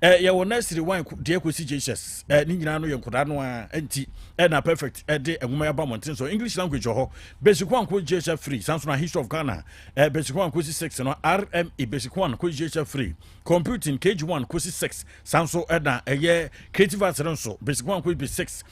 Yɛwɔ nursery 1 deɛ kɔsi JHS. Ne nyinaa no yɛ nkɔdaa no a nti ɛna Perfect ɛde nwoma aba mmɔnten so. English language wɔ hɔ, basic 1 kɔ JHS 3. San so na history of Ghana, basic 1 kɔsi 6 no, RME basic 1 kɔsi JHS 3, computing KG1 kɔsi 6. San so ɛna ɛyɛ creative arts no nso, basic 1 kɔsi 6,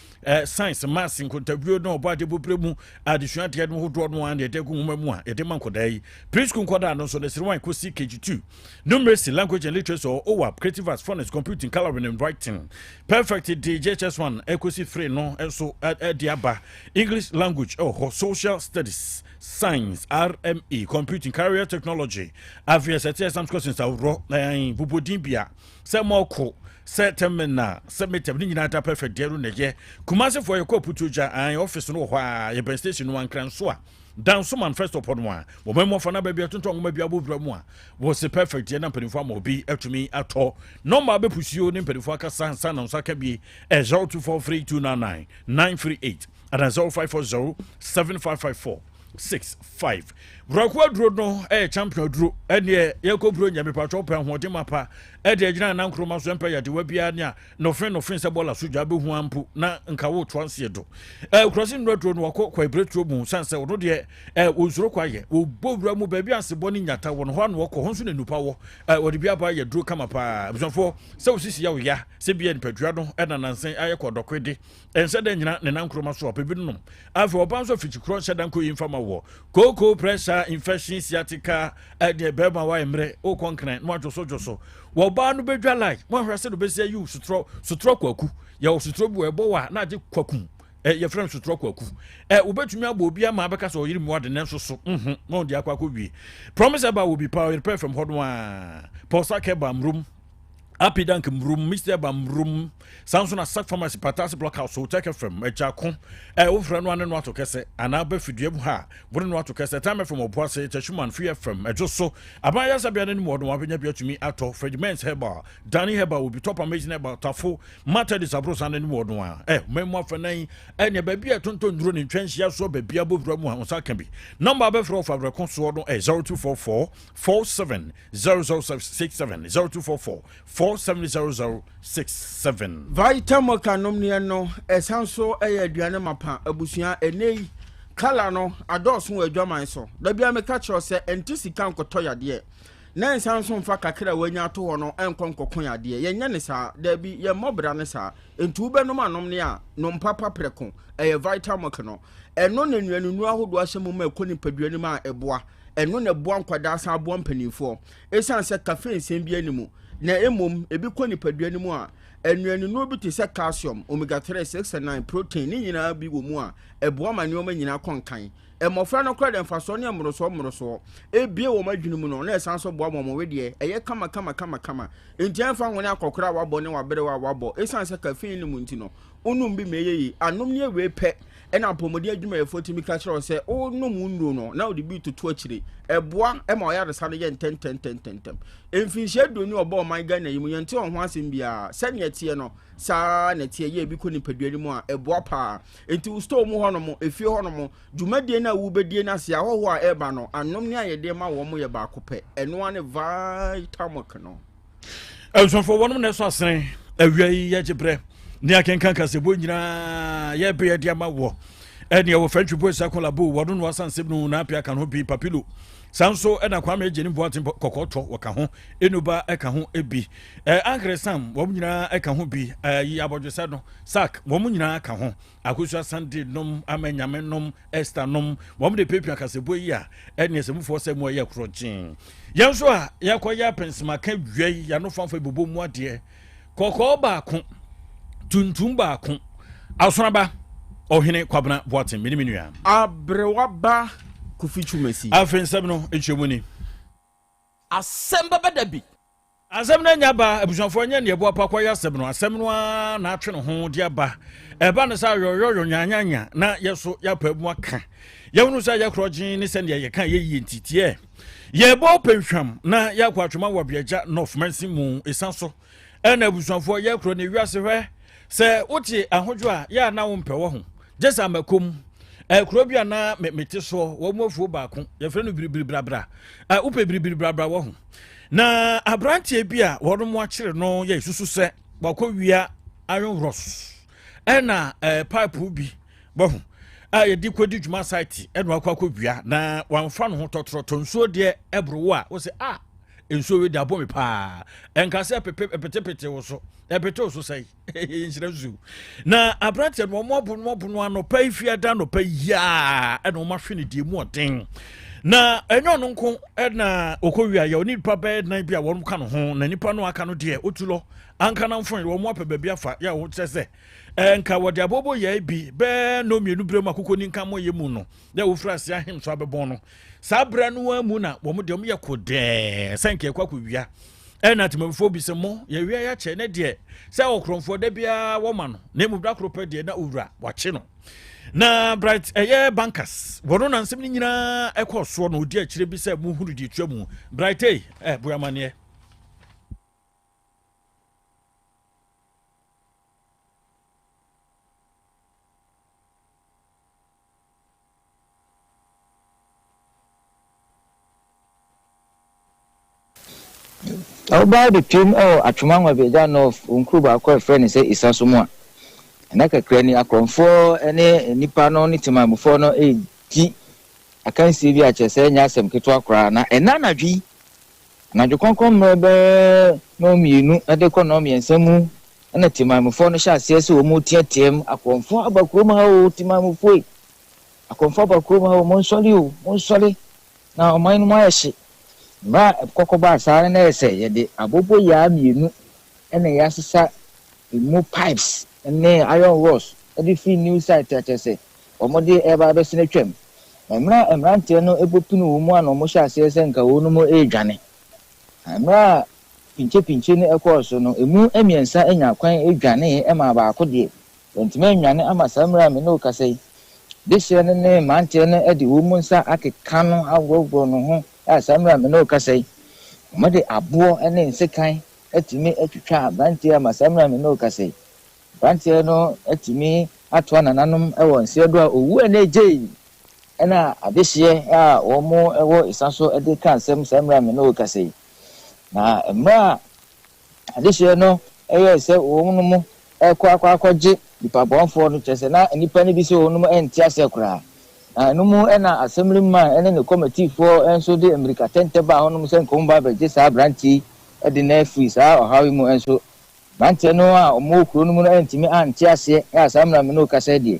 science, maths, nkontabuo na ɔbɔ ade bobere mu adesua adeɛ no hodoɔ no a na yɛde gu nwoma mu a yɛde ma nkɔdaa yi. Preschool nkɔdaa no nso, nursery 1 kɔsi KG2, numeracy, language and literacy, OWAP, creative arts, phonics, computing, colouring and writing. Perfect de JHS 1 ɛkɔsi 3 no nso ɛde aba. English language ɛwɔ hɔ, social studies, science, RME, computing, career technology. Afei ɛsɛ te exam questions aworɔ ɛn bobodin bia sɛ mɔko sɛ tɛmina sɛ metɛm ne nyinaa da. Perfect deɛ no na ɛyɛ Kumasefoɔ. Yɛkɔ Putu gya an office no wɔ hɔ a yɛbɛn station no ankran so a Danso manifesto pɔ no a wɔn mu afa na baabi atontɔn nwoma bi abɔwura mu a wɔsi Perfect deɛ na mpanimfoɔ ama obi atumi atɔ. Nɔmba abɛpusuo ne mpanimfoɔ akasa nsa na nsa ka bie ɛ 0243299938 ana 0540755465. Wurako aduro no ɛyɛ champion aduro. Ɛneɛ yɛkɔ buro nyame patwɛ wopɛ ahoɔden ma pa ɛde agyina nankoroma so ɛmpɛ yadewa biara ne a nɔfe nɔfe sɛ bɔla so dwa bɛhu ampo na nka wotoa nseɛ do. Kurase nnuro aduro no wakɔ kwaebireturo mu sane sɛ ɔno deɛ ɔnsuro kwa yɛ ɔbɔ wura mu baabi asebɔ ne nyata wɔ no hɔ ano wɔkɔ hɔ nso na nupa wɔ. Wɔde bi aba yɛ duro kama paa. Abusuafoɔ, sɛ wosisi yɛ wo ya sɛ bia nipadua no ɛna nansen ayɛ kɔdɔkwe de ɛnsɛ dɛ nyina ne nankoroma so ɔpɛ bi nom. Afei ɔba nso afikyikorɔ nhyɛ da nkɔ yi mfa ma wɔ kooko, pressure, infection, sciatica. Ɛdeɛ bɛrima wayɛ mmerɛ wokɔ nkran na wadwosodwoso wɔbaa no bɛdwa line wɔahwɛ sɛ no bɛsi ayi wo sotorɔ sotorɔ kwaku. Yɛwɔ sotorɔ bi wɔ ɛbɔ wɔ a na agye kwaku. Yɛfrɛ no sotorɔ kwaku. Wobɛtumi abɔ obi ama abɛka sɛ ɔyere mu ade ne nso so na ɔde akɔ akɔ wie. Promise ɛba wɔ bi pa ɔyere pɛ fam hɔ no a pɔsa kɛba mrom Apidank mrum Mr Eba mrum. Saa nso na Sak Pharmacy, Patase Block House, Hotel FM agyako wofrɛ no ane no ato kɛsɛ anaa bɛfidua mu ha wone no ato kɛsɛ. Time FM Ɔboase, Kyɛhwuman Free FM ɛdwo so aban yɛsɛbea no anim wɔ no wabɛnya bi atumi atɔ. Fredimens Herbal, Dani Herbal obi Top Amazing Herbal, Tafo Matadis Aborosan no anim wɔ no a mamu afɛnan ɛneɛ baabi a ɛtontɔn nnuro ne ntwa nhyia soɔ baabi abɔwura mu a wo nsa ka bi. Nɔmba bɛfrɛ ɔfa awerɛko soɔ no 0244 47 0067, 0244 470067. Vitamoka nom neɛ no ɛsan so ɛyɛ aduane mapa. Abusua, ɛnɛ yi kala no adɔɔso wɔ adwaman so. Da bia meka kyerɛw sɛ ɛnte sika nkɔtɔ yadeɛ na nsan so mfa kakra a wanya ato hɔ no ɛnkɔ nkɔko yadeɛ. Yɛnyɛ ne saa, daabi, yɛmmɔ bra ne saa. Nti wobɛnom anom ne a nom papa prɛko. Ɛyɛ Vitamilk no. Ɛno na nnuanunu ahodoɔ ahyɛ mu ma ɛkɔ nipadua no mu a ɛboa. Ɛno na ɛboa nkwadaa san aboa mpanimfoɔ, ɛsiane sɛ caffeine nsɛm bi anim na mmom ebi kɔ nipadua no mu a nnuanunu bi te sɛ calcium, omega 3, 6 and 9, protein ne nyinaa bi wɔ mu a ɛboa ma nneɛma nyinaa kɔ nkan. Mmɔfra no koraa de mfasoɔ ne mmorosoɔ mmorosoɔ ebie wɔn adwene mu no na ɛsan so boa wɔn wedeɛ ɛyɛ kama kama kama kama. Nti ɛnfa ho ne akɔkora a wabɔ ne waberewa a wabɔ, ɛsiane sɛ caffeine no mu nti no wonum bi ma ɛyɛ yi anom ne awie pɛ. Ɛna apɔmuden adwumayɛfoɔ tumi ka kyerɛ wo sɛ wonom wo nnuro no na wode bi toto akyire, ɛboa ma ɔyaresa no yɛ ntɛntɛntɛntɛntɛm. Mfinhyia 20 ɔbɔ ɔman Ghana yi mu, yɛnte wɔn ho asɛm biara. Sɛnea ɛteɛ no saa na ɛteɛ yɛ ebi kɔ nipadua no mu a ɛboa paa. Nti wo store mu hɔnom, efie hɔnom, dwumadie no a wobɛdie no ase, ahɔhoɔ a ɛreba no, anom ne a yɛde ma wɔn yɛ baako pɛ. Ɛnoa ne Vitamilk no. Abusuafoɔ, wɔnom na ɛsɔ asene awia yi. Yɛgye berɛ ne akenka kasɛbɔ nyinaa yɛbɛ yɛde ama wɔ ɛne ɛwɔ fɛntwi bo ɛsa kɔlabo wɔno no asa nsɛm no na apia ka ho bi papilo. Saa nso ɛna Kwame agye ne boaten kɔkɔɔ tɔ wɔka ho enuba ɛka ho ebi ankere sam wɔn nyinaa ɛka ho bi yi abɔdwesɛ no sak wɔn nyinaa ka ho. Akosua Sunday nom ama Nyame nom Esther nom wɔn de pepia kasɛbɔ yi a ɛne ɛsɛmufoɔ sɛ mu ɛyɛ korɔgyen. Yɛn nso a yɛkɔyɛ apɛnsemaka wia yi yɛano fanfa bobɔ mu adeɛ kɔkɔɔ baako, tuntum baako. Asonaba Ɔhene Kwabena Boaten mene me nua Aberewa ba Kofi Twumasi. Afei nsɛm no nkyerɛmu ni. Asɛm bɛbɛ da bi. Asɛm no anya ba. Abusuafoɔ, nyɛ neɛ ɛboa pa kɔyɛ asɛm no. Asɛm no ara na atwe ne ho de aba. Ɛba no sɛ ayɔyɔyɔ nyanyanya na yɛ so yɛapa mu aka yɛhunu sɛ yɛkorɔ gyen ne sɛdeɛ yɛka yɛyie nti tiɛ yɛbɔ pɛnhwam na yɛakɔ atwoma wɔ abiagya North Mansin mu ɛsa so. Ɛna abusuafoɔ, yɛkorɔ ne wiase hwɛ sɛ wote ahodwo a yɛ a na wompɛ wɔ ho gye sɛ amakom. Kuro bi a na mete soɔ wɔn mu afuo baako yɛfrɛ no Biribiri Brabra. Wopɛ biribiri brabra wɔ ho. Na aberanteɛ bi a wɔn akyere no yɛ susu sɛ wakɔ wia iron rods ɛna ɛɛ pipe bi bɔho a yɛde kɔdi dwuma site ɛna wakɔ akɔ wia na wamfa no ho tɔtrɔtɔ nsuo deɛ ɛboro wo a wosɛ a nsuo wei de abɔ me paa ɛnka sɛ ɛpetepete wo so ɛpete wo so sɛe nhyira nsuo na aberanteɛ no wɔn abo no abo no anɔpa yi fiada anɔpa yiaa ɛna wɔn ahwe ne deɛ mu ɔden na ɛnyɛ ɔno nko ɛna ɔkɔ wia yɛ ɔne nipa bɛyɛ nan bi a wɔn ka no ho na nipa no aka no deɛ otu lɔ anka na mfon wɔn apɛ baabi afa yɛ a wɔn kyerɛ sɛ ɛnka wɔde abobo yɛ bi bɛɛ no mmienu bere mu akoko ni nka mo yɛ mu no yɛ wofura ase ahem so abɛbɔn no saa berɛ no ara mu na wɔn deɛ wɔn yɛ kodɛɛ sɛ nka ɛkɔ akɔwia ɛna temamufoɔ bi sɛ mo yɛwia yɛakyɛ ne deɛ sɛ ɔkorɔmfoɔ da biara wɔma no na mmom da koro pɛ deɛ na owura wakye no na bright ɛyɛ bankers wɔn na nsɛm no nyinaa ɛkɔ soɔ na ɔdi akyire bi sɛ mohunu deɛ twa mu bright ei ɛ boamaneɛ. Na wobaa bepiem wɔ Atwoma Nwabiagya North wɔ nkuro baako a yɛfrɛ no sɛ Isa so mu a, nna kakra ni akorɔmfoɔ ne nnipa no ne temanmufoɔ no redi akansie bi a kyerɛ sɛ ɛnyɛ asɛm ketewa koraa. Na ɛnnɛ anadwo yi, anadwo kɔnkɔn mmerɛ bɛyɛ nnɔnmienu de kɔ nnɔnmiɛnsa mu na temanmufoɔ no hyɛ aseɛ sɛ wɔreteateam, Akorɔmfoɔ aba kurom ha o, temanmufoɔ ei! Akorɔmfoɔ aba kurom ha o, monsɔre o, monsɔre, na ɔman no mu ayɛ hye. Mmerɛ a ɛkɔkɔ baa saa no na ɛyɛ sɛ yɛde aboboyaa mmienu na yɛasesa ɛmu pipes ne iron rods de firi new site a kyerɛ sɛ wɔde reba abɛsene atwam. Na mmerɛ a mmeranteɛ no bɔ pini wɔn mu a na wɔhyɛ aseɛ sɛ nka wɔnom redwane. Na mmerɛ a pinkyepinkye no kɔɔ so no, ɛmu mmiɛnsa nyaa kwan dwanee maa baako deɛ Wantumi annwane ama saa mmerɛ a me ne wo kasa yi. Dehyeɛ no ne mmeranteɛ no de wɔn nsa akeka no aworɔworɔ ne ho a saa mmerɛ a me ne wo kasa yi. Wɔde aboɔ ne nsekan atumi atwitwa aberanteɛ yi ama saa mmerɛ a me ne wo kasa yi. Aberanteɛ no atumi atoa nananom wɔ nseɛ do a ɔwu a na ɛgyei ɛna adehyeɛ a wɔn wɔ sa so de ka asɛm saa mmerɛ a me ne wo kasa yi. Na mmerɛ a Adehyeɛ no yɛɛ sɛ wɔnom rekɔ akɔ akɔgye nnipa bɔnfoɔ no, kyerɛ sɛ na nnipa no bi sɛ wɔnom nte aseɛ koraa. Na ɛno mu na Assemblyman ne ne kɔmɛtiifoɔ nso de mmirika tɛntɛ baa hɔnom sɛ nka wɔba abɛgye saa aberanteɛ yi de no afiri saa ɔhaw yi mu nso. Mmeranteɛ no a wɔwɔ kuro no mu no antumi ante aseɛ a saa mmerɛ a me ne wo kasa yi deɛ,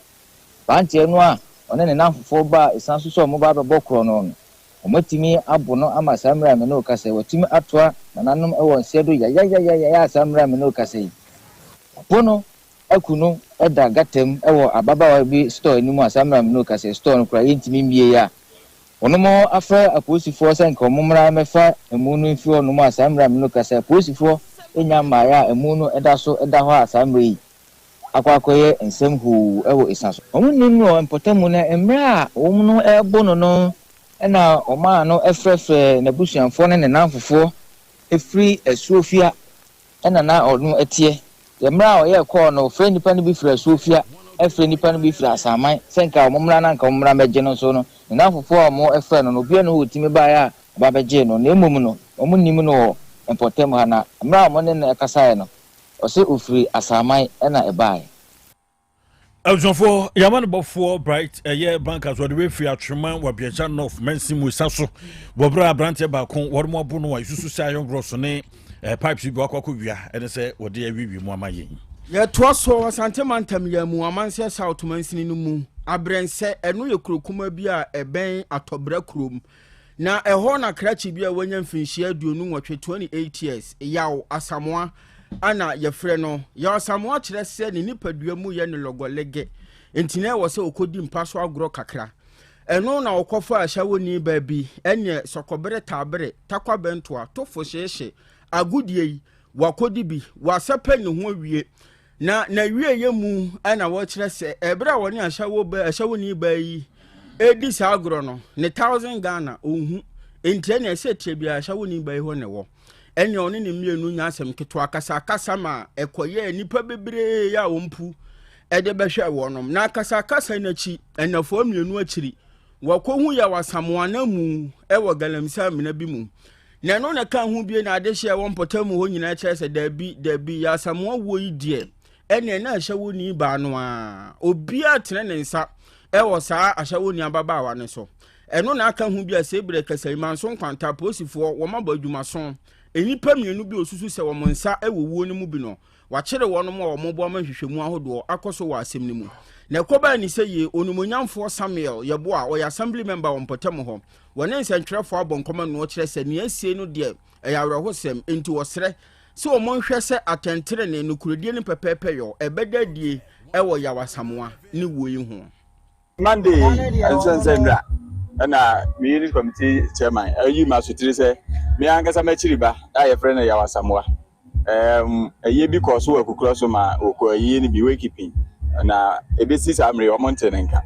aberanteɛ no a ɔne ne nnamfofoɔ baa ɛsiane so sɛ wɔba abɛbɔ korɔno no, Wɔatumi abo no ama saa mmerɛ a me ne wo kasa yi, watumi atoa nananom wɔ nseɛ do yayayayaya a saa mmerɛ a me ne wo kasa yi. Wɔabo no aku no da gata mu wɔ ababaawa bi store anim a saa mmerɛ a me ne wo kasa yi, store no koraa yɛntumi mmie a wɔnom afrɛ apolisifoɔ sɛ nka wɔn mmra mmɛfa amu no mfiri hɔnom a saa mmerɛ a me ne wo kasa yi, apolisifoɔ nnya mmaeɛ a amu no da so da hɔ a saa mmerɛ yi akɔ akɔyɛ nsɛm huu wɔ esa so. Wɔnnim no wɔ mpɔtam na mmerɛ a wɔn rebo no no na wɔmaa no frɛfrɛɛ n'abusuafoɔ ne ne nnamfofoɔ firi Asuofia na na ɔno teɛ. Deɛ mmerɛ a ɔyɛɛ kɔɔ no, ɔfrɛɛ nnipa no bi firi Asuofia, frɛɛ nnipa no bi firi Asaman sɛ nka wɔn mmra na nka wɔn mmra mmɛgye no nso no, ne nnamfofoɔ a wɔfrɛɛ no no, obiara nni hɔ a ɔtumi baeɛ a ɔba bɛgyee no, na mmom no, wɔnnim no wɔ mpɔtam ha. Na mmerɛ a wɔne no kasaeɛ no, ɔse ɔfiri Asaman na ɛbaeɛ. Abusuafoɔ, yɛama no bɔfoɔ Bright ɛyɛ banka so ɔde wafiri Atwema wɔ Abiagya North mansin mu sa so wɔ berɛ a aberanteɛ baako wɔde mo abo no a ɛsusu sɛ iron rods ne eh, pipes bi wakɔ akɔ wia ɛne sɛ wɔde awiwi mu ama yɛn. Yɛtoa so wɔ Asante mantam yɛn mu Amanseɛ South mansini no mu Abrɛnsɛ, ɛno yɛ kuro kumaa bi a ɛbɛn Atɔbrɛ kurom. Na ɛhɔ na krakye bi a wanya mfinhyia 28, 28 years, Yaw Asamoah na yɛfrɛ no. Yaw Asamoah kyerɛ sɛ ne nipadua mu yɛ no lɔgɔlege, nti na ɛwɔ sɛ ɔkɔdi mpa so agorɔ kakra. Ɛno na ɔkɔfaa ahyɛwoni baa bi, ɛneɛ sɔkɔbere taabere, takwa bɛntoa, tofo hyeehye, agodie yi, wakɔdi bi, wasɛpɛ ne ho awie. Na n'awieeɛ mu na wɔkyerɛ sɛ ɛberɛ a wɔne ahyɛwo ba ahyɛwoni baa yi redi saa agorɔ no, ne thousand Ghana ɔnhu. Nti ɛnea ɛsɛ tie biara ahyɛwoni baa yi hɔ na ɛwɔ. Ɛnea ɔne ne mmienu nya asɛm ketewa kasakasa ma ɛkɔyɛɛ nnipa bebree a wɔn pu ɛde bɛhwɛ wɔnom. Na akasakasa no akyi, ɛnafoɔ mmienu akyiri, wɔkɔhu Yaw Asamoah no amu wɔ galamsey amena bi mu. Na ɛno na ɛka ho bie na adehyeɛ a ɛwɔ mpɔtam hɔ nyinaa kyerɛ sɛ daabi, daabi, Yaw Asamoah wuo yi deɛ, ɛneɛ na ahyɛwoni baa no ara. Obiara tene ne nsa wɔ saa ahyɛwoni ababaawa no so. Ɛno na aka ho bi a Sebrɛ Kasayimanso Nkwanta apolisifoɔ wɔn abɔ adwumaso. Nnipa mmienu bi a wɔsusu sɛ wɔn nsa wɔ wuo no mu bi no, wɔakyere wɔn a wɔboa ma nhwehwɛmu ahodoɔ akɔ so wɔ asɛm no mu. Na ɛkɔbaa ni sɛ yie, Onimuonyamfoɔ Samuel Yeboah a ɔyɛ Assembly Member wɔ mpɔtam hɔ, wɔne nsɛntwerɛfoɔ abɔ nkɔmmɔ na ɔkyerɛ sɛ nea asie no deɛ ɛyɛ awerɛhosɛm, enti wɔsrɛ sɛ wɔnhwɛ sɛ atɛntenenee, nokorɛdie ne pɛpɛɛpɛyɔ ɛbɛda adie wɔ Yaw Asamoah ne wuo yi ho. Monday yi, ɛnsɛ nnura na me unit committee chairman ayi m'asotiri sɛ me ankasa m'akyiri ba a yɛfrɛ no Yaw Asamoah. Ɛɛm, ayie bi kɔɔ so wɔ Akukurɔ so ma wɔkɔɔ ayie no bi, wakekeeping, na ɛbɛsi saa mmerɛ yi wɔntee ne nka.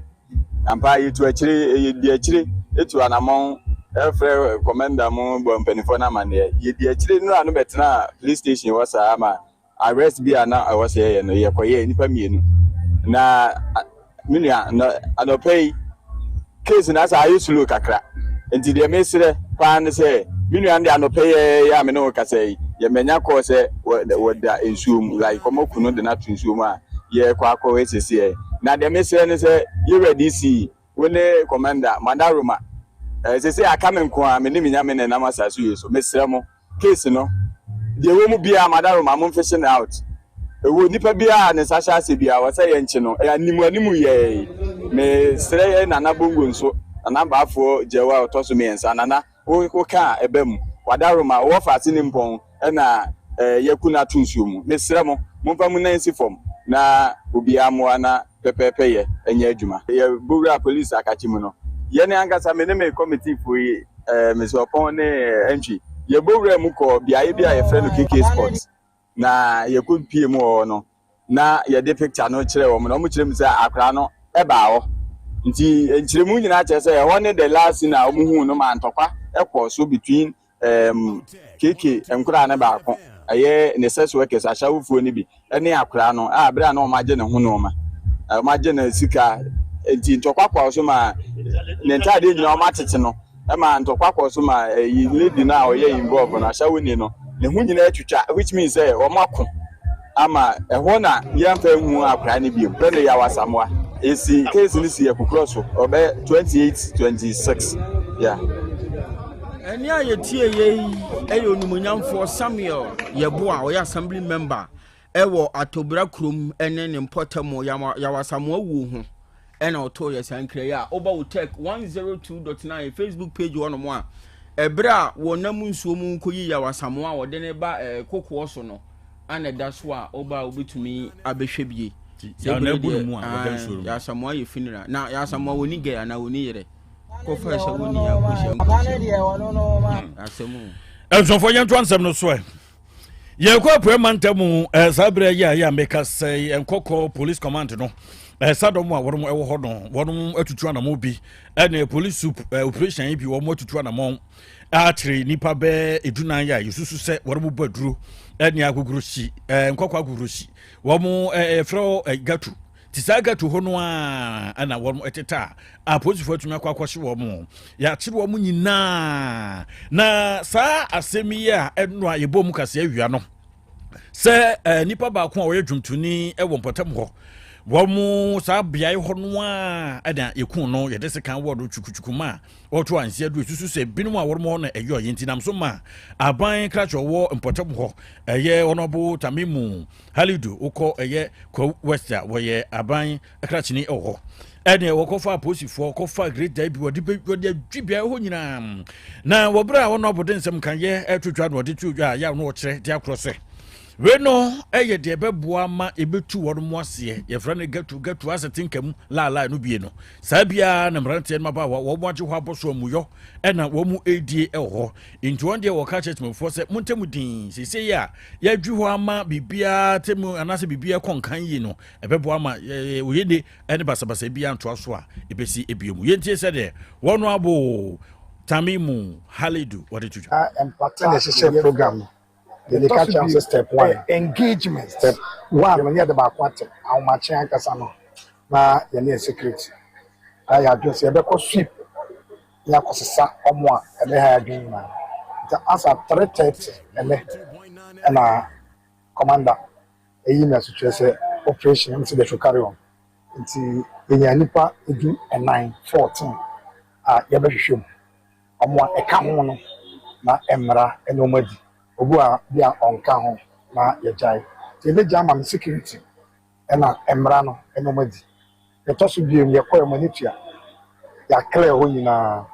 Ampa ara yɛtu akyire, yɛdi akyire tu anammɔn frɛ commander mu bɔ mpanimfoɔ no amanneɛ. Yɛdi akyire nnura no bɛtenaa police station hɔ saa ma Arrest bi a na ɛwɔ sɛ yɛyɛ no, yɛkɔyɛɛ nnipa mmienu. Na me nua, na anɔpa yi, case no asa ayɛ slow kakra. Nti deɛ mesrɛ paa ne sɛ, me nua no deɛ anɔpa yi ɛyɛ a me ne wo kasa yi, yɛmanya kɔɔ sɛ wɔda nsuo mu, like wɔaku no de no ato nsuo mu a yɛrekɔ akɔhwɛ seesei. Na deɛ mesrɛ ne sɛ, yɛwura DC, wo ne Commander, Madaroma, seesei aka me nko ara, me ne me Nyame na ɛnam asase wei so. Mesrɛ mo. Case no, deɛ ɛwɔ mu biara Madaroma mo nfishe no out. Ɛwɔ nipa biara a ne nsa hyɛ aseɛ biara wɔ sɛ yɛnkye no. Ɛyɛ animu animu yɛɛ. Me srɛ yɛ Nana Bongo nso, Nana Baafoɔ Gyau a ɔtɔ so miɛnsa, Nana wo wo ka a ɛba mu. Wadaroma, wowɔ faase ne mpɔn ɛna yɛku no ato nsuo mu. Me srɛ mo, momfa mo nan nsi fam na obiara mmoa na pɛpɛɛpɛyɛ nyɛ adwuma. Yɛ bɔ wuraa police akakye mu no, yɛn ankasa, me ne me committee foɔ yi, eh, Miss Ɔpɔn ne Antwi, yɛ bɔ wuraa mu kɔɔ beaeɛ bi a yɛfrɛ no KK Spot, na yɛkɔ pie mu wɔ hɔ no, na yɛde picture no kyerɛ wɔn, na wɔn kyerɛ mu sɛ akwaraa no ɛbaa hɔ. Nti nkyerɛmu nyinaa kyerɛ sɛ ɛhɔ ne the last scene a wɔn huu no ma ntɔkwa ɛkɔɔ so between um, KK nkoraa no baako, ɛyɛ ne sex workers ahyɛwofoɔ no bi ne akoraa no a berɛ a na wɔagye ne ho nnoɔma, wɔagye ne sika nti ntɔkwa kɔɔ so ma ne ntaadeɛ nyinaa wɔatete no ma ntɔkwa kɔɔ so ma ɛyi lady no a ɔyɛ involve no ahyɛwoni no ne ho nyinaa twitwa which means sɛ wɔako ama ɛhɔ na yɛmfa nhu akwadaa no bio. Frɛ no Yaw Asamoah. Esi case no si Akukurɔ so ɔbɛ 28 26 yeah. Ɛnne a yɛtieeɛ yi yɛ Onimuonyamfoɔ Samuel Yeboah a ɔyɛ Assembly Member wɔ Atobra kurom ne ne mpɔtam Yaw Asamoah wuo ho ɛna ɔtoo yɛ saa nkira yi a woba wo tech 102.9 Facebook page hɔ nom a ɛberɛ a wɔnam nsuo mu kɔyi Yaw Asamoah a wɔde ne ba eh, kokoɔ so no ana ɛda so a woba a wobɛtumi abɛhwɛ bie sɛ berɛ deɛ Yaw Asamoah yɛ funeral na Yaw Asamoah wɔni gɛ anaa wɔni yerɛ kɔfa sɛ wɔni akɔhyia nkɔhyia asɛm o Abusuafoɔ yɛntoa nsɛm no so ɛ. Yɛkɔ apuɛ mantam mu eh, saa berɛ yi a yɛ a meka sɛ nkɔkɔ police command no eh, sadɔm a wɔnom ɛwɔ hɔ no wɔnom atutu anamɔ bi ɛne police soup eh, operation yi bi wɔn atutu anamɔ akyere nipa bɛɛ edunan a yɛsusu sɛ wɔnom bɔ aduro ɛne agogosi eh, nkɔkɔ agogosi wɔn eh, yɛfrɛ eh, gatu Te saa ghetto hɔ no ara na wɔn tete a apolisifoɔ atumi akɔ akɔhye wɔn. Yɛakyere wɔn nyinaa. Na saa asɛm yi a ɛno a yɛbɔ mu kaseɛ awia no sɛ eh, nipa baako a ɔyɛ dwomtoni wɔ mpɔtam hɔ wɔn saa beaeɛ hɔ no a ɛna yɛku no yɛde sekan wɔ no twukutuku ma wɔto ansi adu esusu sɛ binom a wɔn hɔ na ɛyɛ ɔyɛ nti nam so ma aban krakye ɔwɔ mpɔtam hɔ ɛyɛ ɔnɔbo tamimu Halidu wokɔ ɛyɛ Kwawu West a wɔyɛ aban krakyeni wɔ hɔ. Ɛne wɔkɔfa apolisifoɔ kɔfa greater bi wɔde bɛ wɔde adwi beaeɛ hɔ nyinaa. Na wɔ berɛ a wɔn abɔde nsɛm kan yɛ ɛto dwa na wɔde to dwa a yɛ a na wɔkyerɛ de akorɔ sɛ wei no ɛyɛ deɛ ɛbɛboa ma ɛbɛtu wɔn mo aseɛ yɛfrɛ no gatu gatu asete nka mu laalaa no bie no saa biara na mmeranteɛ no mmabaawa wɔn agye hɔ abɔ so amuyɔ ɛna wɔn mu ɛredie ɛwɔ hɔ nti wɔn deɛ wɔka kyerɛ temamufoɔ sɛ montɛmu din seesei a yɛadwi hɔ ama biribiara te mu anaasɛ biribiara kɔ nkan yie no, ɛbɛboa ama oyene ne basabasa biara ntoa so a ɛbɛsi ebio mu. Yɛntie sɛdeɛ wɔn abo Tamimu Halidu wɔde to dwa. Mpata Sɛdeɛ yɛhyehyɛ program no, deɛ meka kyerɛ wo sɛ step one, engagement. Step one no ne yɛde baako atem, ahomakye ankasa no na yɛne yɛn security ayɛ adwene sɛ yɛbɛkɔ sweep ne akɔsesa wɔn a ɛbɛha yɛn adwene nyinaa. Nti as at 3:30 ɛnɛ ɛna commander ɛyi me asokyerɛ sɛ operation nti they should carry on. Nti yɛnya nnipa 14, 14 a yɛbɛhwehwɛ mu. Ɔmo a ɛka ho no na mmara ɛne ɔmo adi. Obi a bi a ɔnka ho na yɛgyae. Nti yɛbɛgya ama me security ɛna mmara no ɛne ɔmo adi. Yɛtɔ so bio, yɛkɔ yɛn ani tua. Yɛaclear hɔ nyinaa.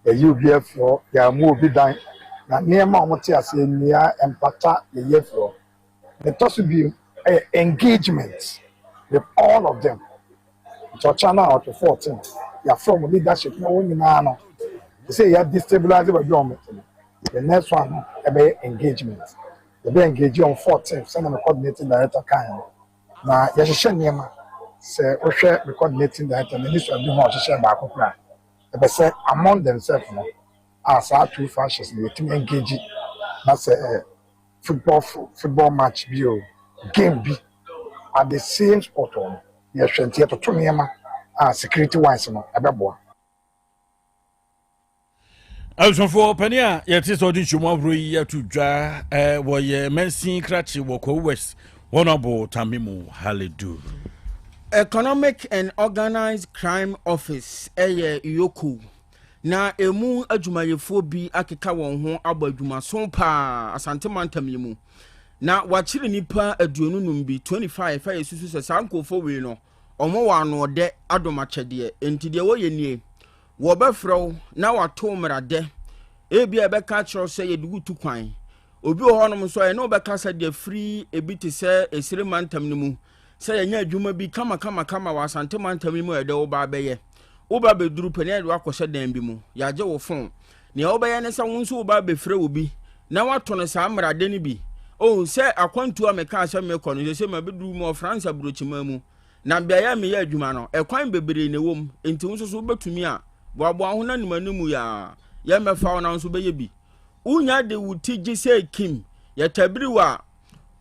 Yɛyi obi afiri hɔ, yɛamu obi dan. Na nneɛma a wɔte ase, nnua, mpata, yɛyi afiri hɔ. Yɛtɔ so bio ɛyɛ engagement with all of them. Nti ɔkyena no a ɔtwe 14, yɛafrɛ wɔn leadership na wɔn nyinaa no sɛ yɛ destabilize baabi a wɔn te no. The next one no ɛbɛyɛ engagement. Yɛbɛ engage on 14 sɛnea me coordinating director kan no. Na yɛhyehyɛ nneɛma sɛ wohwɛ me coordinating director n'ani so adi ho a ɔhyehyɛ baako koraa. Ɛbɛ sɛ among themselves no a saa two factions no yɛtumi engage na sɛ football match bi o, game bi at the same spot wɔ no, yɛhwɛ nti yɛtoto nneɛma a security wise no ɛbɛboa. Abusuafoɔ, panin a yɛte sɛ ɔde nhyɛmu ahorow yi ato dwa wɔyɛ mansin krakye wɔ Kwahu West, Honorable Tamimu Halidu. Economic and Organized Crime Office, ɛyɛ EOCO, na emu adwumayɛfoɔ bi akeka wɔn ho abɔ adwumaso paa Asante mantam yi mu na wakyere nipa 25 bi, 25 a yɛsusu sɛ saa nkurɔfoɔ wei no ɔmo wɔ anoɔdɛ adom akyɛdeɛ. Nti deɛ wɔyɛ nie, wɔbɛfrɛ wo na wato mmaradɛ, ebi a ɛbɛka kyerɛw sɛ yɛde wo tu kwan. Obi wɔ hɔnom nso a ɛne wobɛka sɛ deɛ firi ebi te sɛ Esire mantam no mu sɛ yɛnyɛ adwuma bi kama kama kama wɔ Asante mantam yi mu a yɛde wo ba bɛyɛ. Woba bɛduru pɛ na yɛde wakɔhyɛ dan bi mu, yɛagye wo phone. Nea wobɛyɛ ne sɛ wo nso woba bɛfrɛ wo bi na wato no saa mmarade no bi o sɛ akwantuo a mekaa sɛ mekɔ no sɛ mabɛduru mu wɔ France aburokyima mu na beaeɛ a meyɛ adwuma no, ɛkwan bebree na ɛwɔ mu, nti wo nso so wobɛtumi a boaboa ho no anim anim yɛ a yɛmmɛfa wo na wo nso bɛyɛ bi. Wonya de wo ti gye sɛ kim yɛtabiri wɔ a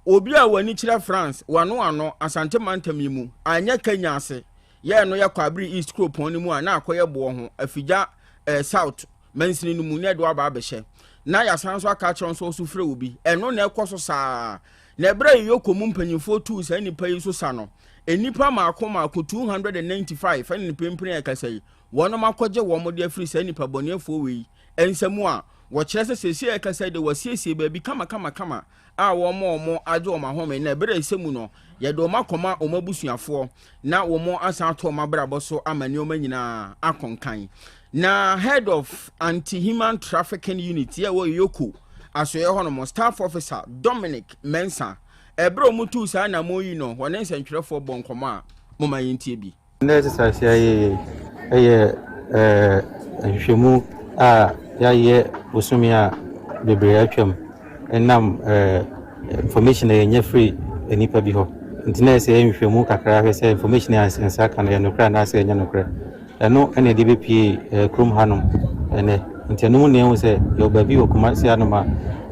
obi a w'ani kyerɛ France wano ano Asante mantam yi mu anyɛ Kenya ase yɛɛ no yɛ Kwabere East kuropɔn no mu a na akɔyɛ boɔ ho Afigya South mansini no mu na ɛde waba abɛhyɛ na yɛasan so aka akyerɛ nso so frɛ obi. Ɛno na ɛkɔ so saa. Na ɛberɛ a EOCO mu mpanyimfoɔ tuu saa nnipa yi so sa no, nnipa maako maako 295 ɛne ne pempene a ɛkasa yi wɔnom akɔgye wɔn de afiri saa nnipa bɔneɛfoɔ wei nsɛm a wɔkyerɛ sɛ seesei a ɛkasa yi de wɔasiesie baabi kama kama kama a wɔn a wɔn agye wɔn ahome, na ɛberɛ a ɛsɛ mu no yɛde wɔn akɔma wɔn abusuafoɔ na wɔn asan ato wɔn abrabɔ so ama nneɛma nyinaa akɔnkan. Na head of anti-human trafficking unit yɛ wɔ EOCO asoɛ hɔnom, Staff Officer Dominic Mensah, ɛberɛ a wɔn tuu saa anammɔn yi no, wɔne nsɛntwerɛfoɔ bɔ nkɔmmɔ a moma yɛntie bi. Ndɛ exercise yi a yɛyɛ yi yɛ nhwehwɛmu a yɛayɛ bosome a bebree atwam ɛnam information a yɛnya firi nnipa bi hɔ. Nti na ɛsɛ yɛyɛ nhwehwɛmu kakra hwɛ sɛ information a yɛn nsa ka no yɛ nokorɛ anaasɛ ɛnyɛ nokorɛ. Ɛno ɛna ɛde bɛpie kurom hanom ɛnɛ. Nti ɛno mu na yɛhu sɛ yɛwɔ baabi wɔ Kumasi hanom a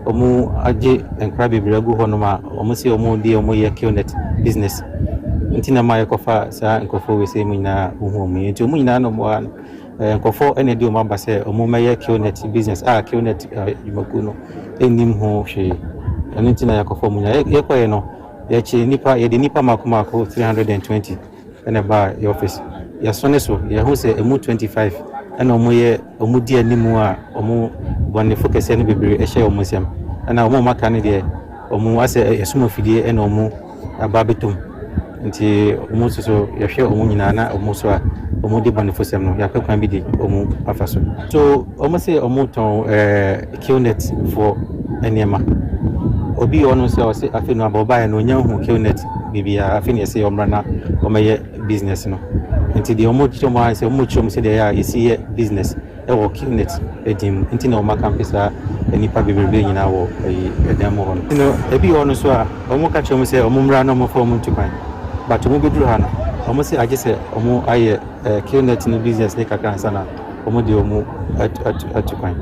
wɔn agye nkora bebree agu hɔnom a wɔn sɛ wɔn de wɔn yɛ killnet business. Nti na ma yɛkɔfa saa nkurɔfoɔ wei sɛ mu nyinaa wohu wɔn yi. Nti wɔn nyinaa no wɔn ha no, nkurɔfoɔ ɛna ɛde wɔn aba sɛ wɔn mmɛyɛ killnet business a killnet dwumakuo no nnim ho hwee. Ɛno nti na yɛkɔfa wɔn nyinaa. Yɛkɔɛ no, yɛkye nipa, yɛde nipa mako mako 320 ɛna ɛbaa yɛ office. Yɛso ne so, yɛho sɛ emu 25 ɛna wɔn yɛ wɔn di anim a wɔn bɔnefo kɛseɛ no bebree ɛhyɛ wɔn nsam. Ɛna wɔn a wɔaka no deɛ, wɔn asɛ ɛsum afidie ɛna wɔn aba abɛtɔ mu. Nti wɔn nso so yɛhwɛ wɔn nyinaa na wɔn nso a wɔn di bɔnefo sɛm no, yɛapɛ kwan bi de wɔn afa so. So wɔn sɛ wɔn tɔn killnet foɔ nneɛma. Obi wɔ hɔnom sɛ ɔsɛ afei no aba ɔbaeɛ no onya hu killnet biribiara, afei na yɛsɛ ɔmmra na ɔmmɛyɛ business no. Nti deɛ wɔn kyerɛ wɔn ara sɛ wɔn kyerɛ wɔn sɛdeɛ ɛyɛ a yɛsi yɛ business ɛwɔ killnet din mu. Nti na wɔn akampe saa nnipa bebrebe nyinaa wɔ ɛyi ɛdan mu hɔ no. No ebi wɔ hɔ no so a wɔn ka kyerɛ wɔn sɛ wɔn mmra na wɔn fa wɔn ntu kwan, but wɔn bɛduru ha no wɔn sɛ agye sɛ wɔn ayɛ killnet no business ne kakra ansa na wɔn de wɔn atu kwan.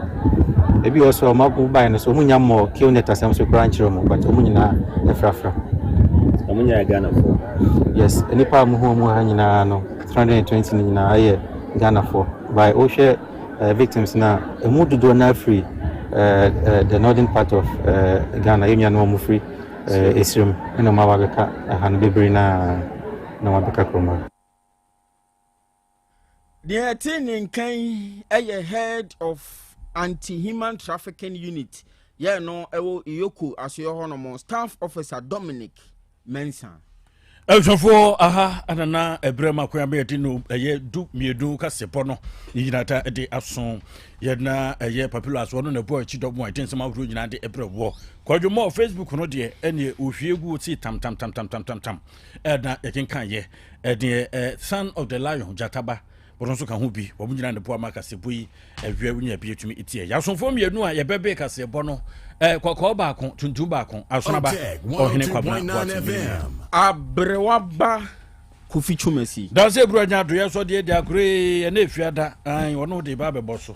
Ebi wɔ so a wɔn baeɛ no so wɔn nya mmɔ killnet asɛm so koraa nkyerɛ wɔn, but wɔn nyinaa afrafra. Wɔn nyinaa Ghanafoɔ? Yes, nnipa a wɔn ho wɔn ha nyinaa no, 320 no nyinaa yɛ Ghanafoɔ. But wohwɛ victims na emu dodoɔ no afiri the northern part of Ghana, yɛn nuanom a wɔfiri Esirim na wɔn aba abɛka ha no bebree no ara na wɔn abɛka kurom ha. Deɛ ɛte ne nka yi yɛ Head of Anti-Human Trafficking Unit yɛ no ɛwɔ Iyoko asoɛ hɔ nom, Staff Officer Dominic Mensah. Abusuafoɔ aha ana na ɛberɛ ma kwan bɛyɛ de no ɛyɛ du mmienu kasepɔ no ne nyinaa ta de aso yɛ na ɛyɛ papilo asoɔ no na ɛbɔ akyi dɔm a ɛde nsɛm ahodoɔ nyinaa de ɛbrɛ wɔ kwadwomɔ Facebook no deɛ ɛneɛ ohwie gu si tam tam tam tam tam tam tam ɛna yɛkenkan yɛ ɛdeɛ ɛ son of the lion gyataba wɔn nso ka ho bi wɔn nyinaa ne boa ma kaseɛbɔ yi awia wonya bi atumi tie yɛasomfoɔ mmienu a yɛbɛbee kaseɛbɔ no eh, kɔkɔɔ baako tuntum baako asonaba ɔhene kwabena boate Aberewa ba Kofi Twumasi. Danse eburu anya adoyɛ sɔ deɛ di agorɔ ee ɛna efiada an ɔno de ba abɛbɔ so.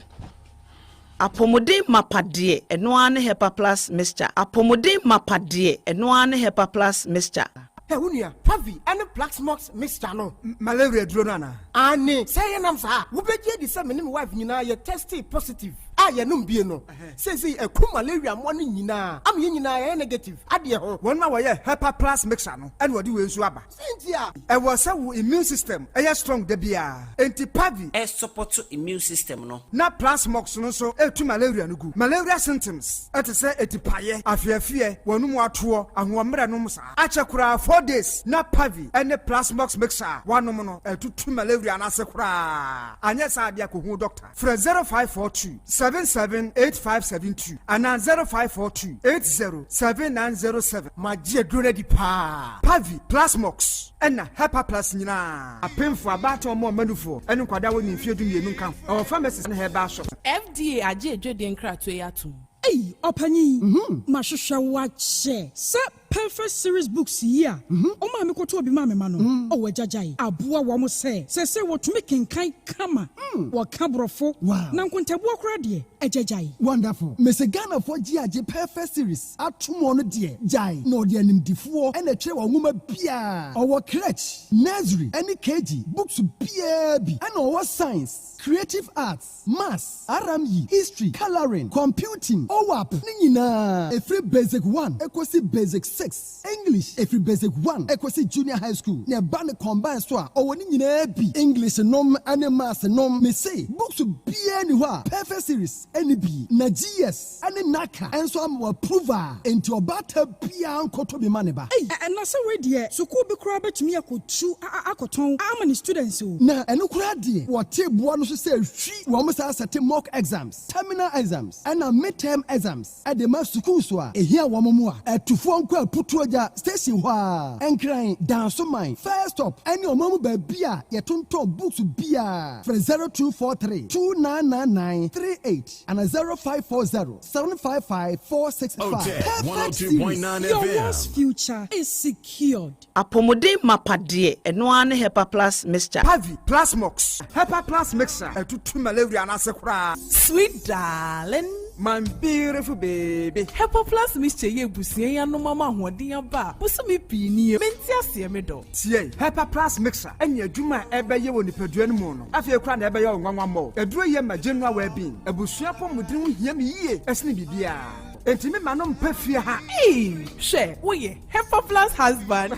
Apɔmuden mapa deɛ ɛno ara ne Hepa Plus mixture Apɔmuden mapa deɛ ɛno ara ne Hepa Plus mixture. Hɛ wo nua, Pavi ne Plaxmox mixture no. Malaria aduro no anaa? Aane, sɛ yɛnam saa a, wobɛgye adi sɛ me ne me wife nyinaa yɛ testee positive a yɛnom bie no. Seesei aku malaria mmoa no nyinaa ama yɛn nyinaa yɛayɛ negative adeɛ ho. Wɔn a wɔyɛ Hepa Plus mixture no na wɔde wei nso aba. Sɛ nti a. Ɛwɔ sɛ wo immune system yɛ strong da biara, enti Pavi. Ɛsupɔto immune system no. Na Plasmox no nso tu malaria no gu. Malaria symptoms te sɛ atipaeɛ, afeafeɛ, w'anum atoɔ, ahoɔmmerɛ nom saa. Akyɛ koraa 4 days na Pavi ne Plasmox mixture a woanom no atutu malaria no ase koraa. Anyɛ saa deɛ a kɔhu doctor. Frɛ 0542 778572 anaa 0542 80 7907. Magye aduro no adi paa. Pavi, Plasmox, ɛna Hepa Plus nyinaa. Apemfo, abaatan, ɔmo a ɔmanufoɔ, ne nkwadaa a wɔnni mfeɛ 12 nka ho. Ɛwɔ pharmacies ne herbal shops. FDA agye adwadie nkratoɔ yi atom. Ei ɔpanyin, mahwehwɛ wo akyɛ. Sɛ Perfect Series Books yi a ɔmaa me kɔtɔɔ bi maa me mma no, oh agyagyae, aboa wɔn sɛ seesei wɔtumi kenkan kama, wɔka Borɔfo, na nkontabuo koraa deɛ, agyagyae. Wonderful. Mese Ghanafoɔ gye agye Perfect Series atom ɔno deɛ gyae na ɔde animdifoɔ na ɛtwerɛ wɔn nwoma biaa. Ɔwɔ crèche, nursery ɛne KG books biaa bi ɛna ɔwɔ science, creative arts, Maths, RME, History, Colouring, Computing, OWAP ne nyinaa ɛfiri Basic one kɔsi Basic six, English ɛfiri Basic one kɔsi Junior High School, na ɛba no combine so a ɔwɔ ne nyinaa bi, English nom ne Maths nom, mese books biara nni hɔ a Perfect Series nni bi, na GS ne NaCCA nso ama wɔ approve a, enti ɔbaatan biara nkɔtɔ bi ma ne ba. Ei, na sɛ wei deɛ sukuu bi koraa bɛtumi akɔtu akɔtɔn ama ne students o. Na ɛno koraa deɛ wɔte boa no so sɛ hwi wɔn saa sɛte mock exams, terminal exams ɛna mid-term exams de ma sukuus a ɛhia wɔn mmoa. Atufoɔ nkɔ Aputuogya station hɔ ara, Nkran, Dansoman, First Stop ɛne ɔman mu baabi a yɛtontɔn books biara. Frɛ 0243 2999 38 ana 0540 755 465. Perfect Series. Your one's future is secured. Apɔmuden mapa deɛ ɛno ara ne Hepa Plus mixture. Pavi, Plasmox, Hepa Plus mixture ɛtutu malaria no ase koraa. Sweet darling. My beautiful baby. Hepa Plus mixture yɛ abusua yi anom ama ahoɔden aba a bosome pii nie. Mente aseɛ me dɔ. Tie, Hepa Plus mixture ɛne adwuma a ɛbɛyɛ wɔ nipadua no mu no afei koraa na ɛbɛyɛ wo nwanwa mmɔ. Aduro yɛ ma general well-being. Abusua apɔmuden ho hia me yie ɛsene biribiara. Enti me ma no mpɛ fie ha. Ee, hwɛ, woyɛ Hepa Plus husband.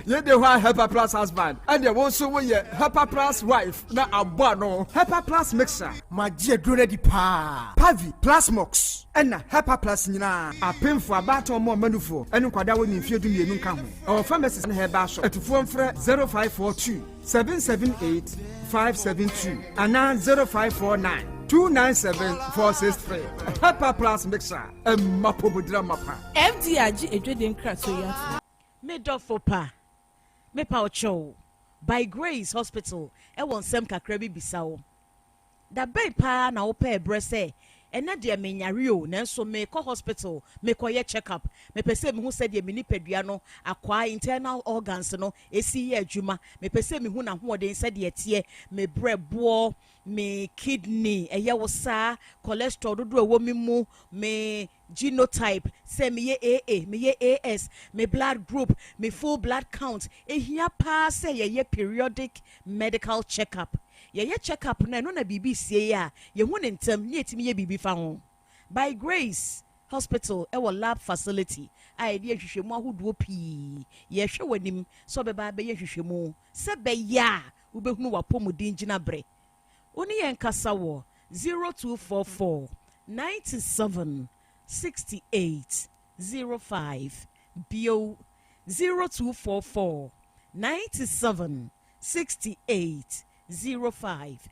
Yɛde hɔ a Hepa Plus husband ɛdeɛ wo nso woyɛ Hepa Plus wife na abɔ ano. Hepa Plus mixture. Magye aduro no adi paa. Pavi, Plasmox ɛna Hepa Plus nyinaa. Apemfo, abaatan, ɔmo a ɔmanufoɔ ɛne nkwadaa a wɔnni mfeɛ 12 nka ho. Ɛwɔ pharmacies ne herbal shop. Atufoɔ mfrɛ 0542 778 572 anaa 0549 297 463. Hepa Plus mixture ɛmma pomodira mapa. FDA agye adwadie nkratoɔ yi atom. Me dɔfo pa, mepa wo kyɛw, By Grace Hospital wɔ nsɛm kakra bi bisa wo. Da bɛn paa na wopɛɛ berɛ sɛ, ɛnnɛ deɛ menyare o, nanso merekɔ hospital mekɔyɛ check up, mepɛ sɛ mehu sɛdeɛ me nipadua no akwaa, internal organs, no si yɛ adwuma, mepɛ sɛ mehu n'ahoɔden sɛdeɛ ɛteɛ, me berɛboɔ, me kidney, ɛyɛ wo saa, cholesterol dodoɔ a ɛwɔ me mu, me genotype, sɛ meyɛ AA, meyɛ AS, me blood group, me full blood count. Ɛhia paa sɛ yɛyɛ periodic medical check up. Yɛyɛ check up no a, ɛno na biribi sie a, yɛhu no ntɛm na yɛtumi yɛ biribi fa ho. By Grace Hospital wɔ lab facility a yɛde yɛ nhwehwɛmu ahodoɔ pii. Yɛrehwɛ w'anim sɛ wobɛba abɛyɛ nhwehwɛmu sɛ ɛbɛyɛ a wobɛhunu w'apɔmuden gyinaberɛ. Wo ne yɛn nkasa wɔ 0244 97 68 05, bio 0244 97 68 05.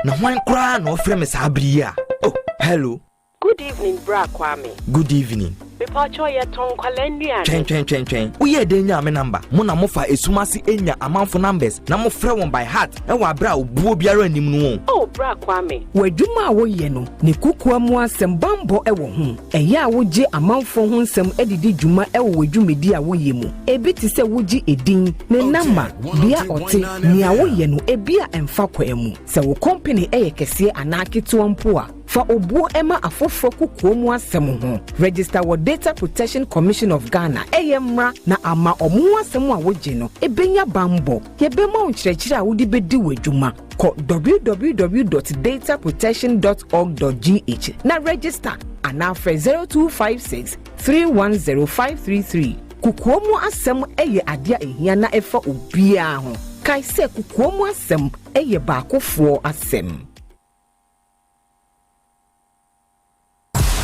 Na hwan koraa na ɔfrɛ me saa bere yi a? Oh, hello. Good evening bra Kwame. Good evening. Mepakyɛw yɛtɔn nkwadaa nnuane. Twɛn twɛn twɛn twɛn. Woyɛɛ dɛn nyaa me number? Mo na mofa esum ase nya amanfo numbers na mofrɛ wɔn by heart wɔ abere a obuo biara nnim no o. Oh bra Kwame. W'adwuma a woyɛ no, ne kokoa mu asɛm bammɔ wɔ ho. Ɛyɛ a wogye amanfoɔ ho nsɛm de di dwuma wɔ w'adwumadi a woyɛ mu. Ebi te sɛ wogye edin, ne namba, bea a ɔte, nea woyɛ no, ebia ɛmfa kwan mu. Sɛ wo kɔmpene yɛ kɛseɛ anaa ketewa mpo a, fa obuo ma afoforɔ kokoa mu asɛm ho. Register wɔ Data Protection Commission of Ghana, ɛyɛ mmra na ama wɔn ho asɛm a wogye no bɛnya bammɔ. Yɛbɛma wo nkyerɛkyerɛ a wode bɛdi w'adwuma. Kɔ www dot dataprotection dot org dot gh na register anaa frɛ 0256 310 533. Kokoa mu asɛm yɛ adeɛ a ɛhia na ɛfa obiara ho. Kae sɛ kokoa mu asɛm yɛ baakofoɔ asɛm.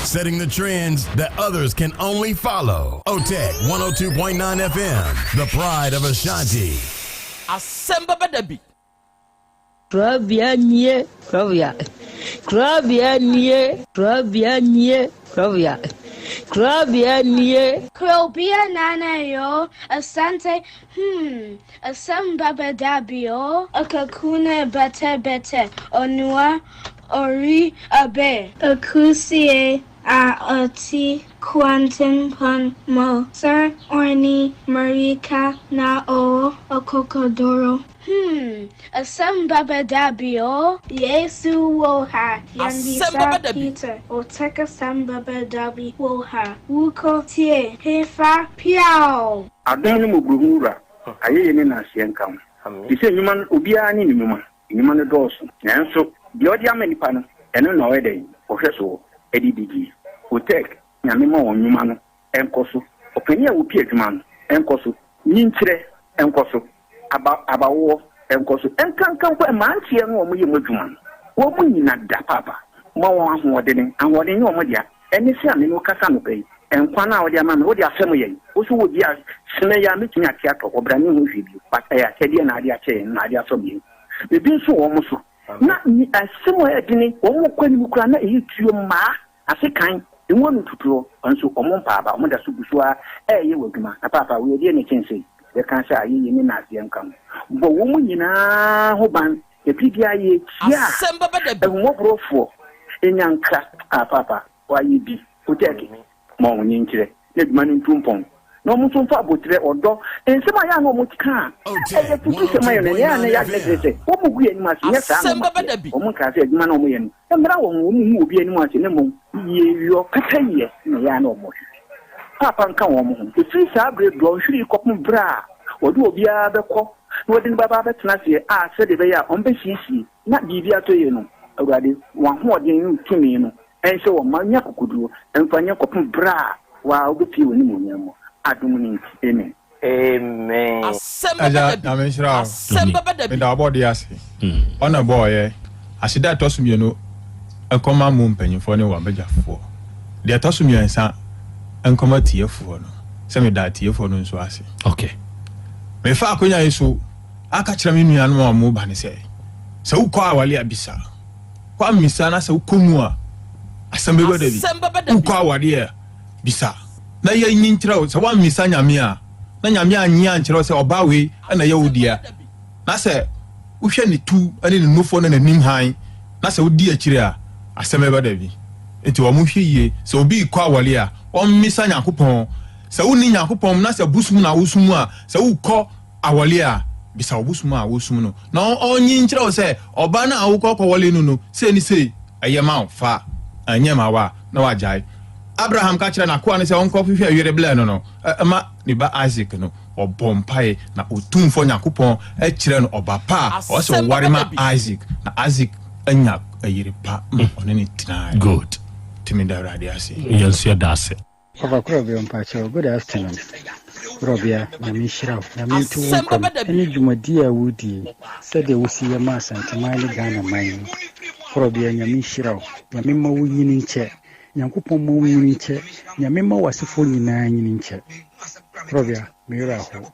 Setting the trends that others can only follow. OTEC 102.9 FM, the pride of Ashanti. Asɛm bɛba da bi. Korabea nie, korabea. Korabea nie, korabea nie, korabea. Korabea nie. Krobea nana yo, Asante hmm, asem baba dabi o. Akakuna bete bete, Onua ori abe. Akusie a ɔte kwantempɔn mu sɛ ɔne mmirika na ɔwɔ akokoduru. Hmm, asɛm bɛba da bi o. Yesu wɔ ha, yɛmmisa Peter. Ɔtɛk asɛm bɛba da bi wɔ ha. Wokɔ tie hefa piaw! Adom ne mmɔborɔhunu Wura, ayɛyie ne nnaseɛ nka wo. Te sɛ nnwuma no, obiara ne ne nnwuma. Nnwuma no dɔɔso, nanso deɛ ɔde ama nnipa no, ɛno na ɔyɛ dɛn? Ɔhwɛ soɔ de di die. Otec, Nyame ma wɔn nnwuma no nkɔ so. Ɔpanin a ɔpi adwuma no nkɔ so. Nyinkyerɛ nkɔ so. Aba, abawoɔ nkɔ so. Nkanka mpo mmeranteɛ no a wɔyɛ mu adwuma no, wɔn nyina da paapa. Ma wɔn ahoɔdene. Ahoɔden nyɛ wɔn dea. Ɛne sɛ a me ne wo kasa anɔpa yi, nkwa no a wode ama me, wode afɛm yɛn. Wo nso wɔ bi a, sene yɛ a mɛtumi ate atɔ hɔ, bra menhu hwee bio. But ɛyɛ akyɛdeɛ na ade akyɛ yɛn, na ade afɛm yɛn. Ebi nso wɔ wɔn so. Na asɛm a ɛyɛ dene, wɔn kɔ anim koraa na ɛyɛ tuo mmaa, ase kan, emu ano tutuo, nso wɔn mpa aba, wɔn da so gu so ara ɛreyɛ wɔ adwuma. Na paapa, wei ɛdeɛn na ɛkyɛn sei? Yɛka sɛ ayɛyie ne naaseɛ nka ho. Bɔ wɔn nyinaa ho ban. Ɛbere biara yɛkyia ahummɔborɔfoɔ, nyankra a paapa wayɛ bi, Otɛɛke, ma wɔn nkyerɛ na adwuma no ntu mpɔn, na wɔn nso mfa aboterɛ, ɔdɔ, nsɛm a ɛyɛ a na wɔka a ɛyɛ afutusɛm ma yɛn no, nea na ɛyɛ adwene kyerɛ sɛ wɔgu yɛn anim ase, nyɛ saa na wɔateɛ. Wɔn nkaa sɛ adwuma no a wɔyɛ no mmra wɔn ho, wɔnhu obi anim ase, na mmom yieyɔ, pɛpɛyɛ na ɛyɛ a na wɔhwehwɛ. Paapa nka wɔn ho. Ɛfiri saa berɛ dɔnhwere yi kɔpem berɛ a wɔde obiara bɛkɔ na wɔde no bɛba abɛtena aseɛ a sɛdeɛ ɛbɛyɛ a wɔbɛsiesie na biribi atɔ yie no, Awurade, wɔn ahoɔden ne wo tumi no nhyɛ wɔn ma nya akokoduo mfa nyɛ kɔpem berɛ a wo ara wobɛpue w'animuonyam mu, adom no nti, amen. Amen. Agya Nyame nhyira wo. Meda ɔbɔdeɛ ase. Ɔna bɔɔyɛ. Aseda a ɛtɔ so mienu nkɔma mo mpanyinfoɔ ne w'abagyafoɔ. Deɛ ɛtɔ so miɛnsa nkɔma atiefoɔ no, sɛ meda atiefoɔ no nso ase. Okay. Mefa akonya yi so aka kyerɛ me nuanom a wɔn ba no sɛ, sɛ wokɔ awale a bisa. Woammisa na sɛ wokɔ mu a, asɛm bɛba da bi. Wokɔ aware a, bisa na yɛnyi nkyerɛ wo. Sɛ woammisa Nyame a, na Nyame annye ankyerɛ wo sɛ ɔbaa wei na ɛyɛ wo dea, na sɛ wohwɛ ne tu ne ne nufoɔ ne n'anim hann, na sɛ wodi akyire a, asɛm bɛba da bi. Enti wɔn hwɛ yie, sɛ obi rekɔ aware a, ɔmmisa Nyankopɔn. Sɛ wonni Nyankopɔn mu na sɛ bosom na wosom a, sɛ wokɔ awɔle a, bisa wo bosom a wosom no na ɔnyi nkyerɛ wo sɛ ɔbaa no a wokɔ kɔwɔle no no, sei ne sei, ɛyɛ ma wo, fa, ɛnyɛ ma wo a, na wagyae. Abraham ka kyerɛɛ n'akoa no sɛ ɔnkɔhwehwɛ yere blɛ no no ma ne ba Isak no. Ɔbɔɔ mpaeɛ, na Otumfoɔ Nyankopɔn kyerɛɛ no ɔba pa a ɔwɔ sɛ ɔware ma Isaac, na Isaac anya ɛyere pa ma ɔne no tenaeɛ. Good. Nti meda Awurade ase. Yɛn nso yɛda ase. Papa Korɔbea mpakyɛw good afternoon Korɔbea Nyame nhyira wo Nyame nto wo nkwa mu ɛne dwumadie a wodie yi sɛdeɛ wosi yɛ ma Asanteman ne Ghana man yi Korɔbea Nyame nhyira wo Nyame mma wo nyini nkyɛ Nyankopɔn mma wo nyini nkyɛ Nyame mma w'asefoɔ nyinaa nyini nkyɛ Korɔbea me werɛ ahow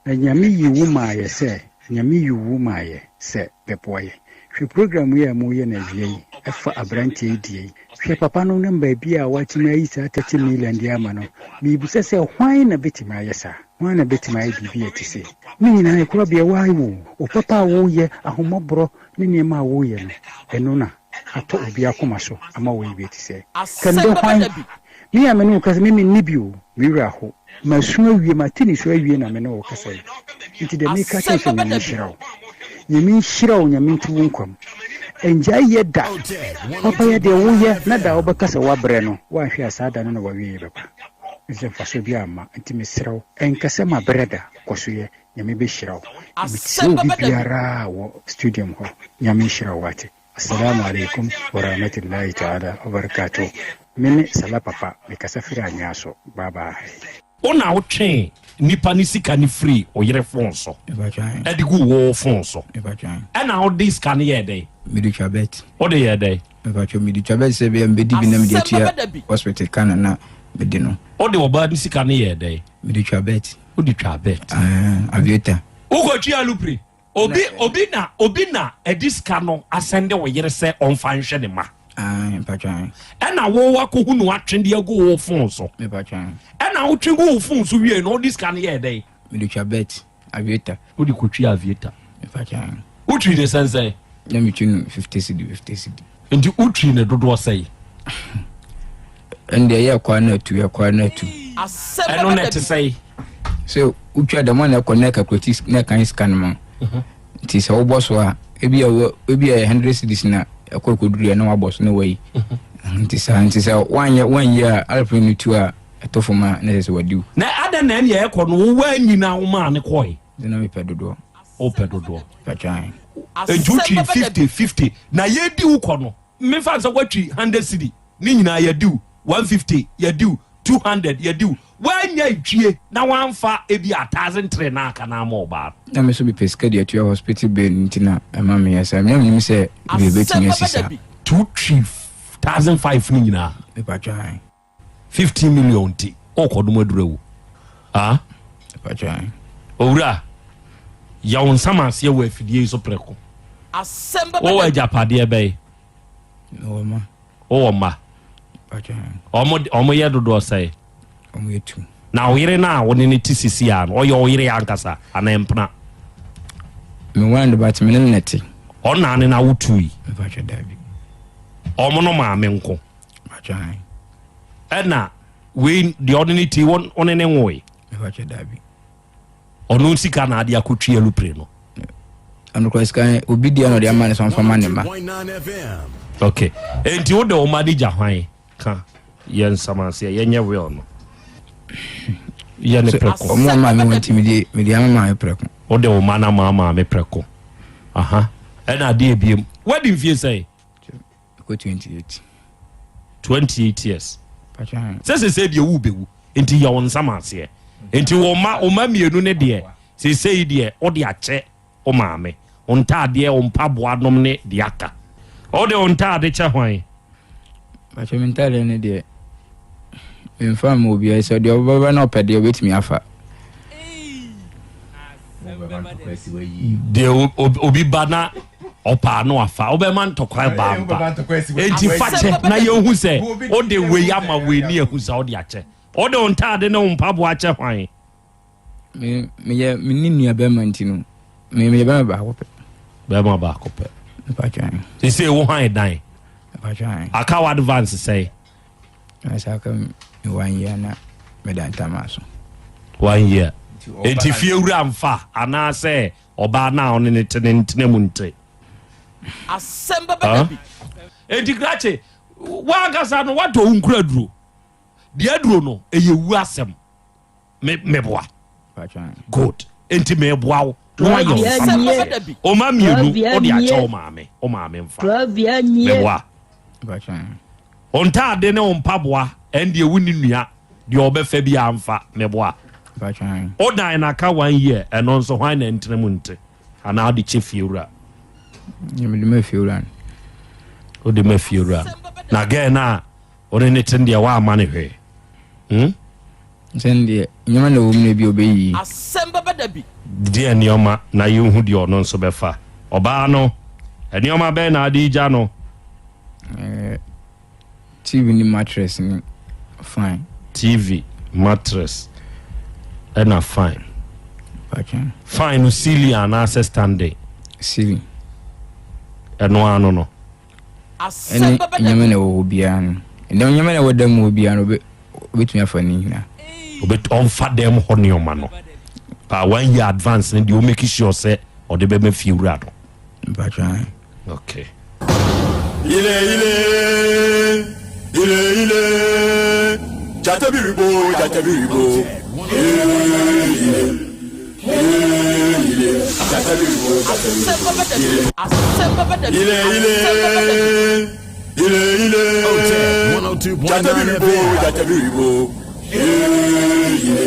na Nyame yi wo maayɛ sɛ Nyame yi wo maayɛ sɛ bɛboa yɛ. Hwɛ program yi a moreyɛ no awia yi ɛfa abranteɛ yi deɛ yi. Hwɛ papa no ne baabi a watumi ayi saa 30 million de ama no. Merebisa sɛ hwan na bɛtumi ayɛ saa? Hwan na bɛtumi ayɛ biribi a ɛte sei? Ne nyinaa ɛkorabea woayɛ o. Wo papa a woreyɛ, ahummɔborɔ ne nneɛma a woreyɛ no, ɛno na atɔ obi akoma so ama woayɛ bi a ɛte sɛɛ. Kɛndɛ hwan? Me a me ne wo kasa, me menni bi o, me werɛ aho. Masu awie, mate nisuo awie na me ne wo kasa yi. Nti deɛ meka kyerɛ wo sɛ Nyame nhyira wo. Nyame nhyira wo, Nyame nto wo nkwa mu. Ɛngyae yɛ da. Papa yɛ deɛ woyɛ na da a wobɛka sɛ woabrɛ no, woanhwɛ a saa da no na w'awieɛ bɛba. Ɛfiri sɛ mfasoɔ biara mma. Nti mesrɛ wo, ɛnka sɛ mabrɛ da, kɔ so yɛ. Nyame bɛhyira wo. Metie obi biara wɔ studium hɔ. Nyame nhyira wo wate. Assalamu alaikum warahmatullahi ta'ala wabarakatuh Me ne Salah Papa me kasa firi anwea so bye bye. Wo na wo twee nipa ne sika no firii wo yere phone so de guu wo phone so ɛna wo de sika no yɛɛ dɛn? Mede twa bet. Wo de yɛɛ dɛn? Mepakyɛw mede twa bet sɛ bia mebɛdi bi na mede atua hospital ka na na mede no. Wo de ɔbaa no sika no yɛɛ dɛn? Mede twa bet. Wo de twaa bet. Aviator. Wo kɔ twaa lupre? Obi obi na obi na ɛde sika no asɛnde wo yere sɛ ɔmfa nhwɛ ne ma. Ɛna wo wakɔhu no atwe de agu wo fon so. Ɛna wotwe gu wo fon so wie no wode sika no yɛɛ dɛn? Mede twa bet aviator. Wode kɔtwi aviator. Wotwi ne sɛnsɛn? Na metwi no 50 cedi 50 cedi. Nti wotwi ne dodoɔ sɛn? Ɛnde ɛyɛ ɛkɔ na atu ɛkɔ na atu. Ɛno na ɛte sɛn? Sɛ wotwa dɛm a na ɛkɔ na ɛkakulati na ɛkan sika no ma mhm. nti sɛ wobɔ so a ebi a ebi a 100 cedis na ɛkɔ ɛkɔduru yɛ na wabɔ so na wayi mhm. nti saa nti sɛ wanyɛ wanyɛ a alapere no tu a ɛtɔ fam a na ɛsɛ sɛ wadiw. Na adɛn na ɛne ɛkɔ no wowɔ anyina wo maa ne kɔe. Nti na mepɛ dodoɔ. Wopɛ dodoɔ. Patwan. Nti wotwi 50 50 na yɛdi wo kɔ no mefa sɛ woatwi 100 cedi ne nyinaa yɛdi wo 150 yɛdi wo 200 yɛdi wo woanya ntwie na woamfa ebi a 1003 na aka na ama ɔbaa no. Na me nso mepɛ sika de atua hospital bill nti na ɛma meyɛ saa. Na menim sɛ ebi ebetumi asi saa. Nti wotwi 1005 no nyinaa. Mepatwan. 15 million nti ɔkɔdom aduru awu ah owura yɛ wo nsam aseɛ wɔ afidie yi so prɛko wowɔ agyapadeɛ bɛyi wowɔ mma ɔmo yɛ dodoɔ sɛe na wo yere no a wo ne ne te sisi a no ɔyɛ wo yere ankasa anaa mpena mewɔ no but me ne no te ɔna ne na wotui ɔmo no maame nko Ɛna wei deɛ ɔne ne ti ɔne ne nwoe. Ɔno sika na ade akɔtwi alupre no. Ɔno kora sika obi deɛ na ɔde ama ne sɛ ɔmfa ma ne ma. Ok, enti wode wo ma de gya hwan ka yɛ nsamaseɛ yɛnyɛ will no yɛ ne prɛko. Ɔmo ɔma me wɔn ti mede mede ama maame prɛko. Wode wo ma no ama maame prɛko. Aha, ɛna adeɛ ebiem. Wadi mfie sɛn? Ɛkɔ 28. 28 years. Sɛ sɛ sɛ deɛ wu bɛwu nti yɛ wo nsam aseɛ nti wo ma wo ma mmienu ne deɛ sesei deɛ wode akyɛ wo maame wo ntaadeɛ wo mpaboa nom ne deɛ aka wode wo ntaade kyɛ hwan? Pakyɛ me ntaadeɛ ne deɛ memfa mma obiara sɛ deɛ ɔbɛba na ɔpɛ deɛ ɔbɛtumi afa. Deɛ obi ba na ɔpaa no afa wobɛma ntɔkwa ba mpa enti fa kyɛ na yɛhu sɛ wode wei ama wei ne yɛhu sɛ wode akyɛ wode wo ntaade ne wo mpaboa akyɛ hwan? Meyɛ mene nua bɛrima nti no meyɛ bɛrima baako pɛ. Bɛrima baako pɛ. Sese wo hwan dan? Aka wo advance sɛe? Na saa ka me one year na meda ntama so. One year. Enti fie wura mfa anaasɛ ɔbaa no a ɔne ne te ne ntena mu nte. Asɛm bɛba da bi. Enti krakye wankasa no watɔ wo nkura duro. Deɛ aduro no ɛyɛ wu asɛm. Me meboa. Good. Enti meboa wo na woayɛ wo nsa ma aseɛ. Wo mma mmienu wode akyɛ wo maame, wo maame mfa. Meboa. Wo ntaade ne wo mpaboa ɛndeɛ wonni nua deɛ ɔbɛfa biara mfa. Meboa. Wo dan no aka one year ɛno nso hwan na ɛntena mu nte anaa wode kyɛ fiewura? Mede ma fiewura no. Wode ma fiewura no. Na gɛɛ no a wo ne ne te no deɛ woamma no hwee. Hmm? Sɛ deɛ nneɛma na ɛwɔ mu no bi ɔbɛyi. Asɛm bɛba da bi. Deɛ nneɛma na yɛnhu deɛ ɔno nso bɛfa. Ɔbaa no, nneɛma bɛn na ade gya no? Eh, TV ne mattress ne fine. TV, mattress ɛna fine. Fine no ceiling anaasɛ standing? Ceiling. Ɛno ano no. Ɛne nneɛma na ɛwɔ hɔ biara no. Nneɛma na ɛwɔ dan mu hɔ biara no obetumi afa ne nyinaa. Ɔmfa dan mu hɔ nneɛma no. Pa one year advance ne deɛ o make sure sɛ ɔde bɛma fie wura no. Mpatwa. Okay. Ile ile ile ile jata biribo jata biribo ile ile ile jata biribo jata biribo ile ile ile ile jata biribo jata biribo ile ile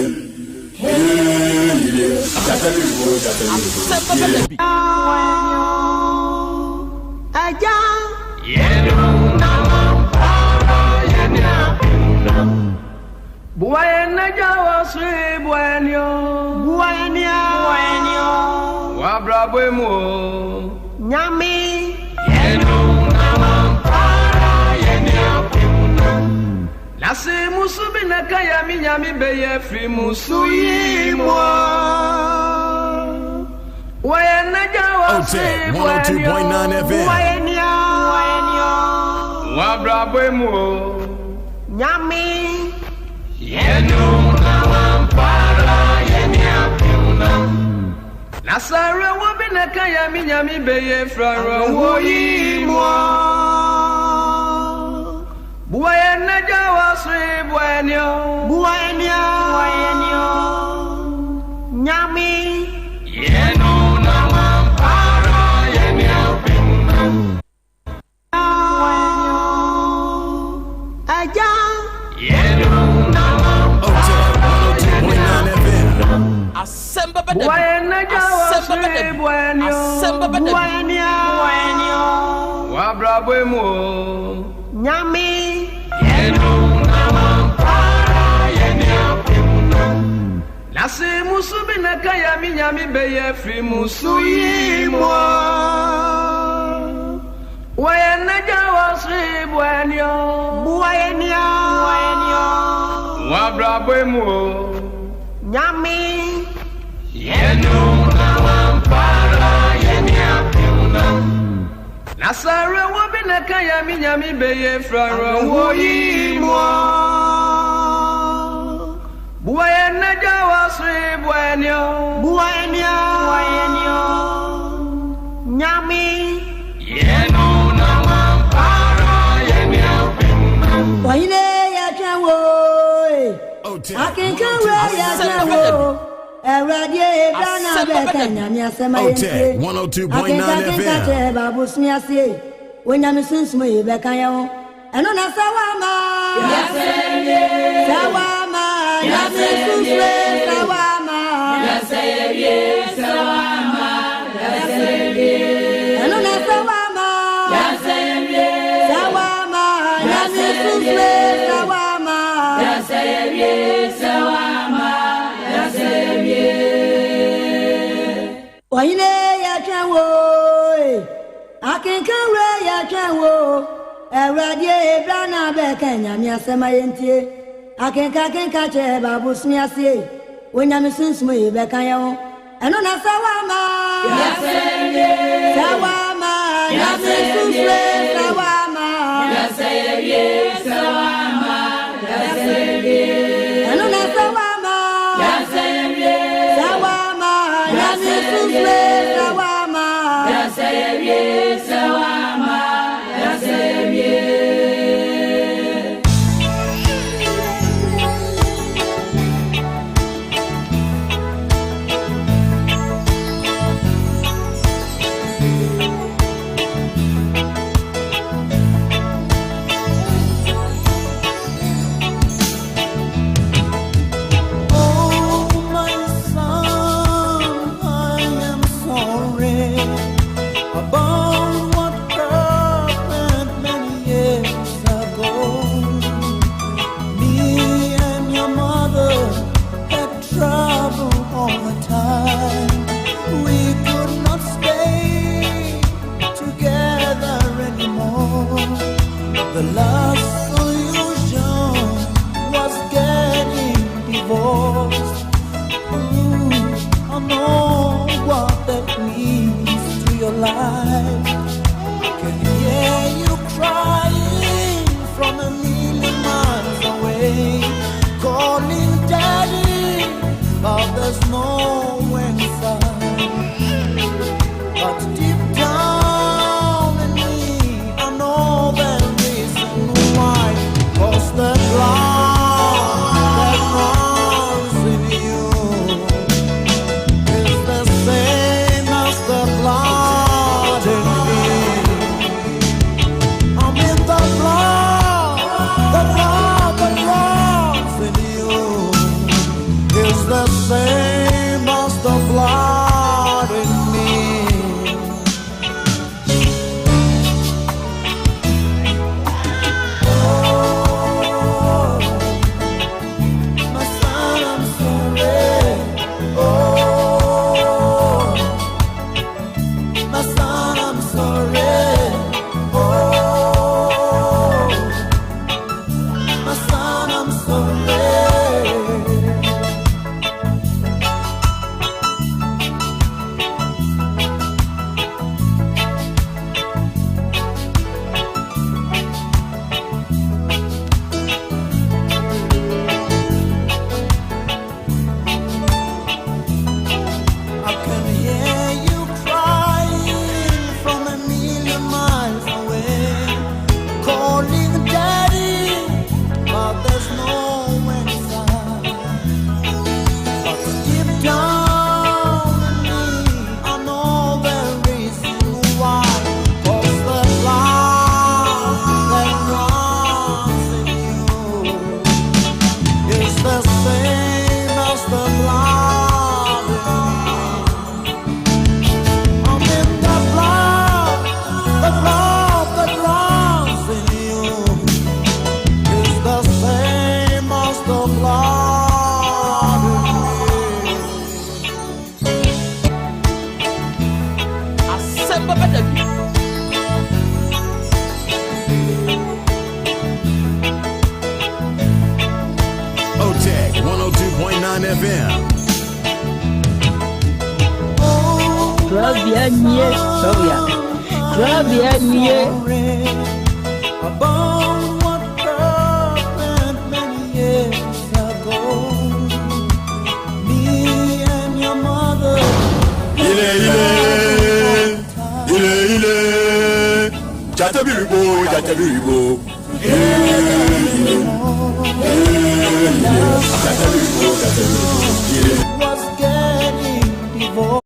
ile jata biribo jata biribo. Ẹja. Nyame. Nase musu bi na kaya mi nyame bɛyɛ firi musu yi mu wɔyɛ n'agya wɔ se Otec 102.9 FM. Wabrabɔ mu o. Nyame. Yɛnum na wampara yɛne apem na. Nasare wo bi na kaya mi nyame bɛyɛ firi awerɛhoɔ yi mu Buwaye n'agya wɔ se buwaye Buwaye Nyame. Yɛnum na wampara yɛne apem na. Ẹja. Yɛnum na Otec 102.9 FM. Asɛm bɛba da bi. Buwaye n'agya wɔ Asɛm se bɛba da bi. buwaye Asɛm bɛba da bi. Wabrabɔ mu o. Nyame. Yɛnum na wampara yɛne apem na. Nase musu bi na kaya mi nyame bɛyɛ firi musu yi mu Wɔyɛ n'agya wɔ se buwaye Buwaye Wabrabɔ mu o. Nyame. Yɛnum na wampara yɛne apem na. Nasare wo bi na kaya mi nyame bɛyɛ firi awerɛhoɔ yi mu Buwaye n'agya wɔ se buwaye Buwaye Nyame. Yɛnum na wampara yɛne apem na. Wahine yɛtwɛn wo akenkan wura yɛtwɛn wo Awurade ebra na bɛka nyame asɛm ayɛ Otec ntie 102.9 akenka FM. kyerɛ baabosome ase onyame sunsum yi bɛka yɛ ho ɛno na sɛ woama sɛ woama nyame sunsum sɛ woama ɛno na sɛ woama sɛ woama nyame sunsum sɛ woama Ɔhene yɛtwɛn wo akenkan wura yɛtwɛn wo Awurade ebra na bɛka nyame asɛm ayɛ ntie akenka akenka kyerɛ baabosome ase onyame sunsum yi bɛka yɛ ho ɛno na sɛ woama sɛ woama nyame sunsum sɛ woama ɛno na sɛ woama sɛ woama nyame sunsum sɛ woama there's no answer. But deep down in me, I know the reason why. 'Cause the blood that runs in you is the same as the blood in me. I mean the blood that runs in you is the same as the blood in me. Oh, my son, I'm sorry. Oh, my son, I'm sorry. Oh, my son, I'm sorry. I can hear you crying from a million miles away, calling daddy, but there's no answer. But deep down in me, I know the reason why. 'Cause the blood that runs in you is the same as the blood in me. I'm in the blood that runs in you is the same as the blood in me. Asɛm bɛbɛ da bi. OTEC 102.9 FM. Kurabea nie, kurabea. Kurabea nie. About what happened many years ago. Me and your mother. Ile ile ile ile Jatebiribo jatebiribo ile ile ile Jatebiribo jatebiribo ile. Was getting divorced.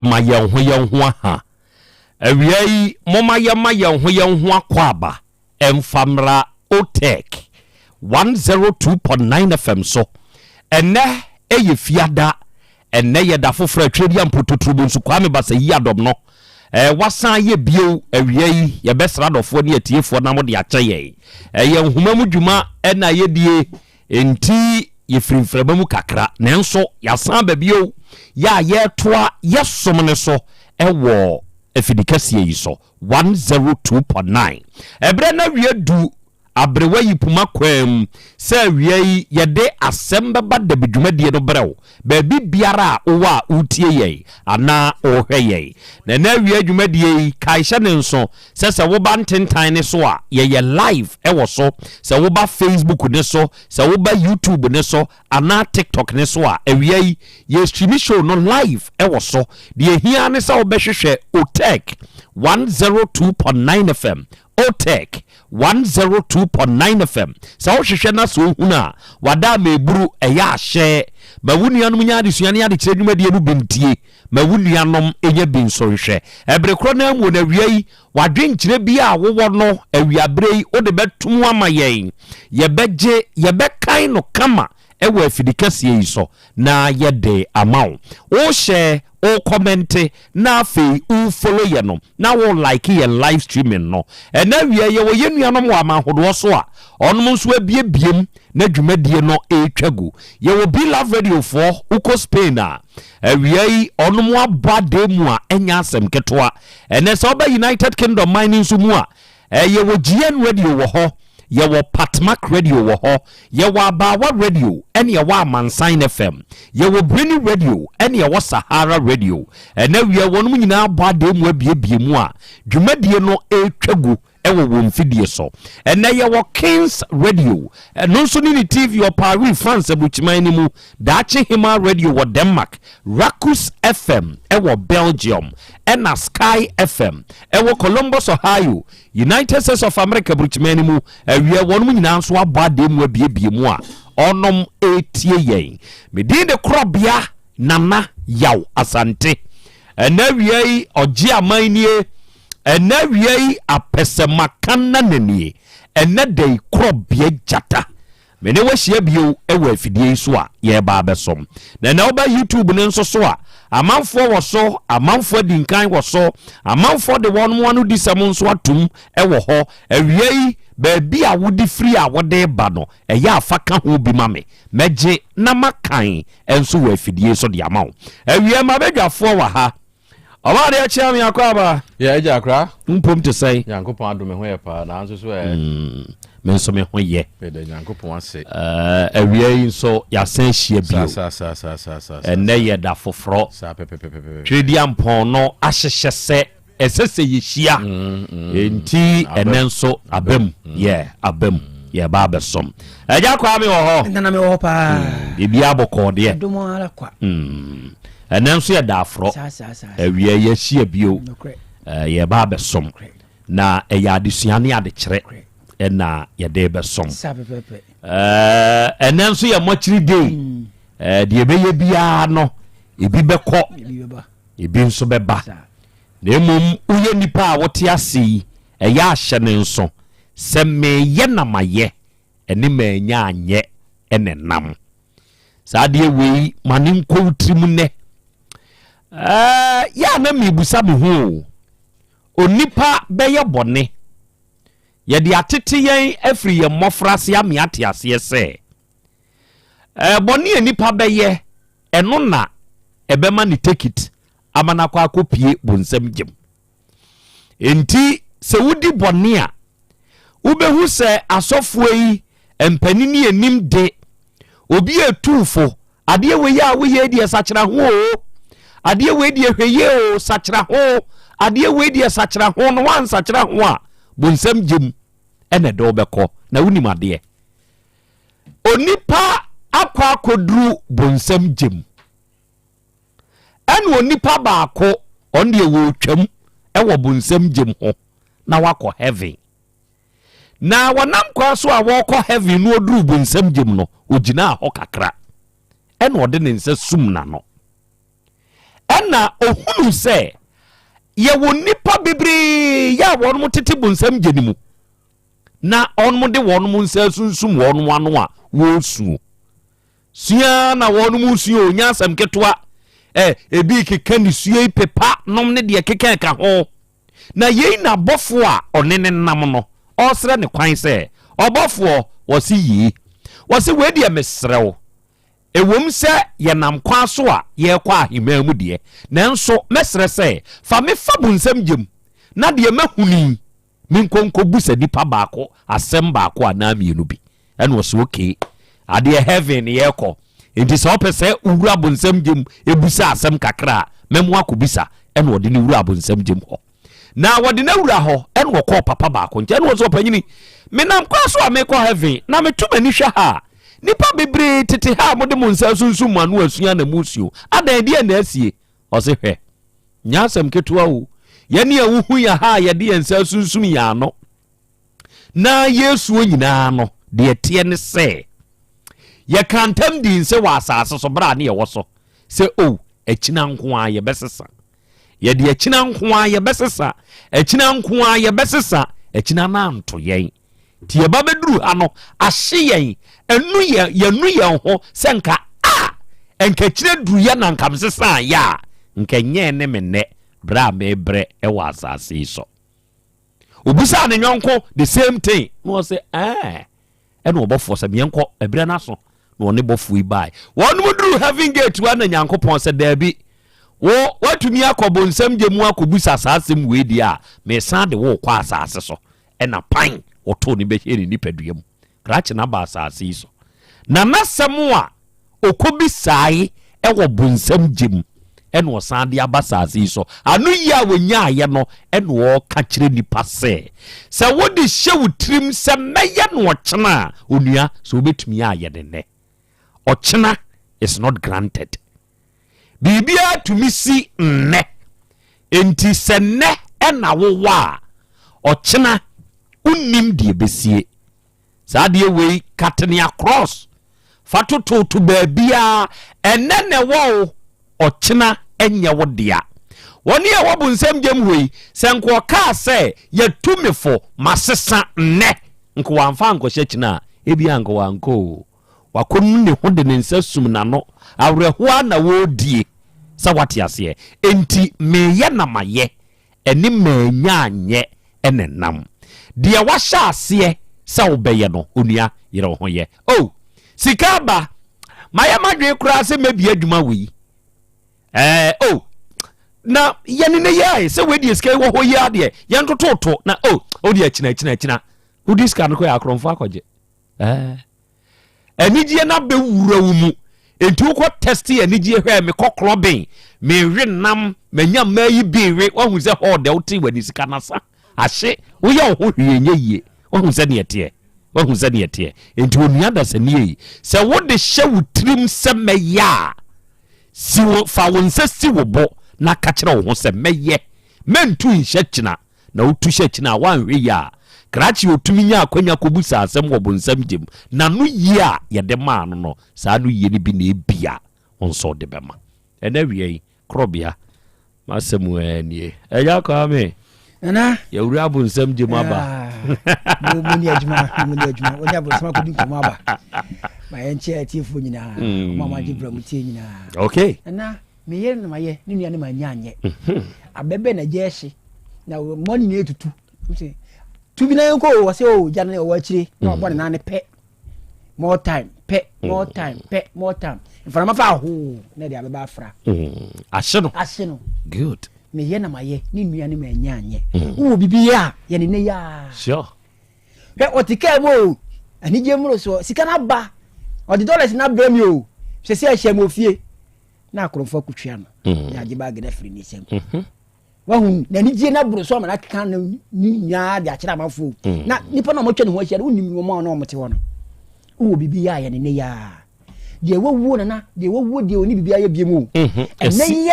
Ma yɛn ho yɛn ho aha. Awia yi, momma yɛmma yɛn ho yɛn ho akwaaba mfa mmra OTEC 102.9 FM so. Ɛnnɛ yɛ Fiada. Ɛnnɛ yɛ da foforɔ a Twedeɛ Mpototurobo nso Kwame Basayi Adɔm no. Eh, wasan ayɛ bio awia yi, yɛbɛsra adɔfoɔ ne atiefoɔ na mode akyɛ yɛn. Ɛyɛ nhoma mu dwuma na yɛdie, enti yɛfiri mframa mu kakra, nanso yɛasan aba bio yɛ a yɛretoa yɛ som no so wɔ afidikɛseɛ yi so, 102.9. Ɛberɛ no awie du Aberewa yi poma kwaa mu sɛ awia yi yɛde asɛm bɛba dabi dwumadie no brɛ wo baabi biara a wowɔ a woretie yɛn anaa worehwɛ yɛn. Na ɛnɛ awia dwumadie yi, kae hyɛ no nso sɛ sɛ woba ntentan no so a yɛyɛ live wɔ so, sɛ woba Facebook no so, sɛ woba YouTube no so anaa TikTok no so a, awia yi yɛ stream show no live wɔ so. Deɛ ɛhia ara ne sɛ wobɛhwehwɛ Otec 102.9 FM, Otec 102.9 FM. Sɛ wohwehwɛ na sɛ wohunu a, wada ama eburu, ɛyɛ ahyɛ. Ma wo nuanom nya adesua ne adekyerɛ dwumadie no bi ntie. Ma wo nuanom nya bi nso nhwɛ. Ɛbere korɔ no ara mu no, awia yi, w'adwenkyerɛ bi a wowɔ no awiaberɛ yi, wode bɛto mu ama yɛn. Yɛbɛgye, yɛbɛkan no kama wɔ afidikɛseɛ yi so na yɛde ama wo. Wo share, wo kɔmɛnte na afei wo follow yɛ no na wo like yɛn live streaming no. Ɛnɛ awia yi yɛwɔ yɛn nuanom wɔ aman hodoɔ so a ɔnom nso abiebiem na dwumadie no retwa gu. Yɛwɔ Be Love Radio foɔ, wokɔ Spain a awia yi ɔnom abɔ adee mu a ɛnyɛ asɛm ketewa. Ɛnɛ sɛ woba United Kingdom man no nso mu a Yɛwɔ GN Radio wɔ hɔ, yɛwɔ Patmak Radio wɔ hɔ, yɛwɔ Abaawa Radio ɛne yɛwɔ Amansan FM, yɛwɔ Birni Radio ɛne yɛwɔ Sahara Radio. Ɛnɛ awia wɔnom nyinaa abɔ adeɛ mu abiebie mu a dwumadie no retwa gu wɔ wɔn mfidie so. Ɛnɛ yɛwɔ Kings Radio, ɛno nso ne ne TV wɔ Paris, France aburukyiman no mu, Daakye Hemaa Radio wɔ Denmark, Rakus FM wɔ Belgium, ɛna Sky FM wɔ Columbus, Ohio, United States of America burukyiman no mu. Awia wɔnom nyinaa nso abɔ adeɛ mu abiebie mu a ɔnom retie yɛn. Me din de Korɔbea Nana Yaw Asante. Ɛnɛ awia yi ɔgye aman nie. Ɛnɛ awia yi apɛsɛmaka nana nie. Ɛnɛ da yi Korɔbea Gyata. Me ne wo ahyia bio wɔ afidie yi so a yɛreba abɛsom. Na ɛnɛ woba YouTube no nso so a, amanfoɔ wɔ so, amanfoɔ adi nkan wɔ so, amanfoɔ de wɔn ano disɛm nso atum wɔ hɔ. Awia yi, baabi a wode firi a wode reba no, ɛyɛ a fa ka ho bi ma me. Mɛgye na makan nso wɔ afidie so de ama wo. Awia, m'abadwafoɔ wɔ ha. Ɔba adeɛ kyea me akɔ aba. Yɛ agya akora. Mpom te sɛn. Nyankopɔn adom me ho yɛ paa na nso so ɛ. Mm, me nso me ho yɛ. Meda Nyankopɔn ase. Uh, awia yi nso yɛasan ahyia bio. Sa sa sa sa sa. Ɛnnɛ yɛ da foforɔ. Sa pɛpɛpɛpɛpɛ. Twereduampɔn no ahyehyɛ sɛ ɛsɛ sɛ yɛhyia. Enti ɛnnɛ nso abam. Yɛ abam. Yɛba abɛsom. Agya Kwame wɔ hɔ. Nana me wɔ hɔ paa. Biribiara bɔkɔɔ deɛ. Adom ara kwa. Ɛnɛ nso yɛ da aforɔ. Awia yɛahyia bio. Yɛba abɛsom. Na ɛyɛ adesua ne adekyerɛ ɛna yɛde bɛsom. Ɛnɛ nso yɛ mɔkyere day. Deɛ ɛbɛyɛ biara no, ebi bɛkɔ, ebi nso bɛba. Na mmom woyɛ nipa a wote ase yi, ɛyɛ ahyɛ ne nso sɛ meyɛ na mayɛ, ɛne manya anyɛ ɛna ɛnam. Saa adeɛ wei ma ne nkɔ wo tirim nnɛ. Ɛɛ yɛ a na mebusa me ho o. Onipa bɛyɛ bɔne. Yɛde atete yɛn afiri yɛn mmɔfraase ame ate aseɛ sɛ ɛɛ bɔne a nipa bɛyɛ ɛno na ɛbɛma ne tekit ama no akɔ akɔpie bonsam gyam. Enti sɛ wodi bɔne a, wobɛhu sɛ asɔfoɔ yi mpanini anim de obi etu fo adeɛ wei a woyɛ deɛ sakyera ho o adeɛ wei deɛ hwɛ yie o sakyera ho adeɛ wei deɛ sakyera ho no wansakyera ho a bonsam gyem ɛna ɛde wobɛkɔ na wonim adeɛ onipa akɔ akɔduru bonsam gyem Ɛna onipa baako ɔno deɛ wɔretwam wɔ bonsam gyem ho na wakɔ heaven. Na wɔnam kwan so a wɔrekɔ heaven no ɔduruu bonsam gyem no, ɔgyinaa hɔ kakra. Ɛna ɔde ne nsa sum n'ano. Ɛna ɔhunuu sɛ yɛwɔ nnipa bebree yɛ a wɔn tete bonsam gye no mu na wɔn de wɔn nsa asunsum wɔn ano a wɔresuo. Sua ara na wɔnom resua o, nyɛ asɛm ketewa. ɛ ebi keka nisuo yi pepa nom ne deɛ keka ɛka ho. Na yei na bɔfoɔ a ɔne ne nam no ɔresrɛ ne kwan sɛ, Ɔbɔfoɔ, wɔse yei. Wɔse wei deɛ mesrɛ wo, ɛwom sɛ yɛnam kwan so a yɛrekɔ ahemman mu deɛ, nanso mɛsrɛ sɛ fa me fa bonsam gyam, na deɛ mahunu yi, menkɔ nkɔbusa nipa baako asɛm baako anaa mmienu bi. Ɛna ɔsɛ okay, adeɛ heaven ne yɛrekɔ, nti sɛ ɔpɛ sɛ wowura bonsam gyam ɛbusa asɛm kakra a, mɛmo akɔbisa. Ɛna ɔde ne wura bonsam gyam hɔ. Na wɔde no awura hɔ, ɛna ɔkɔɔ papa baako nkyɛn, ɛna ɔsɛ ɔpanyini, menam kwan so a mekɔ heaven, na meto m'ani hwɛ ha a, nipa bebree tete ha a mode mo nsa asunsum mo ano asua na musuo, adan deɛ na asie? Ɔse hwɛ, nyɛ asɛm ketewa o, yɛne a wohu yɛ ha a yɛde yɛn nsa asunsum yɛn ano na yɛsuo nyinaa no, deɛ ɛteɛ ne sɛ yɛka ntam dii nse wɔ asase so berɛ a ne yɛwɔ so sɛ o akyina nko a yɛbɛsesa, yɛde akyina nko a yɛbɛsesa, akyina nko a yɛbɛsesa, akyina no anto yɛn. Nti yɛba bɛduru ha no, ahye yɛn, ɛnu yɛ, yɛnu yɛn ho sɛ nka a, nka akyire duru yɛ na nka mesesa yɛ a, nka nyɛɛ ne me nnɛ berɛ a mebrɛ wɔ asase yi so. Obisaa ne yɔnko the same thing na ɔsɛ ɛɛ, ɛna ɔbɔfoɔ sɛ meɛnkɔ, ɛberɛ no aso, na ɔne bɔfoɔ yi bae. Wɔnom duru heaven gate wa na Nyankopɔn sɛ daabi, wo watumi akɔ bonsam gye mu akɔbusa saa asɛm wei deɛ a, mesan de wo kɔ asase so. Ɛna pan wɔtoo ne bɛhyɛ ne nipadua mu. Krakye no aba asase yi so. Na n'asɛm a ɔkɔbisae wɔ bonsam gye mu ɛna ɔsan de aba asase yi so. Ano yie a wɔnyaeɛ no ɛna ɔreka kyerɛ nipa sɛ, sɛ wode hyɛ wo tirim sɛ mɛyɛ no ɔkyena a, onua, sɛ wobɛtumi ayɛ ne nnɛ. Ɔkyena is not granted. Biribiara tumi si nnɛ. Enti sɛ nnɛ ɛna wowɔ a, ɔkyena wonnim deɛ ɛbɛsie. Saa adeɛ wei katene across fa tototo baabiara, ɛnɛ na ɛwɔ wo, ɔkyena ɛnyɛ wo dea. Wɔne a ɛwɔ bonsam gyam hɔ yi, sɛ nka ɔkaa sɛ yɛtu me fo masesa nnɛ, nka wamfa ankɔhyɛ kyena a, ebia nka wankɔ o. Wakɔnu ne ho de ne nsa sum n'ano, awerɛhoɔ ara na wɔredie, sɛ wate aseɛ. Enti meyɛ na mayɛ, ɛne mannya anyɛ na ɛnam. Deɛ wahyɛ aseɛ sɛ wobɛyɛ no, onua, yere wo ho yɛ. Oh, sika aba, mayɛ m'adwene koraa sɛ mɛbie adwuma wei. Ɛɛ, oh, na yɛne ne yɛe sɛ wei deɛ sika yi wɔ hɔ yi adeɛ, yɛntototo na oh, o deɛ akyina akyina akyina. Wodi sika no kɔ yɛ akorɔmfo akɔgye. Ɛɛ. Anigyeɛ no abɛwura wo mu. Enti wokɔ tɛste anigyeɛ hwɛ, mekɔ clubbing, mewe nam, manya mmaa yi bi we, wahu sɛ hɔ dɛ wote w'ani sika no asa ahye, woyɛ wo ho hwee nyɛ yie, wahu sɛ neɛ teɛ, wahu sɛ neɛ teɛ. Enti onua dasani ei, sɛ wode hyɛ wo tirim sɛ mɛyɛ a, si wo, fa wo nsa si wo bo na ka kyerɛ wo ho sɛ mɛyɛ, mɛntu nhyɛ kyena. Na wotu hyɛ kyena a, woanhwɛ yie a, krakye a ɔtumi nya akwanya kɔbusa asɛm wɔ bonsam gya mu, n'ano yie a yɛde maa no no, saa ano yie no bi na ebia wo nso wode bɛma. Ɛnnɛ awia yi, korɔbea, m'asɛm ara nie. Agya Kwame, Nana. Yɛwura abonsam gya mu aba. Mo ni adwuma, mo ni adwuma. Wo ne abonsam akɔdi nkɔmmɔ aba. Ma yɛnkyɛ atiefoɔ nyinaa. Mo a moagye berɛ mo tie nyinaa. Okay. Nana. Me yere na mayɛ, ne nua ne manya anyɛ. Mhm. Abɛbɛ na gya ɛhye, na mmɔ ne nyinaa tutu. Tu bi na yɛnkɔ o, wɔsɛ o gya no ɔwɔ akyire, na ɔbɔ ne nan ne pɛ. More time, pɛ, more mm. time, pɛ, more time. Mframa fa ahoo, na ɛde abɛbɛ afra. Mm. Ahye no. Ahye no. Good. Me yɛ na mayɛ, ne nua ne manya anyɛ. Mm. Wowɔ bibi yɛ a, yɛ ne ne yɛ a. Sure. Hwɛ ɔte kaa mu o, anigye mmoro soɔ, sika no aba, ɔde dollars no abrɛ mi o, sɛ sɛ ɛhyɛ mu ofie. na akorɔmfo akotwia no mm. na agye baage no afiri ne nsam mhm. wahu n'anigye no aboro so ama no akeka no ne nyinaa de akyerɛ amanfoɔ mm. na nipa no a wɔatwa ne ho ahyia no wonim wɔn a na wɔte hɔ no wowɔ biribi yɛ a yɛ ne ne yɛ a deɛ wawuo nana deɛ wawuo deɛ ɔne biribi ayɛ bie mu o mhm. ɛnɛ yi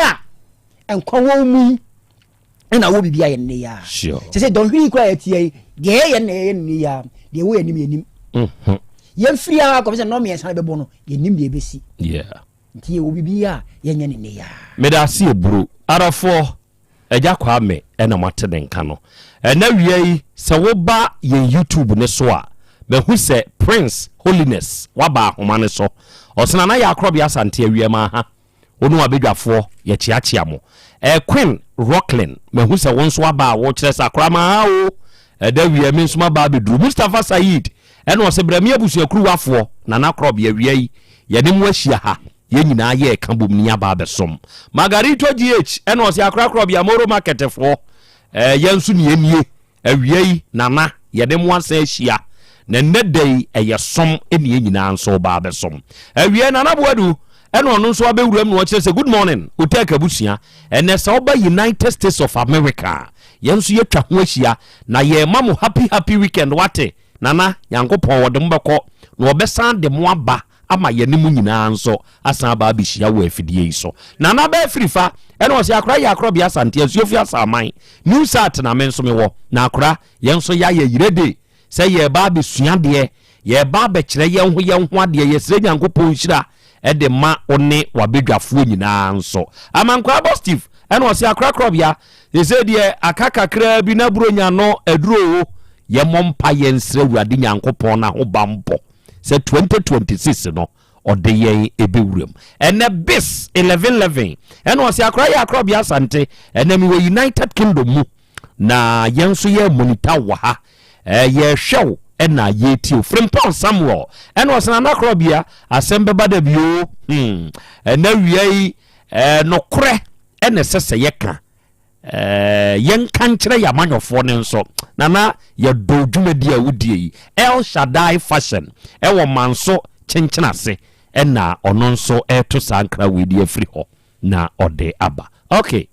a nkwa wɔ mu yi ɛna wɔ biribi ayɛ ne yɛ a sɛ sɛ dɔnhwere yi koraa yɛtia yi deɛ yɛyɛ no na yɛyɛ no yɛ a deɛ ɛwɔ yɛnim yɛnim mhm. yɛmfiri a kɔmɛ sɛ nnɔ mmiɛnsa no bɛbɔ no yɛnim deɛ ɛbɛsi Nti yɛwɔ biribi yɛ a yɛnyɛ no nnɛ yi ara. Meda ase aburo. Adɔfoɔ, Agya Kwame na moate ne nka no. Ɛnnɛ awia yi, sɛ woba yɛn YouTube no so a, mahu sɛ Prince Holiness waba ahoma no so. Ɔse Nana Yaa Korɔbea Asante Awiamaa ha. Wo ne w'abadwafoɔ, yɛkyeakyea mo. Eh, Queen Rocklin, mahu sɛ wo nso aba a wokyerɛ sɛ akora ma ha o. Ɛda wia me nso maba abɛduru. Mustapha Said, ɛna ɔsɛ brɛ me abusuakuruwafoɔ, Nana Korɔb, awia yi, yɛne mo ahyia ha. Yɛn nyinaa yɛreka bom ne yɛaba abɛsom. Margarito GH, ɛna ɔsɛ akora Korɔb, Yamoro Marketfoɔ, eh, yɛn nso ne yɛnie. Awia yi, Nana, yɛne mo asan ahyia, na nnɛ da yi, ɛyɛ som ne yɛn nyinaa nso reba abɛsom. Awia yi, Nana Boadu, ɛna ɔno nso abɛwura mu na ɔkyerɛ sɛ, Good morning, Otek abusua. Ɛnnɛ, sɛ woba United States of America a, yɛn nso yɛatwa ho ahyia, na yɛrema mo happy happy weekend, woate? Nana, Nyankopɔn, ɔde mo bɛkɔ, na ɔbɛsan de mo aba ama yɛne mo nyinaa nso asan aba abɛhyia wɔ afidie yi so. Nana bɛɛ firi fa, ɛna ɔse akora yɛ akorɔbea Asante Asuofie Asaman, New Sat na me nso mewɔ, na akora yɛn nso yɛayɛ yerede sɛ yɛreba abɛsua adeɛ, yɛreba abɛkyerɛ yɛn ho yɛn ho adeɛ, yɛsrɛ Nyankopɔn nhyira de ma wo ne w'abadwafoɔ nyinaa nso. Amankwaa Bɔ Steve, ɛna ɔse akora korɔbea, seesei deɛ aka kakraa bi na Buronya no aduro o, yɛmmɔ mpaeɛ nsrɛ Awurade Nyankopɔn n'ahobanbɔ sɛ 2026 no ɔde yɛn ɛbɛwura mu. Ɛnɛ bis 11:11 ɛna ɔsɛ akora yɛ akorɔbea Asante ɛnɛ mewɔ United Kingdom mu na yɛn nso yɛ monitor wɔ ha yɛhwɛ wo ɛna yɛtie wo. Frimpong Samuel ɛna ɔsɛ nana akorɔbea asɛm bɛba da bio ɛnɛ wia yi nokorɛ ɛna ɛsɛ sɛ yɛka Eh, yɛnka nkyerɛ yɛn amanyɔfoɔ no nso. Nana, yɛdɔ wo dwumadie a wodie yi. El Shaddai Fashion ɛwɔ Manso kyenkyen ase ɛna ɔno nso ɛreto saa nkra wei de afiri hɔ na ɔde aba. Ok,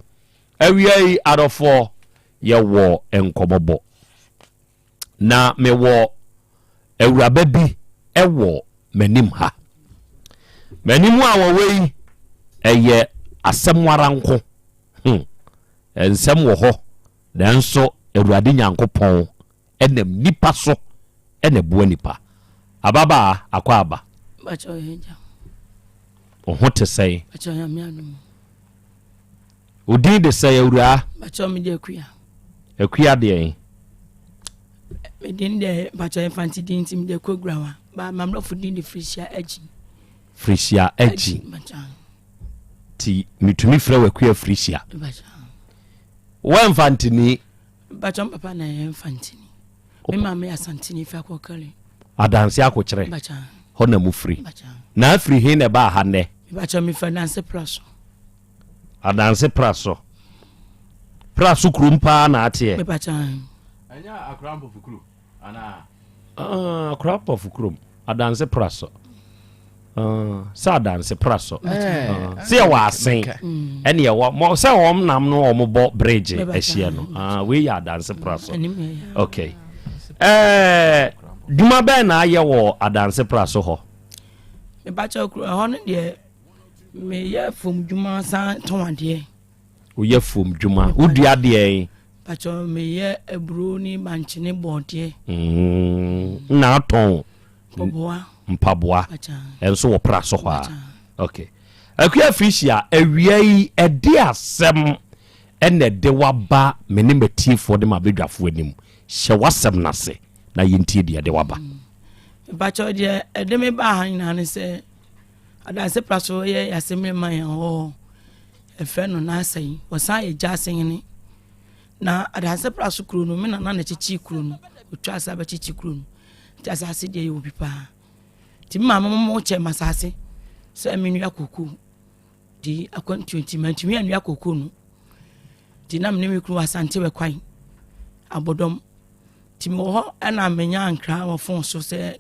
awia yi adɔfoɔ yɛwɔ nkɔmmɔbɔ. Na mewɔ awuraba bi wɔ m'anim ha. M'anim a wɔwɔ yi, ɛyɛ asɛm ara nko. Nsɛm wɔ hɔ, nanso Awurade Nyankopɔn nam nipa so na ɛboa nipa. Ababaa, akɔ aba. Wo ho te sɛn? Wo din de sɛn awuraa? Mpakyɛw me de Akua. Akua deɛn? Me din de mpakyɛw Mfante din nti me de Akua Gurawa. Ba mamrɔfo din de Firihyia Agyi. Firihyia Agyi. Ti metumi frɛ wo Akua Firihyia. Wo Mfanteni? Mpakyɛw papa na ɛyɛ Mfanteni. Me maame yɛ Asanteni fi Akɔkɔre. Adanse Akokyerɛ. Hɔ na mo firi. Na afiri he na ɛbaa ha nnɛ? Mpakyɛw me firi Adanse Pra so. Adanse pra so. Pra so kurom paa na ateɛ. Ɛnyɛ akora mpɔfo kurom anaa? Ah, akora mpɔfo kurom. Adanse pra so. Ah, sɛ adanse pra so. Eh. Ah, sɛ yɛwɔ asen. Mm. Ɛne yɛwɔ mɔ sɛ wɔn nam no wɔn bɔ bridge ahyia no. Ah, wei yɛ adanse pra so. Okay. Eh, dwuma bɛn na ayɛ wɔ adanse pra so hɔ? Mebakyɛ kuro ɛhɔ no deɛ Meyɛ fam dwuma san tɔn adeɛ. Woyɛ fam dwuma. Wodua deɛn? Pakyɛ meyɛ aburo ne bankye ne bɔɔdeɛ. Na atɔn mpaboa. Mpaboa. Ɛnso wɔ pra so hɔ a. Okay. Akua Felicia, awia yi ɛde asɛm ɛna ɛde waba me ne matiefoɔ ne m'abadwafoɔ anim. Hyɛ w'asɛm no ase na yɛntie deɛ ɛde waba. Mpakyɛ deɛ ɛde me baa ha nyinaa ne sɛ Adanse pra so yɛ Yasemire man a ɔwɔ hɔ. Yɛfrɛ no Naasɛn. Wɔsan yɛ Gyaase hene. Na Adanse pra so kuro no, me nana na ɛkyekyee kuro no. Ɔtwa asa bɛkyekye kuro no. Nti asase deɛ yɛwɔ bi paa. Nti me maame mo kyɛ ma asase sɛ menua koko. Nti akwantuo nti mantumi anua koko no. Nti na me ne me kunu wɔ Asante Bɛkwan, Abɔdɔm. Nti mewɔ hɔ ɛna menya nkra wɔ fon so sɛ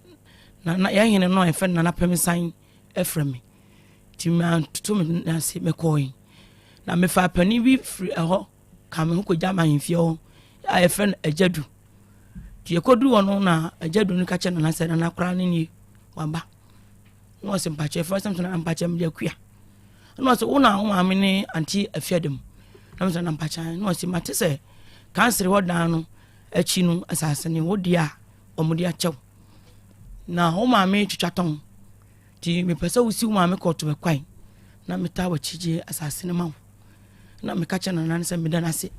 nana yɛn hene no a yɛfrɛ no Nana Pɛmsan frɛ me. Nti mantoto me nan ase mekɔe. Na mefaa panin bi firi ɛhɔ ka me ho kɔgya m'ahemfie hɔ a yɛfrɛ no Agyadu. Nti yɛkɔduru hɔ no na Agyadu no ka kyerɛ Nana sɛ Nana koraa no nie waba. Na ɔsɛ mpakyɛ fɛ sɛ Nana mpakyɛ mede akua. Na ɔsɛ wo na wo maame ne ante afiadam. Na mesɛ Nana mpakyɛ na ɔsɛ mate sɛ kansere hɔ dan no akyi no asase no wo deɛ a wɔde akyɛ wo na wo maame twitwa tɔn nti mepɛ sɛ wosi wo maame kɔɔto bɛkwan na metaa w'akyi gye asase no ma wo na meka kyerɛ nana no sɛ meda no ase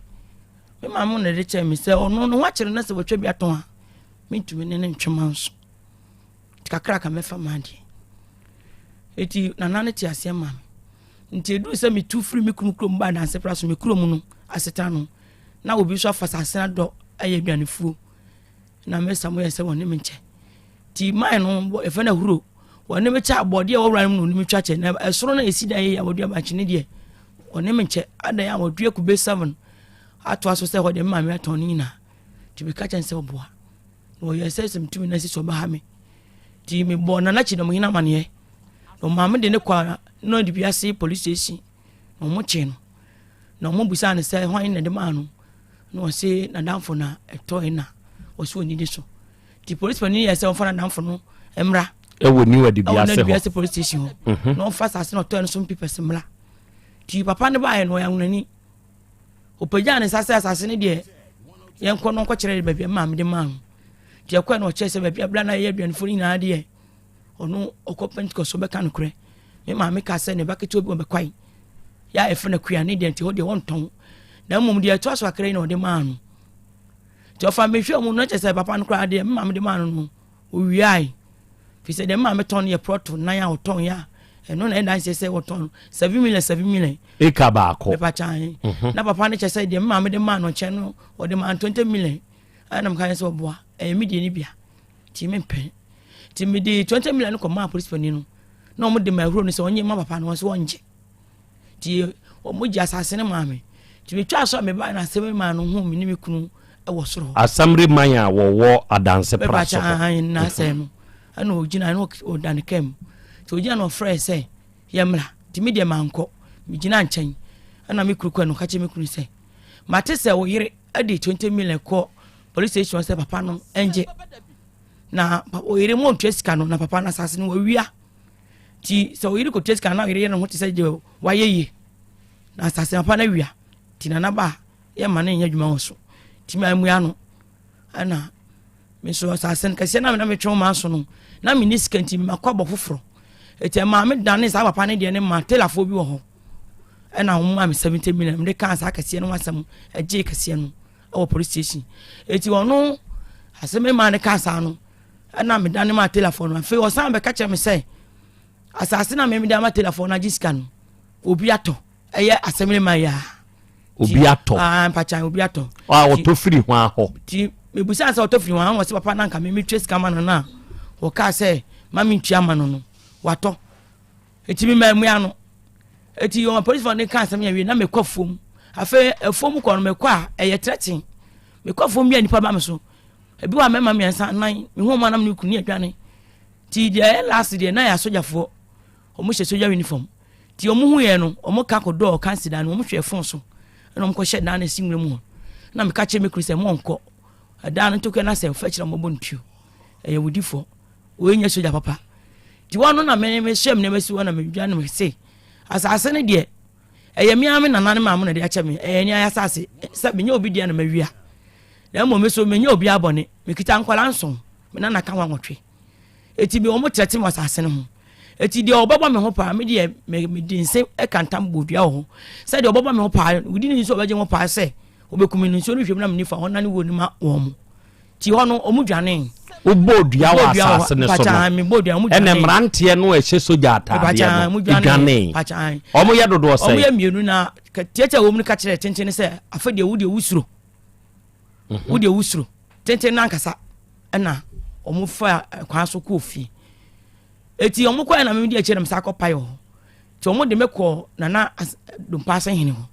me maame na ɛde kyerɛ me sɛ ɔno no ho akyerɛ no sɛ watwa bi atɔn a mentumi ne ne ntwe ma nso nti kakra ka mɛfa m'adeɛ eti nana no te aseɛ ma me. Nti ɛduru sɛ metu firi me kunu kurom ba Adansepra so, me kurom no asetena no, na obi nso afa asase no adɔ ayɛ aduanefuo. Na mesa mo yɛ sɛ wɔne me nkyɛ. Nti man no, yɛfrɛ no ahuro. Wɔne me kyɛ abɔdeɛ a wɔwura no mu na wɔne me twa kyɛ. Na ɛsoro no a ɛsi dan yi a wɔdua bankye no deɛ, wɔne me nkyɛ. Adan a wɔdua kube seven atoa so sɛ hɔ deɛ me maame atɔn no nyinaa. Nti meka kyɛ no sɛ ɔboa. Na ɔyɛɛ sɛ sɛ metumi na si so ɔbɛha me. Nti mebɔɔ Nana Kyidɔmhene amaneɛ. Na ɔmaa me de no kɔɔ Nɔdibiase police station. Na wɔn kyee no. Na wɔn bisaa no sɛ hwan na ɛde maa no. Na ɔse n'adamfo na ɛtɔe na ɔse ɔnidi so. Nti polisi panin yɛ sɛ ɔmfa n'adamfo no mmra. Ɛwɔ New Adibiase hɔ. Ɛwɔ New Adibiase police station hɔ. Mhm. Na ɔmfa asase na ɔtɔe no so mpipɛs mmra. Nti papa no baeɛ no ɔyɛ anwonani. Ɔpagyaa ne nsa sɛ asase no deɛ yɛnkɔ no nkɔkyerɛ baabi a maame de maa no. Nti ɛkɔɛ na ɔkyerɛ sɛ baabi a bla na yɛyɛ aduanefo no nyinaa deɛ ɔno ɔkɔ Pentecost ɔbɛka nokorɛ. Me maame kaa sɛ ne ba ketewa bi ɔbɛkwae yɛ a ɛfrɛ no akua ne deɛ nti hɔ deɛ wɔntɔn na mmom deɛ ɛtoa so akra yi na ɔde maa no. Nti ɔfa mehwɛ mu no kyerɛ sɛ papa no koraa deɛ me maame de maa no no owiae. Fi sɛ deɛ me maame tɔn no yɛ prɔto nan a ɔtɔn yɛ a ɛno na ɛda nhyɛ sɛ wɔtɔn no 7 million 7 million. Eka baako. Mepa kyan. Na papa no kyerɛ sɛ deɛ me maame de maa no nkyɛn no ɔde maa no 20 million. Ɛna meka sɛ ɔboa ɛyɛ me deɛ no bia nti mempɛ. Nti mede 20 million no kɔmaa polisi panin no na wɔn de ma ahuro no sɛ ɔnye ma papa no wɔn nso wɔngye. Nti wɔn gye asase no maa me. Nti metwaa so a mebaa na asɛm maa no hu me ne me kunu wɔ soro hɔ. Assembly man a wɔwɔ Adanse pra so hɔ. Na asɛm no ɛna ɔgyina na ɔda ne kaa mu. Nti ɔgyina na ɔfrɛɛ sɛ yɛmmra. Nti me deɛ mankɔ. Megyina nkyɛn. Ɛna me kunu kɔɛ no ɔka kyerɛ me kunu sɛ mate sɛ wo yere de 20 million kɔ police station sɛ papa no ɛngye na oyere mu ɔntua sika no na papa no asase no wawia. Nti sɛ oyere kɔtua sika no na oyere yɛ ne ho te sɛ deɛ wayɛ yie na asase papa no awia. Nti nana ba a yɛma no nyɛ adwuma wɔ so. Nti mammua no. Ɛna me nso asase no kɛseɛ na na metwe ma so no na menni sika nti makɔ abɔ foforɔ. Ɛti ɛmaa me dane saa papa no deɛ ne ma telafoɔ bi wɔ hɔ. Ɛna wɔn maa me 70 million mede kaa saa kɛseɛ no ho asɛm ɛgyee kɛseɛ no ɛwɔ police station. Ɛti ɔno asɛm maa no kaa saa no ɛna medane maa telafoɔ no. Afei ɔsan bɛka kyerɛ me sɛ asase na mede ama telafoɔ no agye sika no obi atɔ. Ɛyɛ asɛm ne ma yɛ a. Obi atɔ. Aa mpakyan obi atɔ. A ɔtɔ firi ho ahɔ. Ti mebusa sɛ ɔtɔ firi ho ahɔ sɛ papa na nka me metwa sika ma no na wɔkaa sɛ ma mentua ma no no watɔ. Eti me maa mua no. Eti wɔn polisifoɔ no ka asɛm yɛ wie na mekɔ afuom. Afei afuom kɔ no mekɔ a ɛyɛ trɛten. Mekɔ afuom bi a nipa ba me so. Ebi wɔ mmarima mmiɛnsa nan mehu wɔn anam ne kunu ne adwane. Ti deɛ ɛyɛ last deɛ na yɛ asogyafoɔ. Wɔn hyɛ sogya uniform. Nti wɔn hu yɛn no, wɔn ka kɔ dɔɔ kansi dan no, wɔn hwɛ fon so, ɛna wɔn kɔ hyɛ dan no esi nwura mu hɔ. Na meka kyerɛ me kunu sɛ mo nkɔ ɛdan no ntokua na sɛ ɔfɛ kyerɛ wɔn bɔ no tuo. Ɛyɛ wudifoɔ. Wei nyɛ sogya papa. Nti wɔn no na me me hyɛ me nneɛma si hɔ na me dwa no me se asase no deɛ ɛyɛ me ara me nana ne maame na de akyɛ me. Ɛyɛ ne ayɛ asase sɛ menyɛ obi deɛ na mawia. Na mmom me so menyɛ obi abɔne. Mekita nkwadaa nson. Me nana ka ho awɔtwe. Eti me wɔn trɛte wɔ asase no ho. Eti deɛ ɔbɛbɔ me ho paa, me deɛ me me di nse ɛka ntam bɔ dua wɔ hɔ. Sɛ deɛ ɔbɛbɔ me ho paa, wodi ne nso ɔbɛgye ho paa sɛ ɔbɛkum me no nsuo no hwɛ mu na me nifa hɔ nane wuo no ma wɔn mo. Ti hɔ no wɔn dwanee. Wobɔɔ dua wɔ asase no so no, ɛna mmeranteɛ no a ɛhyɛ sogya ataadeɛ no dwanee. Wɔn yɛ dodoɔ sɛn? Wɔn yɛ mmienu na tiatia wɔn mu no ka kyerɛ tenten sɛ afei deɛ wo deɛ wosuro. Wo deɛ wosuro. Tenten no ankasa ɛna wɔn fa kwan so kɔɔ fie. Eti wɔn kɔɛ na mimi di akyire na mesa akɔ pae wɔ hɔ. Ti wɔn de me kɔ nana Dompaase hene hɔ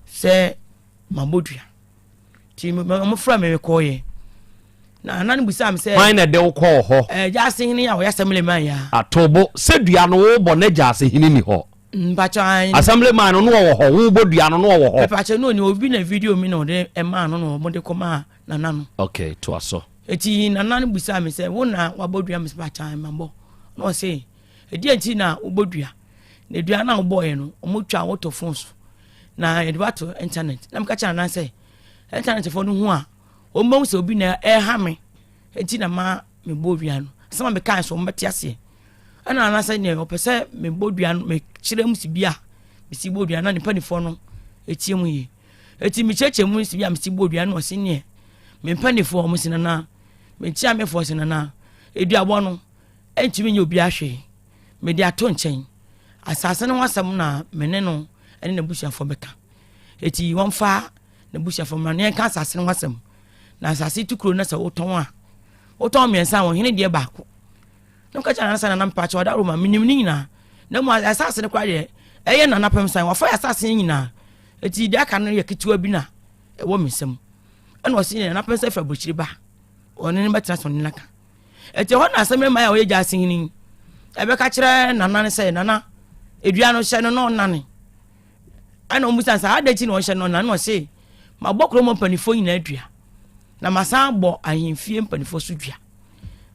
sɛ mabɔ dua. Ti wɔn frɛ me kɔɔyɛ. Na nana no busaa me sɛ. Hwan na ɛde wo kɔɔ hɔ? Ɛɛ Gyaase hene a ɔyɛ assembly man ya. Atobo sɛ dua no wobɔ na Gyaase hene ni hɔ. Mpakyɛ ayi. Assembly man no no ɔwɔ hɔ wobɔ dua no no ɔwɔ hɔ. Mpakyɛ no oni obi na video mi na ɔde ɛmaa no na wɔn de kɔ maa nana no. Okay to aso. Eti nana no busaa me sɛ wo na wabɔ dua? Me sɛ mpakyɛ mabɔ. Na ɔse ɛdeɛ nti na wobɔ dua? Na dua no a wobɔɔyɛ no wɔn twa wotɔ phone so na yɛde wato internet. Na meka kyerɛ nana sɛ internet foɔ no hu a wɔn bɛhu sɛ obi na ɛha me eti na ma mebɔ dua no. Asɛm a mekae so wɔn bɛte aseɛ. Ɛna nana sɛ neɛ ɔpɛ sɛ mebɔ dua no mekyerɛ mu si bi a mesi bɔ dua no na ne mpanimfoɔ no etie mu yie. Eti mekyerɛkyerɛ mu si bi a mesi bɔ dua no ɔsi neɛ me mpanimfoɔ wɔn si nana mekyia mefoɔ si nana eduabɔ no ɛntumi nyɛ obi ahwee mede ato nkyɛn. Asase no ho asɛm na me ne no ne n'abusuafoɔ bɛka. Eti wɔmfa n'abusuafoɔ mmra na yɛnka asase no ho asɛm. Na asase tukuro no sɛ wotɔn a, wotɔn mmiɛnsa a ɔhene deɛ baako. Na meka kyerɛ nana sɛ nana mpakyɛ ɔda Roma menim ne nyinaa. Na mmom asase no koraa deɛ ɛyɛ nana pɛm san wafa yɛ asase no nyinaa. Eti deɛ aka no yɛ ketewa bi na ɛwɔ me nsam. Ɛna ɔse nana pɛm sɛ firi aburokyire ba. Ɔne no bɛtena so ɔne no aka. Ɛti hɔ na asɛm mmaa a ɔyɛ gya ase hene ɛbɛka kyerɛ nana no sɛ nana edua no hyɛ no na ɔnane. Ɛna ɔmo bisa sɛ adɛn nti na ɔhyɛ no ɔnane na ɔse mabɔ kurom mpanimfoɔ nyinaa dua na masan abɔ ahemfie mpanimfoɔ so dua.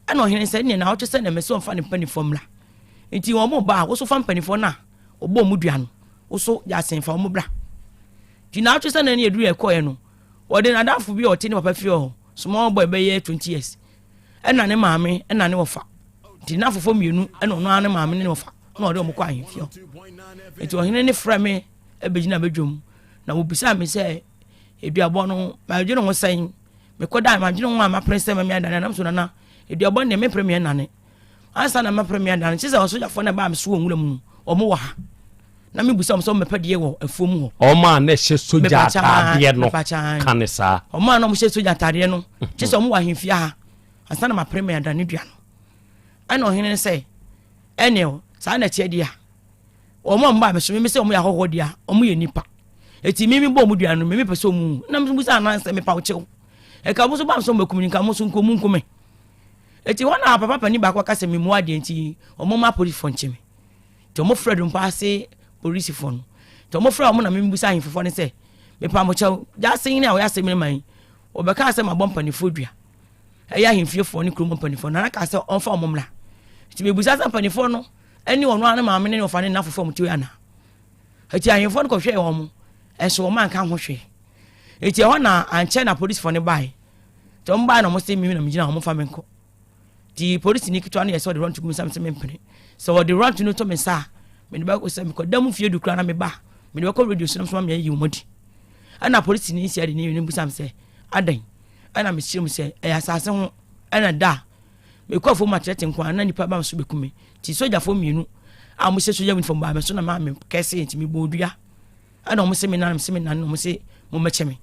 Ɛna ɔhene sɛ neɛ na ɔkyɛ sɛ na mɛsɛ ɔmfa ne mpanimfoɔ mmra. Nti wɔn mo ba a woso fa mpanimfoɔ no a ɔbɔ ɔmo dua no woso gya asen fa wɔn bra. Nti na ɔkyɛ sɛ na ne yɛduru yɛkɔɛ no wɔde n'adamfo bi a ɔte ne papa fie hɔ small boy bɛyɛ 20 years ɛna ne maame ɛna ne wɔfa nti n'afofo mmienu ɛna ɔno ara ne maame ne ne wɔfa ɛna ɔde wɔn kɔ ahemfie hɔ nti ɔhene ne frɛ me ɛbɛgyina badwam na wɔbisaa me sɛ eduabɔ no madwene ho sɛn mekɔda madwene ho a mapere sɛ mɛmi adane anam so nana eduabɔ no deɛ mepere me ɛnane ansa na mapere me adane kyɛ sɛ ɔsogyafoɔ no ɛbaa me so wɔ nwura mu no wɔn wɔ ha na mebusa wɔn sɛ wɔmɛpɛ deɛ wɔ afuo mu hɔ wɔn a na ɛhyɛ sogya ataadeɛ no ka ne saa wɔn a na wɔhyɛ sogya ataadeɛ no kyɛ sɛ wɔn wɔ ahemfie ha ansa na mapere me adane dua no ɛna ɔhene no sɛ ɛneɛ saa na ɛteɛ deɛ a wɔn a wɔba me so me sɛ wɔn yɛ ahɔhoɔ deɛ a wɔn yɛ nipa eti mi mi bɔ wɔn dua no mi mi pɛ sɛ wɔn wu na mi bisa anan sɛ mepa kyɛw ɛka wɔn nso ba mi sɛ wɔn bɛkum nka wɔn nso nko mu nko me eti hɔ na papa panin baako aka sɛ mi mu adeɛ nti wɔn ma apolisifoɔ nkyɛn mi nti wɔn frɛ dompa ase polisifoɔ no nti wɔn frɛ wɔn na mi bisa ahemfofoɔ no sɛ mepa mo kyɛw gyaase nyina a wɔyɛ asɛm no ma yi wɔbɛka sɛ mabɔ mpanimfoɔ dua ɛyɛ ahemfiefoɔ ne kurom mpanimfoɔ na aka sɛ ɔmfa wɔn mmra nti mebusa sɛ mpanimfoɔ no ɛne ɔno ara ne maame ne ne ɔfa ne nna foforɔ wɔn ti ana eti ahemfo no kɔhwɛɛ wɔn ɛnso wɔn anka ho hwee eti ɛhɔ na ankyɛ na polisifoɔ no bae nti wɔn bae na wɔn se mimi na megyina wɔn fa me nkɔ ti polisini ketewa no yɛ sɛ ɔde rɔnto gu me nsa sɛ mempene sɛ ɔde rɔnto no to me nsa a mede bɛkɔ sɛ mekɔda mu fie du koraa na meba mede bɛkɔ radio so na so ma meayi wɔn adi ɛna polisini si ade ne no bisa me sɛ adɛn ɛna mekyerɛ mu sɛ ɛyɛ asase ho ɛna da a Mekɔ afuom akyerɛte nko ara na nnipa ba me so bɛku me. Nti sogyafoɔ mmienu a wɔhyɛ sogya uniform baa me so na maa me kɛse nti mebɔɔ dua. Ɛna wɔn se me nane, se me nane, wɔn se mommɛkyɛ me.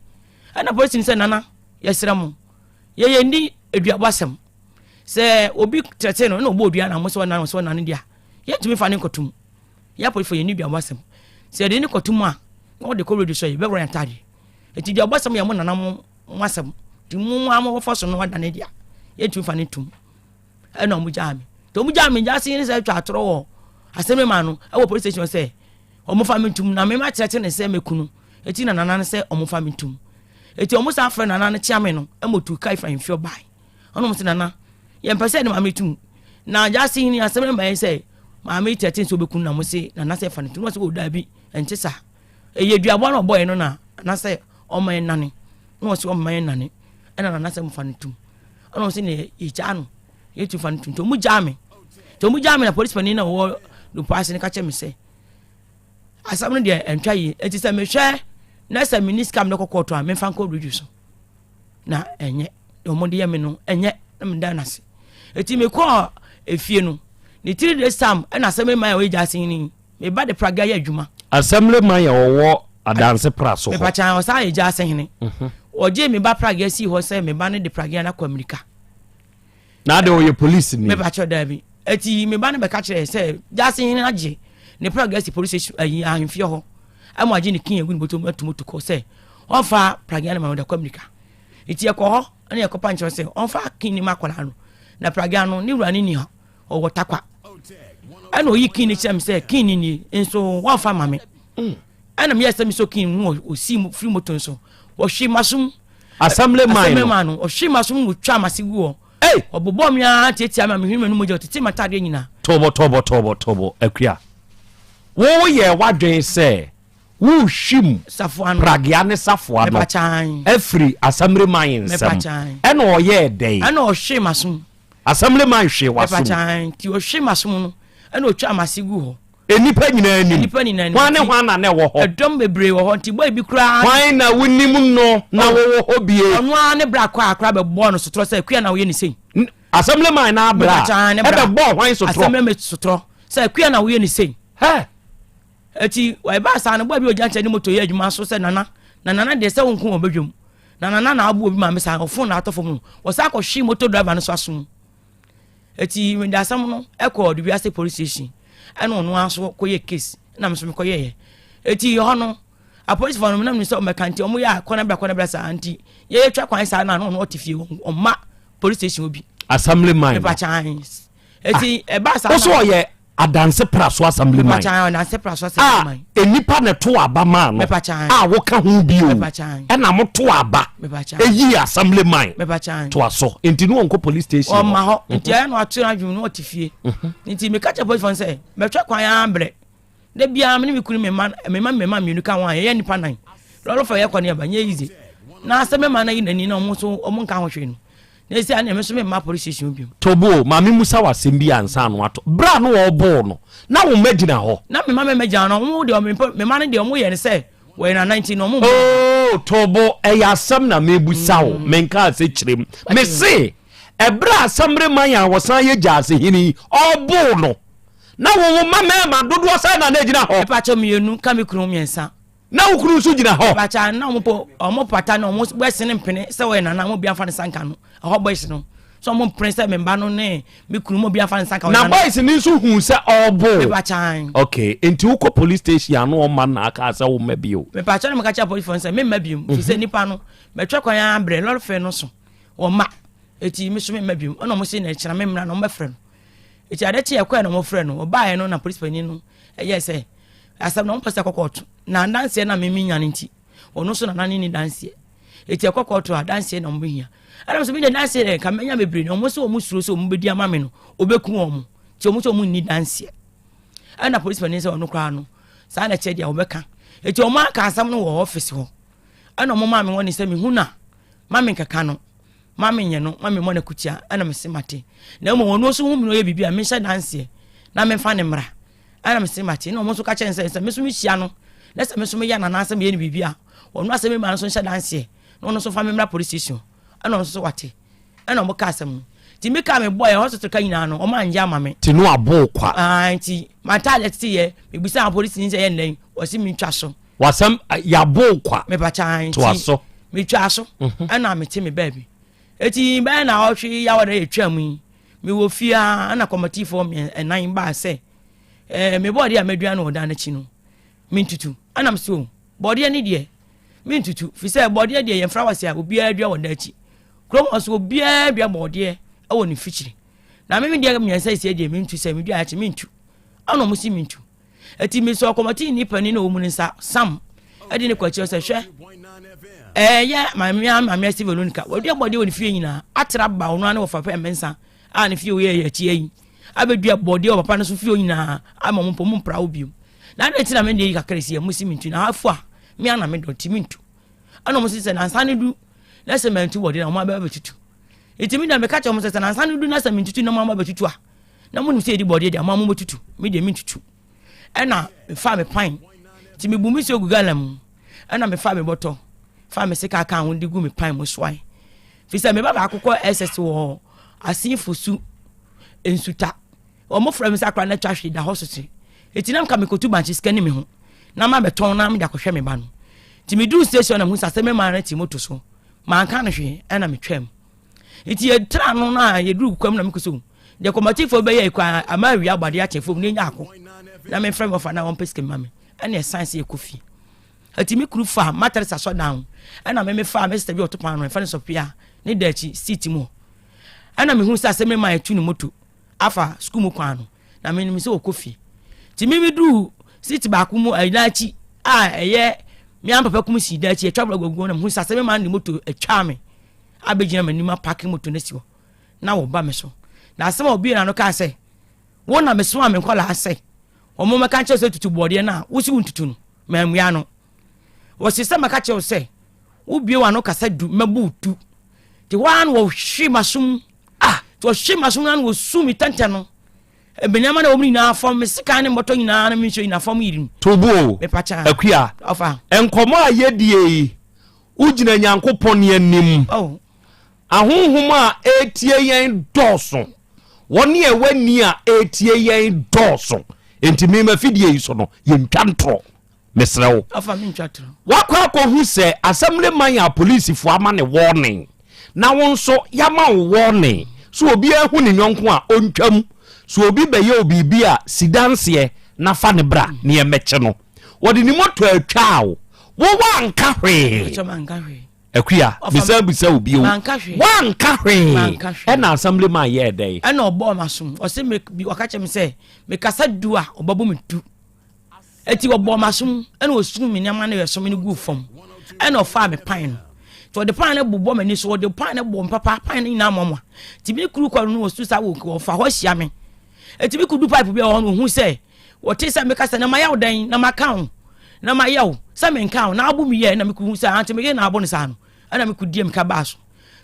Ɛna polisi no sɛ nana yɛsrɛ mo yɛyɛ ndi aduabɔ asɛm. Sɛ obi trɛte no na ɔbɔ dua na mo sɛ ɔnane, sɛ ɔnane deɛ a yɛntumi fa ne nkɔto mu. Yɛ apolisifoɔ yɛnni duabɔ asɛm. Sɛ yɛde ne kɔto mu a na wɔde kɔ radio so a yɛbɛwura yɛn ataadeɛ. Nti duabɔ asɛm yɛ mo nana mo mo asɛm nti mo mo ama wɔfa so no adane deɛ yɛntumi fa no ntom ɛna ɔmo gyaa me nti ɔmo gyaa me gyaa se ne sɛ atwa atorɔ wɔ asɛm ma no ɛwɔ police station sɛ ɔmo fa me ntom na me ma kyerɛkyerɛ ne sɛ mɛku no eti na nana no sɛ ɔmo fa me ntom eti ɔmo san frɛ nana no kyea me no ɛma otu kai fa mfio bae ɔno ɔmo sɛ nana yɛn pɛ sɛ ne maame tum na gyaa se ne asɛm no ma yɛn sɛ maame kyerɛkyerɛ sɛ ɔbɛku no na mo se nana sɛ fa no ntom na ɔsɛ ɔdaabi ɛnte saa Ɛyɛ duaboa na ɔbɔeɛ no na anasɛ ɔma ɛnane na ɔsɛ ɔma ɛnane ɛna nana sɛ mfa no tum ɛna ɔsɛ ne yɛgyaa no yɛtu fa no tum nti ɔmu gyaa me nti ɔmu gyaa me na polisi panin na ɔwɔ lupo ase no ka kyerɛ me sɛ asɛm no deɛ ɛntwa yie ɛnti sɛ mehwɛ na sɛ menni sika mede kɔ kɔɔto a memfa nkɔ radio so na ɛnyɛ deɛ ɔmo de yɛ me no ɛnyɛ na meda no ase ɛti mekɔɔ efie no ne tiri de sam ɛna asɛm ma a ɔyɛ gya ase ni Me ba de pragea yɛ adwuma. Assembly man yɛ ɔwɔ adanse pra so hɔ. Mepakyan ɔsan yɛ gya ase hene. Mhm. Ɔgye me ba pragea sii hɔ sɛ me ba no de pragea no akɔ Amerika. Na ade ɔyɛ polisi ni. Mepakyɛ daabi. Eti me ba no bɛka kyerɛ sɛ gya ase hene agye ne pragea si polisi station ayi ahemfie hɔ. Ɛma agye ne kin agu ne bɔtɔ mu atum tu kɔ sɛ ɔmfa pragea no ma ɔde akɔ Amerika. Eti yɛkɔ hɔ ɛna yɛkɔpa nkyerɛ sɛ ɔmfa kin no ma akwadaa no. Na pragea no ne wura no ni hɔ. ɔwɔ takwa ɛna ɔyi kin no kyerɛ me sɛ kin no nie nso wɔmfa ma me mm. ɛna meyɛ sɛ mesɔ kin mu ɔsi firi moto nso ɔhwe masom assembly man no ɔhwe masom wɔtwa mase gu hɔ ɔbobɔ me ara tiatia ma mehwene m'anom mogya ɔtete m'atadeɛ nyinaa tɔbɔ tɔbɔ tɔbɔ tɔbɔ akua woyɛ w'adwene sɛ wohwim pragea ne safoa no afiri assembly man nsɛm ɛna ɔyɛɛ dɛn ɛna ɔhwe masom Assembly man hwee w'asom. Ɛpakya nti ɔhwee m'asom no ɛna ɔtwaa m'ase gu hɔ. Nnipa nyinaa anim. Nnipa nyinaa anim. Hwan ne hwan na na ɛwɔ hɔ? Ɛdɔm bebree wɔ hɔ nti boy bi koraa. Hwan na wonim no na oh. wɔwɔ hɔ bie? Ɔno ara ne bra kɔ akora bɛbɔɔ no sotorɔ sɛ akua na woyɛ ne sei. Assembly man na abra ɛbɛbɔɔ hwan sotorɔ? Assembly man sotorɔ sɛ akua na woyɛ ne sei. Hɛ. Eti ɛbaa saa no, boy bi a ɔgyina nkyɛn de moto yɛ adwuma so sɛ Nana, na Nana deɛ sɛ wonko wɔ badwam. Na Nana na abo obi maame saa, ɔfon na atɔ fam no. Wɔsan kɔhwee moto driver no so asom. Eti mede asɛm no ɛkɔɔ Dubiase police station. Ɛna ɔno ara nso kɔyɛ case, ɛna me nso mekɔyɛeɛ. Eti hɔ no, apolisifoɔ no menam ne sɛ ɔmmɛka nti ɔmo yɛ a kɔ na bra kɔ na bra saa nti yɛtwa kwan saa na ɔno ɔte fie ɔmma police station hɔ bi. Assembly man. Mepa kyan. Eti ɛbaa saa. Ɔso ɔyɛ Adanse Praso Assembly man. Adanse Praso Assembly man. A nnipa na ɛto aba maa no. A woka ho bi o. Ɛna mo to aba. Eyi Assembly man. To aso. Nti no ɔnkɔ police station. Ɔma hɔ. Nti ɛyɛ no ato adwene no ɔte fie. Mhm. Nti meka kyerɛ police fo sɛ mɛtwa kwan abrɛ. Da biara me ne me kunu me mma me mma mmarima mmienu ka ho a yɛyɛ nnipa nan. Lɔre fa yɛkɔ ne yɛba nyɛ easy. Na sɛ mɛma no ayi n'ani na ɔmo nso ɔmo nka ho hwee no. Na esi a na me nso memma police station bio. Tobo, ma memmisa wo asɛm bi ansa na woato. Berɛ a na wɔrebɔ wo no, na wo mma gyina hɔ? Na me mma mmarima gyina hɔ, na wɔn deɛ, me mma no deɛ wɔyɛ no sɛ wɔyɛ nana nti na wɔn mma. Oh, Tobo, ɛyɛ asɛm na merebisa wo, menkaa sɛ kyerɛ mu. Mese, ɛberɛ a Asamreman a wɔsan yɛ Gyaasehene yi, ɔrebɔ wo no, na wo wo mma mmarima dodoɔ sɛn na na ɛgyina hɔ? Mepakyɛ mmienu ka me kunu ho mmiɛnsa. Na wo kunu nso gyina hɔ. Mepakyɛ na wɔn po wɔn pata na wɔn boys no mpene sɛ wɔyɛ nana wɔn obiara nfa ne nsa nka no ɛhɔ boys no so wɔn mpene sɛ me mba no ne me kunu mu obiara nfa ne nsa nka wɔn Na boys no nso hu sɛ ɔrebo. Mepakyɛ. Okay, nti wokɔ police station ano ɔma na aka sɛ wo mma bio. Mepakyɛ na meka kyerɛ police fo sɛ me mma bio fi sɛ nipa no mɛtwa kwan abrɛ lɔre fɛ no so wɔn ma eti me so me mma bio ɛna wɔn se na ɛkyerɛ me mmra na wɔn bɛfrɛ no. Eti ade kye ɛkɔɛ na wɔfrɛ no, ɔbaeɛ no na polisi panin no ɛyɛɛ sɛ asɛm no wɔmpɛ sɛ ɛkɔ kɔɔto na adanseɛ na meme nya no nti ɔno nso nana ne ne danseɛ eti ɛkɔ kɔɔto a danseɛ na wɔbɛhia ɛna sɛ menya danseɛ dɛ nka mɛnya bebree na wɔn sɛ wɔn suro sɛ wɔn bɛdi ama me no ɔbɛku wɔn nti wɔn sɛ wɔn nni danseɛ ɛna polisi panin sɛ ɔno koraa no saa na ɛkyɛ deɛ wɔbɛka eti wɔn aka asɛm no wɔ ɔfisi hɔ ɛna wɔn maa me wɔn ne sɛ mehu na ma me nkeka no ma menyɛ no, ma memmɔ no akutia, ɛna mese mate. Na mmom ɔno nso hu me na ɔyɛ biribi a, menhyɛ danseɛ na memfa ne mmra. Ɛna mese mate. Na ɔmo nso ka kyerɛ no sɛ, sɛ me nso mehyia no, na sɛ me nso meyɛ no anaasɛ meyɛ no biribi a, ɔno asɛ me ma no nso nhyɛ danseɛ na ɔno nso fa me mmra police station. Ɛna ɔno nso wate. Ɛna ɔmo ka asɛm no. Nti me kaa me bɔɔ yɛ hospital ka nyinaa no, ɔmo angye ama me. Ti no abo kwa. Ah, nti m'ataade tete yɛ, mebisa polisi ni sɛ yɛ nnɛn, wɔsi mentwa so. Wasɛm yabo kwa. Mepakya nti. Toa so. Metwa so. Mhm. Ɛna mete me baabi. Eti bɛyɛ na ɔtwe yawa na yɛtwa mu yi. Mewɔ fie a ɛna kɔmatifoɔ ɛnan baa sɛ ɛɛ me bɔɔdeɛ a madua no wɔ dan n'akyi no mentutu. Ɛna me so bɔɔdeɛ ne deɛ mentutu fi sɛ bɔɔdeɛ deɛ yɛn flowers a obiara dua wɔ dan akyi. Kurom hɔ so obiara dua bɔɔdeɛ ɛwɔ ne fikyiri. Na me deɛ mmiɛnsa esie deɛ mentu sɛ medua akyi mentu. Ɛna wɔn si mentu. Eti mesɔɔ kɔmɔtini panin na ɔwɔ mu no nsa, Sam, ɛde ne kɔ akyire sɛ, hwɛ, ɛyɛ maame a maame asi Veronica, wadua bɔdeɛ wɔ ne fie nyinaa, atra ba ɔno ara ne wɔfa pɛ mmensa a ne fie yɛ akyi yi, abɛdua bɔdeɛ wɔ papa no so fie nyinaa, ama mo mpo mo mpra wo bio. Na adɛn nti na me deɛ yi kakra si yɛ, mo si mentu, na afu a, me ana me dɔ, nti mentu. Ɛna ɔmo si sɛ nansa no du, na sɛ mantu bɔdeɛ na ɔmo abɛba bɛtutu. Nti me deɛ meka kyerɛ ɔmo sɛ sɛ nansa no du na sɛ mentutu na mo aba bɛtutu a, na monim sɛ yɛdi bɔdeɛ deɛ mo a mobɛtutu me deɛ mentutu ɛna mefaa me pan nti mebu me nsuo gu gala mu ɛna mefaa me bɔtɔ faa me sika ka ho de gu me pan mu soae fi sɛ meba baako kɔ ss wɔ asenfo su nsuta wɔn frɛ me sɛ akora no atwa hwee da hɔ sote eti na nka mekotu bankye sika ni me ho na ma bɛtɔn na mede akɔhwɛ me ba no nti meduru station na mehu sɛ asɛm mmaa no te moto so manka no hwee ɛna metwam nti yɛtra no na yɛduru kwam na mekɔ so deɛ kɔmatifoɔ bɛyɛ kwan ama awia abɔde akyɛ fam na ɛnya ako na memfrɛ me ɔfa na wɔmpɛ sika ma me ɛna ɛsan sɛ yɛkɔ fie ɛti me kuru fa matress asɔ dan ɛna me mefa me sista bi ɔto pan no ɛfa ne sɔpea ne da akyi seat mu ɛna mehu sɛ asɛ me ma ɛtu ne moto afa sukuu mu kwan no na menim sɛ ɔkɔ fie nti me meduru seat baako mu ɛna akyi a ɛyɛ me ampapa kum si da akyi atwa gugu na mehu sɛ asɛ me ma ne moto atwa me abɛgyina m'anim apake moto no asi hɔ na wɔba me so. Na asɛm a ɔbue n'ano kaa sɛ, Wo na mesomaa me nkwadaa sɛ wɔn mmɛka nkyerɛ sɛ tutu bɔɔdeɛ no a wosi wo ntutu no, mammua no. Wɔsi sɛ mɛka kyerɛ wo sɛ wobue w'ano kasa du mɛbu wo tu. Nti hɔ ara na wɔhwe m'asom. Ah! Nti wɔhwe m'asom na wɔsu me tɛntɛn no. Nneɛma na wɔn nyinaa fam, me sekan ne mmɔtɔ nyinaa na me nsuo nyinaa fam yiri. Tobo, Akua, nkɔmɔ a yɛdie yi, wogyina Nyankopɔn anim. Oh. Ahonhom a ɛretie yɛn dɔɔso. Wɔn a ɛwɔ ani a ɛretie yɛn dɔɔso. Enti me mafidie yi so no, yɛntwa ntorɔ. Mesrɛ wo. Ɔfa mentwa torɔ. Wakɔ akɔhu sɛ assemblyman a polisifoɔ ama ne warning na wo nso yɛama wo warning so obiara hu ne yɔnko a ɔntwam. So obi bɛyɛ wo biribi a si danseɛ na fa no bra na yɛmmɛkye no. Wɔde ne moto atwaa wo. Wo woanka hwee. Mpakyɛ manka hwee. Akua, mesan bisa wo bio. Manka hwee. Woanka hwee. Manka hwee. Ɛna assemblyman yɛɛ dɛn? Ɛna ɔbɔɔ m'asom. Ɔse me, ɔka kyerɛ me sɛ mekasa du a ɔbɛbɔ me du. Eti ɔbɔɔ m'asom ɛna ɔsum me nneɛma no ɛsom no guu fam. Ɛna ɔfaa me pan no. Nti ɔde pan no bobɔ m'ani so, ɔde pan no bɔ me papa, pan no nyinaa mɔmɔ. Nti me kuru kɔ no ɔsu saa wɔ ɔfa hɔ hyia me. Eti me kudu pipe bi a ɔhɔ no ohun sɛ wɔte sɛ meka sɛ na mayɛ wo dɛn na maka wo na mayɛ wo sɛ menka wo na abo me yɛ na mekuhu sɛ ante meyɛ na abo no saa no ɛna mekudi meka baa so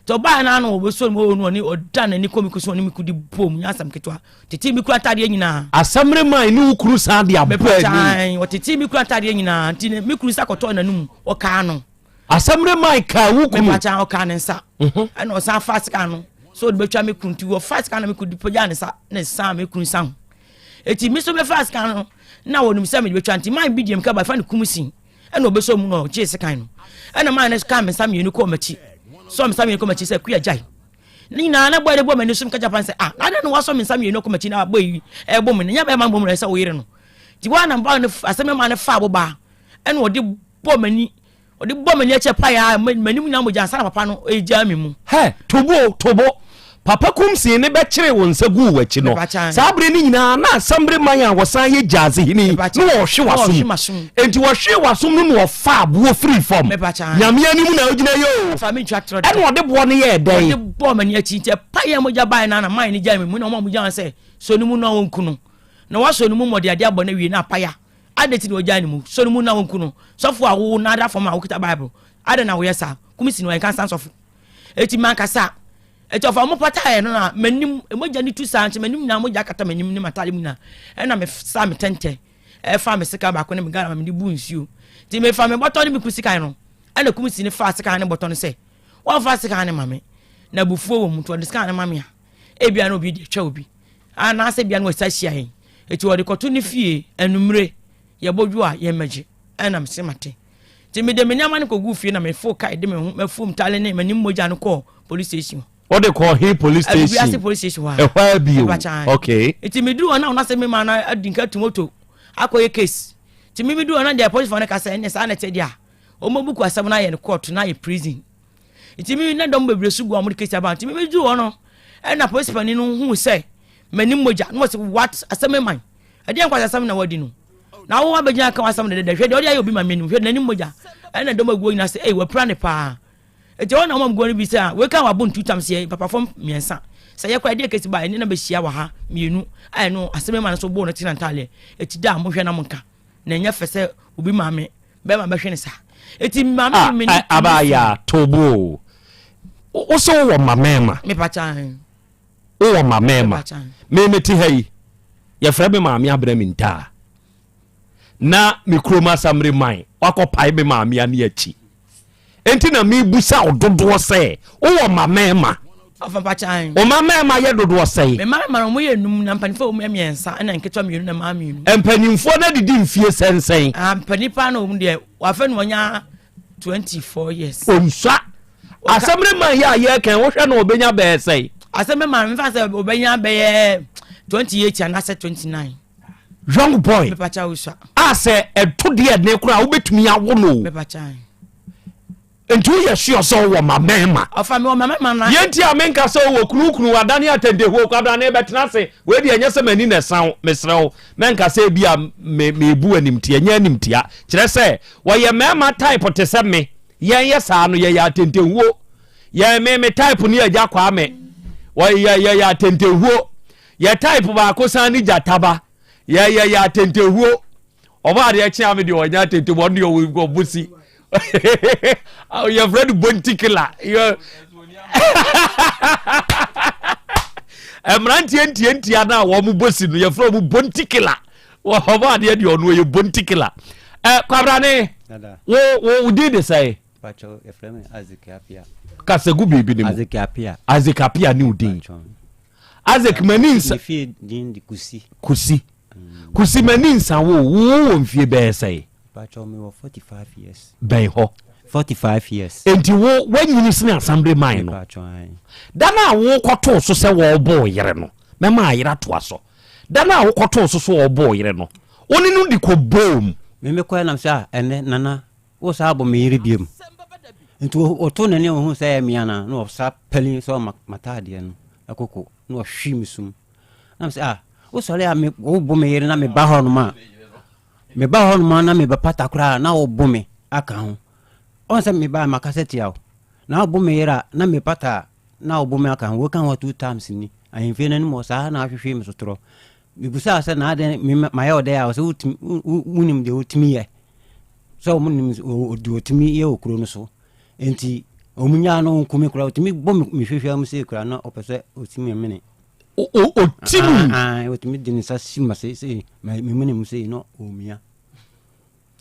nti ɔbaa na ano ɔbɛsuo no ɔnu ɔne ɔda n'ani kɔ me kusu ɔne mekudi bom nyɛ asɛm ketewa tete me kura ntadeɛ nyinaa Asamire man ne wo kunu san de abɔ ani. Ɔtete me kura ntadeɛ nyinaa nti me kunu nsa kɔtɔɔ n'anum ɔkaa no. Asamire man kaa wo kunu. Mepakya ɔkaa ne nsa. Mhm. Ɛna ɔsan fa sika no so ɔde bɛtwa me kunu nti ɔfa sika no me kunu pagya ne nsa ne nsa me kunu nsa ho. Eti me nso mɛfa sika no na wɔnim sɛ mede bɛtwa nti man bi deɛ meka ba fa ne kum sin ɛna ɔbɛsɔ mu na ɔgyee sekan no ɛna man no kaa me nsa mmienu kɔɔ m'akyi sɔ me nsa mmienu kɔɔ m'akyi sɛ kuya gyae ne nyinaa na bɔyɛ de bɔ m'ani so meka japan sɛ ah na adɛn na wasɔ me nsa mmienu kɔ m'akyi na bɔ yi ɛbɔ me no nyɛ bɛrima mbom na ɛsɛ wo yere no nti wɔn na mba no asɛm ma no fa aboba ɛna ɔde bɔ m'ani ɔde bɔ m'ani akyɛ pae a m'anim nyinaa mogya ansa na papa no ɛgyaa me mu. Hɛ, tobo, tobo. Papa Kumsin ne bɛkyeree wo nsa guu w'akyi no, saa bere no nyinaa na Asɛmbre man a wɔsan yɛ Gyaase hene yi na wɔrehwe w'asom. Enti wɔhwee w'asom no na wɔfaa boɔ firii fam. Nyame anim na wogyina yi o. Ɛna ɔde boɔ no yɛɛ dɛn? Ɔde bɔɔ m'ani akyi nti ɛpaeɛ a mogya baeɛ no ara na man no gyae me mu na wɔn a wɔgyaa sɛ sɔ ne mu na wɔnku no. Na wɔasɔ ne mu ma ɔde adeɛ abɔ no awie na apae a Adɛn nti na wɔgyaa ne mu? Sɔ no mu na wɔnku no. Sɔfo a wo nan da fam a wokita Bible, adɛn na woyɛ saa? Kum si no, ɛnka nsa sɔfo. Enti mankasa. Enti ɔfa wɔn pataeɛ no na m'anim, mogya no tu saa nti m'anim nyinaa mogya akata m'anim ne m'ataade mu nyinaa. Ɛna mesaa me tɛntɛ, ɛfaa me sekan baako ne me gallon ma mede buu nsuo. Nti mefa me bɔtɔ ne me ku sekan no, ɛna kum si no faa sekan ne bɔtɔ no sɛ, wɔmfa sekan no ma me. Na abufuo wɔ mu nti ɔde sekan no ma me a, ebia na obi de atwa obi. Anaasɛ ebia na wasa ahyia yɛn. Enti wɔde kɔto ne fie anwummere, yɛbɔ dwo a, yɛmmɛgye. Ɛnna mese mate. Nti mede me nneɛma no kɔguu fie na mefoo kae de me ho m'afuom tale ne m'anim mogya no kɔɔ police station hɔ. Wode kɔɔ he police station? Adubiase police station hɔ a. Ɛhɔ ara bio? Okay. Nti meduru hɔ na wɔn asɛ me maa no adi nka tu moto akɔyɛ case. Nti me meduru hɔ na deɛ polisifoɔ no ka sɛ ɛnneɛ saa na ɛte deɛ a, wɔbɛbuku asɛm no ayɛ no court na ayɛ prison. Nti me na dɔm bebree so gu a wɔde kesi aba. Nti me meduru hɔ no, ɛna polisi panin no huu sɛ m'anim mogya. Na wɔsi what asɛm man? Ɛdeɛ nkwasi asɛm na wadi no. Na wo abɛgyina aka w'asɛm dɛdɛdɛ. Hwɛ deɛ ɔde ayɛ obi ma m'anim. Hwɛ n'anim mogya. Ɛna dɔm aguo nyinaa sɛ ei wapira ne paa. Nti ɛhɔ na wɔn aguo no bi sɛ ah wei ka wabo ntu tam sɛ papafoɔ mmiɛnsa. Sɛ yɛ kora ɛdeɛ kesi ba ɛne na bɛhyia wɔ ha mmienu a ɛno asɛm man no so boo no tena ntaaleɛ. Eti da a mohwɛ na monka. Na ɛnyɛ fɛ sɛ obi maame bɛrima bɛhwɛ ne saa eti maame ah, mi ne eh, abaya tobo wo sɛ wowɔ ma mɛɛma wowɔ ma mɛɛma me mete ha yi yɛfrɛ me maame abrɛ me ntaa na me kurom asamere man wakɔpae me maame ane akyi Enti na mebusa wo dodoɔ sɛ, wowɔ mma mmarima? Wo mma mmarima yɛ dodoɔ sɛn? Me mma mmarima no, wɔyɛ nnum, na mpanimfoɔ a wɔn yɛ mmiɛnsa, ɛna nketewa mmienu na mmaa mmienu. Mpanimfoɔ no adidi mfie sɛnsɛn? Ah, mpanin paa na wɔn deɛ, wafɛ no wɔnya 24 years. Onsua. Asɛm ne man yɛ a yɛkɛn, wohwɛ no ɔbɛnya bɛyɛ sɛn? Asɛm ne man, mfa sɛ ɔbɛnya bɛyɛ 28 anaasɛ 29. Young boy a sɛ ɛto deɛ ɛdene koraa wobɛtumi awo no nti woyɛ sure sɛ wowɔ ma mɛma yɛnti a menka sɛ wowɔ kunukunu wadane atɛntɛhuo kwabrane bɛtena ase wei deɛ ɛnyɛ sɛ m'ani na ɛsa wo mesrɛ wo mɛnka sɛ bi a mebu animtia nyɛ animtia kyerɛ sɛ wɔyɛ mmarima type te sɛ me yɛn yɛ saa no yɛyɛ atɛntɛhuo yɛn me me type ne agya kwaa me wɔyɛ yɛyɛ atɛntɛhuo Yɛ type baako san ne gyataba. Yɛ yɛ yɛ atentehuo. Ɔbɔ adeɛ kye ame deɛ ɔnyɛ atentehuo ɔno deɛ ɔwɔ ɔbosi. Yɛfrɛ no bontikila. Mmeranteɛ ntiantia no a wɔn bosi no yɛfrɛ wɔn bontikila. Ɔbɔ adeɛ deɛ ɔno ɔyɛ bontikila. Ɛ kwabrane wo wo wo din de sɛn? Kasa gu biribi ne mu. Isaac Apia ne wo din. Isaac m'ani nsa. Ne fie din de Kusi. Kusi. Kusi m'ani nsa wo wo wɔ mfie bɛyɛ sɛe? Pakyɛw me wɔ 45 years. Bɛn hɔ. 45 years. Enti wo wanyini sene assembly man no. Da no a wokɔtoo so sɛ wɔrebɔ wo yere no, mɛma ayere atoa so. Da no a wokɔtoo so so wɔrebɔ wo yere no, wo ne no di kɔbɔɔ mu. Me mekɔɛ nam sɛ ah ɛnɛ nana wo saa bɔ me yere biom. Nti ɔtoo n'ani a ɔhuu sɛ ɛyɛ me anaa na ɔsa pɛli sɛ ɔma m'ataadeɛ no ɛkoko na ɔhwe me sum. Nam sɛ ah wosɔre a me wobɔ me yere na meba hɔ nom a Meba hɔnom a na mebɛpata koraa a na wobo me aka ho. Ɔn sɛ meba a makasa tia wo. Na wobo me yere a na mepata a na wobo me aka ho. Woka ho two times ni. Ahemfie no anim hɔ saa na ahwehwee me sotorɔ. Mebusaa sɛ na adɛn me mayɛ wo dɛn a ɔsɛ wotumi wonim deɛ wotumi yɛ. Sɛ wɔn nim deɛ wɔtumi yɛ wɔ kuro no so. Nti wɔn nyaa no nku me koraa wɔtumi bɔ me hwehwɛ mu sei koraa na ɔpɛ sɛ ɔsi me mene. Ɔti mu. Ɔtumi de ne nsa si ma sei sei me mene mu sei na ɔmia.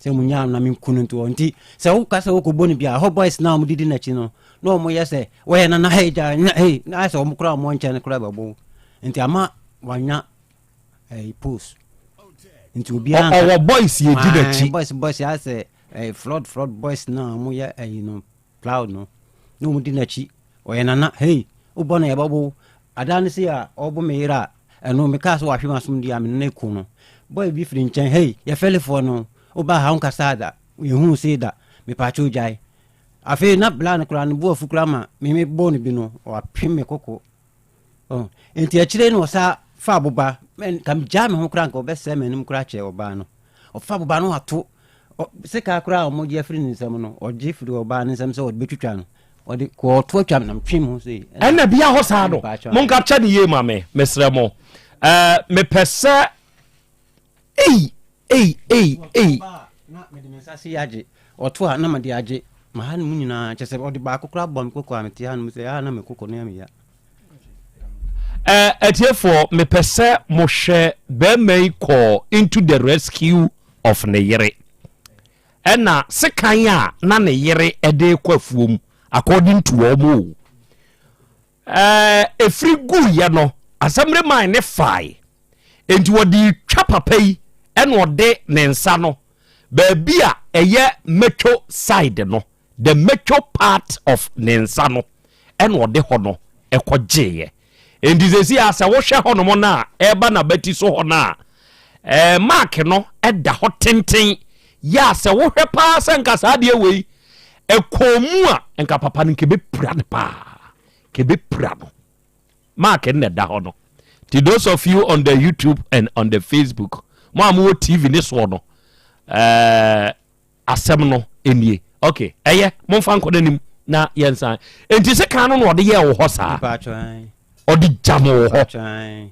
Sɛ mo nyaa na menku no nti wɔ nti sɛ woka sɛ wokɔbɔ no bi a hɔ boys na wɔdidi n'akyi no na wɔyɛ sɛ wɔyɛ nana hei gya hei na ayɛ sɛ wɔn koraa wɔn nkyɛn koraa bɛbɔ wo nti ama wanya ɛyi post nti obiara ɔwɔ boys yɛ di n'akyi boys boys ayɛ sɛ ɛyi flood flood boys na wɔyɛ ɛyi no Cloud no na wɔn di n'akyi ɔyɛ nana hei wobɔ no yɛbɛbo wo adaa no sei a ɔbo me yere a ɛno mekaa sɛ wahwe m'asom di a me ne ko no boy bi firi nkyɛn hei yɛfɛlefoɔ no wobaa ha wonkasaa da yɛhuu sei da mepaakyɛw gyae afei na bla no koraa no bo afu koraa ma me mebɔɔ no bi no wapem me koko Oh, nti akyire no ɔsa fa aboba nka megyaa me ho koraa nka ɔbɛsɛe m'anim koraa kyerɛ ɔbaa no ɔfa aboba no ato sekaa koraa a wɔgye afiri ne nsam no ɔgye firi ɔbaa no nsam sɛ ɔde bɛtwitwa no ɔde kɔɔto atwa nam twe mu sei ɛna bia hɔ saa no monkapkyɛ ne yie ma me mesrɛ mo mepɛ sɛ ei ei ei ei na mede me nsa se agye ɔto a na mede agye ma ha no mu nyinaa kyɛ sɛ ɔde baako koraa bɔ me koko a mete ha no mu sɛ a na me koko no yɛ me ya Eh, atiefoɔ mepɛ sɛ mohwɛ bɛrima yi kɔɔ into the rescue of ne yere ɛna sekan a na ne yere ɛde kɔ afuom according to wɔn o ɛɛ efiri guiɛ no asɛmre man ne fae nti wɔde twa papa yi ɛna ɔde ne nsa no baabi a ɛyɛ metro side no the metro part of ne nsa no ɛna ɔde hɔ no ɛkɔ gyeeɛ nti sɛsi a sɛ wohwɛ hɔ nom no a ɛba n'abati so hɔ no a ɛɛ mark no ɛda hɔ tenten yɛ a sɛ wohwɛ paa sɛ nka saa adeɛ wei ɛkɔɔ mu a nka papa no nka ɛbɛpira no paa nka ɛbɛpira no mark no na ɛda hɔ no nti those of you on the youtube and on the facebook mo a mowɔ tv ne soɔ no ɛɛ asɛm no nie ok ɛyɛ momfa nkɔ n'anim na yɛnsan nti se kan no na ɔde yɛɛ wo hɔ saa ɔde gyam wo hɔ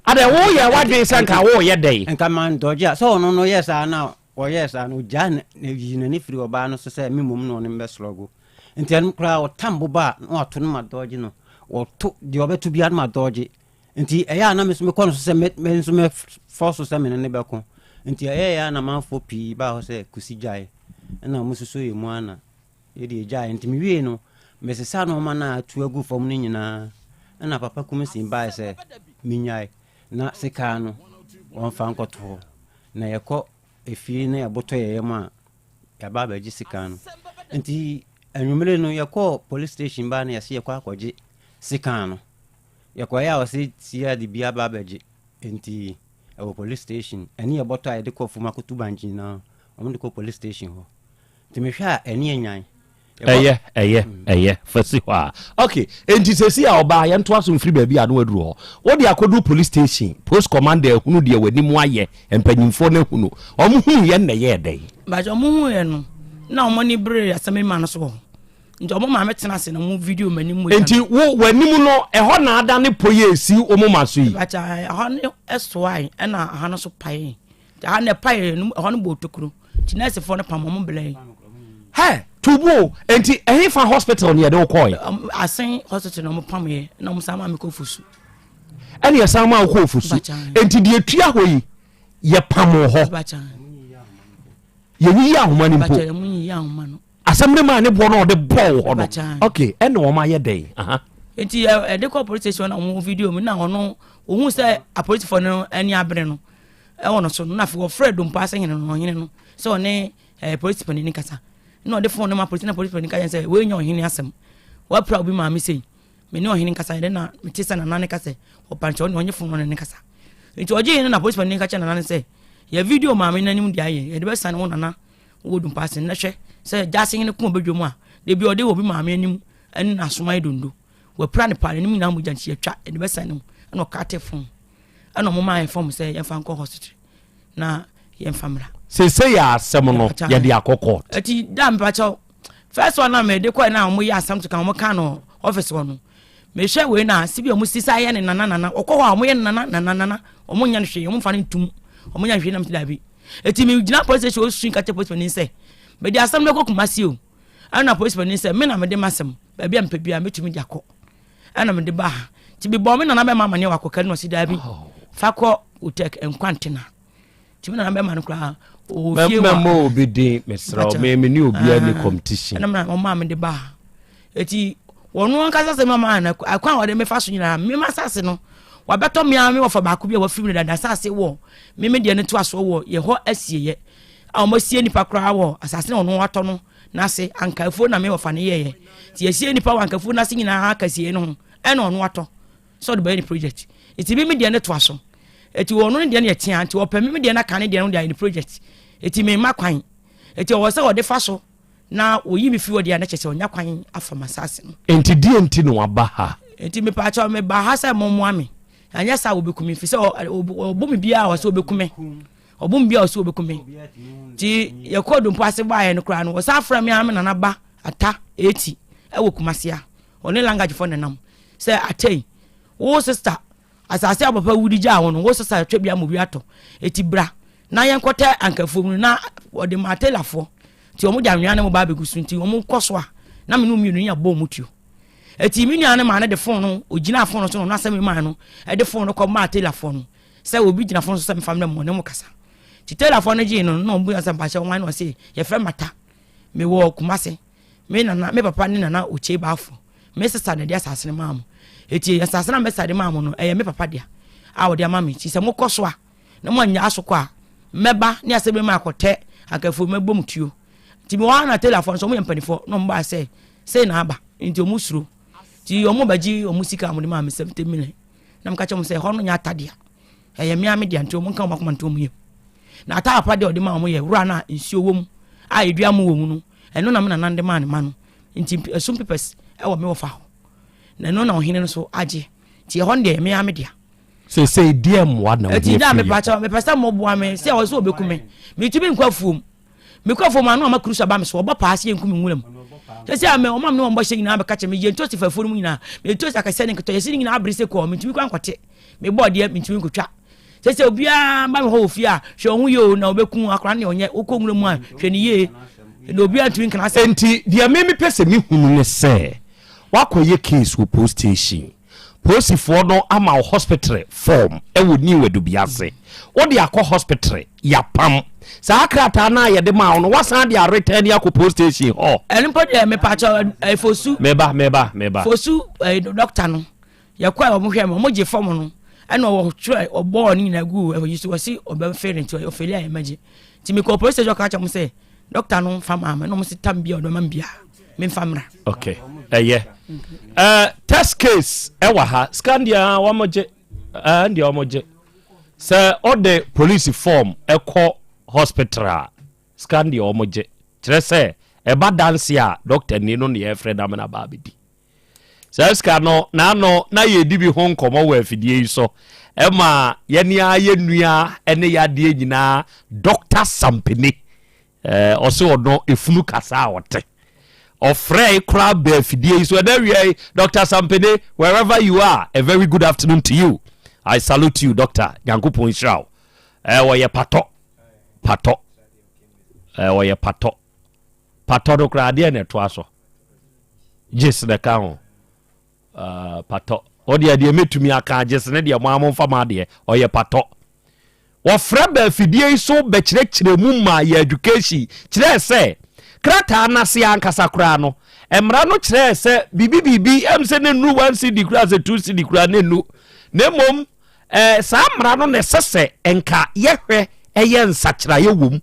adɛ woyɛ w'adwene sɛ nka woyɛ dɛn nka mandɔgye a sɛ ɔno no yɛ saa na ɔyɛɛ saa no ɔgyaa yi n'ani firi ɔbaa no so sɛ me mmom na ɔne mbɛsorɔgo nti ɛno koraa ɔtam boba a na wato no ma dɔgye no ɔto deɛ ɔbɛto biara no ma dɔgye Nti ɛyɛ a na me nso mekɔ no so sɛ me me nso mɛfɔ so sɛ me ne no bɛko. Nti ɛyɛeɛ a na amanfoɔ pii baa hɔ sɛ Kusi gyae. Ɛna wɔn nso yɛ mu ara na yɛde yɛgyaeɛ. Nti mewiee no, mesesaa nnoɔma no a atu agu fam no nyinaa. Ɛna Papa Kumsin baeɛ sɛ menyae na sekaa no wɔmfa nkɔto hɔ. Na yɛkɔ efie na yɛbotɔ yɛn yam a, yɛaba abɛgye sekan no. Nti anwummere no yɛkɔɔ police station baa na yɛse yɛkɔ akɔgye sekan no. Yɛkɔeɛ a ɔse tia de bi aba abɛgye nti ɛwɔ police station ɛne yɛ bɔtɔ a yɛde kɔ fam akɔtu bankye nyinaa wɔn de kɔ police station hɔ nti mehwɛ a ɛne anyan. Ɛyɛ ɛyɛ ɛyɛ fa si hɔ a ok nti sɛsi a ɔbaa yɛntoa so mfiri baabi a na waduru hɔ wode akɔduru police station post commander ahunu deɛ w'anim ayɛ mpanyimfoɔ no ahunu wɔn hunu yɛ na ɛyɛɛ dɛn. Bàtɛ wɔn hu yɛ no na wɔn ani bere asɛm yi ma no so wɔ hɔ. Nti ɔmo maame tena ase na ɔmo video m'anim mogya. Nti wo w'anim no ɛhɔ na ada ne po yɛ esi wo moma so yi. Bàtà ɛhɔ no ɛsoae ɛna ɛha no so paee. Nti ɛha no ɛpaee no ɛhɔ no bɔɔ tokuro. Nti nɛɛsefoɔ no pam ɔmo blɛɛ. Hɛ tubu nti ɛhe fa hospital ne yɛde wo kɔɛ? Asen hospital na ɔmo pam yɛ na ɔmo san maa mi kɔ Fosu. Ɛna yɛsan maa wo kɔɔ Fosu. Nti deɛ tua hɔ yi yɛ pam wo hɔ. Yɛnyiyi ahoma no mpo. Asɛm no maa ne boɔ no ɔde bɔɔ wɔ hɔ no. Ok, ɛna wɔn ayɛ dɛn? Aha. Nti ɛde kɔ police station na wɔn video mu na ɔno ohun sɛ apolisifoɔ no ani abere no. ɛwɔ no so no na afei wɔfrɛ dompo ase hene no ɔhene no sɛ ɔne ɛɛ polisi panin kasa na ɔde fon no ma polisi na polisi panin ka yɛn sɛ wei nyɛ ɔhene asɛm wapira obi maame sei me ne ɔhene kasa yɛde na mete sɛ nana ne kasa ɔpankyɛ ɔne ɔnye fon no ne kasa nti ɔgye yɛn na polisi panin ka kyerɛ nana ne sɛ yɛ video maame n'anim de ayɛ yɛde bɛsan wo nana wɔ dompo ase na hwɛ sɛ gyaase hene ko ɔbɛdwa mu a debi ɔde wɔ obi maame anim ɛne n'asoma yɛ dondo wapira ne paa n'anim nyinaa mogya nti yɛtwa yɛde bɛsan ne mu ɛna ɔkate fon ɛna ɔmo maa yɛn fɔm sɛ yɛmfa nkɔ hospital na yɛmfa mmra. Sese yɛ asɛm no yɛde akɔ court. Ɛti da mpakyɛw first one na mede kɔɛ na ɔmo yɛ asɛm to kan ɔmo ka no office hɔ no mehwɛ wei na sibi ɔmo sisa yɛ ne nana nana ɔkɔ hɔ a ɔmo yɛ ne nana nana nana ɔmo nyɛ no hwee ɔmo nfa no ntum ɔmo nyɛ no hwee nam ti daabi eti mi gyina police station osu nkate police panin sɛ mede asɛm no kɔ Kumasi o ɛna police panin sɛ me na mede m'asɛm baabi a mepɛ biara mɛtumi de akɔ ɛna mede baa ha nti mebɔɔ me nana bɛma amaneɛ wɔ akɔka no ɔsi daabi fa kɔ otek nkwantena nti me nana bɛma no koraa ɔwɔ fie wa mɛmɔ obi din mesrɛ wo me me ne obi ani ah, competition ɛna mena ɔmaa mede baa ha eti wɔn ankasa sɛ mama na akwan a wɔde mefa so nyinaa mema asase no wabɛtɔ mmea me wɔfa baako bi a wafiri mu dada asase wɔ meme deɛ no to asoɔ wɔ yɛ hɔ asieyɛ a wɔn asie nipa koraa wɔ asase na wɔn watɔ no n'ase ankafuo na me wɔfa no yɛeɛ nti yɛsie nipa wɔ ankafuo n'ase nyinaa akasie no ho ɛna ɔno atɔ sɛ ɔde bɛyɛ ne project nti me me deɛ no toa so nti ɔno ne deɛ no yɛ tea nti ɔpɛ me me deɛ no aka ne deɛ no de ayɛ ne project nti me mma kwan nti ɔwɔ sɛ ɔde fa so na oyi me firi hɔ deɛ na kyerɛ sɛ ɔnya kwan afa m'asase no. Nti deɛ nti na waba ha? Nti mepaakyɛw meba ha sɛ mommoa me anyɛ saa wɔbɛku me firi sɛ ɔbo me biara wɔ sɛ ɔbɛku me. Ɔbom bi a ɔsɛ ɔbɛku me. Nti yɛkɔɔ Dompo ase baeɛ no koraa no, wɔsan frɛ me ara me nana ba Ata Eti ɛwɔ Kumasi a ɔne Langagefoɔ nenam sɛ Atei, wo sista asase a papa wudi gyaa wo no, wo sista atwa bi ama obi atɔ. Eti bra na yɛnkɔtɛ ankafuo mu no na wɔde maa Taylorfoɔ. Nti wɔn de anwea ne mo ba abɛgu so nti wɔn kɔ so a na me ne mmienu yɛ bɔ wɔn tuo. Eti me nua no maa no de fon no, ogyinaa fon no so na ɔno asɛm maa no de fon no kɔ maa Taylorfoɔ no. sɛ obi gyina fon so sɛ mefa mmerɛ mu ɔne mo kasa nti tailorfoɔ no gyee no na ɔmo sɛ mpakyɛ wɔn na ɔse yɛfrɛ mata mewɔ Kumase me nana me papa ne nana Okyei Baafo me sesa na ɛde asase no maa mo eti asase na mɛsa de maa mo no ɛyɛ me papa dea a ɔde ama me nti sɛ mokɔ so a na mo anya aso kɔ a mɛba ne asɛ bɛma akɔtɛ akafuo mɛbɔ mu tuo nti mewɔ ha na tailorfoɔ no sɛ ɔmo yɛ mpanimfoɔ na ɔmo baa sɛ sei na aba nti ɔmo suro nti ɔmo bɛgye ɔmo sika a ɔmo de maa me 70 million na meka kyerɛ wɔn sɛ ɛhɔ no nyɛ ata dea ɛyɛ mmea me dea nti wɔn nka wɔn akoma nto wɔn yam na ata apa deɛ ɔde maa wɔn yɛ wura no a nsuo wɔ mu a edua mu wɔ mu no ɛno na me nana de maa ne ma no nti ɛsum papers ɛwɔ me wɔfa hɔ na ɛno na ɔhene no so agye nti ɛhɔ no deɛ mmea me dea. sese deɛ mmoa na ɛti da mepɛ kyɛ mepɛ sɛ mmoboa me sɛ ɔsɛ ɔbɛku me metumi nkɔ afuom Mekɔ fam a na ɔma kurusu aba me so, ɔbɔ paa sɛ yɛnku me nwura mu. Sɛsɛ a ɔma me ne wɔn bɔhyɛ nyinaa bɛka kyerɛ me, yɛ ntosi fa afuo no mu nyinaa, meyɛ ntosi akɛseɛ ne nketewa, yɛsi ne nyinaa abere sɛ kɔɔ, mentumi kɔ ankɔte, mebɔ deɛ mentumi nkɔtwa. Sɛsɛ obiara ba me hɔ wɔ fie a, hwɛ wo ho yie o, na ɔbɛku akora ne ɔnyɛ, wokɔ nwura mu a, hwɛ ne yie, na obiara ntumi nkana asɛm. Enti deɛ me mepɛ sɛ mehunu ne sɛ, woakɔyɛ case wɔ police station, Polisifoɔ no ama wo hospitre form wɔ New Adubiase. Wode akɔ hospitre, yɛapam. Saa krataa no a yɛde maa wo no, woasan de aretɛne akɔ police station hɔ. Ɛno mpo deɛ mepaakyɛw ɛɛ Fosu. Meba, meba, meba. Fosu ɛɛ dɔkta no, yɛkɔɛ wɔn hwɛ me, wɔn gye fɔm no, ɛna ɔtwerɛ ɔbɔɔ ne nyinaa guu ɛyi so, wɔsi ɔbɛfeeli nti ɔfeeli a yɛmɛgye. Nti mekɔɔ police station ɔka kyerɛ wɔn sɛ dɔkta no nfa maa me, ɛna wɔn si tam bi a ɔde ma me biara. Memfa mmra. Okay, ɛyɛ. Uh, test case ɛwɔ ha. Sika deɛ ah, wɔn gye. Uh, deɛ wɔn gye. Sɛ ɔde police form ɛkɔ hospital a, sika deɛ wɔn gye. Kyerɛ sɛ ɛba danse a doctor ni no na yɛfrɛ na amena ba abɛdi. Saa sika no n'ano na yɛdi bi ho nkɔmɔ wɔ afidie yi so. Ɛma yɛne a yɛ nua ne yadeɛ nyinaa Dr. Sampene. Eh, ɔse ɔno efunu kasa a ɔte. Ɔfrɛe koraa baa afidie yi so ɛnɛ awia yi. Dr. Sampene, wherever you are, a very good afternoon to you. I salute you, Doctor. Nyankopɔn nhyira wo. Eh, ɔyɛ patɔ. Patɔ. Eh, ɔyɛ patɔ. Patɔ no koraa adeɛ na ɛtoa so. Gyes na ɛka ho. Uh, patɔ. Ɔdeɛ deɛ mɛtumi aka gyes ne deɛ mo a momfa mo adeɛ. Ɔyɛ patɔ. Wɔfrɛ baa afidie yi so bɛkyerɛkyerɛ mu maa yɛn education kyerɛɛ sɛ krataa no ase ankasa koraa no, mmara no kyerɛɛ sɛ biribi biribi ɛm sɛ ne nnu one cedi koraa sɛ two cedi koraa ne nnu na mmom Eh, saa mmara no na ɛsɛ sɛ nka yɛhwɛ ɛyɛ nsakyeraeɛ wɔ mu.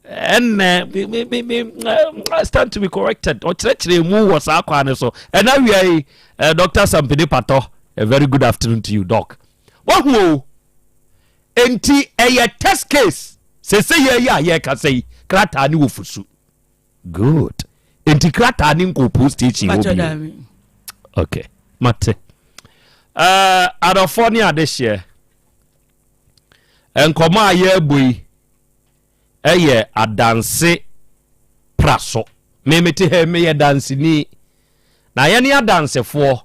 Ɛnna me me me me eh, stand to be corrected. Ɔkyerɛkyerɛ mu wɔ saa kwan no so. Ɛna awia yi, eh, Dr. Sampini Patɔ, a very good afternoon to you, Doc. Wahu o. Enti ɛyɛ test case. Sese yɛ yi a yɛrekasa yi, krataa ne wɔ fusu. Good. Enti krataa ne nkɔ police station hɔ bio. Okay, mate. Uh, adɔfoɔ ne adehyeɛ. Nkɔmɔ a yɛrebɔ yi ɛyɛ adanse pra so. Me mete ha meyɛ danseni. Na yɛne adansefoɔ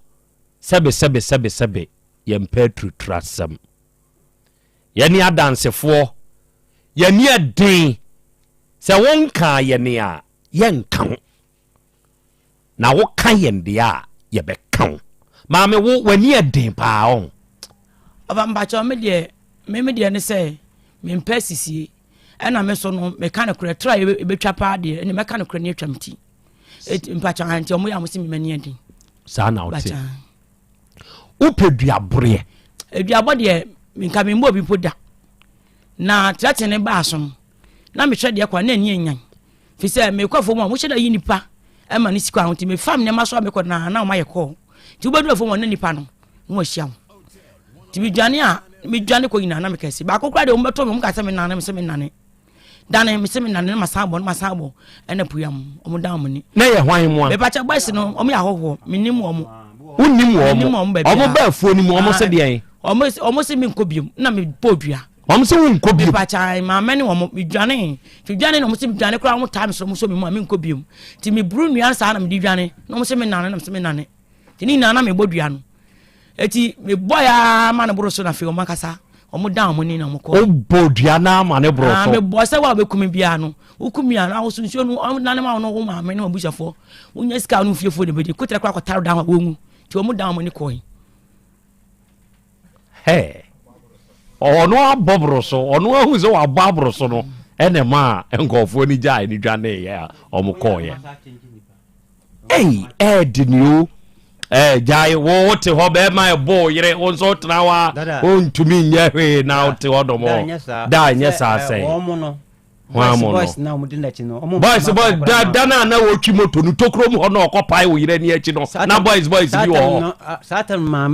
sɛbe sɛbe sɛbe sɛbe yɛmpɛ aturuturasɛm. Yɛne adansefoɔ yɛni ɛden sɛ wonkaa yɛne a yɛnka wo na woka yɛn deɛ a yɛbɛka wo. Maame wo w'ani ɛden paa ɔn. Ɔfa mpakyɛw me deɛ me me deɛ ne sɛ mempɛ sisie ɛna me so no meka no korɛ tra ebetwa paa deɛ ɛna mɛka no korɛ ne atwa me ti mpakyɛw nti ɔmo yɛ a mo se me m'ani ɛden. Saa na ɔte. Wopɛ duaboreɛ? Aduabɔ deɛ nka memmɔ obi mpo da. Na trɛte ne baa so no, na mehwɛ deɛ kɔ a na ani anyan. Fi sɛ mekɔ afuom a wɔhyɛ da yi nipa ma ne sika ho nti mefa nneɛma so a mekɔ na na wɔayɛ kɔɔ. Nti wobɛduru afuom a na nipa no na wɔahyia wo. Nti medwane a medwane kɔ nyinaa na mekɛse. Baako koraa deɛ wɔbɛtɔ me wɔn ka sɛ menane me sɛ menane. Dane me se me nane na masan bɔ na masan bɔ ɛna puyam ɔmo dan ɔmo ni. Na yɛ hwan mu a. Mepakyɛ boys no ɔmo yɛ ahɔhoɔ me nim wɔn. Wo nim wɔn mo wɔn baabi ɔmo ba afuo no mu ɔmo se deɛn. Ɔmo ɔmo se me nkɔ biom na me bɔ dua. Ɔmo se wo nkɔ biom. Mepakyɛ maame ne wɔn me dwane ti dwane na ɔmo se me dwane koraa ɔmo taa me so ɔmo so me mu a me nkɔ biom ti me buru nua saa na me di dwane na ɔmo se me nane na me se me nane. Nti ne nyinaa na mebɔ dua no. Eti mebɔ ya ma ne boro so na afei wɔn ankasa wɔn dan wɔn ani na wɔn kɔ. Wobɔ dua no ama ne boro ah, so. Mebɔ sɛ wo a wobɛku me biara no woku me a na ahosuo nsuo no wɔn nane ma wɔn wo maame ne wɔn abusuafoɔ wonya sika no fiefoɔ na bɛdi kotra koraa kɔtare dan hɔ a wɔnwu nti wɔn dan wɔn ani kɔe. Hɛ ɔno abɔ boro so ɔno ahu sɛ wabɔ aboro so no ɛna ɛma nkurɔfoɔ no gyae no dwaneeɛ a wɔn kɔɔeɛ. Ei ɛɛdene o ɛɛ gyae wo wote hɔ bɛrima ɛbɔ wo yere wo nso wotena hɔ a wontumi nyɛ hwee na wote hɔ nom da nyɛ saa sɛn hwan mo no boys boys da da na na wɔtwi moto no tokuro mu hɔ na ɔkɔ pae wo yere ani akyi no na boys boys bi wɔ hɔ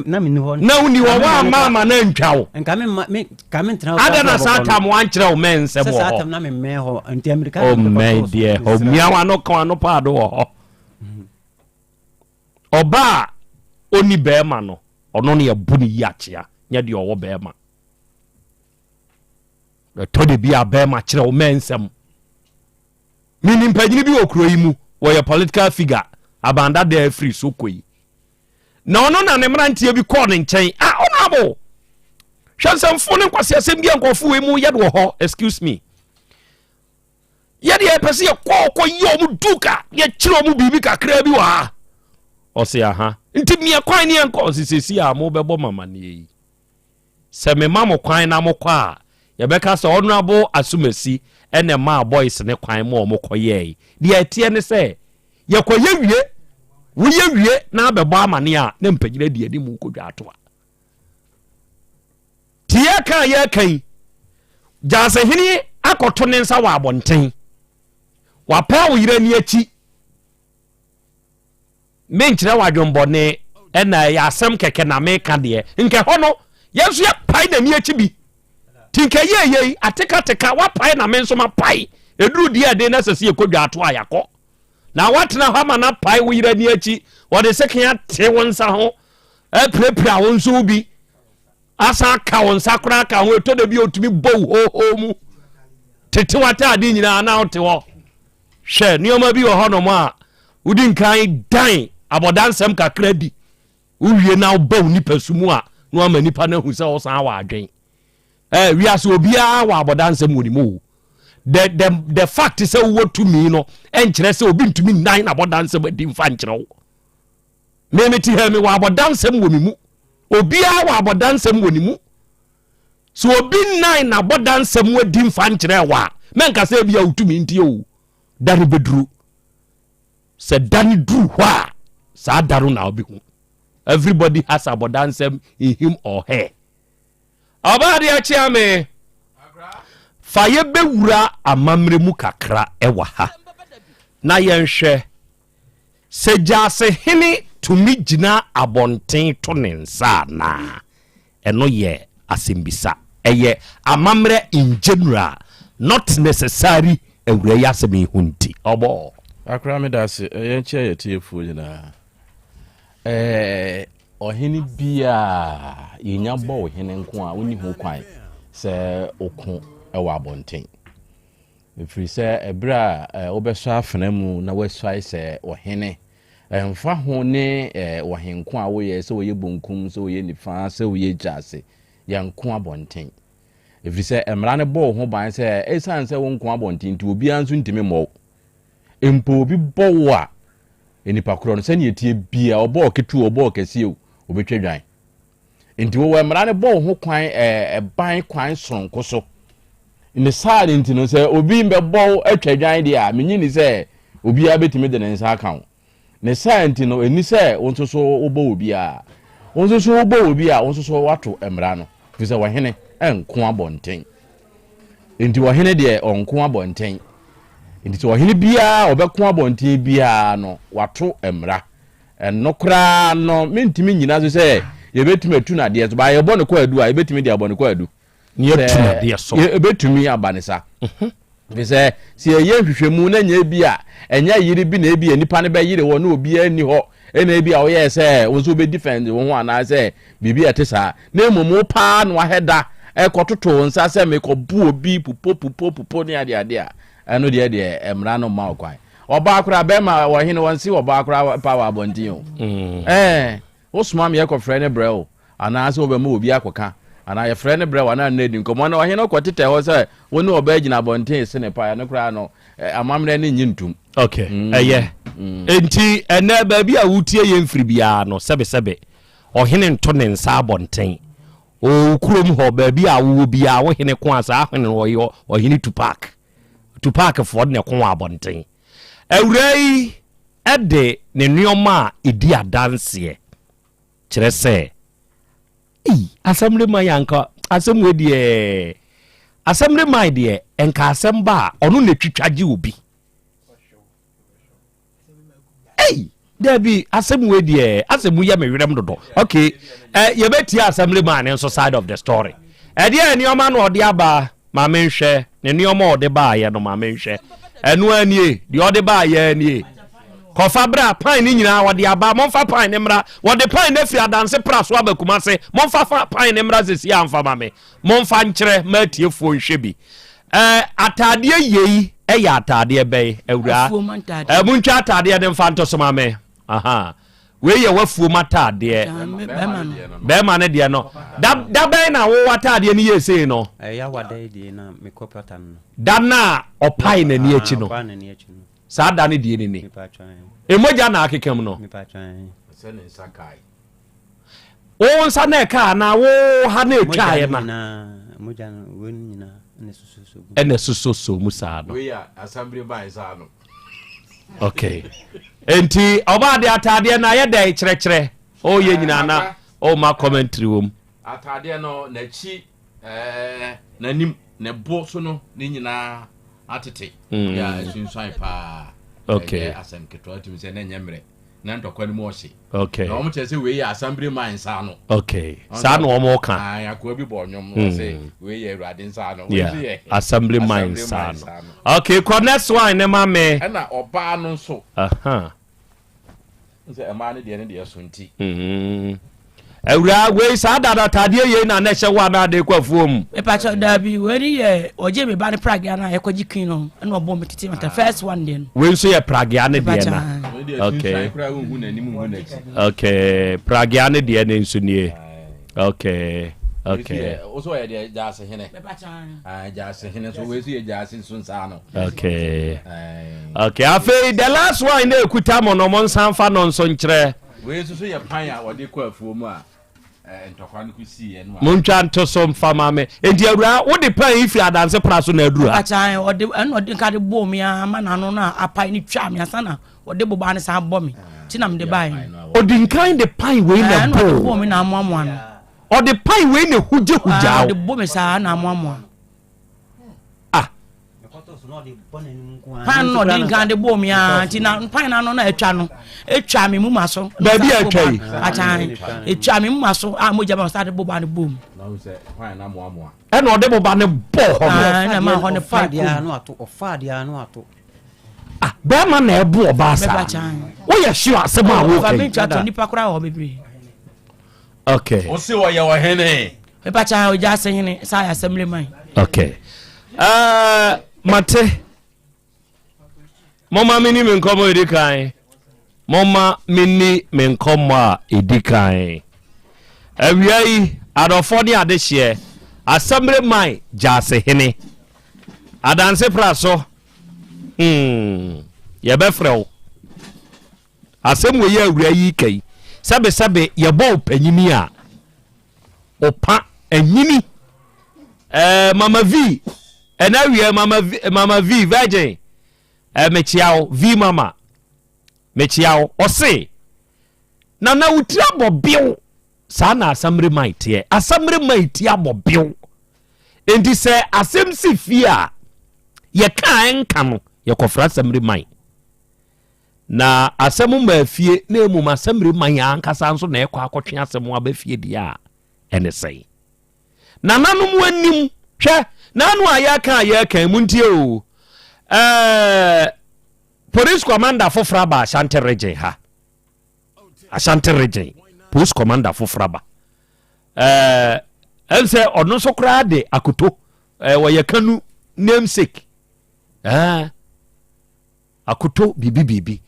na wonni hɔ woamma ama na antwa wo Adɛn na saa tam wankyerɛ wo mɛn nsɛm wɔ hɔ? O mɛn deɛ, ɔmia wano ka wano paado wɔ hɔ. Ɔbaa a ɔni bɛrima no, ɔno ne ɛbo ne yi akyea, nyɛ deɛ ɔwɔ bɛrima. Ɛtɔ de bi a bɛrima kyerɛ wo mɛn nsɛm. Menim panyini bi wɔ kuro yi mu, wɔyɛ political figure, abandada afiri so kɔ yi. Na ɔno na ne mmeranteɛ bi kɔɔ ne nkyɛn. Ah, honorable! Hwɛ nsɛmfo ne nkwaseasɛm bi a nkurɔfo wei mu yɛ no wɔ hɔ. Excuse me. Yɛde yɛpɛ sɛ yɛkɔ kɔ yɛ ɔmo duka yɛkyerɛ ɔmo biribi kakraa bi wɔ ha. Ɔse aha. Nti mmea kwan ne yɛnkɔ. Ɔse sɛsi a mobɛbɔ mamaneɛ yi. Sɛ mema mo kwan na mokɔ a, yɛbɛka sɛ Honourable Asumasi na ɛmaa boys no kwan ma wɔkɔyɛɛe. Deɛ ɛteɛ ne sɛ, yɛkɔyɛ wie, woyɛ wie na abɛbɔ amaneɛ a, na mpanyini adi anim kɔdwa atoa. Nti yɛka a yɛreka yi, Gyaasehene akɔto ne nsa wɔ abɔnten. Wapaa wo yere ani akyi. Menkyerɛ wo adwenbɔne, ɛna ɛyɛ asɛm kɛkɛ na meka deɛ. Nka ɛhɔ no, yɛn nso yɛpae n'ani akyi bi. Nti nka ɛyɛɛ yei, atekateka, woapae na me nso mapae. Ɛduru deɛ ɛden na ɛsɛ sɛ yɛkɔ dwa ato a, yɛakɔ. Na woatena hɔ ama no apae wo yere ani akyi, wɔde sekan ate wo nsa ho, apirapira wo nso wo bi, asan aka wo nsa koraa ka ho, ɛtɔ da bi a ɔtumi bɔ wo hoohoo mu, tete w'ataade nyinaa na wote hɔ. Hwɛ, nneɛma bi wɔ hɔnom a wodi nkan dan abɔdansɛm kakra di. Wowie na woba wo nipasu mu a, na wama nipa no ahu sɛ wosan wɔ adwen. Eh, wiase obiara wɔ abɔdansɛm wɔ ne mu o. The, the, the fact sɛ wowɔ tumi no ɛnkyerɛ sɛ obi ntumi nnan n'abɔdansɛm adi mfa nkyerɛ wo. Me mete ha mewɔ abɔdansɛm wɔ me mu. Obiara wɔ abɔdansɛm wɔ ne mu. Sɛ obi nnan n'abɔdansɛm adi mfa nkyerɛɛ wo a, mɛnka sɛ ebia wotumi nti o. Da no bɛduru. Sɛ da no duru hɔ a, saa da no na wobɛhu. Everybody has abɔdansɛm in him or her. Ɔbaa deɛ kyea me. Fa yɛbɛwura amammerɛ mu kakra wɔ ha na yɛnhwɛ sɛ Gyaasehene tumi gyina abɔnten to ne nsa anaa. Ɛno yɛ asɛmbisa. Ɛyɛ amammerɛ in general, not necessary awura yi asɛm yi ho nti. Ɔbɔ. Akora meda ase. Yɛnkyia yɛ tiefoɔ nyinaa. Ɛɛ Ɔhene biara, yɛnya bɔ wo hene nko a, wonni ho kwan sɛ woko wɔ abɔnten. Ɛfiri sɛ ɛberɛ a wobɛsɔ afena mu na woasuae sɛ ɔhene, ɛmfa ho ne ɔhenko a woyɛ, sɛ woyɛ bonkum, sɛ woyɛ nifa, sɛ woyɛ gyaase, yɛnko abɔnten. Ɛfiri sɛ mmara no bɔ wo ho ban sɛ ɛsiane sɛ wonko abɔnten nti, obiara nso ntumi mmɔ wo. Mpo obi bɔ wo a, nnipa korɔ no, sɛdeɛ ɛteɛ biara, ɔbɔ ɔketewa o, ɔbɔ ɔkɛseɛ o, ɔbɛtwa dwan. Nti wɔwɔ mmara no bɔ wo ho kwan ɛban kwan soronko so. Ne saa no nti no, sɛ obi mbɛbɔ wo atwa dwan deɛ a, menye ni sɛ obiara bɛtumi de ne nsa aka wo. Ne saa nti no, ɛnni sɛ wo nso so wobɔ obiara. Wo nso so wobɔ obi a, wo nso so woato mmara no, ɛfiri sɛ ɔhene nko abɔnten. Nti ɔhene deɛ ɔnko abɔnten. Nti sɛ ɔhene biara a ɔbɛko abɔnten biara no, wato mmara. Ɛno koraa no, mentumi nnyina so sɛ yɛbɛtumi atu no adeɛ so. Baa yɛbɔ no kwaadu a, yɛbɛtumi de abɔ no kwaadu. Ne yɛatu no adeɛ so. Yɛbɛtumi aba ne sa. Ɛfiri sɛ, sɛ yɛyɛ nhwehwɛmu na nyɛ ebi a ɛnyɛ yere bi na ebi a nipa no bɛyere wɔ na obiara nni hɔ ɛna ebi a woyɛɛ sɛ wo nso wobɛdi fɛn wo ho anaasɛ biribi a ɛte saa, na mmom wo paa na wahɛ da ɛkɔtoto wo nsa sɛ mekɔbo obi pupo pupo pupo ne adeade a, ɛno deɛ deɛ mmara no mma wo kwan. Ɔbaa koraa bɛrima ɔhene wɔnse ɔbaa koraa pa wɔ abɔnten o. Ɛɛ wosoma me yɛkɔfrɛ no brɛ wo Anaasɛ wobɛma obi akɔka, anaa yɛfrɛ no brɛ wo anaa ne adi nkɔmmɔ, na ɔhene kɔtetɛ hɔ sɛ wo ne ɔbaa gyina abɔnten rese ne paa, ɛno koraa no, amammerɛ no nnye ntom. Ok, ɛyɛ. Enti ɛnnɛ baabi a wotie yɛn firi biara no, sɛbesɛbe, ɔhene nto ne nsa abɔnten. Wɔ wo kurom hɔ, baabi a wowɔ biara, wo hene ko a, saa hene no ɔyɛ ɔhene Tupac. Tupacfoɔ na ɛko wɔ abɔnten. Awuraa yi de ne nneɛma a ɛdi adanseɛ. Kyerɛ sɛ, ei, asɛm de man anka asɛm wei deɛ, asɛm de man deɛ, nka asɛm ba a, ɔno na etwitwa gye obi. Ei, dabi, asɛm wei deɛ, asɛm mu yɛ me werɛm dodo. Okay, eh, yɛbɛtie asɛm de man nso side of the story. Ɛdeɛ nneɛma na ɔde aba. Ma menhwɛ ne nneɛma a ɔde baeɛ no, ma menhwɛ. Ɛno ara nie, deɛ ɔde baeɛ ara nie. Kɔfa bra, pan no nyinaa wɔde aba. Momfa pan no mmra. Wɔde pan no afiri Adanse pra so aba Kumase. Momfa fa pan no mmra sɛsi a mfa ma me. Momfa nkyerɛ ma atiefoɔ nhwɛ bi. Ɛɛ, ataadeɛ yei yɛ ataadeɛ bɛn, awuraa? Ɛɛ, montwa ataadeɛ no mfa nto so ma me. Aha. Wei yɛ w'afuom ataadeɛ. Bɛrima no deɛ no. Da da bɛn na wo ataadeɛ no yɛ sei no? Ɛyɛ awada yi deɛ na mekɔ pata no. Da no a ɔpae n'ani akyi no. Saa da no deɛ ni ni. Emogya na akeka mu no. Wo nsa na ɛka anaa wo ha na ɛtwaeɛ na? Mogya no wei nyinaa na ɛsoso Ɛna ɛsoso mu saa no. Wei a asambere bae saa no. Okay. Enti ɔbaa de ataadeɛ no ayɛ dɛn kyerɛkyerɛ? Ɔyɛ nyinaa na ɔma commentary wɔ mu. Ataadeɛ no n'akyi ɛɛ n'anim ne bo so no ne nyinaa atete. Mm. Yɛ asunsuan paa. Okay. Ɛnyɛ asɛm ketewa tumi sɛ na ɛnyɛ mmerɛ. Na ntɔkwa no mu ɔhye. Okay. Na wɔn kyerɛ sɛ wei yɛ asambere man nsa ano. Okay. Saa na wɔn ka. Ayi akoa bi bɔ ɔnwom no sɛ hmm. wei yɛ awurade nsa ano. Yeah. Assembly man nsa ano. Okay, kɔ next one ne ma me. Ɛna ɔbaa no nso. Sɛ mmaa no deɛ ne deɛ so nti. Mm-hmm. Awuraa wei saa dada ataadeɛ yei na na ɛhyɛ wo anaa de kɔ afuo mu. Mepakyɛ daabi wei ni yɛ ɔgye me ba ne pragea na yɛkɔgye queen no ɛna ɔbɔ me tete mata first one deɛ no. Wei nso yɛ pragea ne deɛ na. Okay. Okay pragea ne deɛ ne nso nie. Okay. Okay. Wosɔ yɛ deɛ gyaase hene. Gyaase hene so wei nso yɛ gyaase nso nsa ano. Okay. Okay afei the last one na ekuta mo no mo nsa nfa no nso nkyerɛ. Wei nso so yɛ pan a wɔde kɔ afuo mu a ntɔkwa no kɔsiiɛ no a. Montwa nto so mfa ma me. Enti awuraa, wode pan yi firi adanse pra so na aduru ha? Ɔkakyan, ɔde ɛna ɔde nka de bɔɔ me ara ma n'ano no a apae no twaa me ansa na ɔde bobaa no san bɔ me nti na mede baeɛ no. Ɔdi nkan de pan wei na Ɛna ɔde bɔɔ. bɔɔ me na amoamoa no. Ɔde pan wei na ehugye hugyaa wo. Ɔde bo me saa na amoamoa. Ah. Pan no ɔde nkan de bɔɔ mi aa nti na pan no ano na atwa no atwa me mu ma so. Baabi a atwa yi. Akyan atwa me mu ma so a mogya ba ɔsa de boba no bɔ mu. Ɛna ɔde boba no bɔɔ hɔ no. Ɛna ma hɔ no pa kum. Ɔfa adeɛ ano ato. Ah, bɛrima na ɛbo ɔbaa saa. Woyɛ sure asɛm a woka yi. Ɔfa mi ntwa to nipa koraa wɔ hɔ bebree. Okay. Ɔsi ɔyɛ ɔhene. Mepakyɛ ogya ase hene saa yɛ asɛmle man. Okay. Mate. Momma menni me nkɔmmɔ edi kan. Momma menni me nkɔmmɔ a edi kan. Awia yi, adɔfoɔ ne adehyeɛ, asɛmle man gyaase hene. Adanse pra so. Hmm. Yɛbɛfrɛ wo. Asɛm wei a awuraa yi reka yi, sɛbesɛbe yɛbɔ wo panyini a, ɔpa anyini. Ɛɛ Mama V, ɛna awie Mama V, Mama V Virgin, ɛɛ mekyia wo V Mama, mekyia wo. Ɔse, Nana wo tiri abɔ bew. Saa na asamire man teɛ. Asamire man ti abɔ bew. Enti sɛ asɛm si fie a, yɛka a ɛnka no, yɛkɔfra asamire man. Na asɛm mmaa fie, na mmom asɛm rema yɛn ankasa nso na ɛkɔ akɔtwe asɛm aba fie deɛ a, ɛne sɛn? Nananom anim, hwɛ, n'ano a yɛka a yɛka mu ntie o. Ɛɛ, police commander foforɔ aba Ashanti region ha. Ashanti region, police commander foforɔ aba. Ɛɛ, ɛm sɛ ɔno nso koraa de akoto, ɛɛ, wɔyɛ kanu namesake. Ɛɛ. Akoto biribi biribi.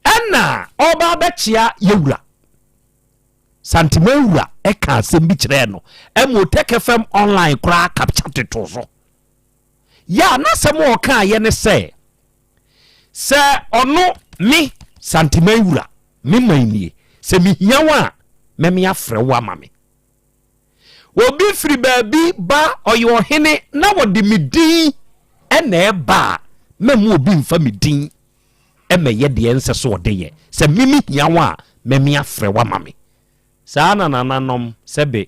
Ɛna ɔba abɛkyea yɛwura. Santima wura ɛka asɛm bi kyerɛɛ no. Ɛma Otec FM online koraa capture tetoo so. Yɛ a n'asɛm a ɔkaeɛ ne sɛ, sɛ ɔno me Santima wura, me man nie, sɛ mehia wo a, mɛme afrɛ wo ama me. Obi firi baabi ba, ɔyɛ ɔhene na wɔde me din na ɛba a, mɛmma obi mfa me din mmɛyɛ deɛ ɛnsɛ sɛ ɔde yɛ. Sɛ me mehia wo a, mɛme afrɛ wo ama me. Saa na nananom sɛbe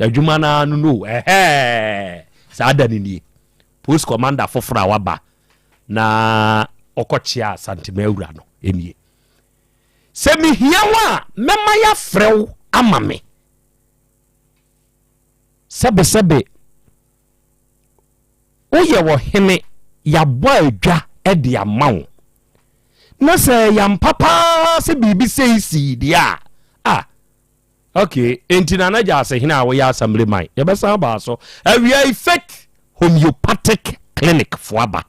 adwuma no ara no no ɛhɛɛ saa da no nie. Post commander foforɔ a waba na ɔkɔkyea Asantema awura no nie. Sɛ mehia wo a, mɛma yɛafrɛ wo ama me. Sɛbesɛbe, woyɛ ɔhene, yɛabɔ adwa de ama wo. Na sɛ ɛyɛ ampa paa sɛ biribi sei sii deɛ a, ah, okay, enti Nana Gyasehene a woyɛ assemblyman, yɛbɛsan aba so. Awia yi, Faith Homeopathic Clinic foɔ aba.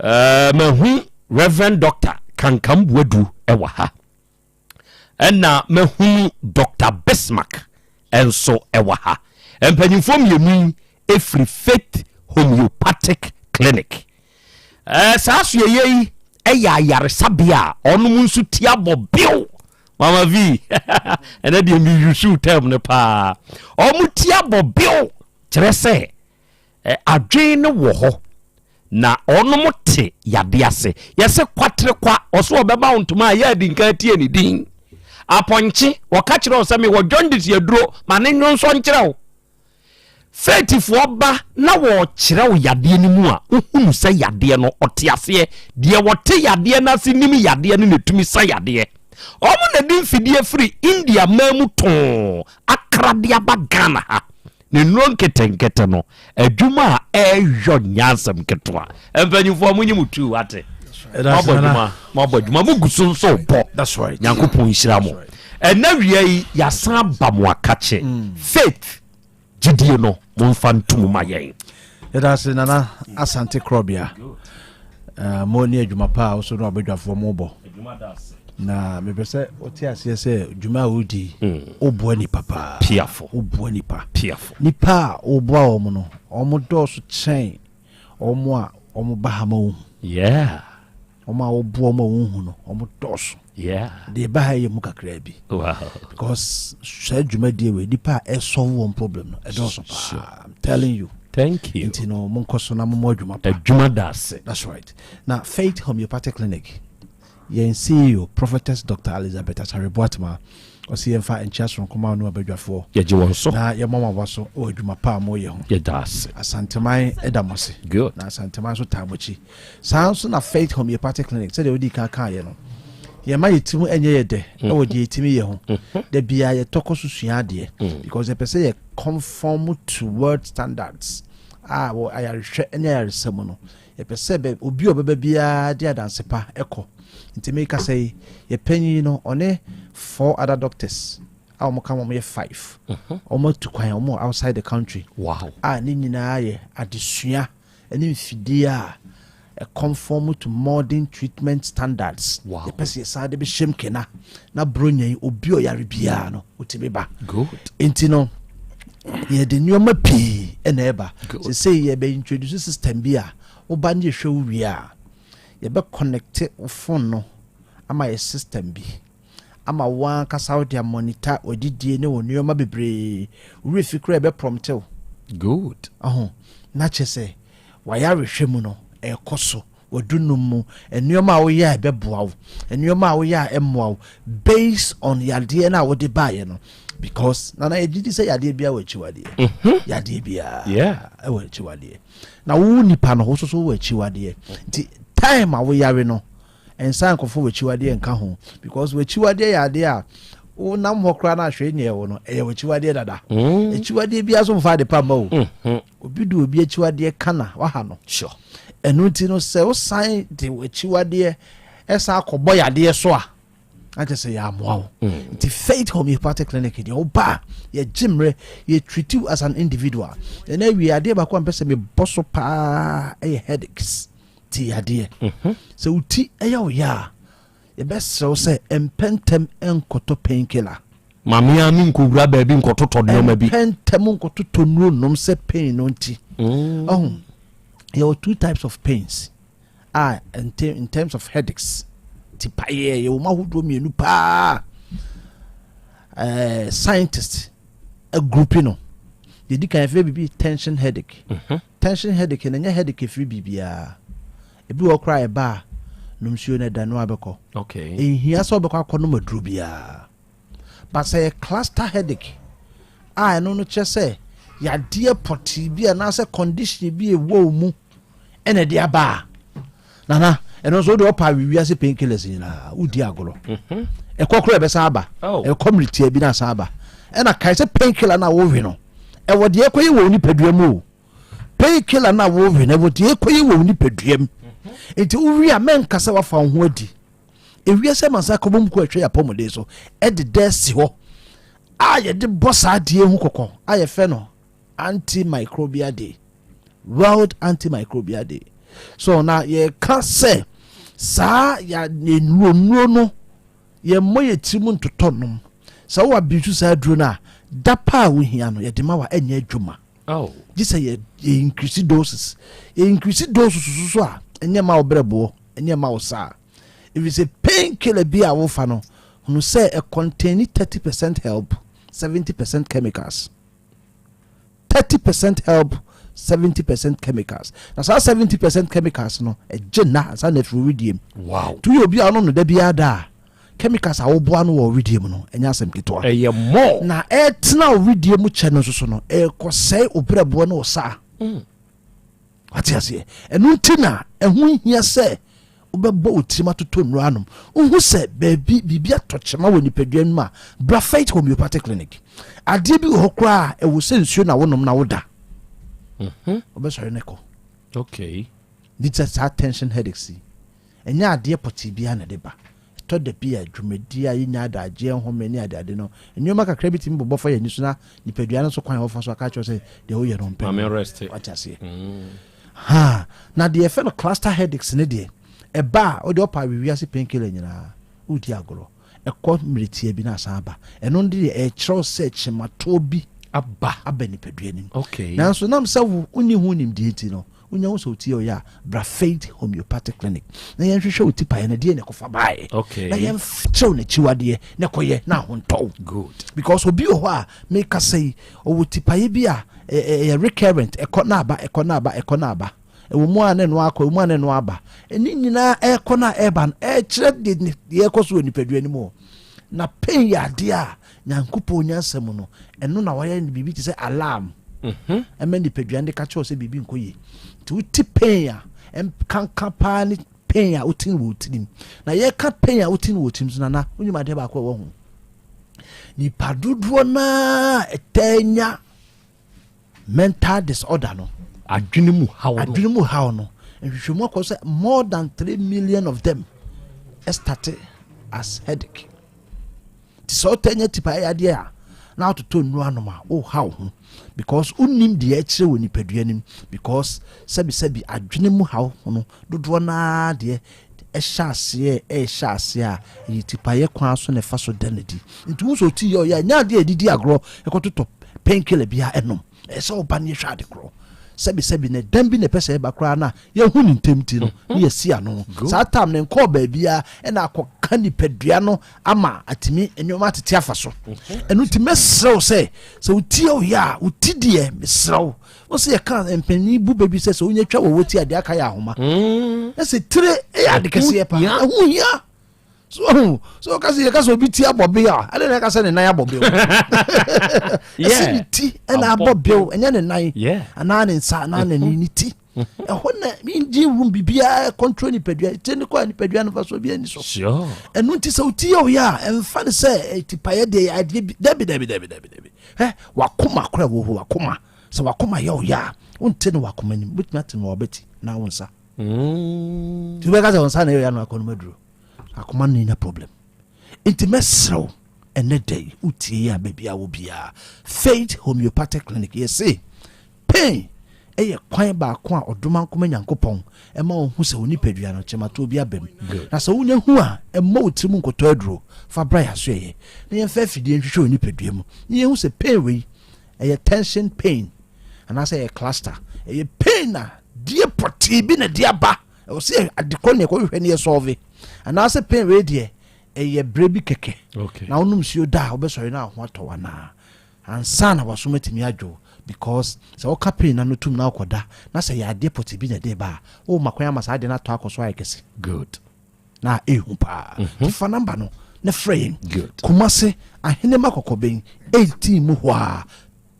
Uh, mahu Reverend Doctor Kankam Buadu wɔ ha. Ɛna mahunu Dr. Bismarck nso wɔ ha. Mpanyinfoɔ mmienu yi firi Faith Homeopathic Clinic. Uh, saa soɛyɛ yi ɛyɛ ayaresabea a ɔnom nso ti abɔ biw mama v ɛnɛ deɛ mi yusu term no paa ɔmo ti abɔ biw kyerɛ sɛ Adwen no wɔ hɔ na ɔnom te yade ase. Yɛse kwatere kwa, ɔso ɔbɛma wo ntoma a yɛ adi nka atie ne din. Apɔnkye, wɔka kyerɛ wo sɛ mewɔ jaundice aduro, ma ne nwonsɔ nkyerɛ wo. Faithfoɔ ba na wɔkyerɛ wo yadeɛ no mu a, wohunu sɛ yadeɛ no ɔte aseɛ. Deɛ wɔte yadeɛ no ase nim yadeɛ no na ɛtumi sa yadeɛ. Wɔn na de mfidie firi India man mu too akra de aba Ghana ha. Ne nnuro nketenkete no, adwuma a ɛyɔ nyɛ asɛm ketewa. Mpanyinfoɔ mo nye mo tuu ate. Moabɔ adwuma, moabɔ adwuma, mo gu so nso bɔ. Nyankopɔn nhyira mo. Ɛnna wia yi, yɛasan aba mo akakye. Mm. Faith, gyidie no, momfa ntom ma yɛn. Yɛda ase Nana Asante Korɔbea. Eh, mo ne adwuma pa a wosɔ no abadwafoɔ mo bɔ. Na mepɛ sɛ wote aseɛ sɛ dwuma a wodi hmm. woboa nipa paa. Piafo. Woboa nipa. Piafo. Nipa a woboa wɔn no, wɔn dɔɔso kyɛn wɔn a wɔn ba ha ma wohu. Yeah. Wɔn a woboa wɔn a wohu no, wɔn dɔɔso. Yeah. Deɛ ɛba ha yɛ mu kakraa bi. Wow. Because saa dwumadie wei nipa a ɛsɔlve wɔn problem no ɛdɔɔso paa. I'm telling you. Thank you. Nti no mo nkɔ so na mo mɔ adwuma pa. Adwuma da ase. That's right. Na Faith Homeopathic Clinic yɛn CEO Prophetess Dr. Elizabeth Asare Boatema. Ɔse yɛmfa nkyea soronko ma wo ne w'abadwafoɔ. Yɛgye wɔn so. Na yɛmmɔ mo aba so wɔ adwuma pa a moyɛ ho. Yɛda ase. Asanteman da mo ase. Good. Na Asanteman nso taa mo akyi. Saa nso na Faith Homeopathic Clinic, sɛdeɛ wodii kan kaeɛ no, yɛmma yɛ tirim nyɛ yɛ dɛ wɔ deɛ yɛtumi yɛ ho. Da biara yɛtɔ kɔ so sua adeɛ because yɛpɛ sɛ yɛ conform to world standards a wɔ ayarehwɛ ne ayaresa mu no. Yɛpɛ sɛ bɛ, obi a ɔbɛba biara de adanse pa kɔ. Nti mekasa yi, yɛ panyin no, ɔne four other doctors a wɔn ka wɔn yɛ five. Wɔn atu kwan, wɔn wɔ outside the country. Wow. A ne nyinaa yɛ adesua ne mfidie a conform to modern treatment standards. Wow. Yɛpɛ sɛ yɛsan de bɛhyɛm kena na bronya yi obi ɔyare biara no otumi ba. Good. Nti no yɛde nneɛma pii na ɛba. Sesei yɛbɛ introduce system bi a woba ne yɛhwɛ wo wie a yɛbɛ connect wo phone no ama yɛ system bi ama wo ankasa wode amonitor w'adidie ne wo nneɛma bebree. Wo werɛ fi koraa ɛbɛ prompt wo. Good. Ɔho na kyerɛ sɛ w'ayarehwɛ mu no ɛrekɔ so. W'adunnum mu, nneɛma a woyɛ a ɛbɛboa wo, nneɛma a woyɛ a ɛmmoa wo based on yadeɛ no a wode baeɛ no because nana yɛgye di sɛ yadeɛ biara wɔ akyiwadeɛ. Yadeɛ biara ɛwɔ akyiwadeɛ. Na wo nipa no wo soso wɔ akyiwadeɛ. Nti time a woyare no nsa nkɔfo wɔ akyiwadeɛ nka ho because wɔ akyiwadeɛ yɛ adeɛ a wonam hɔ koraa na ahwɛ nyɛ wo no ɛyɛ wɔ akyiwadeɛ dada. Akyiwadeɛ biara so mfa ade pa mma o. Obi de obi akyiwadeɛ ka na waha no. Sure. Ɛno nti no sɛ wosan de w'akyiwadeɛ ɛsan akɔbɔ yadeɛ so a na kyerɛ sɛ yɛamoa wo. Nti Faith Homeopathic Clinic deɛ woba a yɛgye mmerɛ yɛ treat you as an individual. Ɛna awie adeɛ baako a mpɛ sɛ mebɔ so paa ɛyɛ headaches ti yadeɛ. Sɛ wo ti ɛyɛ wo ya a yɛbɛsrɛ wo sɛ mpɛ ntɛm nkɔtɔ painkiller. Maame a mi nkɔwura baabi nkɔtotɔ nneɛma bi. Mpɛ ntɛm nkɔtotɔ nnuro nom sɛ pain no nti. Ɔho yɛwɔ two types of pains a in terms of headaches ti payɛ yɛwɔ mu ahodoɔ mmienu paa scientist agrupi no yɛdi kan yɛfrɛ biribi tension headache. Tension headache no ɛnyɛ headache ɛfiri biribiara. Ebi wɔ koraa ɛba a nom nsuo no ɛda no abɛkɔ. Okay. Ɛnhia sɛ wobɛkɔ akɔnom aduro biara. But sɛ yɛ cluster headache a ɛno no kyerɛ sɛ yadeɛ pɔtee bi anaasɛ condition bi ɛwɔ wo mu ɛna ɛde aba a nana ɛno nso wode ɔpa awe wiase painkillers nyinaa wodi agorɔ. Ɛkɔ koraa ɛbɛsan aba. Ɛkɔ mmeretia bi na asan aba. Ɛna kae sɛ painkiller no a wowe no ɛwɔ deɛ ɛkɔyɛ wɔ wo nipadua mu o. Painkiller no a wowe no ɛwɔ deɛ ɛkɔyɛ wɔ wo nipadua mu. Nti wowie a mɛnka sɛ wafa wo ho adi. Ewiase amansan akɔbɔ mu kɔ ɛhwɛ yɛ apɔmuden so ɛde dɛ si hɔ a yɛde bɔ saa adeɛ ho kɔkɔ a yɛfrɛ no antimicrobial day, World Antimicrobial Day. So na yɛka sɛ saa yɛ nnuro no yɛmmɔ yɛ tirim ntotɔ nom. Sɛ wowɔ abuse saa aduro no a da pa a wohia no yɛde ma wa ɛnyɛ adwuma. Gye sɛ yɛ yɛ increase doses. Yɛ increase doses so so a ɛnyɛ ma wo brɛboɔ, ɛnyɛ ma wo saa. Ɛfiri sɛ pain killer bi a wofa no hunu sɛ ɛ contain 30% help, 70% chemicals. 30% help, 70% chemicals. Na saa 70% chemicals no ɛgye nna ansa na afiri wedeɛ mu. Wow. Nti woyɛ obi a ɔnom no da biara da a chemicals a woboa no wɔ wedeɛ mu no ɛnyɛ asɛm ketewa. Ɛyɛ more. Na ɛtena wedeɛ mu kyɛ no nso so no ɛkɔsɛe obrɛboɔ ne wo saa. Wate aseɛ? Ɛno nti na ɛho hia sɛ wobɛbɔ wo tirim atotɔ nnuro anom. Wohu sɛ baabi biribi atɔ kyema wɔ nipadua no mu a, bra Faith Homeopathic Clinic. Adeɛ bi wɔ hɔ koraa a ɛwɔ sɛ nsuo na wonom na woda. Wobɛsɔre no kɔ. Okay. Ne sɛ saa tension headaches yi, ɛnyɛ adeɛ pɔtee biara na ɛde ba. Ɛtɔ da bi a dwumadie a yɛnya adagyeɛ nhome ne adeade no, nneɛma kakra bi tumi bobɔ fa yɛn ani so na nipadua no nso kwan a wɔfa so aka kyerɛ sɛ deɛ woyɛ no mpɛ. Maame rest. Wate aseɛ. Ha na deɛ yɛfrɛ no cluster headaches ne deɛ ɛba a wode ɔpa awe wiase painkiller nyinaa wodi agorɔ ɛkɔ mmeretia bi na asan aba. Ɛno deɛ ɛkyerɛw sɛ kyematoɔ bi aba aba nipadua no mu. Okay. Nanso nam sɛ wo wonni ho nimdeɛ nti no wonya wo sɛ wotie ɔyɛ a bra Faith Homeopathic Clinic na yɛnhwehwɛ wo tipaeɛ no deɛ na ɛkɔfa baeɛ. Okay. Na yɛnkyerɛw n'akyiwadeɛ na ɛkɔyɛ na ahontɔw. Good. Because obi wɔ hɔ a meka sɛ yi ɔwɔ tipaeɛ bi a ɛyɛ recurrent ɛkɔ na aba ɛkɔ na aba ɛkɔ na aba ɛwɔ mu a na ɛno akɔ ɛwɔ mu a na ɛno aba ɛne nyinaa ɛkɔ na ɛba no ɛkyerɛ deɛ ɛkɔ so wɔ nipadua no mu. Na pain yɛ adeɛ a Nyankopɔn nyansa mu no, ɛno na wayɛ no biribi te sɛ alarm. Mhm. Ɛma nipadua no de ka kyerɛ sɛ biribi nkɔ yie. Nti wote pain a, ɛnkanka paa ne pain a wote no wɔ wo tirim. Na yɛka pain a wote no wɔ wo tirim so nana, wonim adeɛ baako a ɛwɔ ho. Nipa dodoɔ naa ɛtaa nya mental disorder no. Adwene mu haw no. Adwene mu haw no. Nhwehwɛmu akɔ sɛ more than three million of them start as headache. Nti sɛ ɔtaa nya tipaeɛ yadeɛ a na atotɔ nnuro anom a wohaw ho because wonim deɛ ɛkyerɛ wɔ nipadua no mu because sɛbisɛbi adwene mu haw no dodoɔ no ara deɛ ɛhyɛ aseɛ ɛrehyɛ aseɛ a ɛyɛ tipaeɛ kwan so na ɛfa so da no adi nti wo sɛ ɔti yɛ ɔyɛ a ɛnyɛ adeɛ a ɛdidi agorɔ ɛkɔtotɔ painkiller biara ɛnom ɛsɛ sɛ ɔba no yɛhwɛ ade korɔ sɛbisɛbi na ɛdan bi na ɛpɛ sɛ ɛba koraa no a yɛhu ne ntɛm ti no mhm. ne yɛsi ano saa tam no nkɔɔ baabiara ɛna akɔka nipadua no ama atumi nneɛma atete afa so mhm. ɛno nti mɛserɛ wo sɛ sɛ wotie ɔyɛ a woti deɛ mesrɛ wo wo sɛ yɛka mpanyin bu baabi sɛ sɛ wonya twa wɔ wɔti adeɛ aka yɛ ahoma mm. ɛsɛ tire ɛyɛ ade kɛseɛ paa ɛho hia so ɔhu so ɔka sɛ yɛka sɛ obi ti abɔ bew a ɛde na ɛka sɛ ne nan abɔ bew ɛsɛ ne ti ɛna abɔ bew ɛnyɛ ne nan anaa ne nsa anaa ne ne ti ɛhɔ na engine room biribiara control nipadua ti ne kɔ a nipadua no fa so bi ani so ɛno nti sɛ oti yɛ ɔyɛ a ɛmfa ne sɛ tipaeɛ deɛ yɛ adeɛ bi dabi dabi dabi dabi dabi ɛ wakoma kora wɔ hɔ wakoma sɛ wakoma yɛ ɔyɛ a wonte ne wakoma nim wobɛtumi ate no wabɛti na wo nsa nti wobɛka sɛ wo nsa na ɛyɛ no akɔ no maduro Akoma no nya problem. Nti mɛsrɛ wo ɛnɛ da yi wotie yi a baabi a wɔ biara Faith Homeopathic Clinic yɛse pain ɛyɛ kwan baako a ɔdomankoma Nyankopɔn ɛma wo hu sɛ wo nipadua no kyɛmatoɔ bi aba mu. Na sɛ wonya hu a ɛmmɔ wo tirim nkɔtɔ aduro fa bra yɛ asoɛyɛ na yɛmfa afidie nhwehwɛ wo nipadua mu na yɛhu sɛ pain wei ɛyɛ tension pain anaasɛ ɛyɛ cluster ɛyɛ pain a deɛ pɔtee bi na ɛde aba. Ɛwɔ sɛ ade korɔ ne ɛkɔhwehwɛ ne yɛ sɔɔve anaasɛ pain wei deɛ ɛyɛ berɛ bi kɛkɛ na wonom nsuo da a wobɛsɔre na ho atɔ anaa ansa na wasom atumi adwo because sɛ woka pain na no tum na wokɔda na sɛ yɛ adeɛ pɔte bi na ɛde ba a woma kwan ama saa adeɛ no atɔ akɔ so ayɛ kɛse. Good. Na ɛhu paa. Mm -hmm. Fa namba no na frɛ yɛn. Good. Kumase Ahenema Kɔkɔbɛn 18 mu hɔ a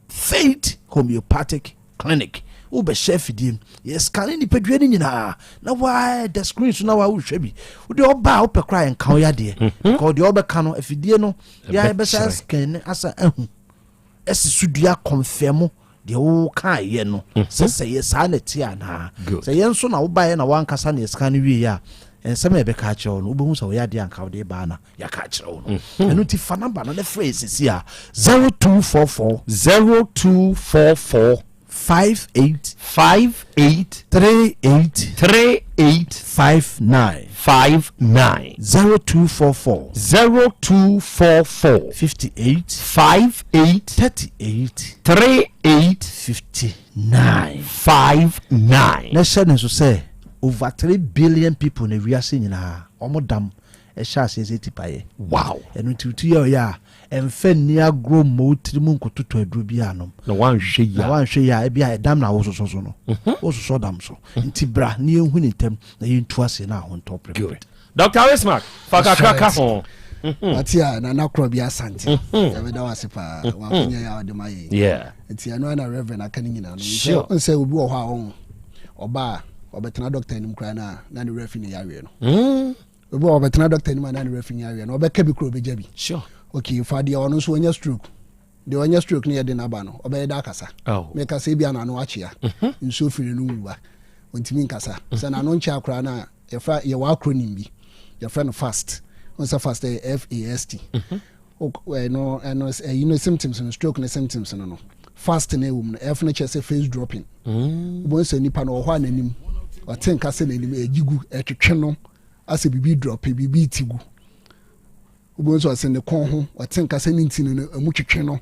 Faith Homeopathic Clinic wobɛhyɛ afidie mu yɛ scanne nipadua no nyinaa na waa da screen so na waa wohwɛ bi wode ɔba a wopɛ koraa yɛnka wo yadeɛ mhm. because deɛ ɔbɛka no afidie no yɛ bɛsa scan asa ahu ɛsi so dua kɔnfɛm deɛ wokaeɛ no mhm. sɛ sɛ yɛ saa na ɛte anaa sɛ yɛn nso na wobaeɛ na wankasa na yɛscan no wieɛ a nsɛm a yɛbɛka akyerɛ wo no wobɛhu sɛ wɔyɛ adeɛ anka wode baa na yɛaka akyerɛ wo no mhm. ɛno nti fa namba no ne frɛ yɛ sɛsi a 0244 0244 58 58 38 38 59 59 0244 0244 58 58 38 38 59 59 na hyɛ ne nso sɛ over 3 billion people na wiase nyinaa wɔn dam ɛhyɛ aseɛ sɛ tipaeɛ. Wow. Ɛno nti wotu yɛ ɔyɛ a, ɛmfa nni agorɔ mmɔ wo tiri mu nkɔtotɔ aduro bi anom. Na woanhwɛ yie a. Na woanhwɛ yie a, ebi a ɛdam na wososɔ so no. Mhm. Wososɔ dam so. Mhm. Nti bra na yɛnhu ne ntɛm na yɛntu aseɛ na ahontɔ prɛprɛ. Good. Dr. Wismark, fa kakra ka ho. Mhm. Ate a nana korɔ bi asante. Yɛbɛda wo ase paa. Wakonya yɛ a wɔde ma yɛ. Nti ɛno ana Reverend aka ne nyinaa no. Sure. Nsɛ obi wɔ hɔ a ɔho ɔba a ɔbɛtena dɔkta anim koraa na na ne werɛ fi ne yareɛ no. Mm. Obi wɔ ɔbɛtena dɔkta anim a na ne werɛ fi ne yareɛ no ɔbɛka bi koraa ɔbɛgya bi. Sure. Okay, fa deɛ ɔno nso ɔnya stroke. Deɛ ɔnya stroke no yɛ de n'aba no ɔbɛyɛ dɛ akasa. Oh. Meka sɛ ebi a n'ano akyea. Mm-hmm. Nsuo firi no mu ba. Ɔntumi nkasa. Mm-hmm. Sɛ n'ano nkyea koraa no a yɛfrɛ yɛwɔ acronym bi. Yɛfrɛ no FAST. Wɔn sɛ FAST ɛyɛ F A S T. Mm-hmm. Ɛno ɛno ɛyi no symptoms no stroke no symptoms no no fast na ɛwɔ mu no F no kyerɛ sɛ face dropping. Mm. Wobɛhu sɛ nipa no wɔ hɔ a n'anim ɔte nka sɛ n'anim ɛgye gu ɛtwetwe no asɛ biribi drɔpe biribi ti gu. Wobɛhu sɛ ɔsɛ ne kɔn ho ɔte nka sɛ ne ntini no ɛmu twetwe no.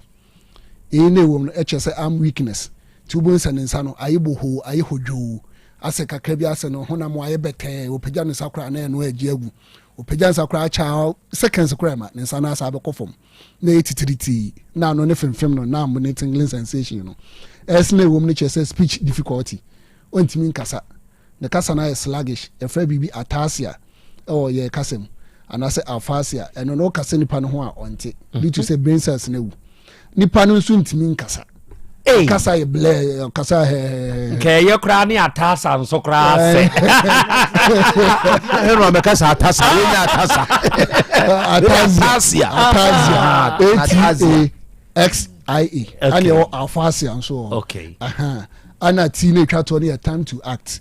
Eyi na ɛwɔ mu no ɛkyerɛ sɛ arm weakness. Nti wobɛhu sɛ ne nsa no ayɛ bohoo ayɛ hodwoo asɛ kakra bi asɛ no honam ayɛ bɛtɛɛ ɔpagya ne nsa koraa na ɛno ɛgye agu. Ɔpagya nsa koraa kyɛ a seconds koraa ma ne nsa no asa abɛkɔ fam na ɛyɛ titiritii na ano ne femfem no numb ne tingling sensation no. S na ɛwɔ mu no kyerɛ sɛ speech difficulty, ɔntumi nkasa, ne kasa no ayɛ sluggish, yɛfrɛ biribi ataxia wɔ yɛn kasa mu. anaasɛ aphasia ɛno no wokasa nipa no ho a ɔnte due to sɛ brain cells no awu nipa no nso ntumi nkasa kasa yɛ blɛ kasa hɛhɛhɛ. Nka ɛyɛ koraa ne atasa nso koraa sɛ. Ɛnu amɛka sɛ atasa yɛ nyɛ atasa. Atasia atasia a t a x i a ɛna ɛwɔ aphasia nso wɔ. Okay. Ɛna ti na etwa toɔ no yɛ time to act.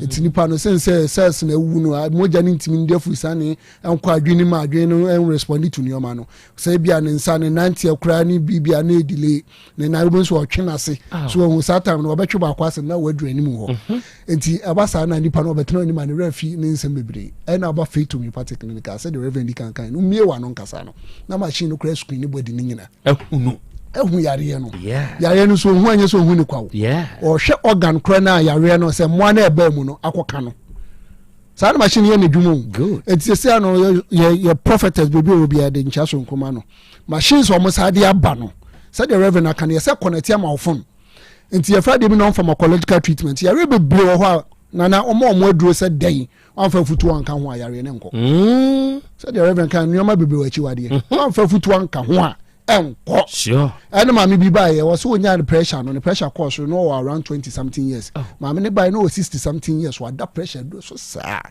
Nti nipa no sen sɛ cells na ewu no mogya no ntumi ndi afurusane nkɔ adwene no mu adwene no nrespond to nneɛma no sɛ ebia ne nsa ne nanteɛ koraa ne biribia na edile ne nan wobɛhu sɛ ɔtwe n'ase ah. so ɔhu saa time no ɔbɛtwe baako ase na waduru anim hɔ mhm. nti ɛba saa na nipa no ɔbɛtena anim a ne werɛ fi ne nsɛm bebree ɛna aba faith homeopathic clinic a sɛdeɛ reverend di kankan no mmie wɔ ano nkasa no na machine no koraa screen ne body ne nyina Ahunu. Ahu yareɛ no. Yareɛ no so ohu anyɛ sɛ ohu ne kwa o. Ɔhwɛ organ korɔ no a yareɛ no sɛ mmoa no ɛbaa mu no akɔka no. Saa na machine yɛ n'adwuma o. Eti sɛ ano yɛ yɛ prophetess beebi a obi de nkyia so nkoma no. Machines wɔn saa de aba no. Sɛdeɛ reverend aka no yɛ sɛ connect ama wo phone. Nti yɛfrɛ adeɛ bi non-pharmacological treatment. Yareɛ bebree wɔ hɔ a nana wɔn a wɔn aduro sɛ dɛn wamfa afutuo anka ho a yareɛ no nkɔ mm. sɛdeɛ reverend ka nneɛma bebree wɔ akyiwadeɛ mm-hmm. wamfa afutuo anka ho a ɛnkɔ ɛne maame bi baeɛ wɔ sɛ ɔnyaa ne pressure no ne pressure kɔɔ soro na ɔwɔ around 20 something years oh. maame ne baeɛ na ɔwɔ 60 something years wada pressure duro so saa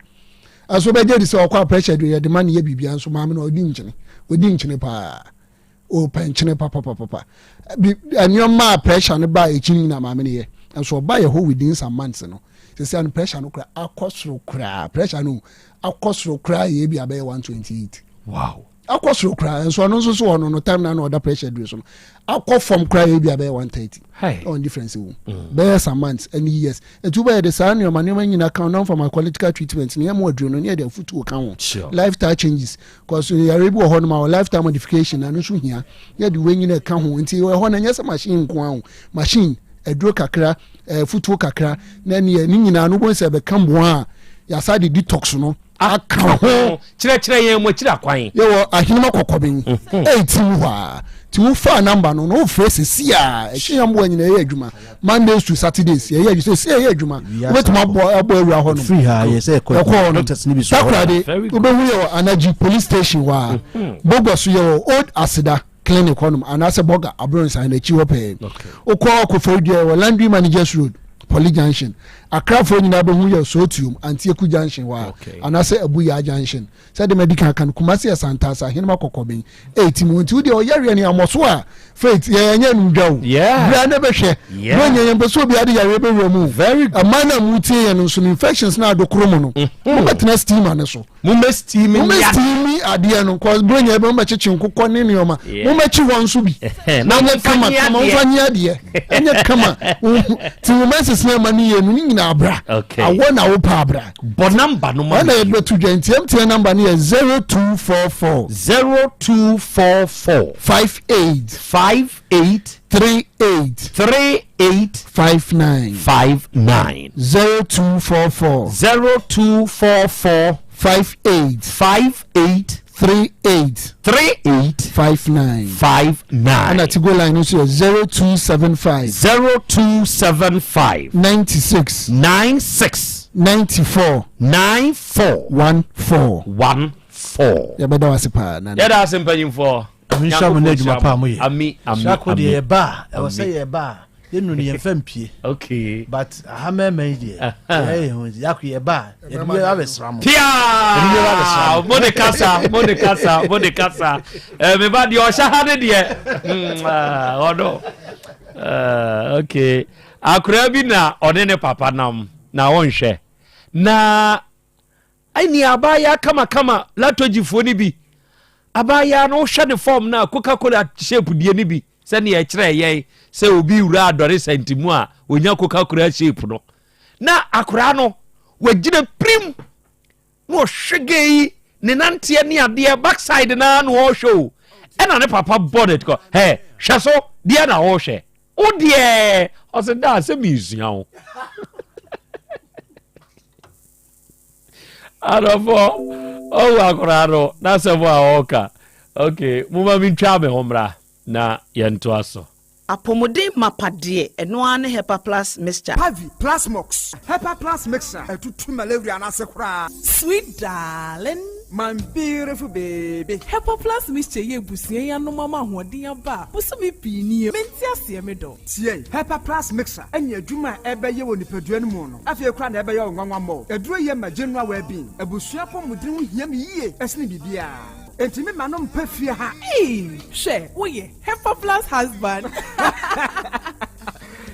ɛso bɛgye di sɛ ɔkɔ a pressure duro yɛde ma ne yɛ biribia nso maame no ɔdi nkyene ɔdi nkyene paa ɔpɛ nkyene papapapapa bi nneɛma a pressure no baa akyi no nyinaa maame no yɛ nso ɔba yɛ hɔ within some months no sisi ano pressure no kora akɔ soro koraa pressure no akɔ soro koraa yɛ ebi abɛyɛ 128 wow akɔ soro koraa nso ɔno nso so ɔno no time na na ɔda pressure duro so no akɔ fam koraa yɛ ebi abɛyɛ 130 ɔn difference wo mm. bɛyɛ some months ɛne years Nti wobɛyɛ de saa nneɛma nneɛma nyina ka ho non pharmacological treatment ne yɛma aduro no ne yɛde afutuo ka ho lifestyle changes cause yare bi wɔ hɔ nom a lifestyle modification na no nso hia yɛde wei nyina ka ho nti ɛhɔ no ɛnyɛ sɛ machine nko ara o machine aduro kakra afutuo kakra na ne ne nyinaa no wobɛhu sɛ ɛbɛka mmoa a yɛasa de detox no aka ho. Kyerɛkyerɛ yɛn mo akyiri akwan. Yɛwɔ Ahenema Kɔkɔben ɛti mu hɔ a nti wofaa namba no na wofrɛ sɛsi a ɛhyɛ yɛn mmoa nyina ɛyɛ adwuma Mondays to Saturdays yɛyɛ adwuma sɛsi ɛyɛ adwuma wobɛtumi abɔ abɔ awura hɔ nom ɛkɔ hɔ nom Takoradi wobɛhu yɛwɔ Anagye police station hɔ a Bogor so yɛwɔ Old Aseda clinic hɔ nom anaasɛ Bɔga Abrɔnsan n'akyi hɔ pɛɛ wokɔ Koforidua yɛwɔ Landry Managers Road Poly Junction Akrafoɔ nyinaa bɛhu yɛ Sootuom, Antieku Junction hɔ a, anaasɛ Abuyaa Junction. Sɛdeɛ madi kan aka no, Kumasi yɛ Santase, Ahenema Kɔkɔben, ɛɛti mu. Nti wodeɛ ɔyareɛ no yɛammɔ so a, Faith, yɛn ɛnyɛ anum dwa o. Bra na bɛhwɛ. Bro nyɛ yɛn mpɛ sɛ obiara de yareɛ bɛwura mu o. Ɛman no a motie yɛn no nso no, infections no adokoro mo no, mobɛtena steamer no so. Mommɛ steam Mommɛ steam adeɛ no kɔ bro nyɛ mommɛkyekye nkokɔ ne nneɛma mommɛkye hɔ nso bi na nyɛ kama kama momfa nye adeɛ ɛnyɛ kama ti wo mɛnsese ama ne yɛ no ne nyinaa abra awɔ na wopɛ abra bɔ namba no ma ɛna yɛbɛto dwa nti MTN namba no yɛ 0244 0244 58 58 38 38 59 59 0244 0244 58 58 38 38 59 59 ɛna Tigo line no nso yɛ 0275 0275 96 96 94 94 14 14 yɛbɛda wo ase paa nana. Yɛda ase mpanyimfoɔ. Nyame nhyira mo ne adwuma pa a moyɛ. Ami, ami, Sako ami. deɛ yɛba a, ɛwɔ sɛ Ami. yɛba a, yɛnnu no yɛmfa mpie. Okay. But aha mmarima yi deɛ, yɛyɛ yɛn ho nti, yɛakɔ yɛba a, yɛde bi abɛsra mo. Pia! Yɛde bi abɛsra mo. Mo de kasa, mo de kasa, mo de kasa. Eh, me ba deɛ ɔhyɛ ha ne deɛ. Ah, ɔno. Eh, okay. Akora bi na ɔne ne papa nam na ɔnhwɛ. Na Ɛne abaayaa kamakama latogyifoɔ no bi. Abaayaa no wohwɛ ne fɔm no a Coca Cola shape deɛ no bi sɛdeɛ ɛkyerɛ yɛn sɛ obi wura adɔresɛnte mu a ɔnya Coca Cola shape no. Na akoraa no wagyina pirim na ɔhwɛ gay yi ne nanteɛ ne adeɛ backside naa na ɔrehwɛ o. Ɛna ne papa bɔ ne kɔ hɛ hwɛ so deɛ na ɔrehwɛ. Wo deɛ ɔsɛ daa sɛ mesua wo. Adɔfoɔ, ɔwu akwadaa no n'asɛm a ɔreka. Ok, momma mentwa me ho mmra na yɛntoa so. Apɔmuden mapa deɛ, ɛno ara ne Hepa Plus Mixture. Pavi, Plasmox. Hepa Plus Mixture, ɛtutu malaria no ase koraa. Sweet darling. My beautiful baby. Hepa Plus mixture yi abusua yi anom ama ahoɔden aba a bosome pii nie. Mente aseɛ me dɔ. Tie, Hepa Plus mixture ne adwuma a ɛbɛyɛ wɔ nipadua no mu no, afei koraa na ɛbɛyɛ wo nwanwa mmɔ. Aduro yi yɛ ma general well-being. Abusua apɔmuden ho hia me yie sene biribiara. Enti me ma no mpa fie ha. Eii, hwɛ, woyɛ Hepa Plus husband.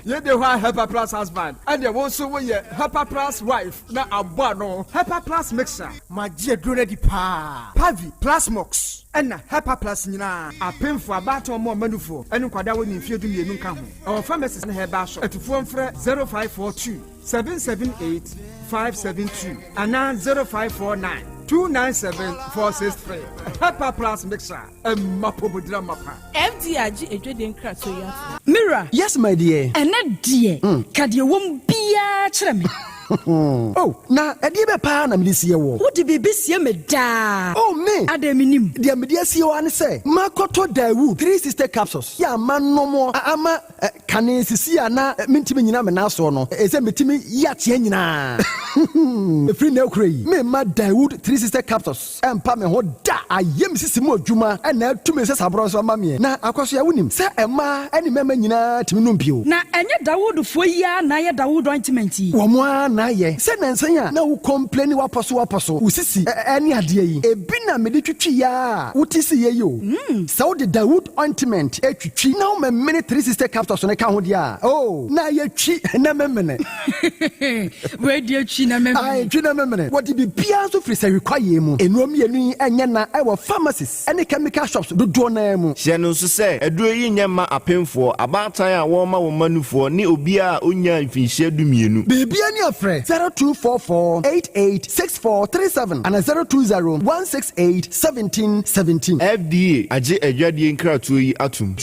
Yei de hɔ a Hepa Plus husband, ɛnneɛ wo nso woyɛ Hepa Plus wife na abɔ ano. Hepa Plus mixture. Magye aduro no adi paa. Pavi, Plasmox, ɛna Hepa Plus nyinaa. Apemfoɔ, abaatan a wɔn mma nufoɔ, ne nkwadaa a wɔnni mfeɛ dumienu nka ho. Ɛwɔ pharmacies ne herbal shop. Atufoɔ mfrɛ 0542 778 572 anaa 0549 297 463. Hepa Plus Mixture, ɛma apɔmuden amapa. FDA agye adwadie nkratoɔ yi atom. Me wura. Yes my dear. Ɛnɛ deɛ, ka deɛ ɛwɔ mu biara kyerɛ me. Oh, na ɛdeɛ bɛ paa na mede sie woɔ? Wode biribi sie me daa. Oh, me! Adɛn mennim? Deɛ mede asie wo ara ne sɛ, makɔtɔ Daewoo 360 capsules yɛ a manom a ama kane sisi a na mentumi nnyina me nan soɔ no, ɛsɛ metumi yi ateɛ nyinaa. Ɛfiri nnɛ rekora yi, meremma Daewoo 360 capsules. Ɛmpa me ho da. Ayɛ me sisi mu adwuma na atu me nsasaborɔ nso ama meɛ. Na Akwasoa, wonim sɛ mmaa ne mmarima nyinaa tumi nom bio. Na ɛnyɛ Dawoodfoɔ yi ara na ayɛ Dawood ointment yi? Wɔn ara na ayɛ. Sɛ nnansa yi a na wo complaini w'apɔ so w'apɔ so, wo sisi ne adeɛ yi, ebi na mede twitwi ara a wote siiɛ yi o. Sɛ wode Dawood ointment twitwi na womemene 360 capsules no ka ho deɛ a, oh, na ayɛ twi na memene. Wei deɛ twi na memene. Ae, twi na memene. Wɔde biribiara nso firi sahwi kwaeɛ mu. Nnuro mmienu yi nyɛ na wɔ pharmacies ne chemical shops dodoɔ no ara mu. Hyɛ no nso sɛ, aduro yi nyɛ mma apemfoɔ, abaatan a wɔrema wɔn mma nufoɔ, ne obiara a ɔnnyaa mfinhyia dumienu. Biribiara ni a frɛ 0244 88 64 37 anaa 020 168 17 17. FDA agye adwadie nkratoɔ yi atom.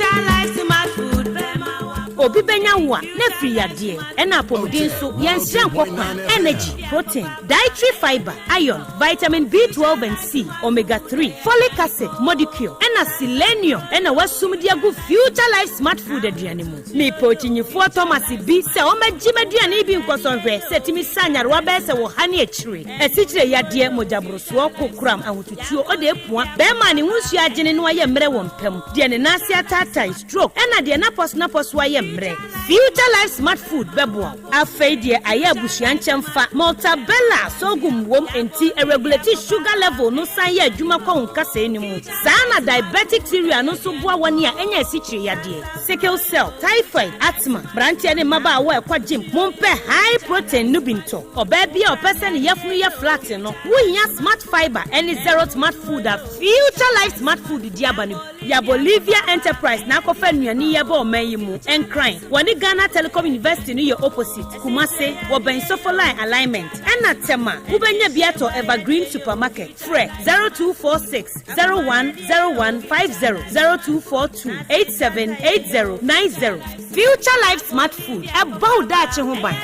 Obi bɛnya wo a, na afiri yadeɛ, ɛna apɔmuden nso, yɛnsrɛ nkɔ kwan, energy, protein, dietary fibre, iron, vitamin B12 and C, omega 3, folic acid, modicure, ɛna selenium ɛna wasum de agu Future Life Smart Food aduane mu. Mepɛ okyinyifoɔ Thomas bi sɛ ɔmmɛgye m'aduane yi bi nkɔsɔ nhwɛ sɛ ɛtumi sa nyarewa bɛyɛ sɛ wɔ ha ne akyire, asikyire yadeɛ, mogyaborosoɔ, kokoram, ahotutuo, ɔde apua, bɛrima a ne ho nsuo agyene na wayɛ mmerɛ wɔ mpa mu, deɛ ne nan ase ataatae, stroke, ɛna deɛ n'apɔsonapɔso ayɛ mmerɛ. Future Life Smart Food bɛboa wo. Afei deɛ ayɛ abusua nkyɛmfa, Maltabella sorghum wom enti ɛregulate sugar level no san yɛ adwuma kɔ wo nkasɛɛ no mu. Saa na diabetic cereal no nso boa wɔn a anya asikyire yadeɛ, sickle cell, typhoid, asthma. Mmeranteɛ ne mmabaawa a ɛkɔ gym, mompɛ high protein no bi ntɔ. Ɔbaa bi a ɔpɛ sɛ ne yafunu yɛ flat no, wohia Smart Fibre ne Zero Smart Food a Future Life Smart Food de aba no bi. Ya Bolivia Enterprise na akɔfa nnuane yi aba ɔman yi mu. Nkran, wɔne Ghana Telecom University no yɛ opposite. Kumase, wɔbɛn Sofoline Alignment. Ɛna Tema, wobɛnya bi atɔ Evergreen Supermarket. Frɛ 0246 01 01 50, 0242 87 80 90. Future Life Smart Food, ɛbɔ wo daakye ho ban.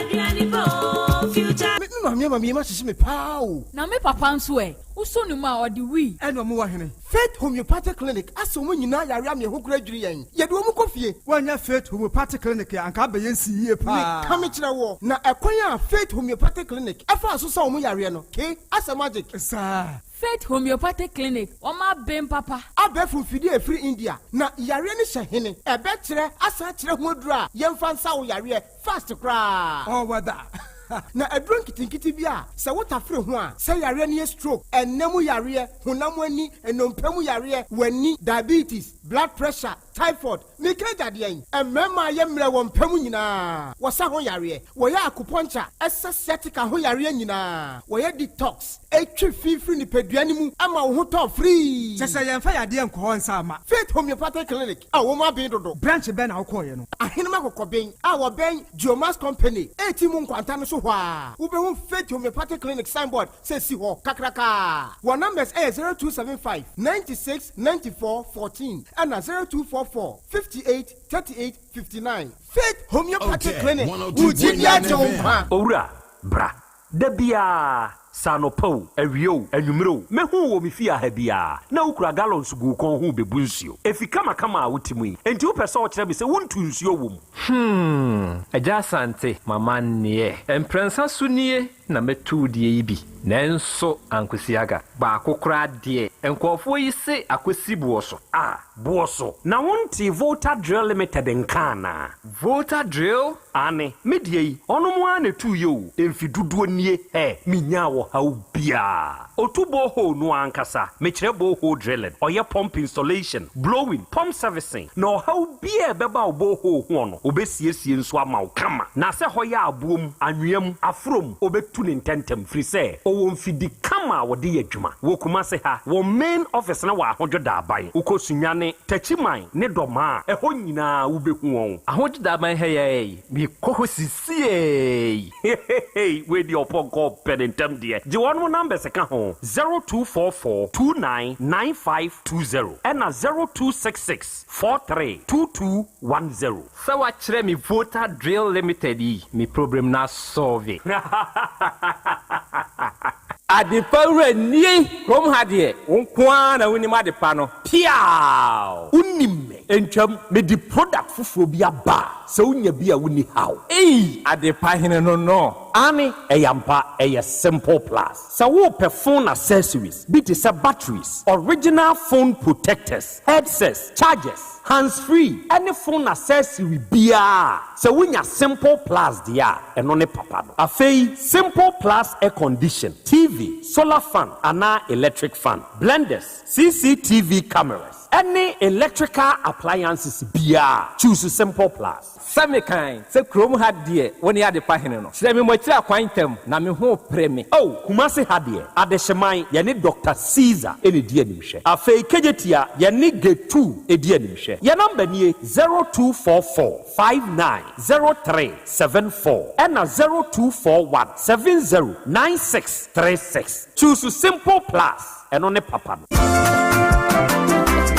Me maame ama me yam ahyehye me paa o. Na me papa nso ɛ? Wosɔ ne mu a, ɔde wii. Ɛna ɔmo wɔ hene? Faith Homeopathic Clinic asa wɔn nyinaa yare ama yɛn ho kora dwiri yɛn. Yɛde wɔn kɔ fie. Woannya Faith Homeopathic Clinic a, anka abɛyɛ nsii yie paa. Meka mekyerɛ woɔ, na ɛkwan a Faith Homeopathic Clinic faa so sa wɔn yareɛ no, ke, asɛ magic. Saa. Faith Homeopathic Clinic, wɔn aben papa. Abɛɛfo mfidie a ɛfiri India, na yareɛ no hyɛ hene? Ɛbɛkyerɛ asan akyerɛ ho aduro a yɛmfa nsa wo yareɛ fast koraa. All weather. Na aduro nketenkete bi a sɛ wotafere ho a, sɛ yareɛ no yɛ stroke, ɛnna mu yareɛ, honam ani, nnompe mu yareɛ, w'ani, diabetes, blood pressure, typhoid, meka agya deɛn? Mmarima a yɛ mmerɛ wɔ mpa mu nyinaa, wɔsa ho yareɛ, wɔyɛ acupuncture, ɛsa sciatica ho yareɛ nyinaa, wɔyɛ detox, ɛtwe fi firi nipadua no mu ma wo ho tɔ firii. Kyɛ sɛ yɛmfa yadeɛ nkɔ hɔ nsa mma. Faith Homeopathic Clinic a wɔn aben dodo. Branch bɛn na wokɔeɛ no? Ahenem Akokɔben a wɔbɛn Geomax Company reti mu nkwanta no so hɔ ara, wobɛhu Faith Homeopathic Clinic signboard sɛ si hɔ kakrakaa. Wɔn numbers yɛ 0275 96 94 14 ɛna 0244 58 38 59. Faith Homeopathic Clinic, wo gyidi agye wo nkwa. Owura, bra. Da biara, sɛ anɔpa o, awia o, anwummere o, mehu wo wɔ me fie ha biara, na wokura gallons gu wo kɔn ho rebebu nsuo. Efi kamakama a wote mu yi, enti wopɛ sɛ wokyerɛ me sɛ wontu nsuo wɔ mu? Hmm, Agya Asante, m'amanneɛ. Mprɛnsa so nie. na mɛtu wo deɛ yi bi, nanso ankosi aga. Baako koraa deɛ, nkurɔfoɔ yi se akɔsi boɔ so. Ah, boɔ so. Na wontee Volta Drill Limited nka anaa? Volta Drill? Aane, me deɛ yi, ɔnom ara na ɛtuiɛ o, mfe dodoɔ nie, hɛ, menyaa ɔhaw biara. Ɔtu borehole no ara ankasa, mekyerɛ borehole drilling, ɔyɛ pump installation, blowing, pump servicing, na ɔhaw biara a ɛbɛba wo borehole ho no, ɔbɛsiesie nso ama wo kama. Na sɛ hɔ yɛ aboɔ mu, anwea mu, aforɔ mu, ɔbɛtu no ntɛntɛm, firi sɛ ɔwɔ mfidi kama a wɔde yɛ adwuma. Wɔ Kumasi ha, wɔn main office no wɔ Ahodwo Daaban. Wokɔ Sunyani, Techiman ne Dɔmaa a, ɛhɔ nyinaa wobɛhu wɔn. Ahodwo Daaban ha yi ara yi, mekɔ hɔ sisiei. Hehehe wei deɛ ɔpɔnkɔ ɔpɛ ne ntɛm deɛ. Gye wɔnom numbers ka ho, 0244 29 9520 ɛna 0266 43 2210. Sɛ wakyerɛ me Volta Drill Limited yi, me problem no asɔlve. Adepa wura nie! Kurom ha deɛ, wo nko ara na wonim adepa no. Piaaw! Wonim me. Ntwam, mede product foforɔ bi aba a, sɛ wonya bi a wonni haw. Ei! Adepa hene no no. Aane, ɛyɛ ampa, ɛyɛ Simple Plus. Sɛ worepɛ phone accessories bi te sɛ batteries, original phone protectors, headsets, chargers, hands free ɛne phone accessory biara a, sɛ wonya Simple Plus deɛ a, ɛno ne papa no. Afei, Simple Plus air condition, TV, solar fan anaa electric fan, blenders, CCTV cameras, ɛne electrical appliances biara, choose Simple Plus. Sɛ mekan sɛ kurom ha deɛ wo ne adepa hene no. Kyerɛ me mo akyiri akwan ntɛm na me ho repere me. Oh, Kumasi ha deɛ, Adehyeman, yɛne Doctor Caesar na ɛdi animhwɛ. Afei Kejetia, yɛne Getu di animhwɛ. Yɛn number nie, 0244 59 03 74 ɛna 0241 70 96 36. Choose Simple Plus. Ɛno ne papa no.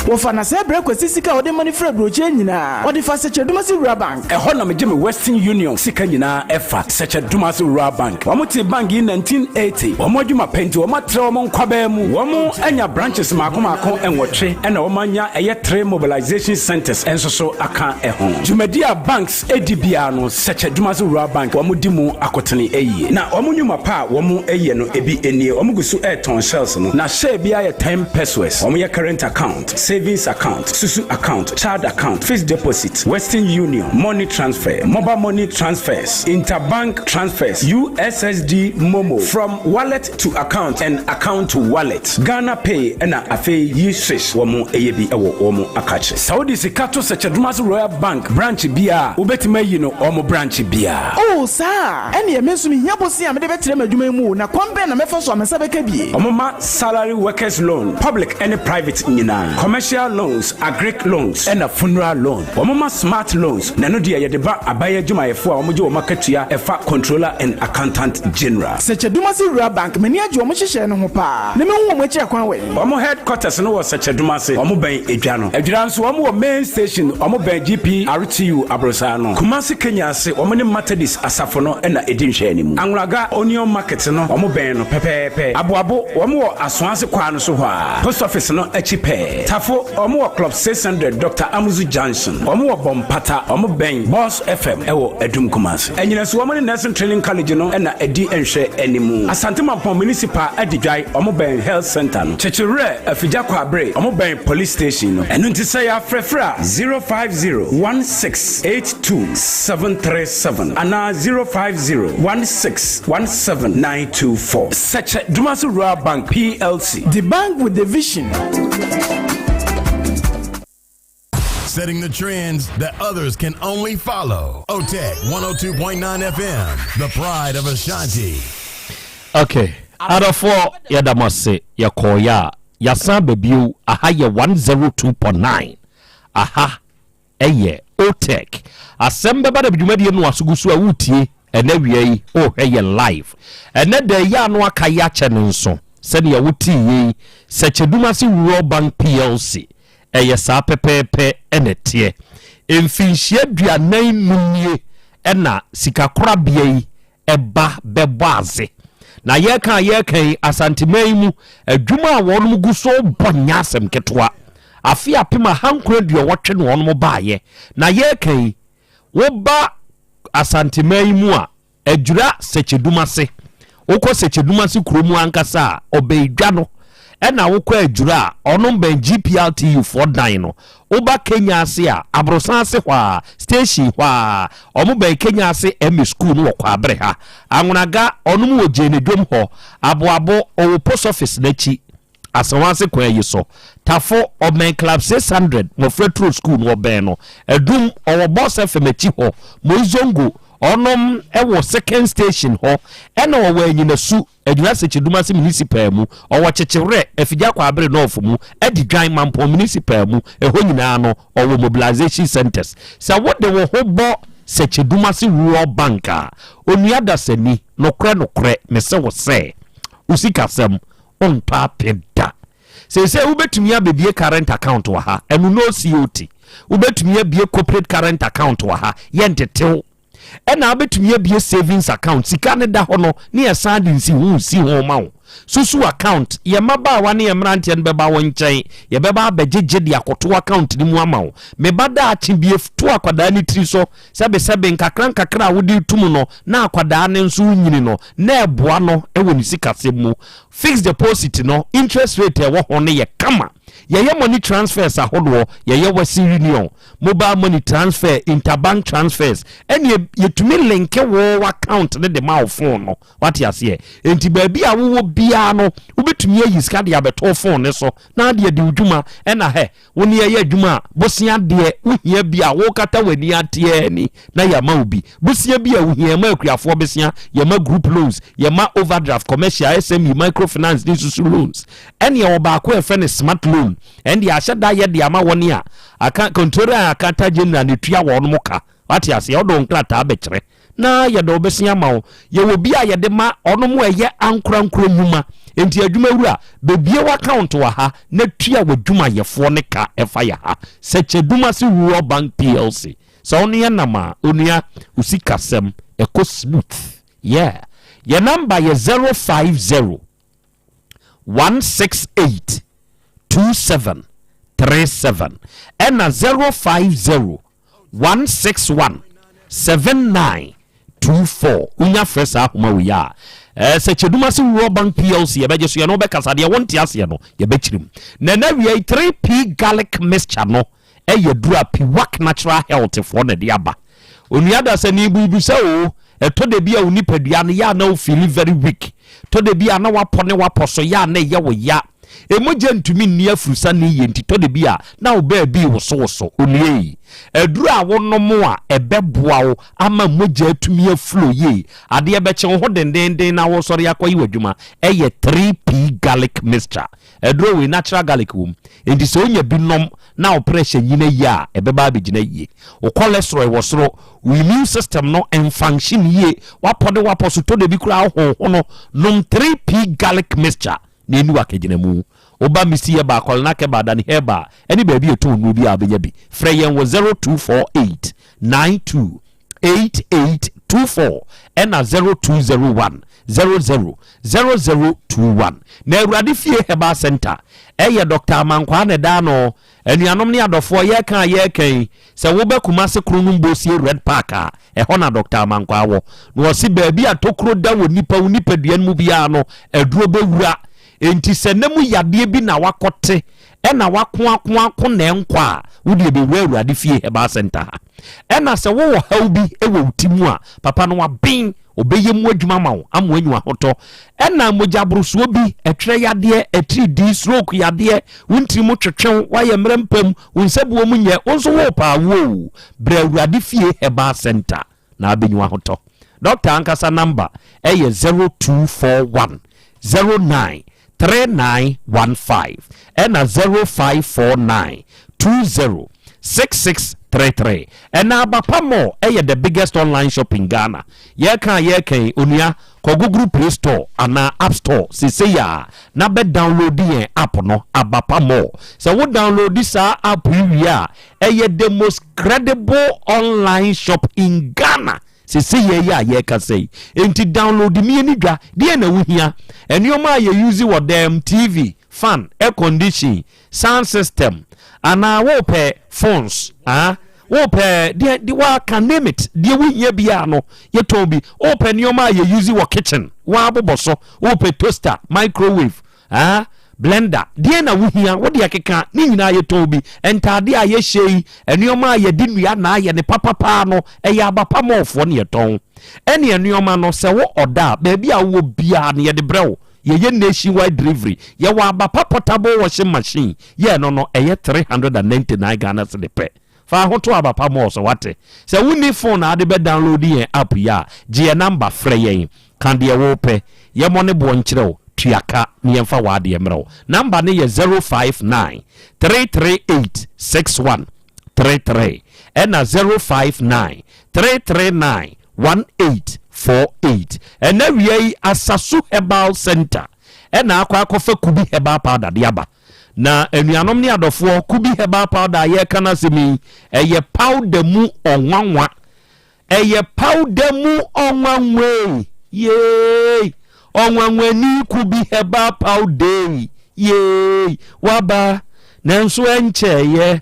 Wɔfa Nasɛɛ brɛ Kwasi sika a ɔde ma no firi aburokyire nyinaa. Ɔde fa Sɛkyɛ Dumasi Rural Bank. Ɛhɔ na megye me Western Union sika nyinaa ɛfa, Sɛkyɛ Dumasi Rural Bank. Wɔn tee bank yi 1980. Wɔn adwuma pɛ nti wɔn atrɛ wɔn nkwabaa mu. Wɔn anya branches maako maako nwɔtwe ɛna wɔn anya ɛyɛ three mobilization centers nso so aka ɛho. Dwumadi a banks ɛdi biara no Sɛkyɛ Dumasi Rural Bank wɔn di mu akotene yie. Na wɔn nnwuma pa a wɔn yɛ no ebi nie, wɔn gu so retɔn shells no, na share biara yɛ ten pesewas. Wɔn yɛ current account, savings account, susu account, child account, fixed deposit, western union, money transfer, mobile money transfers, interbank transfers, USSD momo, from wallet to account and account to wallet, Ghana pay ɛna afei yi swish wɔn yɛ bi wɔ wɔn akakye. Sɛ wode sika to Sɛkyɛ Dumasi Royal Bank branch biara a, wobɛtumi ayi no wɔn branch biara. Oh, saa a? Ɛnneɛ me nso mehia bosea a mede bɛtrɛ m'adwuma yi mu o, na kwan bɛn na mɛfa so a me nsa bɛka bi? Wɔma salary workers loan, public ne private nyinaa, commercial loans, agric loans, ɛna funeral loan. Wɔma smart loans, na ɛno deɛ yɛde ba aban adwumayɛfoɔ a wɔgye wɔn akatua ɛfa Controller and Accountant General. Sɛkyɛ Dumasi Rural Bank, m'ani agye wɔn nhyehyɛɛ no ho paa, na mehu wɔn akyiri akwan wɛn? Wɔn headquarters no wɔ Sɛkyɛ Dumase, wɔn bɛn Edwa no. Adwira nso wɔn wɔ main station, wɔn bɛn GPRTU aborosaa no. Kumasi Kenya ase, wɔn ne Methodist asafo no na ɛdi nhwɛanimu. Anwulaga Onion Market no, wɔn bɛn no pɛpɛɛpɛ. Aboabo, wɔn wɔ Asoase kwaa no so hɔ ara, Post Office no akyi pɛɛ. Tafo, wɔn wɔ Club 600 Doctor Amuzu Junction. Wɔn wɔ Bompata, wɔn bɛn Boss FM wɔ Adum Kumasi. Anyinaso, wɔn ne Nursing Training College no na ɛdi nhwɛanimu. Asante Mampong Municipal Adidwae, wɔn bɛn Health Centre no. Kyekyewerɛ, Afigya Kwabre, wɔn bɛn Police Station no. Ɛno nti sɛ yɛafrɛfrɛ a, 050 16 82 737 anaa 050 16 17 924. Sɛkyɛ Dumasi Rural Bank PLC. The bank with the vision. Setting the trends that others can only follow. OTEC 102.9 FM, the pride of Ashanti. Okay, adɔfoɔ yɛda mo ase yɛkɔɔyɛ a yɛasan aba bio aha yɛ 102.9 aha ɛyɛ OTEC asɛm bɛba da dwumadie no aso gu so a wotie ɛnɛ wia yi wohwɛ yɛ live ɛnɛ da yi ano aka yi akyɛ no nso sɛnea wotee yei Sɛkyɛdumase Rural Bank PLC Ɛyɛ saa pɛpɛɛpɛ na ɛteɛ. Mfinhyia 45 nie na sikakorabea yi ba bɛbɔ adze. Na yɛreka a yɛreka yi, Asanteman yi mu, adwuma a wɔnom gu so rebɔ nyɛ asɛm ketewa. Afe 1980 na wɔnom baeɛ. Na yɛreka yi, woba Asanteman yi mu a, Adwira Sɛkyɛdum ase. Wokɔ Sɛkyɛdumase kuro mu ankasa a, ɔbɛn dwa no. Ɛna wokɔ Adwura a, ɔno bɛn GPRTU foɔ dan no. Woba Kenya ase a, Aborosan ase hɔ a, station hɔ a, ɔmo bɛn Kenya ase MA school no wɔ Kwaabere ha. Anwonaga, ɔnom wɔ Gyeene dwom hɔ. Aboabo, ɔwɔ post office no akyi. Asawase kwan yi so. Tafo, ɔbɛn Club 600, Mmɔfra Turo School no, ɔbɛn no. Adum, ɔwɔ Boss FM akyi hɔ. Moizongo, ɔnom wɔ Second Station hɔ. Ɛna ɔwɔ Anyinasu, Adwira Sekyedumase Municipal mu. Ɔwɔ Kyekyewerɛ, Afigya Kwaabere North mu. Adidwan, Mampɔn Municipal mu. Ɛhɔ nyinaa no, ɔwɔ mobilization centres. Sɛ wode wo ho bɔ Sekyedumase Rural Bank a, onua dasani, nokorɛ nokorɛ, mese wo sɛ, wo sikasɛm, Wontɔ ape da. Seesei wobɛtumi abɛbie current account wɔ ha, ɛno no COT. Wobɛtumi abie corporate current account wɔ ha, yɛntetew. Ɛna wobɛtumi abie savings account, sika no da hɔ no ne yɛsan de nsiho si ho ma wo. Susu account, yɛn mmabaawa ne yɛn mmeranteɛ no bɛba wo nkyɛn, yɛbɛba abɛgyegye de akɔto account no mu ama wo. Me ba daakye bie to akwadaa no tiri so, Sɛbesɛbe, nkakrankakra a wode retu mu no, na akwadaa no nso renyini no, na ɛboa no wɔ ne sikasɛm mu. Fixed deposit no, interest rate a ɛwɔ ho no yɛ kama. Yɛyɛ money transfers ahodoɔ, yɛyɛ Western Union, mobile money transfer, interbank transfers, ɛnneɛ yɛtumi linke wo account no de ma wo phone no. Wate aseɛ? Enti baabi a wowɔ biara no, wobɛtumi ayi sika de abɛto wo phone no so na ade adi wo dwuma. Ɛna hɛ, Wo ne yɛyɛ adwuma a, bosea deɛ wohia bi a wokata w'ani ateɛ ani na yɛama wo bi. Bosea bi a wohia, yɛma akuafoɔ besea, yɛma group loans, yɛma overdraft, commercial, SME, microfinance ne susu loans. Ɛne yɛwɔ baako a yɛfrɛ no smart loan. Ɛne deɛ ahyɛ da yɛ de ama wɔn a aka Controller and Accountant General na ɛtua wɔn ka. Wate aseɛ? Wode wo nkrataa bɛkyerɛ. na yɛde wo bɛsen ama wo. Yɛwɔ bi a yɛde ma ɔnom a ɛyɛ ankorankoro nnwuma. Enti adwumawura, bɛbue w'account wɔ ha na tua w'adwumayɛfoɔ no ka ɛfa yɛ ha. Sɛkyɛ Dumase Rural Bank PLC. Sɛ wo ne yɛn nam a, onua, wo sikasɛm ɛkɔ smooth. Yeah. Yɛn number yɛ 050 168 2737 ɛna 050 161 7924 wonya frɛ saa ahoma wei a eh, sɛ Kyedumase Rural Bank PLC yɛbɛgye so yɛne wobɛkasa deɛ wonte aseɛ no yɛbɛkyerɛ mu na ɛna awia yi 3P garlic mixture no ɛyɛ duru a Piwak Natural Health foɔ na ɛde aba onua dasani buibu sɛ o ɛtɔ da bi a wo nipadua no yɛ a na wo feel very weak tɔ da bi a na wapɔ ne wapɔ so yɛ a na ɛyɛ wo ya Mogya ntumi nni afurusane yie nti tɔ da bi a na wo baabi rewosowoso. Onua yi, aduru a wonom a ɛbɛboa wo ama mogya atumi aflow yie, adeɛ bɛkye wo ho dendeenden na woresɔre akɔyɛ w'adwuma yɛ 3P Garlic Mixture. Aduro wei, natural garlic wɔ mu, enti sɛ wonya bi nom na wo pressure nyina yie a, ɛbɛba abɛgyina yie. Wo cholesterol wɔ soro, wo immune system no mfunction yie, woapɔ de woapɔ so, tɔ da bi koraa wohohono, nom 3P Garlic Mixture. na ɛnni w'akagyinamu. Woba Misty Herbal, Kɔlena Kebal, Dani Herbal, ne baabi a yɛtɔn nnuro biara a wobɛnya bi. Frɛ yɛn wɔ 0248 92 8824 ɛna 0201 00 0021. Na Awurade Fie Herbal Center ɛyɛ Dr. Amankwaa na ɛda ano. Anuanom ne adɔfoɔ, yɛreka a yɛreka yi, sɛ woba Kumase Kronom Bosie Red Park a, ɛhɔ na Dɔkta Amankwaa wɔ. Na ɔse baabi a tokuro da wɔ nipa wo nipadua no mu biara no, aduro bɛwura. Enti sɛ nna mu yadeɛ bi na wakɔte, ɛna wakoakoako na ɛnkɔ a, wo deɛ bɛwura Awurade Fie Herbal Center ha. Ɛna sɛ wowɔ haw bi wɔ wo ti mu a, papa no waben, ɔbɛyɛ mu adwuma ama wo ama woanya ahotɔ. Ɛna mogyaborosoɔ bi, ɛtwerɛ yadeɛ, atiridii, stroke yadeɛ, wo ntiri mu twetwe wo, woayɛ mmerɛ mpam, wo nsabuo mu nyɛ, wo nso worepɛ awoɔ o, brɛ Awurade Fie Herbal Center na abɛnya w'ahotɔ. Dɔkta ankasa namba ɛyɛ 0241 09 3915 ɛna 0549 20 6633. Ɛna Abapa Mall ɛyɛ the biggest online shop in Ghana. Yɛreka a yɛreka yi, onua, kɔ Google Play Store anaa App Store seesei ara na bɛ download yɛn app no, Abapa Mall. Sɛ wo download saa app yi wie a, ɛyɛ the most credible online shop in Ghana seesei yi a yɛrekasa yi. Enti download mie ne dwa. Deɛn na wohia? Nneɛma a yɛ use wɔ dan mu, TV, fan, air condition, sound system, anaa wopɛ phones, ah, Wopɛ deɛ de waka name it deɛ wohia biara no yɛtɔn bi. Wopɛ nneɛma a yɛ use wɔ kitchen wɔabobɔ so. Wopɛ toaster, microwave, ah, blender deɛ na wohia wode ɛkeka ne nyinaa yɛtɔn bi. Ntaade a yɛhyɛ yi nneɛma a yɛde nnua na ayɛ ne papapaa no ɛyɛ abapa mɔɔfoɔ ne yɛtɔn. Ɛne nneɛma no sɛ wo ɔda a baabi a wowɔ biara no yɛde brɛ wo. Yɛyɛ nationwide delivery. Yɛwɔ abapa portable washing machine. Yɛ no no ɛyɛ 399 Ghana cedi pɛ. Fa ho to abapa mall so wate. Sɛ wonni phone a ade bɛ download yɛn app yi a, gye yɛn number frɛ yɛn. Ka deɛ wopɛ. Yɛmmɔ ne boɔ nkyerɛ wo. Tua ka na yɛmfa w'adeɛ mmerɛ wo. Number no yɛ 059 338 6133 ɛna 059 339 1848. Ɛna wia yi Asasu Herbal Center ɛna akɔ akɔfa Kubi Herbal Powder de aba. Na anuanom ne adɔfoɔ, Kubi Herbal Powder a yɛreka no asɛm yi, ɛyɛ powder mu ɔnwanwa. Ɛyɛ powder mu ɔnwanwa yee. Ɔnwanwani Kubi Herbal Powder yee. Waba nanso ɛnkyɛeɛ.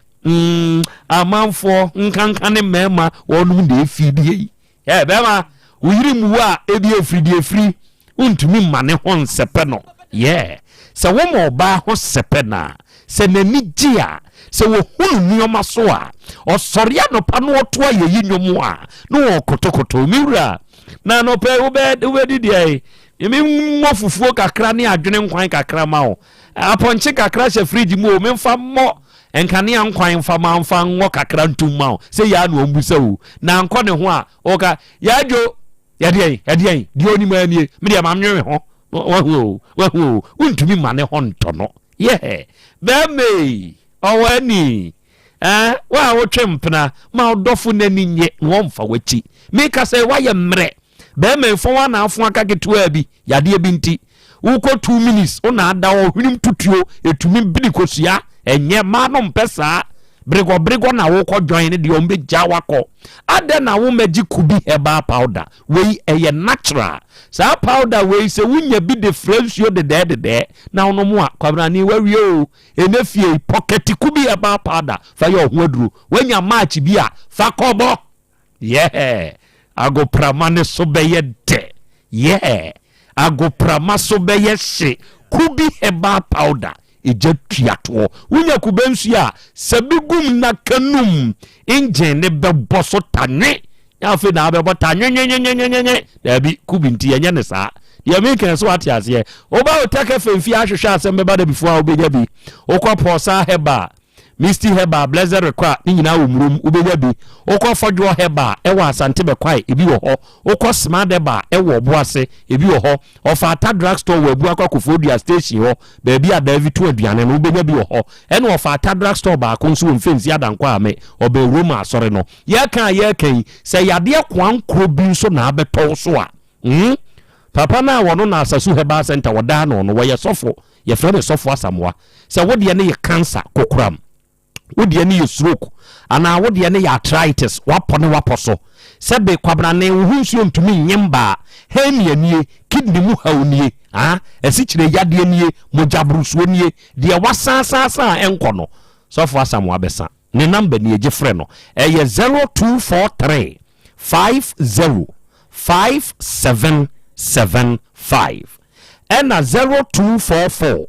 Amanfoɔ nkanka ne mmarima wɔnom na efidie yi. Ɛ bɛrima wo yere mu a ebi efiri deɛ efiri wontumi mma ne ho nsɛpɛ no. Yɛ sɛ wɔma ɔbaa ho sɛpɛ na sɛ n'ani gye a sɛ wɔhunu nneɛma so a ɔsɔre anɔpa no ɔto a yɛyi nnwom a na wɔkotokoto mi wura na anɔpa yi wobɛ wobɛdi deɛ yi mmɔ fufuo kakra ne adwene nkwan kakra ma wo apɔnkye kakra hyɛ fridge mu o memfa mmɔ nkanea nkwan mfa ma mfa ngɔ kakra ntum ma wo sɛ yɛa na ɔmbu sɛ o na nkɔ ne ho a ɔka yɛadwo yɛdeɛn yɛdeɛn deɛ onim anie medeɛ ma nwe me ho wahu o wahu o wontumi ma ne ho ntɔ no yɛ bɛrima ɔwɔ ani ɛɛ wo a wotwe mpena ma ɔdɔfo n'ani nye na wɔmfa w'akyi meka sɛ woayɛ mmerɛ bɛrima mfa wo anaafo aka ketewa bi yadeɛ bi nti wokɔ 2 minutes wona ada hɔ hwenem tutuo ɛtumi bini kosua ɛnyɛ maa no mpɛ saa bregɔbregɔ na wokɔ join ne deɛ ɔmbɛgya wakɔ adɛn na womagye Kubi Herbal Powder wei? Ɛyɛ natural saa powder wei sɛ wonya bi de frɛ nsuo dedɛɛ dedɛɛ na wonom a kwabrane wawie o. Ɛnɛ fie pocket Kubi Herbal Powder fa yɛ ɔho aduro. Woanya match bi a fa kɔbɔ yɛ agoprama ne so bɛyɛ dɛ yɛ agoprama so bɛyɛ hye. Kubi Herbal Powder ɛgya tuatoɔ. Wonya kube nsuo a sɛ bi gum na kanum engine ne bɛbɔ so tanwe afei na abɛbɔ tanwenwenwenwenwenwe. Daabi, kubi nti yɛnyɛ ne saa deɛ meka so ate aseɛ. Woba wo tɛkɛ fɛmfie ahwehwɛ asɛm bɛba da bifoɔ a wobɛnya bi. Wokɔ Pɔsa Herbal, Misty Herbal, Blessed Rekwa ne nyinaa wɔ murom wobɛnya bi. Wokɔ Fɔdwoɔ Herbal ɛwɔ Asante Bɛkwae ebi wɔ hɔ. Wokɔ Smart Herbal ɛwɔ Ɔboase ebi wɔ hɔ. Ɔfaata Drug Store wɔ Abu Akɔ Akɔfoɔ Dua station hɔ baabi a Davi to aduane no wobɛnya bi wɔ hɔ. Ɛna Ɔfaata Drug Store baako nso wɔ Mfɛnsi Adankɔ ame ɔbɛn Roma asɔre no. Yɛka a yɛka yi sɛ yadeɛ koankoro bi nso na abɛtɔw so a Papa no a wɔno na Asasu Herbal Center wɔdaa no no wɔyɛ sɔfo, yɛfrɛ no Sɔfo Asamoa. Sɛ wodeɛ no yɛ cancer kokoram, wodeɛ no yɛ stroke anaa wodeɛ no yɛ arthritis, wapɔ ne wapɔ so sɛbe kwabrane wo ho nsuo ntumi nye mbaa, hernia nie, kidney mu haw nie, ah, asikyire yadeɛ nie, mogyaborosuo nie, deɛ wasansansan a ɛnkɔ no, Sɔfo Asamoa bɛsa. Ne number nie, gye frɛ no, ɛyɛ 0243 50 5775 ɛna 0244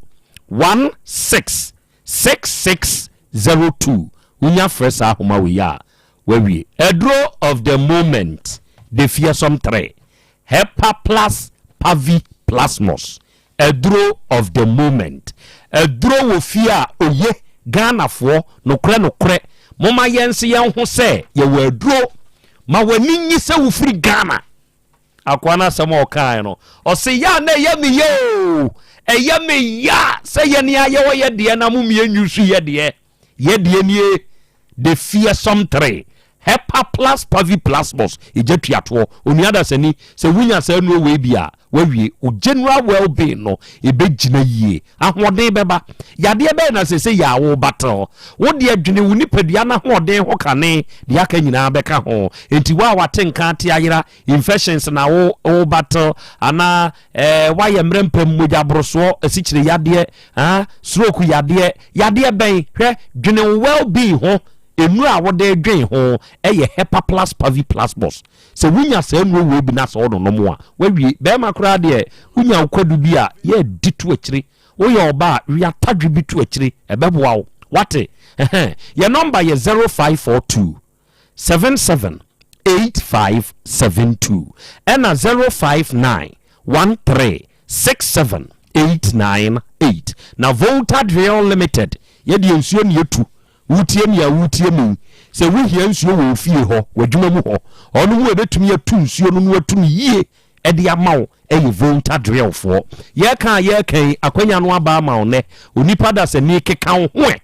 16 6602. Wonya frɛ saa ahoma wei a wawie. Aduro of the moment, the fearsome 3 Hepa Plus Pavi Plasmos. Aduro of the moment, aduro wɔ fie a oye. Ghanafoɔ, nokorɛ nokorɛ, momma yɛnse yɛn ho sɛ yɛwɔ aduro ma w'ani nyi sɛ wofiri Ghana. Akoa no asɛm a ɔkaeɛ no, ɔse yɛ a na ɛyɛ me yɛ o, ɛyɛ me ya sɛ yɛne ayɛ wɔ yɛ deɛ na mo mmienu so yɛ deɛ yɛ deɛ nie. The fearsome 3 Hepa Plus Pavi Plasmos ɛgya tuatoɔ. Onua dasani, sɛ wonya saa nnuro wei bi a wawie wo general well-being no ɛbɛgyina yie, ahoɔden bɛba. Yadeɛ bɛyɛ na sɛ sɛ yɛ a wo battle wo deɛ dwene wo nipadua no ahoɔden ho kane deɛ aka nyinaa bɛka ho. Enti wo a wate nka ate ayera infections na wo battle anaa woayɛ mmerɛ mpam, mogya borosoɔ, asikyire yadeɛ, ah, stroke yadeɛ, yadeɛ bɛn, hwɛ dwene wo well-being ho. Nnuro a wode redwen ho yɛ Hepa Plus Pavi Plus Bos. Sɛ wonya saa nnuro wei bi na sɛ wononom a, woawie. Barima koraa deɛ, wonya wo kwadu bi a, yɛ di to akyire. Woyɛ ɔbaa a, we atadwe bi to akyire. Ɛbɛboa wo. Wate? Ɛhɛn. Yɛn nɔmba yɛ 0542 77 8572 ɛna 059 13 67 898. Na Volta Drill Limited, yɛdeɛ nsuo ne yɛtu. Wotie me a woretie me yi, sɛ wohia nsuo wɔ wo fie hɔ, w'adwuma mu hɔ, ɔno mu a ɛbɛtumi atu nsuo no na watu no yie de ama wo yɛ Volta Drillfoɔ. Yɛreka a yɛreka yi, akwanya no aba ama wo nnɛ. Onipa dasani, keka wo ho ɛ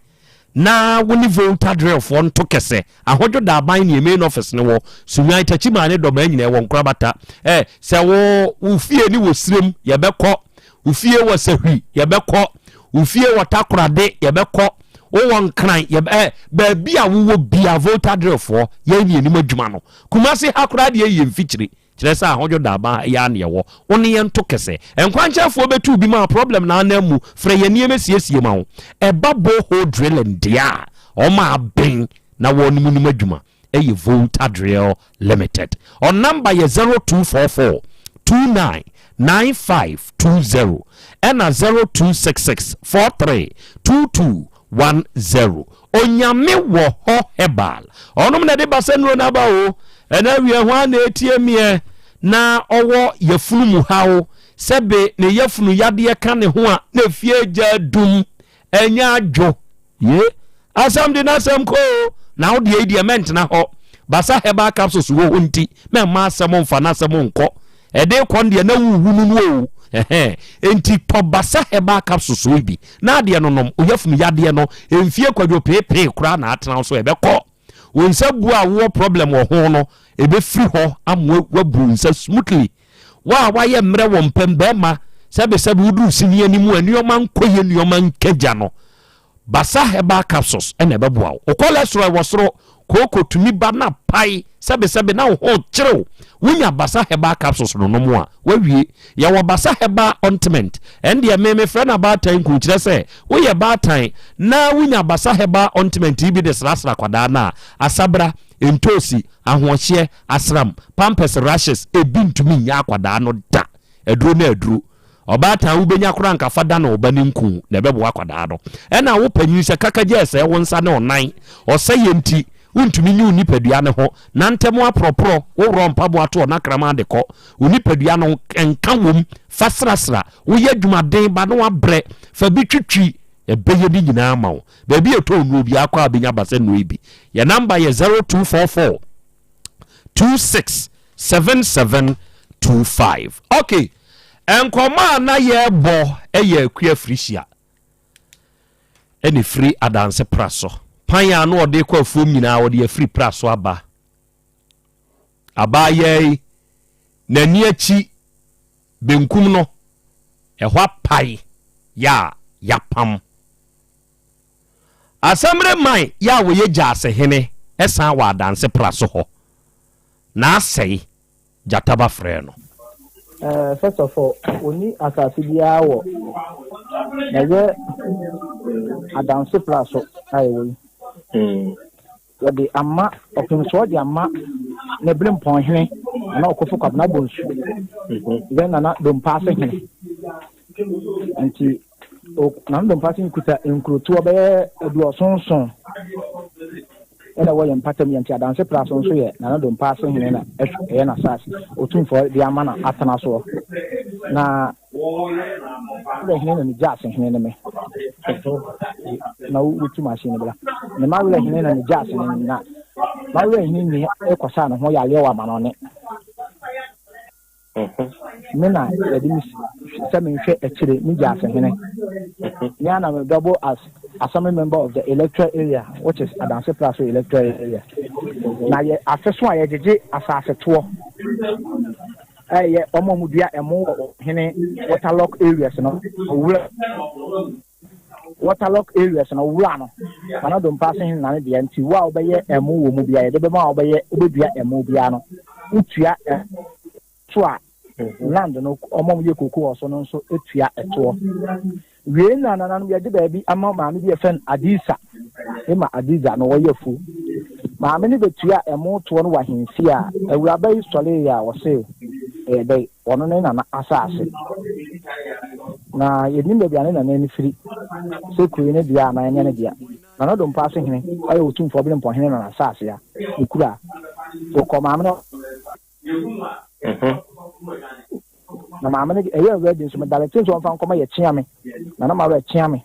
na wo ne Volta Drillfoɔ nto kɛsɛ. Ahodwo Daaban ne main office no wɔ, Sunyani, Takyimaa ne Dɔmaa nyinaa ɛwɔ Nkorabata. Ɛ, sɛ wo, wo fie ne wɔ Sirem, yɛbɛkɔ. Wo fie wɔ Sahwi, yɛbɛkɔ. Wo fie wɔ Takorade, yɛbɛkɔ. Wowɔ Nkran, yɛbɛ ɛ baabi a wowɔ bia Volta Drillfoɔ, yɛn ne yɛnim adwuma no. Kumasi ha koraa deɛ yɛ mfikyire, kyerɛ sɛ Ahodwo Daaba ha yi ara na yɛwɔ. Wo ne yɛn nto kɛsɛ. Nkwankyɛnfoɔ bɛtu bi ma wo, problem na anan mu, frɛ yɛn nneɛma siesie ma wo. Ɛba borehole drilling deɛ a, wɔn a aben na wɔnom nim adwuma. yɛ Volta Drill Limited. Ɔn number yɛ 0244 29 9520 ɛna 0266 43 2210. Onyame wɔ hɔ herbal. Ɔnom na ɛde basa nnuro no aba o. Ɛna awie ho a na ɛtie meɛ na ɔwɔ yafunu mu haw sɛbe ne yafunu yadeɛ ka ne ho a na efie gya dum Ɛnyɛ adwo. Ye. Asɛm de n'asɛm kɔ o. Na wo deɛ yi deɛ mɛntena hɔ. Basa herbal capsules wɔ hɔ nti, mɛmma asɛm mfa n'asɛm nkɔ. Ɛde kɔ no deɛ na worewu no no o. Ɛhɛn. Enti tɔ Basa herbal capsules yi bi na adeɛ no nom. Wo yafunu yadeɛ no, mfie kwadwo peepee koraa na atena wo so, ɛbɛkɔ. Wo nsa bu a wowɔ problem wɔ ho no, ɛbɛfiri hɔ ama woabu wo nsa smoothly. Wo a woayɛ mmerɛ wɔ mpam bɛrima, sɛbesɛbe woduru sini anim a nneɛma nkɔ yie, nneɛma nkagya no, Basa Herbal Capsules na ɛbɛboa wo. Wo cholesterol wɔ soro, kooko tumi ba na pae, sɛbesɛbe na wo ho kyere wo. Wonya Basa Herbal Capsules no nom a, woawie. Yɛwɔ Basa Herbal Ointment, ɛndeɛ me mefrɛ no abaatan nku, kyerɛ sɛ woyɛ baatan na wonya Basa Herbal Ointment yi bi de srasra kwadaa no a, asabra, ntoosi, ahoɔhyeɛ, asram, pampers, rashes, ebi ntumi nyɛ akwadaa no da. Aduro ne aduro. Ɔbaatan wobɛnya koraa nka fa dane wo ba no nku na ɛbɛboa akwadaa no. Ɛna wo panyin sɛ kakagya ɛsɛe wo nsa ne wo nan. Ɔsɛeɛ nti wontumi nyi wo nipadua no ho. Nantɛm aporɔporɔ, woworɔ mpaboa to ɔnakraman de kɔ. Wo nipadua no nka wom, fa srasra. Woyɛ adwumaden ba na wabrɛ, fa bi twitwi. Ɛbɛyɛ ne nyinaa ama wo. Baabi a ɛtɔ nnuro biara kɔ a bɛnya basa nnuro yi bi. Yɛn namba yɛ 0244 26 77 25. Ok, nkɔmmɔ a na yɛrebɔ yɛ Akua Frisia ɛna ɛfiri Adanse Pra so. Pan a na ɔde kɔ afuom nyinaa ɔde afiri pra so aba. Abaayaa yi, n'ani akyi benkum no, ɛhɔ apae yɛ a yɛapam. Asamire man yɛ a wɔyɛ Gyaasehene san wɔ Adanse pra so hɔ na asɛe, Gyataba frɛɛ no. Eh, first of all, ɔnni asase biara wɔ ɛyɛ Adanse pra so a ɛwɔ yi. Wɔde ama, ɔpemsoɔ de ama ne berempɔn hene Nana Ɔkofo Kwabena Bonsu, yɛ Nana Dompaase hene. Nti Nana Dompaase kuta nkurotoɔ bɛyɛ aduɔsonson ɛna ɛwɔ yɛn mpatam yɛn nti Adanse Praso nso yɛ Nana Dompaase hene na ɛyɛ n'asaase Otumfoɔ de ama no atena soɔ. Na Werɛ hene na ne gyaase hene ne me. Na wotu machine no bra. Ne ma werɛ hene na ne gyaase ne me. Na ma werɛ hene ni kɔsaa ne ho yareɛ wɔ amanɔne. Me na yɛde me sɛ menhwɛ akyire me gyaase hene. Me ana me double as assembly member of the electoral area which is Adanse Praso electoral area. Na yɛ afe so a yɛgyegye asase toɔ. Ɛyɛ wɔn a wɔdua ɛmo wɔ ɔhene waterlock areas no wura waterlock areas no wura no Nana Dompa ase hene na ne deɛ nti wo a wobɛyɛ ɛmo wɔ mu bia yɛde bɛma a wobɛyɛ wobɛdua ɛmo biara no wotua ɛto a land no wɔn a wɔyɛ koko wɔ so no nso tua ɛtoɔ. Wei na nananom yɛde baabi ama maame bi yɛfrɛ no Adisa. Ema Adiza na ɔyɛ afuo. Maame no bɛtua ɛmo toɔ no wɔ ahemfie a, awuraba yi sɔreeɛ a ɔse ɛyɛ dɛn, ɔno ne nana asase. Na yɛnnim baabi a ne nana no firi, sɛ kuro yi ne dea anaa ɛnyɛ ne dea. Nana Dompaase hene ɔyɛ Otumfoɔ Berempɔn hene na n'asase a ɔkura. Ɔkɔ maame no. Na maame no ɛyɛ ready nso medale te nso ɔmfa nkɔma yɛ kyeame. Nana ma werɛ kyeame.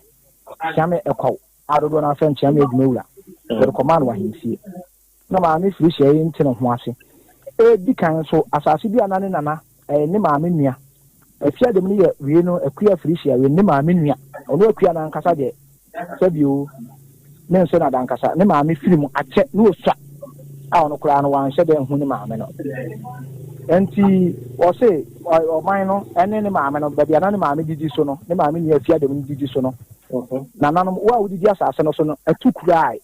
Kyeame ɛkɔw a dodoɔ no afrɛ no kyeame adwuma wura. Wɔde kɔmaa no wɔ ahemfie. Na maame Felicia yi nte ne ho ase. Edi kan nso asase bi a na ne nana ɛyɛ ne maame nua. Afia dem no yɛ wei no Akua Felicia wei ne maame nua. Ɔno Akua no ankasa deɛ sɛbi o ne nso na dankasa ne maame firi mu akyɛ na osua a ɔno koraa no wanhyɛ dɛ nhu ne maame no. Nti ɔse ɔman no ɛne ne maame no baabi a na ne maame didi so no ne maame nua Afia dem no didi so no nananom wo a wodidi asase no so no atu kurae.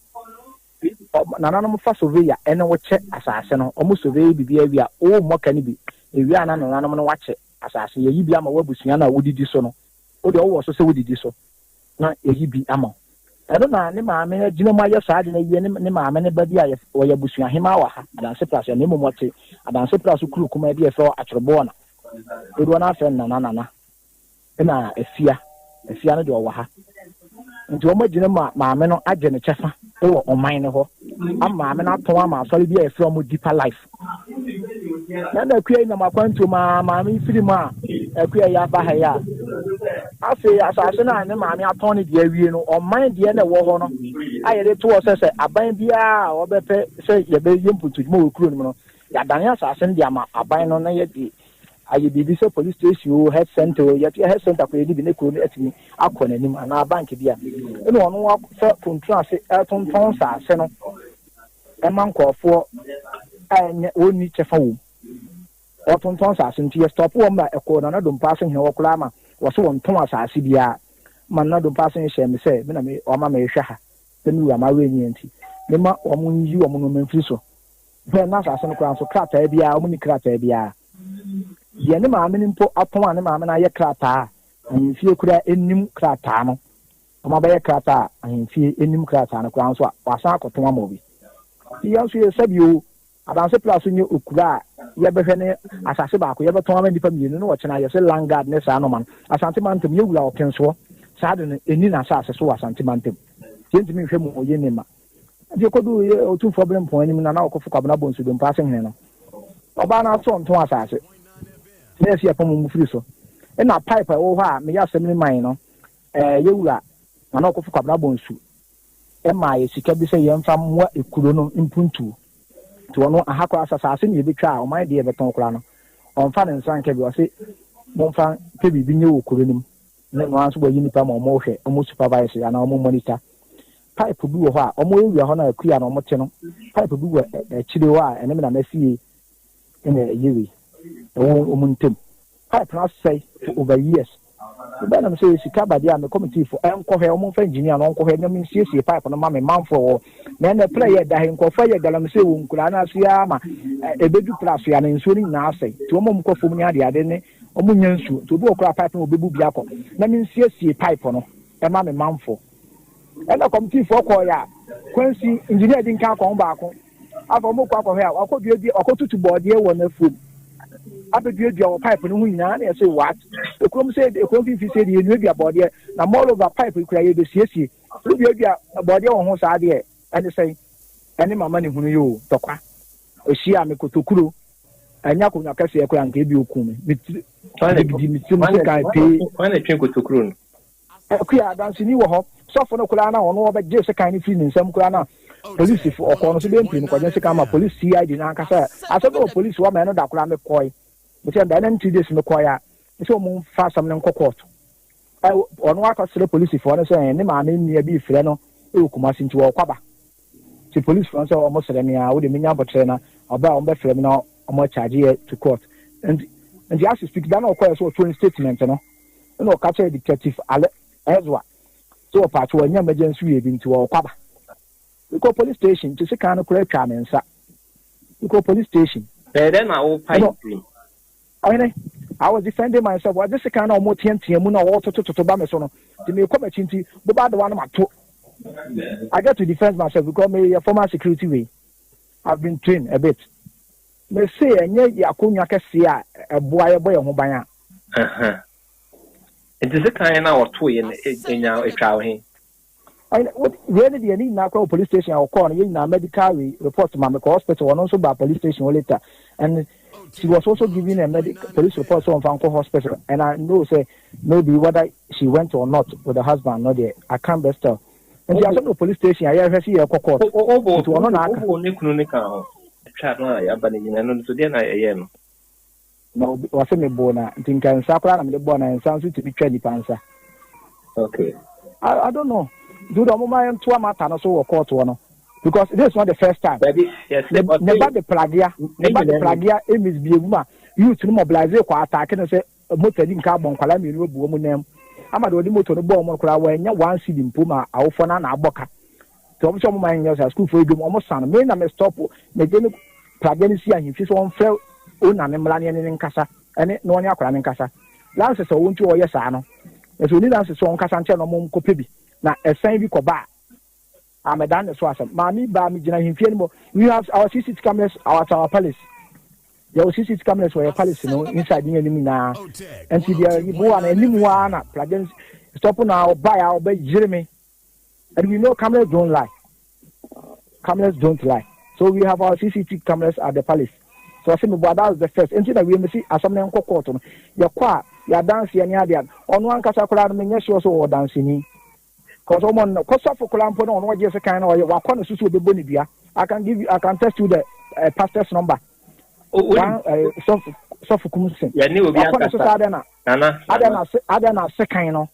Nananom fa surveyor ne wo kyɛ asase no, wɔn survey biribiara wie a, wo mmɔ ka no bi, ewie a na nananom no wakyɛ asase, yɛyi bi ama w'abusua no a wodidi so no, wo deɛ wowɔ so sɛ wodidi so na yɛyi bi ama wo. Ɛno na ne maame agyina mu ayɛ saa ade no awie, ne ne maame ne ba bi a wɔyɛ abusua hemaa wɔ ha, Adanse Pra so, na mmom ɔte Adanse Pra so kuro kumaa bi a yɛfrɛ hɔ Atwereboɔna, dodoɔ no ara frɛ no Nana Nana. Ɛna Afia, Afia no deɛ ɔwɔ ha. Nti wɔn agyina mu a maame no agye ne kyɛfa wɔ ɔman no hɔ. Ama maame no atɔn ama asɔre bi a yɛfrɛ wɔn Deeper Life. Na na Akua yi nam akwantuo mu a maame yi firi mu a Akua yi aba ha yi a. Afei asase no a ne maame atɔn ne deɛ awie no, ɔman deɛ na ɛwɔ hɔ no a yɛde to hɔ sɛ sɛ aban biara a ɔbɛpɛ sɛ yɛbɛyɛ mpuntudwuma wɔ kuro no mu no, yɛadane asase no de ama aban no na yɛde ayɛ biribi sɛ police station o, health center o, yɛte health center koraa yɛni bi ne kuro no atumi akɔ n'anim anaa bank bi a, ɛna ɔno sɛ kontunu ase ɛtontɔn nsaase no ɛma nkurɔfoɔ a ɛnyɛ wɔnni kyɛfa wɔ mu. Wɔtontɔn nsaase nti yɛ stop wɔn ma ɛkɔɔ Nana Dompa ase hene hɔ koraa ma wɔso wɔntɔn asaase biara ma Nana Dompa ase hyɛɛ me sɛ me na me wɔama mehwɛ ha sɛ me wura m'awerɛ nyɛ nti mema wɔn nyi wɔn nneɛma mfiri so. Hwɛ, na asase no koraa nso, krataa biara, wɔnni krataa biara. Deɛ ne maame no mpo atɔn a ne maame no ayɛ krataa a ahemfie koraa nnim krataa no, wɔabɛyɛ krataa a ahemfie nnim krataa no koraa nso a, wɔasan akɔtɔn ama obi. Nti yɛn nso yɛ sɛbi o, Adanse Pra so nyɛ okura a yɛbɛhwɛ ne asase baako, yɛbɛtɔn ama nnipa mmienu na ɔkyena yɛse land guard ne saa nɔma no. Asante mantam, yɛwura ɔpensoɔ, saa de no, ɛnni n'asase so wɔ Asante mantam. Yɛntumi nhwɛ mu ɔyɛ nneɛma. Nti okoduu yɛ Otumfoɔ Berempɔn anim na na ɔkɔfo Kwabena Bonsu Dompa ase hene no, ɔbaa no aso ɔntɔn asase. Na yɛsi yɛpam wɔn firi so. Ɛna pipe a ɛwɔ hɔ a meyɛ asɛm no mae no, ɛɛ yɛwura Nana Ɔkɔfo Kwabena Bonsu ɛmaa yɛ sika bi sɛ yɛmfa mmoa ekuro no mpuntuo. Nti ɔno aha koraa sɛ asase na yɛbɛtwa a ɔman deɛ yɛbɛtɔn koraa no, ɔmfa ne nsa nka bi. Ɔse momfa pɛ biribi nyɛ wɔ kuro no mu. Na ɛno ara nso wɔayi nnipa ma wɔhwɛ, wɔn supervise anaa wɔn monitor. Pipe bi wɔ hɔ a wɔn area hɔ no a akua na wɔn te no, pipe bi wɔ akyire hɔ a ɛne me nana fie na ɛyɛ wei, ɛwɔ wɔn ntam. Pipe no asɛe for over years. Mebɛɛ na me sɛ sika ba deɛ a me committee fo ɛnkɔhwɛ, wɔn mfa engineer no ɔnkɔhwɛ na mensiesie pipe no ma me manfoɔ wɔ. Na ɛnɛ pla yɛ da he, nkurɔfoɔ yɛ galamsey wɔ nkuraa no ase ara ma ɛbɛdu pla so a na nsuo no nyinaa asɛe. Nti wɔn a wɔkɔ fam ne adeade ne wɔn nnya nsuo. Nti obi wɔ koraa pipe no wɔbɛbu bi akɔ na mensiesie pipe no ɛma me manfoɔ. Ɛna kɔmitiifoɔ kɔɔeɛ a, Kwansi, engineer di nkan akɔ ho baako. Afei wɔkɔ akɔhwɛ a, wakɔduadua, wakɔtutu bɔɔdeɛ wɔ n'afuom. Abɛduadua wɔ pipe no ho nyinaa na yɛse what? Ekurom sɛ, ekurom mfimfini sɛ deɛ yɛnnuadua bɔɔdeɛ, na moreover pipe yi koraa yɛbɛsiesie. Woduadua bɔɔdeɛ wɔ ho saa deɛ, ɛne sɛn? Ɛne mama ne hunu yi o, tɔkwa. Ɔhyiaa me kotokuro, ɛnyɛ akonnwa kɛseɛ koraa nka ebi ɔkum me. Me tiri, gidigidi me tirim sekan pee. Hwan na ɛtwe kotokuro no? Akua, adanseni wɔ hɔ. Sɔfo no koraa na ɔno ɔbɛgye sekan no firi ne nsam koraa na polisifo ɔkɔɔ no so bɛyɛ mprenu kɔgye sekan ma polisi CID no ankasa. Asɛm no wɔ polisi hɔ ma ɛno da koraa mekɔe. Mesɛ ɛnda ɛna ne 2 days mekɔe a mesɛ wɔn mfa asɛm no nkɔ court. Ɔno akɔsrɛ polisifoɔ no sɛ ne maame nua bi frɛ no wɔ Kumasi nti wɔrekɔ aba. Nti polisifoɔ no sɛ wɔn srɛ me a wode menya abotrɛ na ɔbɛ a wɔn bɛfrɛ me na wɔn akyagye yɛ to court. Nti nti as you speak da na ɔkɔɛ sɛ ɔtwerɛ ne statement no. Ɛna ɔka kyerɛɛ Detective Ale Ezra sɛ ɔpaakye wanya emergency wei bi nti ɔrekɔ aba. Mekɔɔ police station nti sekan no koraa twaa me nsa. Mekɔɔ police station. Bɛyɛ dɛn na wopae Ɛna tirim? ɔhene, I was defending myself. Wɔdze sekan na wɔteatea mu na wɔtotototo ba me so no nti merekɔ m'akyi nti boba adewa no mato. I get to defend myself because me yɛ former security wei. I've been trained a bit. Me se ɛnyɛ yɛ akonnwa kɛseɛ a ɛboa yɛbɔ yɛn ho ban a. Aha. Nti sekan no a ɔtoeɛ no, ɛnya ɛtwaa wo he? Wei ne deɛ ne nyinaa kora wɔ police station a ɔkɔɔ no yɛn nyinaa medical wei report ma mekɔ hospital ɔno nso baa police station hɔ later and she was also giving a medical police report sɛ ɔmfa nkɔ hospital and I know sɛ maybe whether she went or not with the husband no deɛ I can't best tell nti asɛm no police station a yɛhwɛ sɛ yɛkɔ court nti ɔno na aka. Wobɔ ne kunu ne ka ho. Twa no a yɛaba no nyina no nso deɛ na ɛyɛ no. Na obi ɔse me boo na nti nka nsa koraa na mede bɔɔ na nsa nso tumi twa nipa nsa. Okay. I don't know. Nti wode ɔmo ma yɛntoa matter no so wɔ court hɔ no because this is not the first time. Dabi, yɛse Ne ɔse ne ba de pragea, ne ba de pragea misbehave ma youth no mobilize kɔ attack no sɛ motor di nka abɔ nkwadaa mmienu abu wɔn nan mu. Ama deɛ ɔde motor no bɔɔ wɔn no koraa wannya one cedi mpo ma awofoɔ no ana abɔ ka. Nti wɔn sɛ wɔn ma nyɛ saa sukuufoɔ yi dwom wɔn san me na me stop me de ne pragya no si ahemfi so wɔn frɛ owner no mmra ne ɛne ne nkasa ɛne na ɔne akwadaa no nkasa lances a ɔwɔ nti ɔyɛ saa no ɛsɛ oni lances sɛ ɔnkasa nkyɛn na wɔn nkɔpɛ bi na ɛsɛn bi kɔba a amɛdan ne so asɛm maame baa me gyina ahemfie no mu we have our CCTV cameras our our palace yɛwɔ CCTV cameras wɔ yɛ palace no inside ne anim nyinaa nti deɛ boa no anim hɔ ara na pragya no stop na ɔbaeɛ a ɔbɛyere me. And we know cameras don't lie. Cameras don't lie. So we have our CCTV cameras at the palace. So I say, that was the first. Nti na we me see asɛm no nkɔ court no. Yɛkɔ a yɛadanseɛ ne adeɛ a ɔno ankasa koraa no menyɛ sure sɛ ɔwɔ danseni. Cause ɔmo no kɔsɔfo koraa mpo na ɔno ɔgye sekan na ɔyɛ wakɔ ne so so ɔbɛbɔ ne dua. I can give you, I can test you the pastor's number. One sɔfo sɔfo Kumsin. Wakɔ ne so sɛ adɛn na adɛn na adɛn na sekan no.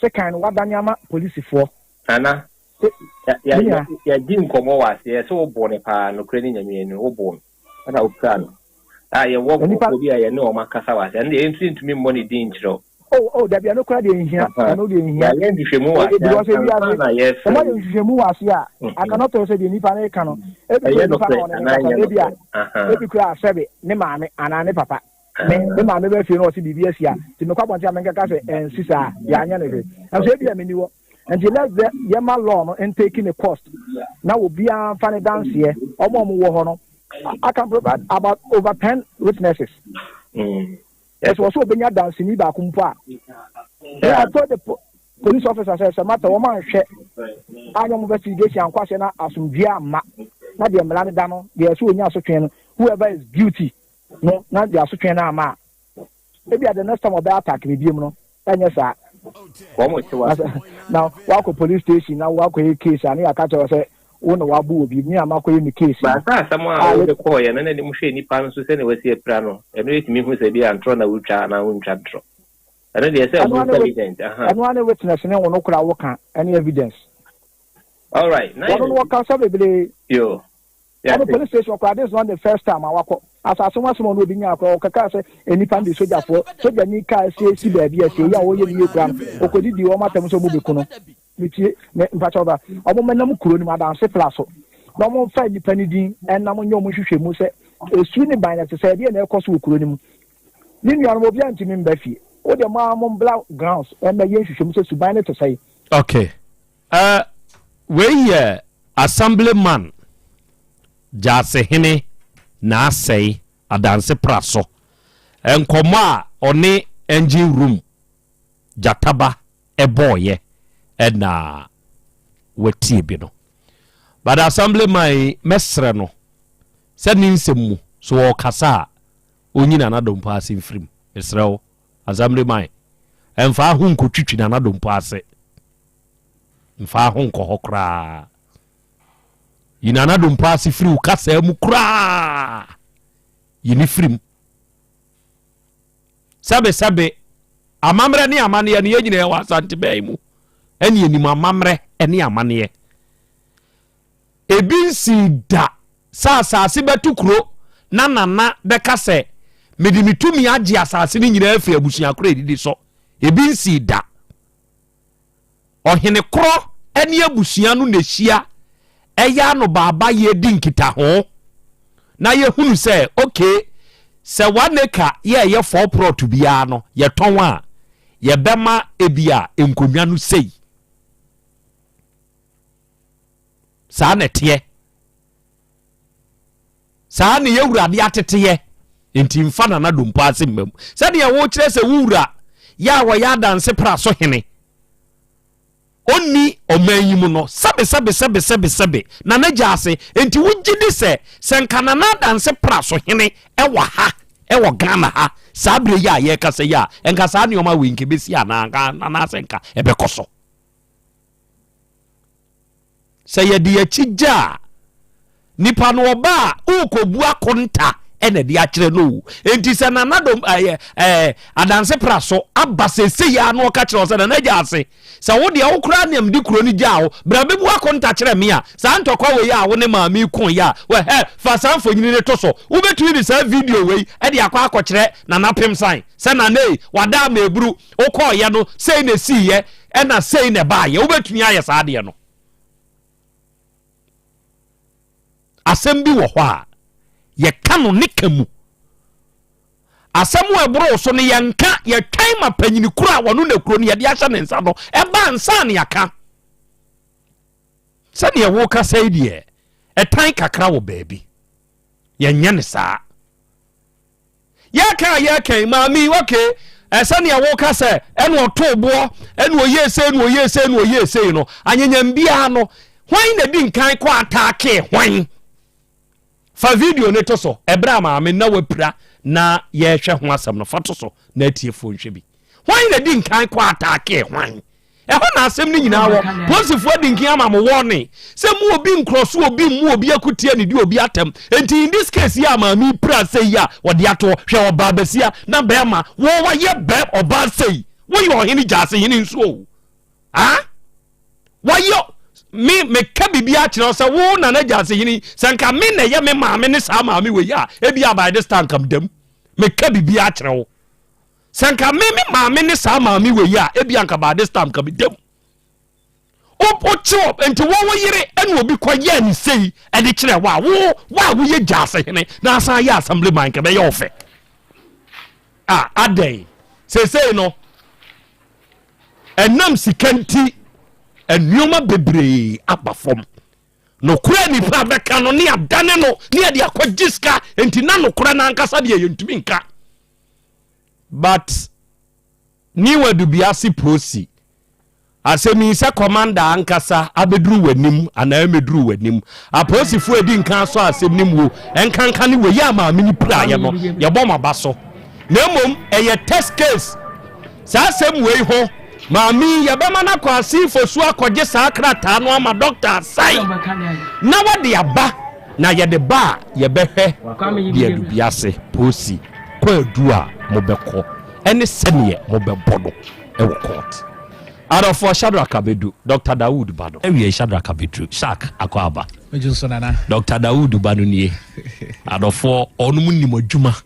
Sekan no wadane ama polisifoɔ. Nana, yɛadi nkɔmmɔ wɔ aseɛ sɛ woboo no paa, nokorɛ ne Nyame anim, woboo no ɛna wopira no. A yɛwɔ nkurɔfoɔ bi a yɛne wɔn akasa wɔ aseɛ, ɛno deɛ yɛntumi ntumi mmɔ ne din nkyerɛ wo. Oh, oh, dabi, ɛno koraa deɛ nhia, ɛno deɛ nhia. Yɛayɛ nhwehwɛmu wɔ aseɛ because ewiase, ansa na yɛfrɛ wɔn ayɛ nhwehwɛmu wɔ aseɛ a, I cannot tell sɛ deɛ nipa no reka no, ebi kura nipa no ɔne ne kasa no, ebi a, ebi kura sɛbe ne maame anaa ne papa. Me me maame bɛ fie na ɔsi biribi asi a nti mekɔ abɔnten a menkɛka sɛ ɛnsi saa yɛanyɛ no hwee nso ebi a menni hɔ nti let's the yɛma law no ntake ne cost na obiara nfa ne danseɛ ɔmo a ɔmo wɔ hɔ no I can provide about over ten witnesses ɛsɛ wɔ sɛ obenya danseni baako mpo a I told the police officer sɛ sɛ mata wɔn anhwɛ anyɛ wɔn investigation ankɔ aseɛ na asomdwie amma na deɛ mmara no da no deɛ ɛsɛ onya asotwe no whoever is guilty no na de asotwe no ama a, ebia the next time ɔbɛ attack me biom no, ɛnyɛ saa. Wɔn te wa. Na wakɔ police station na wakɔ yɛ case a ne yɛaka kyerɛ sɛ wo na wabo obi me a makɔ yɛ me case. Baasa asɛm a wode kɔɔ yɛ no na anim hwɛ nipa no nso sɛnea wasi apira no, ɛno yɛtumi hu sɛ bi a ntorɔ na wotwa anaa wontwa ntorɔ. Ɛno deɛ sɛ ɔmo intelligent. Ɛno ara ne witness ne wo no kora woka ɛne evidence. All right. Wɔn no wɔkasa bebree. Yo. Ɔno police station koraa this is not the first time a wakɔ asase ho asɛm a ɔne obi nyaa koraa ɔkɛkaa sɛ nnipa no de sogyafoɔ sogyani kaa sie si baabi a sie yi a ɔyɛ ne yie koraa no ɔkɔdidi wɔn atɛm sɛ ɔmo bɛku no metie me mpakyɛ ɔba ɔmo mɛnam kuro no mu adanse pla so na ɔmo mfa nnipa no din ɛnam nyɛ ɔmo nhwehwɛ mu sɛ esu ne ban na ɛte sɛ ɛdeɛ na ɛkɔ so wɔ kuro no mu ne nuanom obi antumi mba fie wo deɛ mo ara mo mbla grounds ɛmɛ yɛ nhwehwɛ mu sɛ suban no te sɛ. Okay. Uh, wei yɛ Assemblyman Gyasehene Naasɛe Adanse Praso nkɔmmɔ a ɔne Engine Room Gyataba bɔeɛ na watie bi no. But Assemblyman yi mɛsrɛ no sɛ ne nsɛm mu so ɔrekasa a ɔnyi Nana Dompo ase mfiri mu. Mesrɛ wo Assemblyman ɛmfa ho nkɔtwitwi Nana Dompo ase. Mfa ho nkɔ hɔ koraa. Yi Nana Dompo ase firi wo kasaa mu koraa. Yi ne firi mu. Sɛbesɛbe, amammerɛ ne amanneɛ no yɛn nyinaa wɔ Asante bɛn mu. Ɛne yɛnim amammerɛ ne amanneɛ. Ebi nsii da sɛ asase bɛto kuro na Nana bɛka sɛ mede me tumi agye asase no nyinaa afiri abusua koro edidi so. Ebi nsii da. Ɔhene korɔ ne abusua no na ɛhyia ɛyɛ anobaabayɛ di nkitaho na yɛhunu sɛ okay sɛ one acre yɛɛyɛ four plot biara no yɛtɔn a yɛbɛma ebi a nkonnwa no sei. Saa na ɛteɛ. Saa ne yɛ wurade ateteyɛ. Nti mfa Nana Dompo ase mma mu. Sɛdeɛ wokyerɛ sɛ wo wura yɛ a wɔyɛ adanse pra so hene ɔnni ɔman yi mu no, sɛbe sɛbe sɛbe sɛbe sɛbe Nana gya ase. Nti wogye di sɛ sɛ nka Nana adanse pra so hene ɛwɔ ha ɛwɔ Ghana ha saa berɛ yi a yɛrekasa yi a, nka saa nneɛma wei nka ɛbɛsi anaa anaasɛ nka ɛbɛkɔ so? Sɛ yɛde yɛn akyi gya a, nipa no ɔba a worekɔbu akonta ɛna ɛde akyerɛ no o. Enti sɛ Nana dom ɛyɛ ɛɛ adanse pra so aba sese yi ano ɔka kyerɛ sɛ Nana gya ase sɛ wo deɛ wo koraa nea mede kuro no gyaa wo bra bɛbu akonta kyerɛ me a saa ntɔkwa wei a wo ne maame ko yɛ a wɛhɛ fa saa mfonyini no to so wobɛtumi de saa video wei ɛde akɔ akɔkyerɛ Nana Pemsan sɛ Nana ei wada ama eburu wokɔɔyɛ no sei na esiiɛ ɛna sei na ɛbaayɛ wobɛtumi ayɛ saa adeɛ no. Asɛm bi wɔ hɔ a yɛka no ne ka mu. Asɛm a ɛboro so no yɛnka, yɛtwɛn ma panyini koro a wɔno na kuro no yɛde ahyɛ ne nsa no ɛba ansa na yɛaka. Sɛdeɛ wokasa yi deɛ ɛtan kakra wɔ baabi. Yɛnyɛ no saa. Yɛka a yɛka yi, maame yi, okay, ɛsɛnea woka sɛ ɛna ɔtoo boɔ, ɛna ɔyɛɛ sei, ɛna ɔyɛɛ sei, ɛna ɔyɛɛ sei no, anyanyam biara no, hwan na di nkan kɔ ataakee hwan? Fa video no to so, ɛberɛ a maame na wapira na yɛrehwɛ ho asɛm no, fa to so na atiefoɔ nhwɛ bi. Hwan na di nkan kɔ ataakee hwan? Ɛhɔ na asɛm no nyinaa wɔ. Polisifoɔ adi nkan ama mo warning sɛ mu obi nkorɔ so obi mmu obi akutia ne di obi atɛm. Enti in this case yi a maame yi pira sei yi a wɔde ato hɔ, hwɛ ɔbaa basia na bɛrima wo wayɛ bɛ ɔbaa sei. Woyɛ ɔhene gyaase hene nso o. Ah? Wayɛ me meka biribi akyerɛ wo sɛ wo nana gyaase hene sɛ nka me na ɛyɛ me maame ne saa maame wei a ebi a by this time nka medam. Meka biribi akyerɛ wo. Sɛ nka me me maame ne saa maame wei a ebi anka by this time nka me dam. Wokye wɔ nti wo wo yere ɛna obi kɔ yɛ ne sei ɛde kyerɛ wo a wo wo a woyɛ gyaase hene na asan yɛ assembly man nka bɛyɛ ɔfɛ. A adɛn seesei no ɛnam sika nti nneɛma bebree aba fam. Nokorɛ nipa bɛka no ne adane no ne yɛde akɔgye sika nti na nokorɛ no ankasa deɛ yɛntumi nka. But New Adubiase Prosi, asɛm yi sɛ commander ankasa abɛduru w'anim anaa ɛmɛduru w'anim. Apolisifoɔ edi nkan asɔ asɛm no mu o, ɛnkanka ne wei a maame no piraeɛ no, yɛbɔ mo aba so. Na mmom ɛyɛ test case. Saa asɛm wei ho, maame yi yɛbɛma no akɔ Asinfosu akɔgye saa krataa no ama dɔkta asan na wɔde aba. Na yɛde ba a, yɛbɛhwɛ deɛ Adubiase Posi kwaadu a mobɛkɔ ɛne sɛdeɛ mobɛbɔ no wɔ court. Adɔfoɔ, Shadrack abɛdu, Doctor Dawood ba no. Awiei Shadrack abɛduru, Shak akɔ aba. Megye so nana. Doctor Dawood ba no nie. Adɔfoɔ, ɔnom nim adwuma.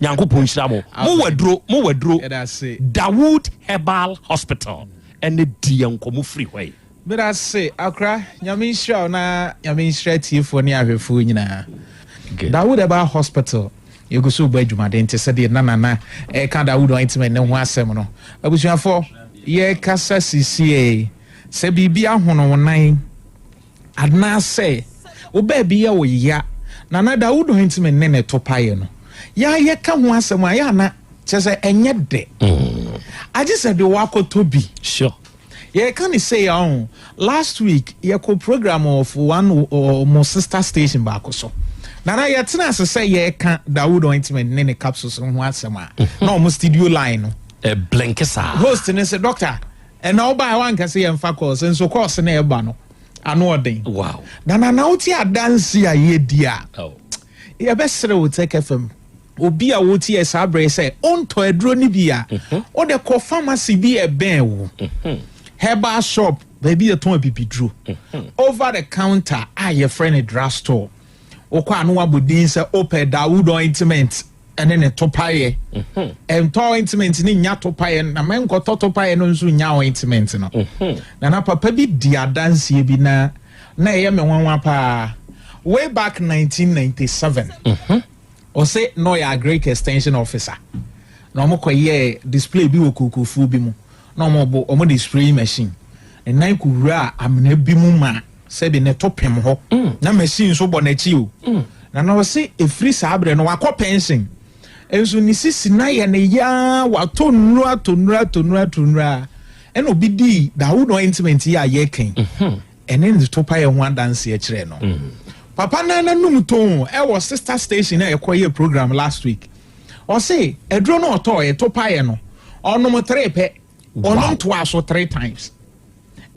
Nyankopɔn nhyira mo. Mo wɔ aduro, mo wɔ aduro. Dawood Herbal Hospital ɛne di yɛn nkɔmmɔ firi hɔ yi. Medase akora, Nyame nhyira wo na Nyame nhyira atiefoɔ ne ahwɛfoɔ nyinaa. Dawood Herbal Hospital, yɛgu so rebɔ adwumaden te sɛ deɛ na Nana ɛreka Dawood Ointment no ho asɛm no. Abusuafoɔ, yɛrekasa sisiei, sɛ biribi ahono wo nan anaasɛ wo baabi yɛ wo ya, Nana Dawood Ointment ne ne topaeɛ no, yɛ a yɛka ho asɛm a, yɛ a na kyerɛ sɛ ɛnyɛ dɛ. Agye sɛ de woakɔtɔ bi. Sure. Yɛreka no sei a ɔho, last week yɛkɔ program of one ɔmo sister station baako so. Nana yɛtena ase sɛ yɛreka Dawood ointment ne ne capsules ho asɛm a, na ɔmo studio line no. Ɛblinke saa. Host no sɛ, doctor, ɛna ɔbaa wanka sɛ yɛmfa calls, nso calls na ɛba no, ano ɔden. Wow. Na nana wote adanse a yɛdi a, oh. Yɛbɛsrɛ wo Tech FM obi a wotie saa berɛ yi sɛ wontɔ aduro no bi a, mhm. wode kɔ pharmacy bi ɛbɛn wo, mhm. herbal shop baabi yɛtɔn abibiduro, mhm. over the counter a yɛfrɛ no drug store, wokɔ a no wabɔ din sɛ wopɛ Dawood ointment ɛne ne topaeɛ. Ɛntɔ ointment ne nya topaeɛ na mɛnkɔtɔ topaeɛ no nso nya ointment no. Nana papa bi di adanseɛ bi na na ɛyɛ me nwanwa paa. Way back 1997, ɔse na ɔyɛ agric extension officer na wɔn kɔ yɛɛ display bi wɔ kokofuo bi mu na wɔn bo wɔn de spraying machine ne nan kɔ wura amena bi mu ma. Sɛbi ne to pem hɔ mm. na machine nso bɔ n'akyi o. Na na ɔse efiri saa berɛ no wakɔ pension. Nso ne sisi na yɛ ne yaa watɔ nnuro atɔ nnuro atɔ nnuro atɔ nnuro a ɛna obi dii Dawood ointment yi a yɛkɛn mhm. ɛne ne to pa yɛ ho adanseɛ kyerɛ no. Mm. Papa no nanum tɔn ɛwɔ sister station a ɛkɔ yɛ program last week. Ɔse aduro no ɔtɔɔ yɛ to pa yɛ no ɔnom tere pɛ ɔnom toa so three times.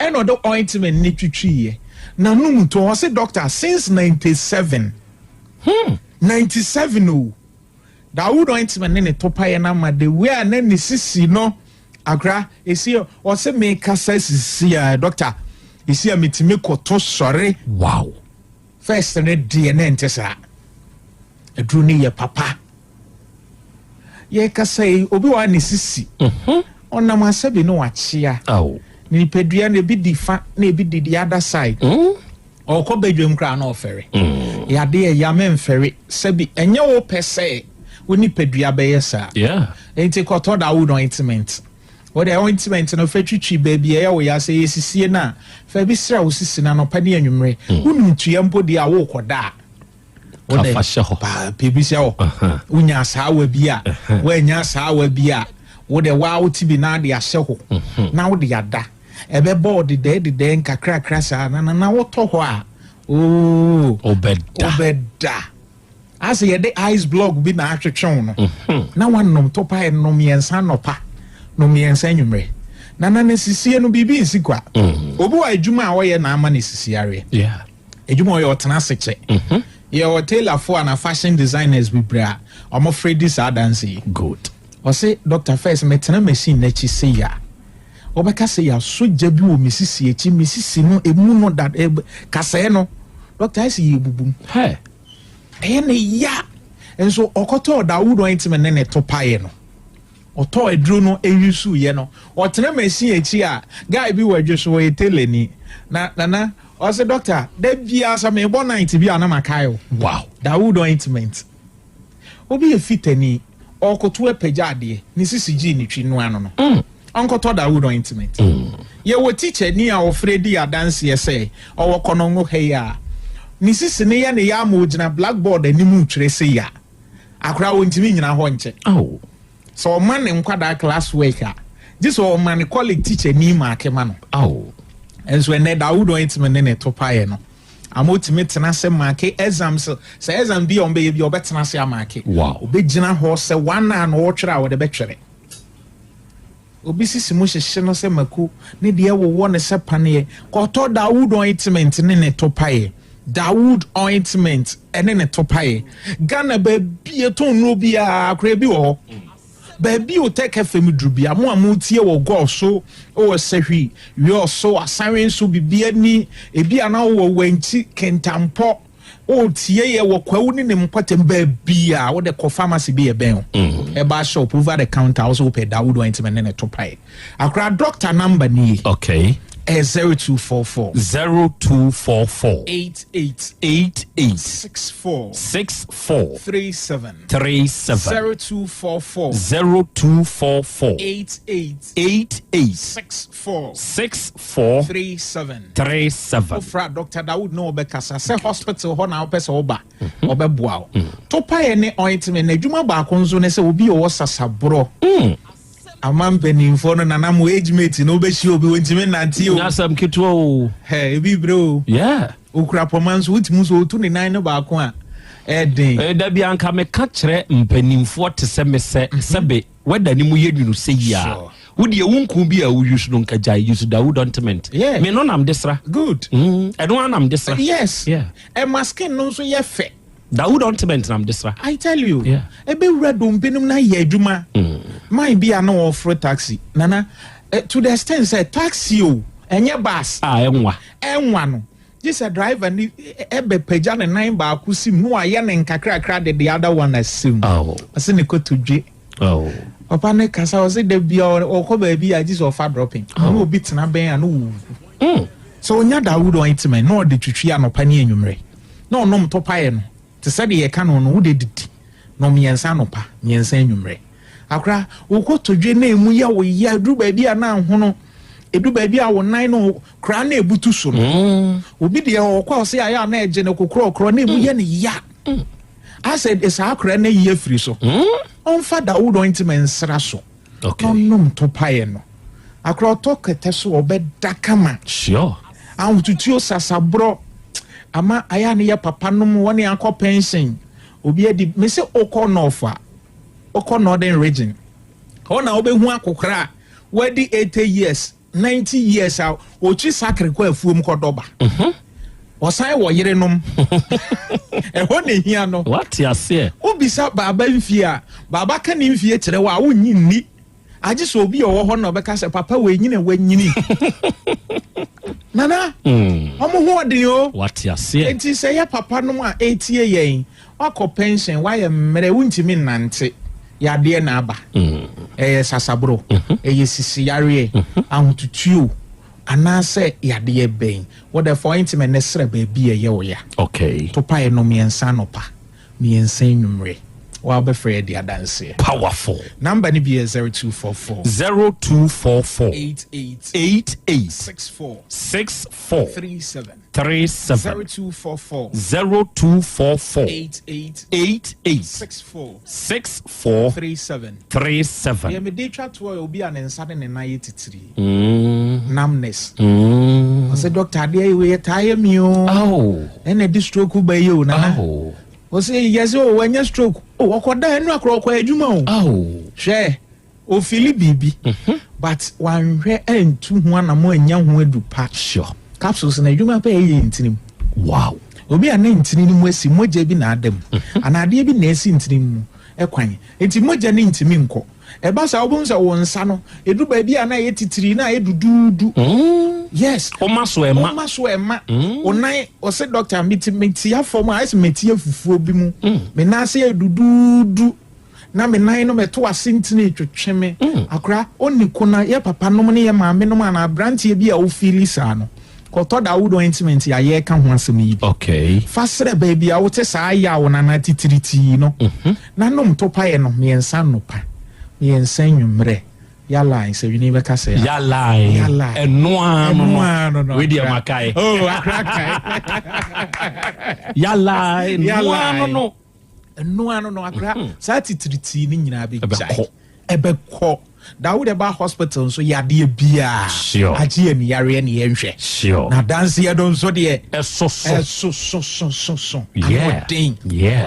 Ɛna ɔde ointment ne twitwiiɛ n'anom to ɔse doctor since 97 hmm 97 o Dawood ointment ne ne topaeɛ no ama the way a na ne sisi no akora esi ɔse mekasa sisi a doctor esi a metumi kɔto sɔre wow first ne deɛ ne nte saa aduru ne yɛ papa Yɛrekasa yi, obi wɔ hɔ a ne sisi, mhm. ɔnam asɛbi ne wakyea. Ne nipadua no ebi di fa na ebi di the other side. Mm. Ɔkɔ badwam koraa na ɔfɛre. Mm. Yade ɛya mɛmfɛre sɛbi ɛnyɛ wo pɛ sɛ wo nipadua bɛyɛ saa. Nti kɔtɔ da wood ointment. Wode ointment no fɛ twitwi baabi ɛyɛ wo ya sɛ yɛ sisie no a fa bi sra wo sisi no anɔpa ne anwummere. Mm. Wonim tua mpo deɛ a wokɔda a. Wode fa hyɛ hɔ. Paa biribi hyɛ hɔ. Wonya asaawa bi a, woanya asaawa bi a, wode waa wo ti bi na ade ahyɛ hɔ mhm. na wode ada. Ɛbɛbɔ wo dedɛɛ dedɛɛ nkakrakra saa na na na wotɔ hɔ a, oo. Wobɛda. Wobɛda. Asɛ yɛde ice block bi na atwetwe wo no. Mhm. Na wanom topa ɛnom mmiɛnsa nɔpa, nom mmiɛnsa anwummerɛ. Na na ne sisie no biribi nsi kwa. Mhm. Obi wɔ adwuma a ɔyɛ na ama ne sisi areɛ. Yeah. Adwuma ɔyɛ ɔtena ase kyɛ. Mhm. Yɛwɔ tailorfoɔ ana fashion designers bebree a wɔfrɛ di saa adanse yi. Good. Ɔse Doctor first metena machine n'akyi sei a wɔbɛka sɛ yɛasɔ gya bi wɔ me sisi akyi me sisi no emu no da e, kasɛɛ no doctor ayɛ sɛ yɛbubum. Hey. Ɛyɛ ne ya nso ɔkɔtɔɔ Dawood ointment ne ne to paeɛ no. Ɔtɔɔ aduro no yusuiɛ no, ɔtena machine akyi a, guy bi wɔ adwo so, ɔyɛ tailor ni. Na Nana, ɔse doctor, da biara sɛ mebɔ night bi a na makae wo. Wow. Dawood ointment. Obi yɛ fitani, ɔrekoto apagya adeɛ, ne sisi gyee ne twi noa no no. Mm. Ɔnkɔtɔ Dawood ointment. Mm. Yɛwɔ teacher ni a ɔfrɛ di adanseɛ sɛ ɔwɔ kɔnɔngo ha yi a, ne sisi no yɛ ne ya ama ɔgyina blackboard anim retwerɛ sei a, Akwadaa ɔntumi nnyina hɔ nkyɛ. Sɛ ɔma ne nkwadaa class work a, gye sɛ ɔma ne colleague teacher ni maake ma no. Nso ɛnɛ Dawood ointment ne ne to paeɛ no, ama ɔtumi tena ase maake exams. Sɛ exam bi a ɔmbɛyɛ bi a ɔbɛtena ase amaake. Ɔbɛgyina hɔ sɛ one hour na ɔretwerɛ a ɔde bɛtwerɛ. Obi sisi mu hyehye no sɛ mako, ne deɛ wowɔ no sɛ paneɛ. Kɔtɔ Dawood ointment ne ne topaeɛ. Dawood ointment ne ne topaeɛ. Ghana baabi yɛtɔn nnuro biara koraa bi wɔ hɔ. Baabi Otec FM duru bia, mo a motie wɔ Gɔɔ so, wɔ Sahwi, Wiɔ so, Asanwe so, Bibiani, ebi a na wowɔ Wankyi, Kintampɔ, Wotie yɛ wɔ Kwawu ne ne mpɔtam baabi a wode kɔ pharmacy bi ɛbɛn o. Mm. Herbal shop over the counter wo so wopɛ Dawood ointment ne ne to pae. Akora doctor number nie. Okay. Ɛyɛ 0244. 0244. 88. 88. 64. 64. 37. 37. 0244. 0244. 88. 88. 64. 64. 37. 37. Wofra Dr. Dawood ne wɔbɛkasa sɛ hospital hɔ na wopɛ sɛ woba mhm. ɔbɛboa wo. Mm. Topaeɛ ne ointment na adwuma baako nso ne sɛ obi ɔwɔ sasaborɔ. Mm. Ama mpanimfoɔ no nana mo age mate na wobɛhyia obi wɔntumi nnante o. Nyasɛm ketewa o. Hɛ ebi brɛ o. Yeah. Okura pɔma nso wotumi nso otu ne nan no baako a ɛden. Eh, dabi anka meka kyerɛ mpanimfoɔ te sɛ me sɛ mhm. sɛbe wɛda ne mu yɛ nwunu sɛ yi a wo deɛ wo nku bi a wo use no nka gyae use Dawood ointment yeah. me no nam de sra good ɛno mm, anam de sra yes yeah. ɛma skin no nso yɛ fɛ Dawood ointment nam de sra I tell you yeah. ɛbɛwura dompe nom na yɛ adwuma mm. man bi a na wɔforo taxi nana eh, to the extent sɛ taxi o ɛnyɛ bus a ah, ɛnwa ɛnwa no gye sɛ driver ni ɛbɛ pagya ne nan baako sim na wayɛ ne nkakrakra de the other one asim ɔsɛ ne kotodwe oh. Papa ne kasa ɔsɛ da bia ɔkɔ baabi a gye sɛ ɔfa dropping oh. Na obi tena bɛn a na ɔwu mm. Sɛ ɔnya Dawood ointment na ɔde twitwi anɔpa ne anwummerɛ na ɔnom topaeɛ no te sɛ deɛ yɛka no no wode didi no mmiɛnsa anɔpa mmiɛnsa anwummerɛ akora wo kotodwe na emu yɛ wo ya duru baabi a na ahono Edu baabi a wo nan no koraa na ebutu so no. Mm. Obi deɛ ɔkɔ a ɔsɛ ayɛ a na ɛgye no kokorɔkorɔ na emu yɛ ne ya. Mm. Asɛ de saa koraa na yi afiri so. Mm. Ɔmfa Dawud ointment nsra so. Okay. Na ɔnom topaeɛ no. Akora ɔtɔ kɛtɛ so ɔbɛda kama. Sure. Ahotutuo sasaborɔ ama ayɛ a ne yɛ papa nom wɔne akɔ pension. Obi adi me sɛ okɔ north a okɔ northern region. Hɔ na wobɛhu akokora a wadi 80 years, 90 years a ɔkyi sakre kɔ afuom kɔdɔ ba. Mhm. Ɔsan wɔ yerenom. Ɛhɔ na ehia no. Wate aseɛ. Wobisa baaba mfie a, baaba ka ne mfie kyerɛ wo a, wonnye nni. Agye sɛ obi a ɔwɔ hɔ na ɔbɛka sɛ papa wei nyini a wanyini. Nana, mm. ɔmo ho ɔden o. Wate aseɛ. Enti sɛ yɛ papa nom a ɛretie yɛn, Woakɔ pɛnhyɛn, woayɛ mmerɛ, wontumi nnante, yadeɛ na aba. Ɛyɛ sasaboro, ɛyɛ sisi yareɛ, ahotutuo, anaasɛ yadeɛ bɛn. Wo dɛ fa ointment no sra baabi a ɛyɛ wo ya. Okay. To pae no mmiɛnsa anɔpa, mmiɛnsa anwummere. Wo a wobɛfrɛ yɛ di adanseɛ. Powerful. Number no bi yɛ 0244. 0244. 88. 88. 64. 64. 37. 37 0244 0244 88 88 64 64 37 37. Deɛ mede twa toɔ yɛ obi a ne nsa ne ne nan yɛ titiri. Mm. Numbness. Mm. Ɔsɛ dɔkta adeɛ yi wei taa yɛ mi o. Oh. Ɛna ɛde stroke ba yi o nana. Oh. Ɔsɛ yɛ sɛ o wanya stroke. O ɔkɔda ɛnu akorɔ ɔkɔ adwuma o. Oh. Hwɛ. Ofili biribi but wanhwɛ antu ho anamɔ annya ho adu pa. Sure. Capsules no adwuma pɛ ɛyɛ ntini mu. Wow. Obi a ne ntini no mu asi mogya bi na ada mu anaa adeɛ bi na asi ntini no mu kwan nti mogya no ntumi nkɔ. Ɛba saa wobɛhu sɛ wo nsa no ɛduru baabi a na ɛyɛ titiri na ayɛ duduudu. Yes. Woma so ɛma. Woma so ɛma. Wo nan ɔse doctor meti metia fam a ayɛ sɛ metia fufuo bi mu. Me nan ase yɛ duduudu. na me nan no mɛto ase ntini retwetwe me. Akora, onni ko na yɛ papa nom ne yɛ maame nom anaa abranteɛ bi a wo feeli saa no, kɔtɔ Dawood ointment a yɛreka ho asɛm yi bi. Okay. Fa srɛ baabi a wote saa yaw no anaa titiritii no, na nom topaeɛ no mmiɛnsa anɔpa, mmiɛnsa anwummerɛ. Yalai, sɛ wini bɛka sɛ Yalai. Yalai. Ɛno ara no no. Ɛno ara no no. Wei deɛ makae. Oh, akora kae. Yalai. Ɛno ara no no. Ɛno ano no akora mhm. saa titiritii no nyinaa bɛgyae ɛbɛkɔ Dawud ɛba hospital nso yadeɛ biaa agye ani yareɛ ne yɛnhwɛ na danseɛ do nso deɛ ɛsoso ɛsososososo anoɔden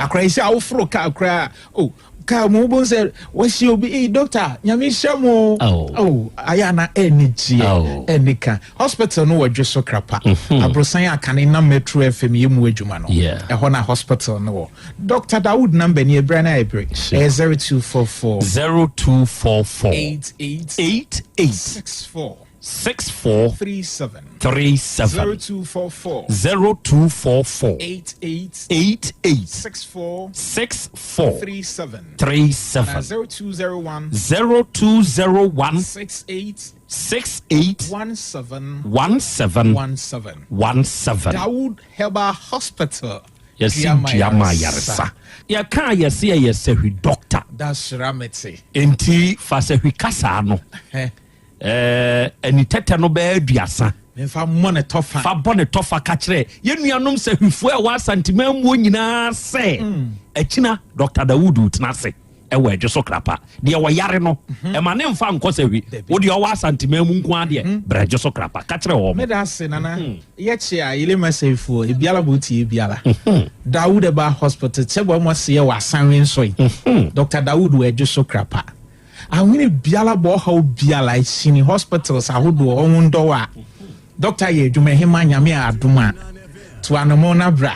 akora yi sɛ awoforo kaa koraa o oh, kaa mu wobɛhu sɛ wahyia obi ei doctor nyame hyɛ mo oh. ayɛ ana ɛne gyeɛ oh. ɛne ka hospital no wɔ dwe so krapa mhm. aborosan a kane na metro fm yɛ mu adwuma no ɛhɔ na hospital no wɔ dr dawood number ni ɛberɛ no a ɛberɛ ɛyɛ 0244 0244 88 88 64 64 37 37 0244 0244 88 88 64 64 37 37 0201 0201 68 68 17 17 17 17 Dawood Herbal Hospital. Yɛsi dua ma ayaresa. Yɛka a yɛse yɛyɛ sahwi doctor. Dasra mete. Enti fa sahwi kasaa no. Ɛɛ anitɛtɛ no bɛyɛ aduasa. Fa bɔ ne tɔfa. Fa bɔ ne tɔfa ka kyerɛ yɛn nuanom sahwifoɔ a ɛwɔ Asanteman muo nyinaa sɛ mm. akyina Dr. Dawudu tena ase ɛwɔ adwo so krapa deɛ wɔyare no mhm. ɛma ne mfa nkɔ sahwi wo deɛ ɔwɔ Asanteman mu nko adeɛ mhm. brɛ adwo so krapa ka kyerɛ wɔn. Meda ase nana mhm. yɛkye a yɛlɛ ma sɛfoɔ ebiara bɔ tie ebiara Dawud ɛba hospital kyɛ bɔ ɛmɔ se yɛ wɔ asanwe nso yi Dr. Dawud wɔ adwo so krapa. Ahwene biara bɔ ɔhaw biara ɛhyini hospitals ahodoɔ ɔho ndɔw a doctor yɛ adwuma ɛhema nyame a adom a to anamɔ na bra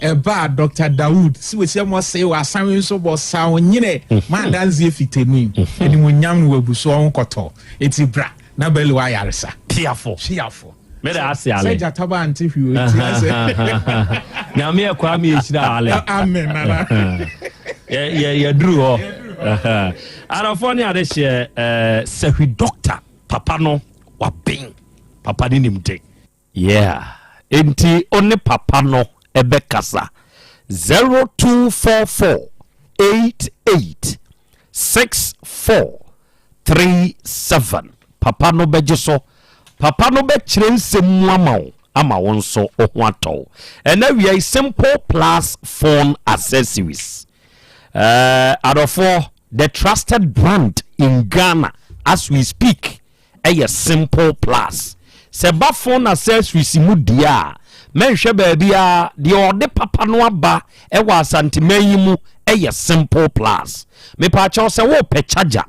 ɛba a doctor Dawood si wɔ sia mo ɔsɛe wɔ asanwe nso bɔ sa onyine ma adanseɛ fitani animonyam no wɔ abuso ɔho kɔtɔ eti bra na bɛli wɔ ayaresa piafo piafo mede ase ale sɛ gyata ba ante hwee o ti ase nyame ɛkɔ ame ɛhyira ale amen nana yɛduru hɔ arafoɔ ne ade hyeɛ sahwi doctor papa no waben papa ne nimde yeah enti ɔne papa no ɛbɛkasa 0244 88 64 37 papa no bɛgye so. Papa no bɛkyerɛ nsɛm mu ama wo ama wo nso wo ho atɔ wo. Ɛnɛ awia yi Simple Plus Phone Accessories. Eh, adɔfoɔ, the trusted brand in Ghana as we speak ɛyɛ Simple Plus. Sɛ ba phone accessories mu deɛ a, mɛnhwɛ baabiara, deɛ ɔde papa no aba ɛwɔ Asanteman yi mu ɛyɛ Simple Plus. Mepaakyɛw sɛ wopɛ charger,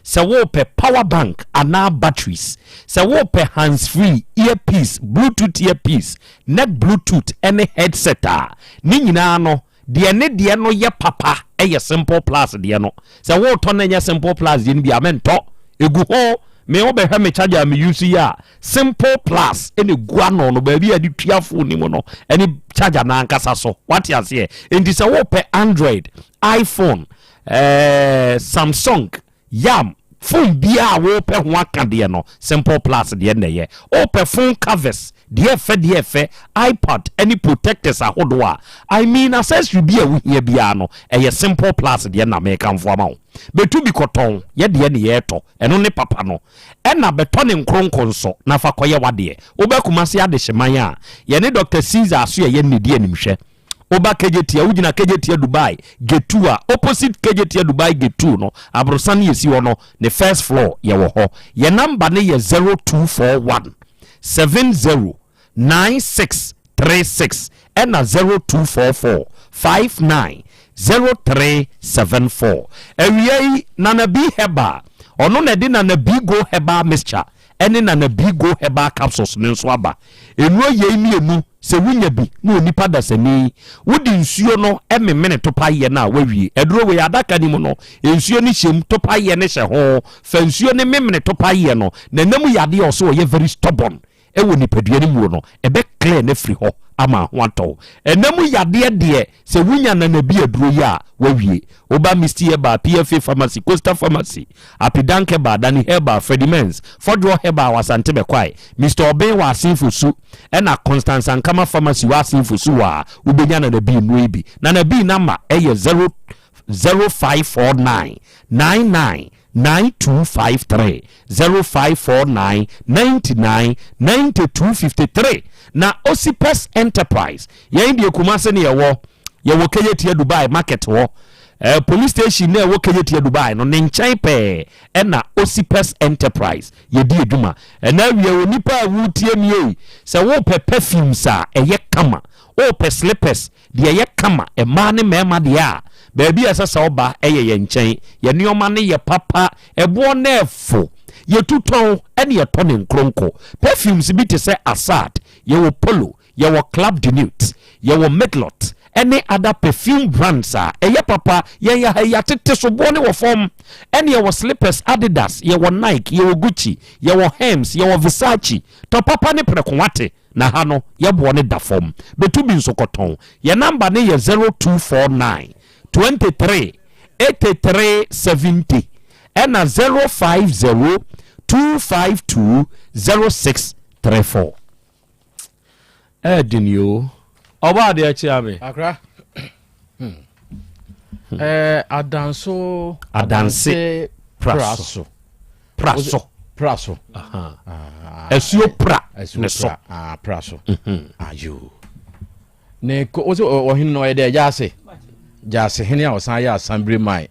sɛ wopɛ power bank anaa batteries, sɛ wopɛ hands free, earpiece, bluetooth earpiece, neck bluetooth ɛne headset a, ne nyinaa no Deɛ ne deɛ no yɛ papa yɛ simple plus deɛ no. Sɛ woretɔ na ɛnyɛ simple plus deɛ no bi a, mentɔ. Ɛgu ho. Me wobɛhwɛ me charger a me use yi a, simple plus ɛna ɛgu ano no, baabi a yɛde tua phone no mu no, ɛne charger no ankasa so. Wate aseɛ? Enti sɛ wopɛ Android, iPhone, eh, Samsung, Yam, phone biaa a wopɛ ho aka deɛ no, Simple Plus deɛ na ɛyɛ. Wopɛ phone covers, deɛ ɛfɛ deɛ ɛfɛ, iPad ɛne protectors ahodoɔ a, I mean accessory bi a wohia biaa no, ɛyɛ Simple Plus deɛ na mekamfo ama wo. Bɛtu bi kɔtɔn, yɛ deɛ ne yɛɛtɔ, ɛno ne papa no. Ɛna bɛtɔ ne nkronko nso na fa kɔyɛ w'adeɛ. Woba Kumasi Adehyeman a, yɛne Doctor Caesar Asoɛyɛ nnedi animhwɛ. Woba Kejetia, wogyina Kejetia Dubai gate 2 a, opposite Kejetia Dubai gate 2 no, aborosan no yɛsi hɔ no, ne first floor yɛwɔ hɔ. Yɛn number no yɛ 0241 70 9636 ɛna 0244 59 0374. Awia yi, Nana B Herbal, ɔno na ɛde Nana B Go Herbal Mixture ɛne Nana B Go Herbal Capsules no nso aba. Nnuro yei mmienu, sɛ wonya bi na onipa dasani, wode nsuo no memene topaeɛ no a, woawie. Aduro wei, adaka no mu no, nsuo no hyɛ mu, topaeɛ no hyɛ ho. Fa nsuo no memene topaeɛ no, na ɛnam yadeɛ a ɔsɛ ɔyɛ very stubborn wɔ nipadua no muo no, ɛbɛ clear no afiri hɔ ama ho atɔ wo. Ɛnam yadeɛ deɛ, Sɛ wunya Nana bi aduro yi a, woawie. Woba Misty Herbal, PFA Pharmacy, Coastal Pharmacy, Apidank Herbal, Danny Herbal, Freddie Mens, Fɔdwoɔ Herbal wɔ Asante Bɛkwae, Mister Obeng wɔ Asen Fosu, ɛna Constance Ankama Pharmacy wɔ Asen Fosu hɔ a, wobɛnya Nana Bi nnuro yi bi. Nana Bi namba yɛ 0 0549 99 9253 0549 99 9253 Na Osipes Enterprise yɛn deɛ Kumase ne yɛwɔ yɛwɔ Kejetia Dubai market hɔ eh, police station na ɛwɔ Kejetia Dubai no ne nkyɛn pɛɛ ɛna Osipes Enterprise yɛdi adwuma ɛna awie onipa a wotie mie sɛ wopɛ perfumes a ɛyɛ kama wopɛ slippers Deɛ ɛyɛ kama, mmaa ne mmarima deɛ a, baabi a ɛsɛ sɛ woba yɛ yɛn nkyɛn. Yɛn nneɛma no yɛ papa, ɛboɔ no ɛfo. Yɛtu tɔn ɛne yɛtɔ ne nkronko. Perfumes bi te sɛ Assad, yɛwɔ Polo, yɛwɔ Club de Nuit, yɛwɔ Midlot ɛne other perfume brands a ɛyɛ papa. Yɛn yɛ ha yi yɛatete so, boɔ no wɔ fam. Ɛne yɛwɔ slippers Adidas, yɛwɔ Nike, yɛwɔ Gucci, yɛwɔ Hermes, yɛwɔ Versace. Tɔ papa ne prɛko wate. Na ha no yɛ boɔ no da fam. Bɛtu bi nso kɔtɔn. Yɛ number no yɛ 0249 23 83 70 ɛna 050 252 0634. Ɛɛden yoo. Ɔbɔ adeɛ kyea me. Akra. Hmm. Eh, adanso. Adanse. Praso. Pra so. Pra so. Ah, Asuo pra ne so. Ah, pra so. Mhm. Ayo. Ne ko wo se ɔhene no ɔyɛ dɛ gyaase. Gyaase hene a ɔsan yɛ asambere man.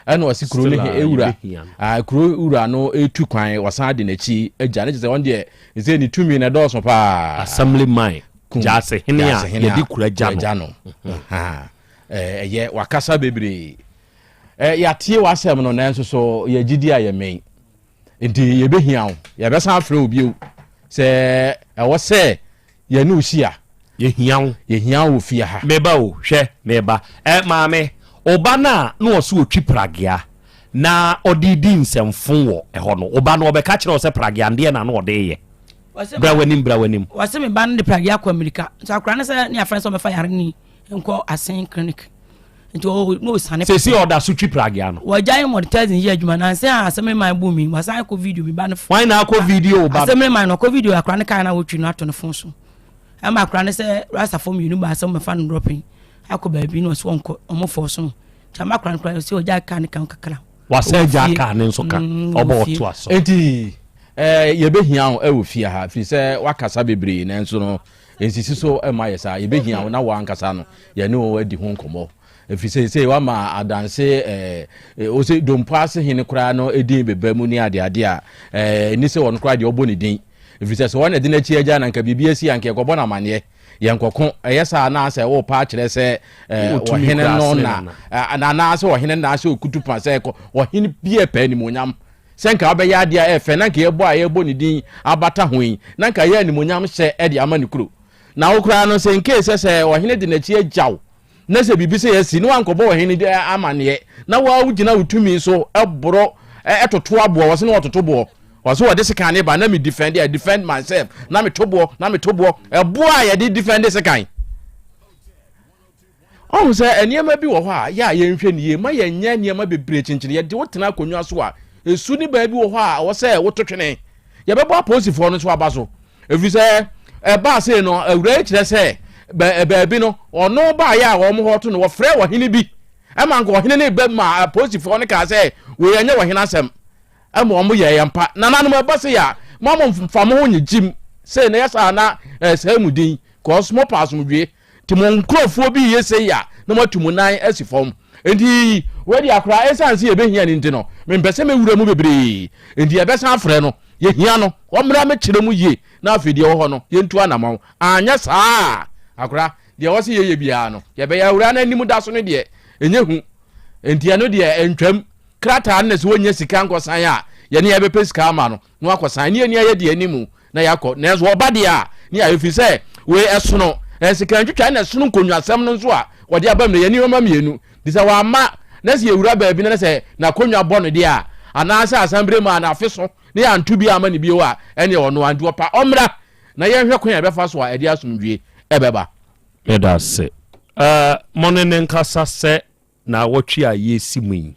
Ɛna ɔse kuro no ewura. Ah, kuro wura no etu kwan ɔsan de n'akyi agya ne kyerɛ sɛ ɔn deɛ sɛ ne tumi na ɛdɔɔso paa. Assembly man. Gyaase hene a yɛde kura gya no. Mhm. Ɛyɛ wakasa bebree. Eh, yɛatie w'asɛm no nanso so yɛ gyidi a yɛmmɛn. Nti yɛbɛhia wo. Yɛbɛsan afrɛ wo bio sɛ ɛwɔ sɛ yɛne wo hyia. Yɛhia wo. Yɛhia wo wɔ fie ha. Meba o, hwɛ, meba. Eh, maame, wo ba no a na ɔse ɔtwi pragea na ɔde redi nsɛmfo wɔ ɛhɔ no, wo ba no ɔbɛka kyerɛ wo sɛ pragea ndeɛ na na ɔde reyɛ? Bra w'anim, bra w'anim. Wɔse me ba no de pragea kɔ amirika. Nti akwadaa no sɛ ne afrɛ no sɛ ɔmmɛfa yare no nkɔ Asen clinic. nti ɔwɔ na ɔsane sɛsi ɔda so twi pragea no wɔgya yi monetizing yɛ adwuma na nsɛ a asɛm man bu mi wasan akɔ video mi ba no wɔn na akɔ video ba asɛm man no akɔ video akora no kaa na wɔtwi no ato ne fon so ɛma akora no sɛ rasafo mmienu ba asɛm mɛfa no dropping akɔ baabi na ɔsɛ wɔnkɔ ɔmo fɔ so nti ama akora no kora sɛ ɔgya kaa ne kan kakra wasan gya kaa ne nso ka ɔbɔ ɔto aso enti. Yɛbɛhia wo ɛwɔ fie ha, firi sɛ wakasa bebree, nanso no nsisi so ɛma yɛ saa. Yɛbɛhia wo na wankasa no yɛne wo adi ho nkɔmmɔ, ɛfiri sɛ sɛ wama adanse ɔsɛ dompo ase hene koraa no ɛdin bɛba mu ne adeade a ɛni sɛ ɔno koraa deɛ ɔbɔ ne din, ɛfiri sɛ wɔn na ɛde n'akyi agya na nka biribi asi a, nka yɛkɔbɔ no amanneɛ, yɛnkɔko. Ɛyɛ saa na sɛ wopa akyerɛ sɛ Wotumi ɔhene koraa no sene na nana. Anaasɛ ɔhene na sɛ ɔkutu pa sɛ ɔhene bi ɛpɛ animonyam sɛ nka wobɛyɛ adeɛ a ɛfɛ na nka yɛbɔ a yɛbɔ ne din abata ho yi, na nka yɛ animonyam hyɛ ɛde ama ne kuro. Na wo koraa no, sɛ nkee sɛ ɔhene de n'akyi agyaw na sɛ biribi sɛ yɛasi ne wankɔbɔ ɔhene de amanneɛ na waa wogyina wo tumi so ɛborɔ ɛtoto aboɔ wɔ se ne wɔtoto boɔ wɔ so, wɔde sekan ne ba na me defend, I defend myself, na meto boɔ na meto boɔ, ɛboɔ a yɛde defend sekan. Ɔhu sɛ nneɛma bi wɔ hɔ a yɛ a yɛnhwɛ ne yie ma yɛnyɛ nneɛma bebree kyenkyene. Yɛde wo tena akonnwa so a, esu ne baabi wɔ hɔ a ɛwɔ sɛ woto twene. Yɛbɛbɔ apolisifoɔ no nso aba so, ɛfiri sɛ ɛbaa sei no, awura yi kyerɛ sɛ baabi no ɔno baayɛ a wɔn hɔ to no, wɔfrɛ ɔhene bi ɛma nka ɔhene ne bɛ ma apolisifoɔ no kaa sɛ wei ɛnyɛ ɔhene asɛm, ɛma wɔn yɛ yɛn mpa. Nananom, ɛba sɛ yɛ a mo mo mfa mo ho nye gyim sei na yɛ saa na ɛsɛe mu din kɔɔ mo pa asomdwie nti mo nkurɔfoɔ bi yɛ sei a na moatu mo nan asi fam. Nti wɔadi akora, ɛsiane sɛ yɛbɛhia no nti no, mempɛ sɛ mɛwura mu bebree, nti yɛbɛsan afrɛ no. Yɛhia no, ɔmmra mɛkyerɛ mu yie, na afei deɛ ɛwɔ hɔ no yɛntu anammɔn. Anyɛ saa akora deɛ ɛwɔ sɛ yɛyɛ biara no yɛbɛyɛ. Awura no anim da so no deɛ ɛnyɛ hu, nti ɛno deɛ ɛntwam. Krataa no na sɛ wɔnya sika nkɔsan a, yɛne yɛbɛpɛ sika ama no na wakɔsan ne yɛni ayɛ deɛ animu na yɛakɔ. Nanso ɔba deɛ a ne yɛayɛ, firi sɛ wei ɛsono sika ntwitwa na ɛsono nkonnwasɛm no nso a wɔde aba mu no, yɛne nneɛma mmienu. Nti sɛ wamma na sɛ yɛwura baabi na sɛ n'akonnwa bɔ no deɛ a, anaasɛ asambere mu a n'afe so ne yɛanto bi ama ne bio a, ɛneɛ ɔno a nti ɔpa ɔmmra na yɛnhwɛ kwan a yɛbɛfa so a ɛde asomdwie ɛbɛba. Meda ase. Mo ne ne nkasa sɛ naawɔtwe a yɛresi mu yi,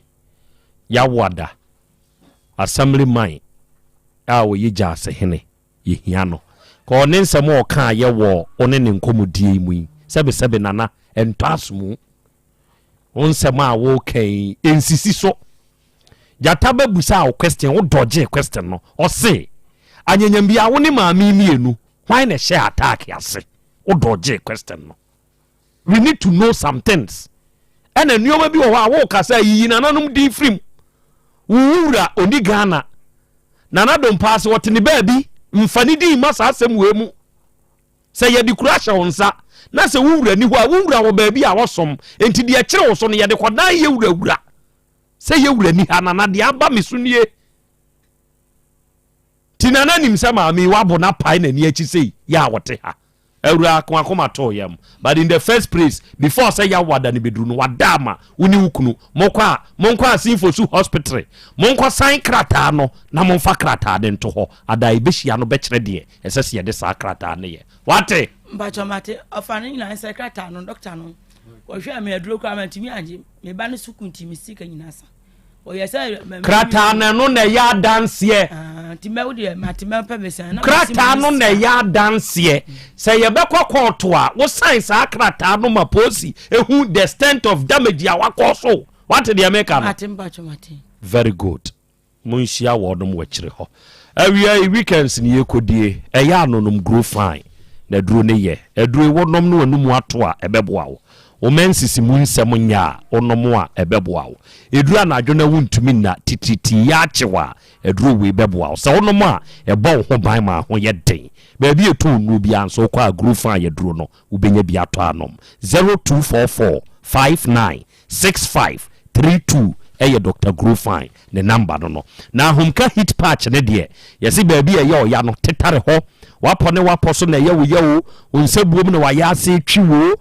Yawada Assemblyman a ɔyɛ Gyaasehene, yɛhia no. Kɔ ne nsɛm a ɔkaeɛ wɔ wo ne ne nkɔmmɔdie yi mu yi, sɛbesɛbe Nana, ɛntɔ asomu. Wo nsɛm a woreka yi, ɛnsisi so. Gyata bɛbusaa wo question, wo dɔgyee question no. Ɔse, anyanyambia wo ne maame yi mmienu, hwan na ɛhyɛɛ attack ase? Wo dɔgyee question no. We need to know some things. Ɛna nneɛma bi wɔ hɔ a wokasa yiyi nananom din firim. Wo wura ɔni Ghana. Nana Dompaase ɔte ne baabi, mfa ne din ma saa asɛm wei mu. Sɛ yɛde kura ahyɛ wo nsa na sɛ wo wura ni hɔ a, wo wura wɔ baabi a wɔsom. Enti deɛ ɛkyere wo so no, yɛde kɔdan yɛ wura wura. Sɛ yɛ wura ni ha, nana deɛ aba me so nie. Ti nana nim sɛ maame yi wabo na pae n'ani akyi sei yɛ a wɔte ha. Awura ko akoma too yam. But in the first place, before sɛ yawada no bɛduru no, wada ama wo ne wo kunu. Mokɔ a, monkɔ Asinfosu Hospital. Monkɔ sign krataa no na momfa krataa no nto hɔ. Ada a yɛbɛhyia no bɛkyerɛ deɛ ɛsɛ sɛ yɛde saa krataa no yɛ. Wate? Mpakyɛ mate. Ɔfa no nyinaa sɛ krataa no, doctor no wɔhwɛ me aduro koraa mantumi angye. Me ba no sukuu nti me sika nyinaa sa. Krataa no, ɛno na ɛyɛ adanseɛ. Krataa no na ɛyɛ adanseɛ sɛ yɛbɛkɔ kɔɔto a, wosan saa krataa no ma polisi ehu the extent of damage a wakɔ so. Wate deɛ meka no? Very good. Monhyia wɔnom wɔ akyire hɔ. Awia yi weekends ne yɛkɔdie, ɛyɛ anonom grow fine na aduro ne yɛ aduro yi wonom no anum ato a, ɛbɛboa wo. Wo mɛnsisi mu nsɛm nyɛ a, wonom a ɛbɛboa wo. Ɛduru anadwo na wontumi nna titiritii yɛ akyew a, aduro wei bɛboa wo. Sɛ wonom a, ɛbɔ wo ho ban ma ho yɛ den. Baabi a ɛtɔn nnuro biara nso wokɔ a, grow fine aduro no wobɛnya bi atɔ anom. 0244 59 65 32 ɛyɛ Dr. Grofine ne number no. Na ahomka heat patch ne deɛ, yɛse baabi a ɛyɛ ɔya no tetare hɔ, wapɔ ne wapɔ so na ɛyɛ wo yɛ o, wo nsa buom na wayɛ ase twi wo ne.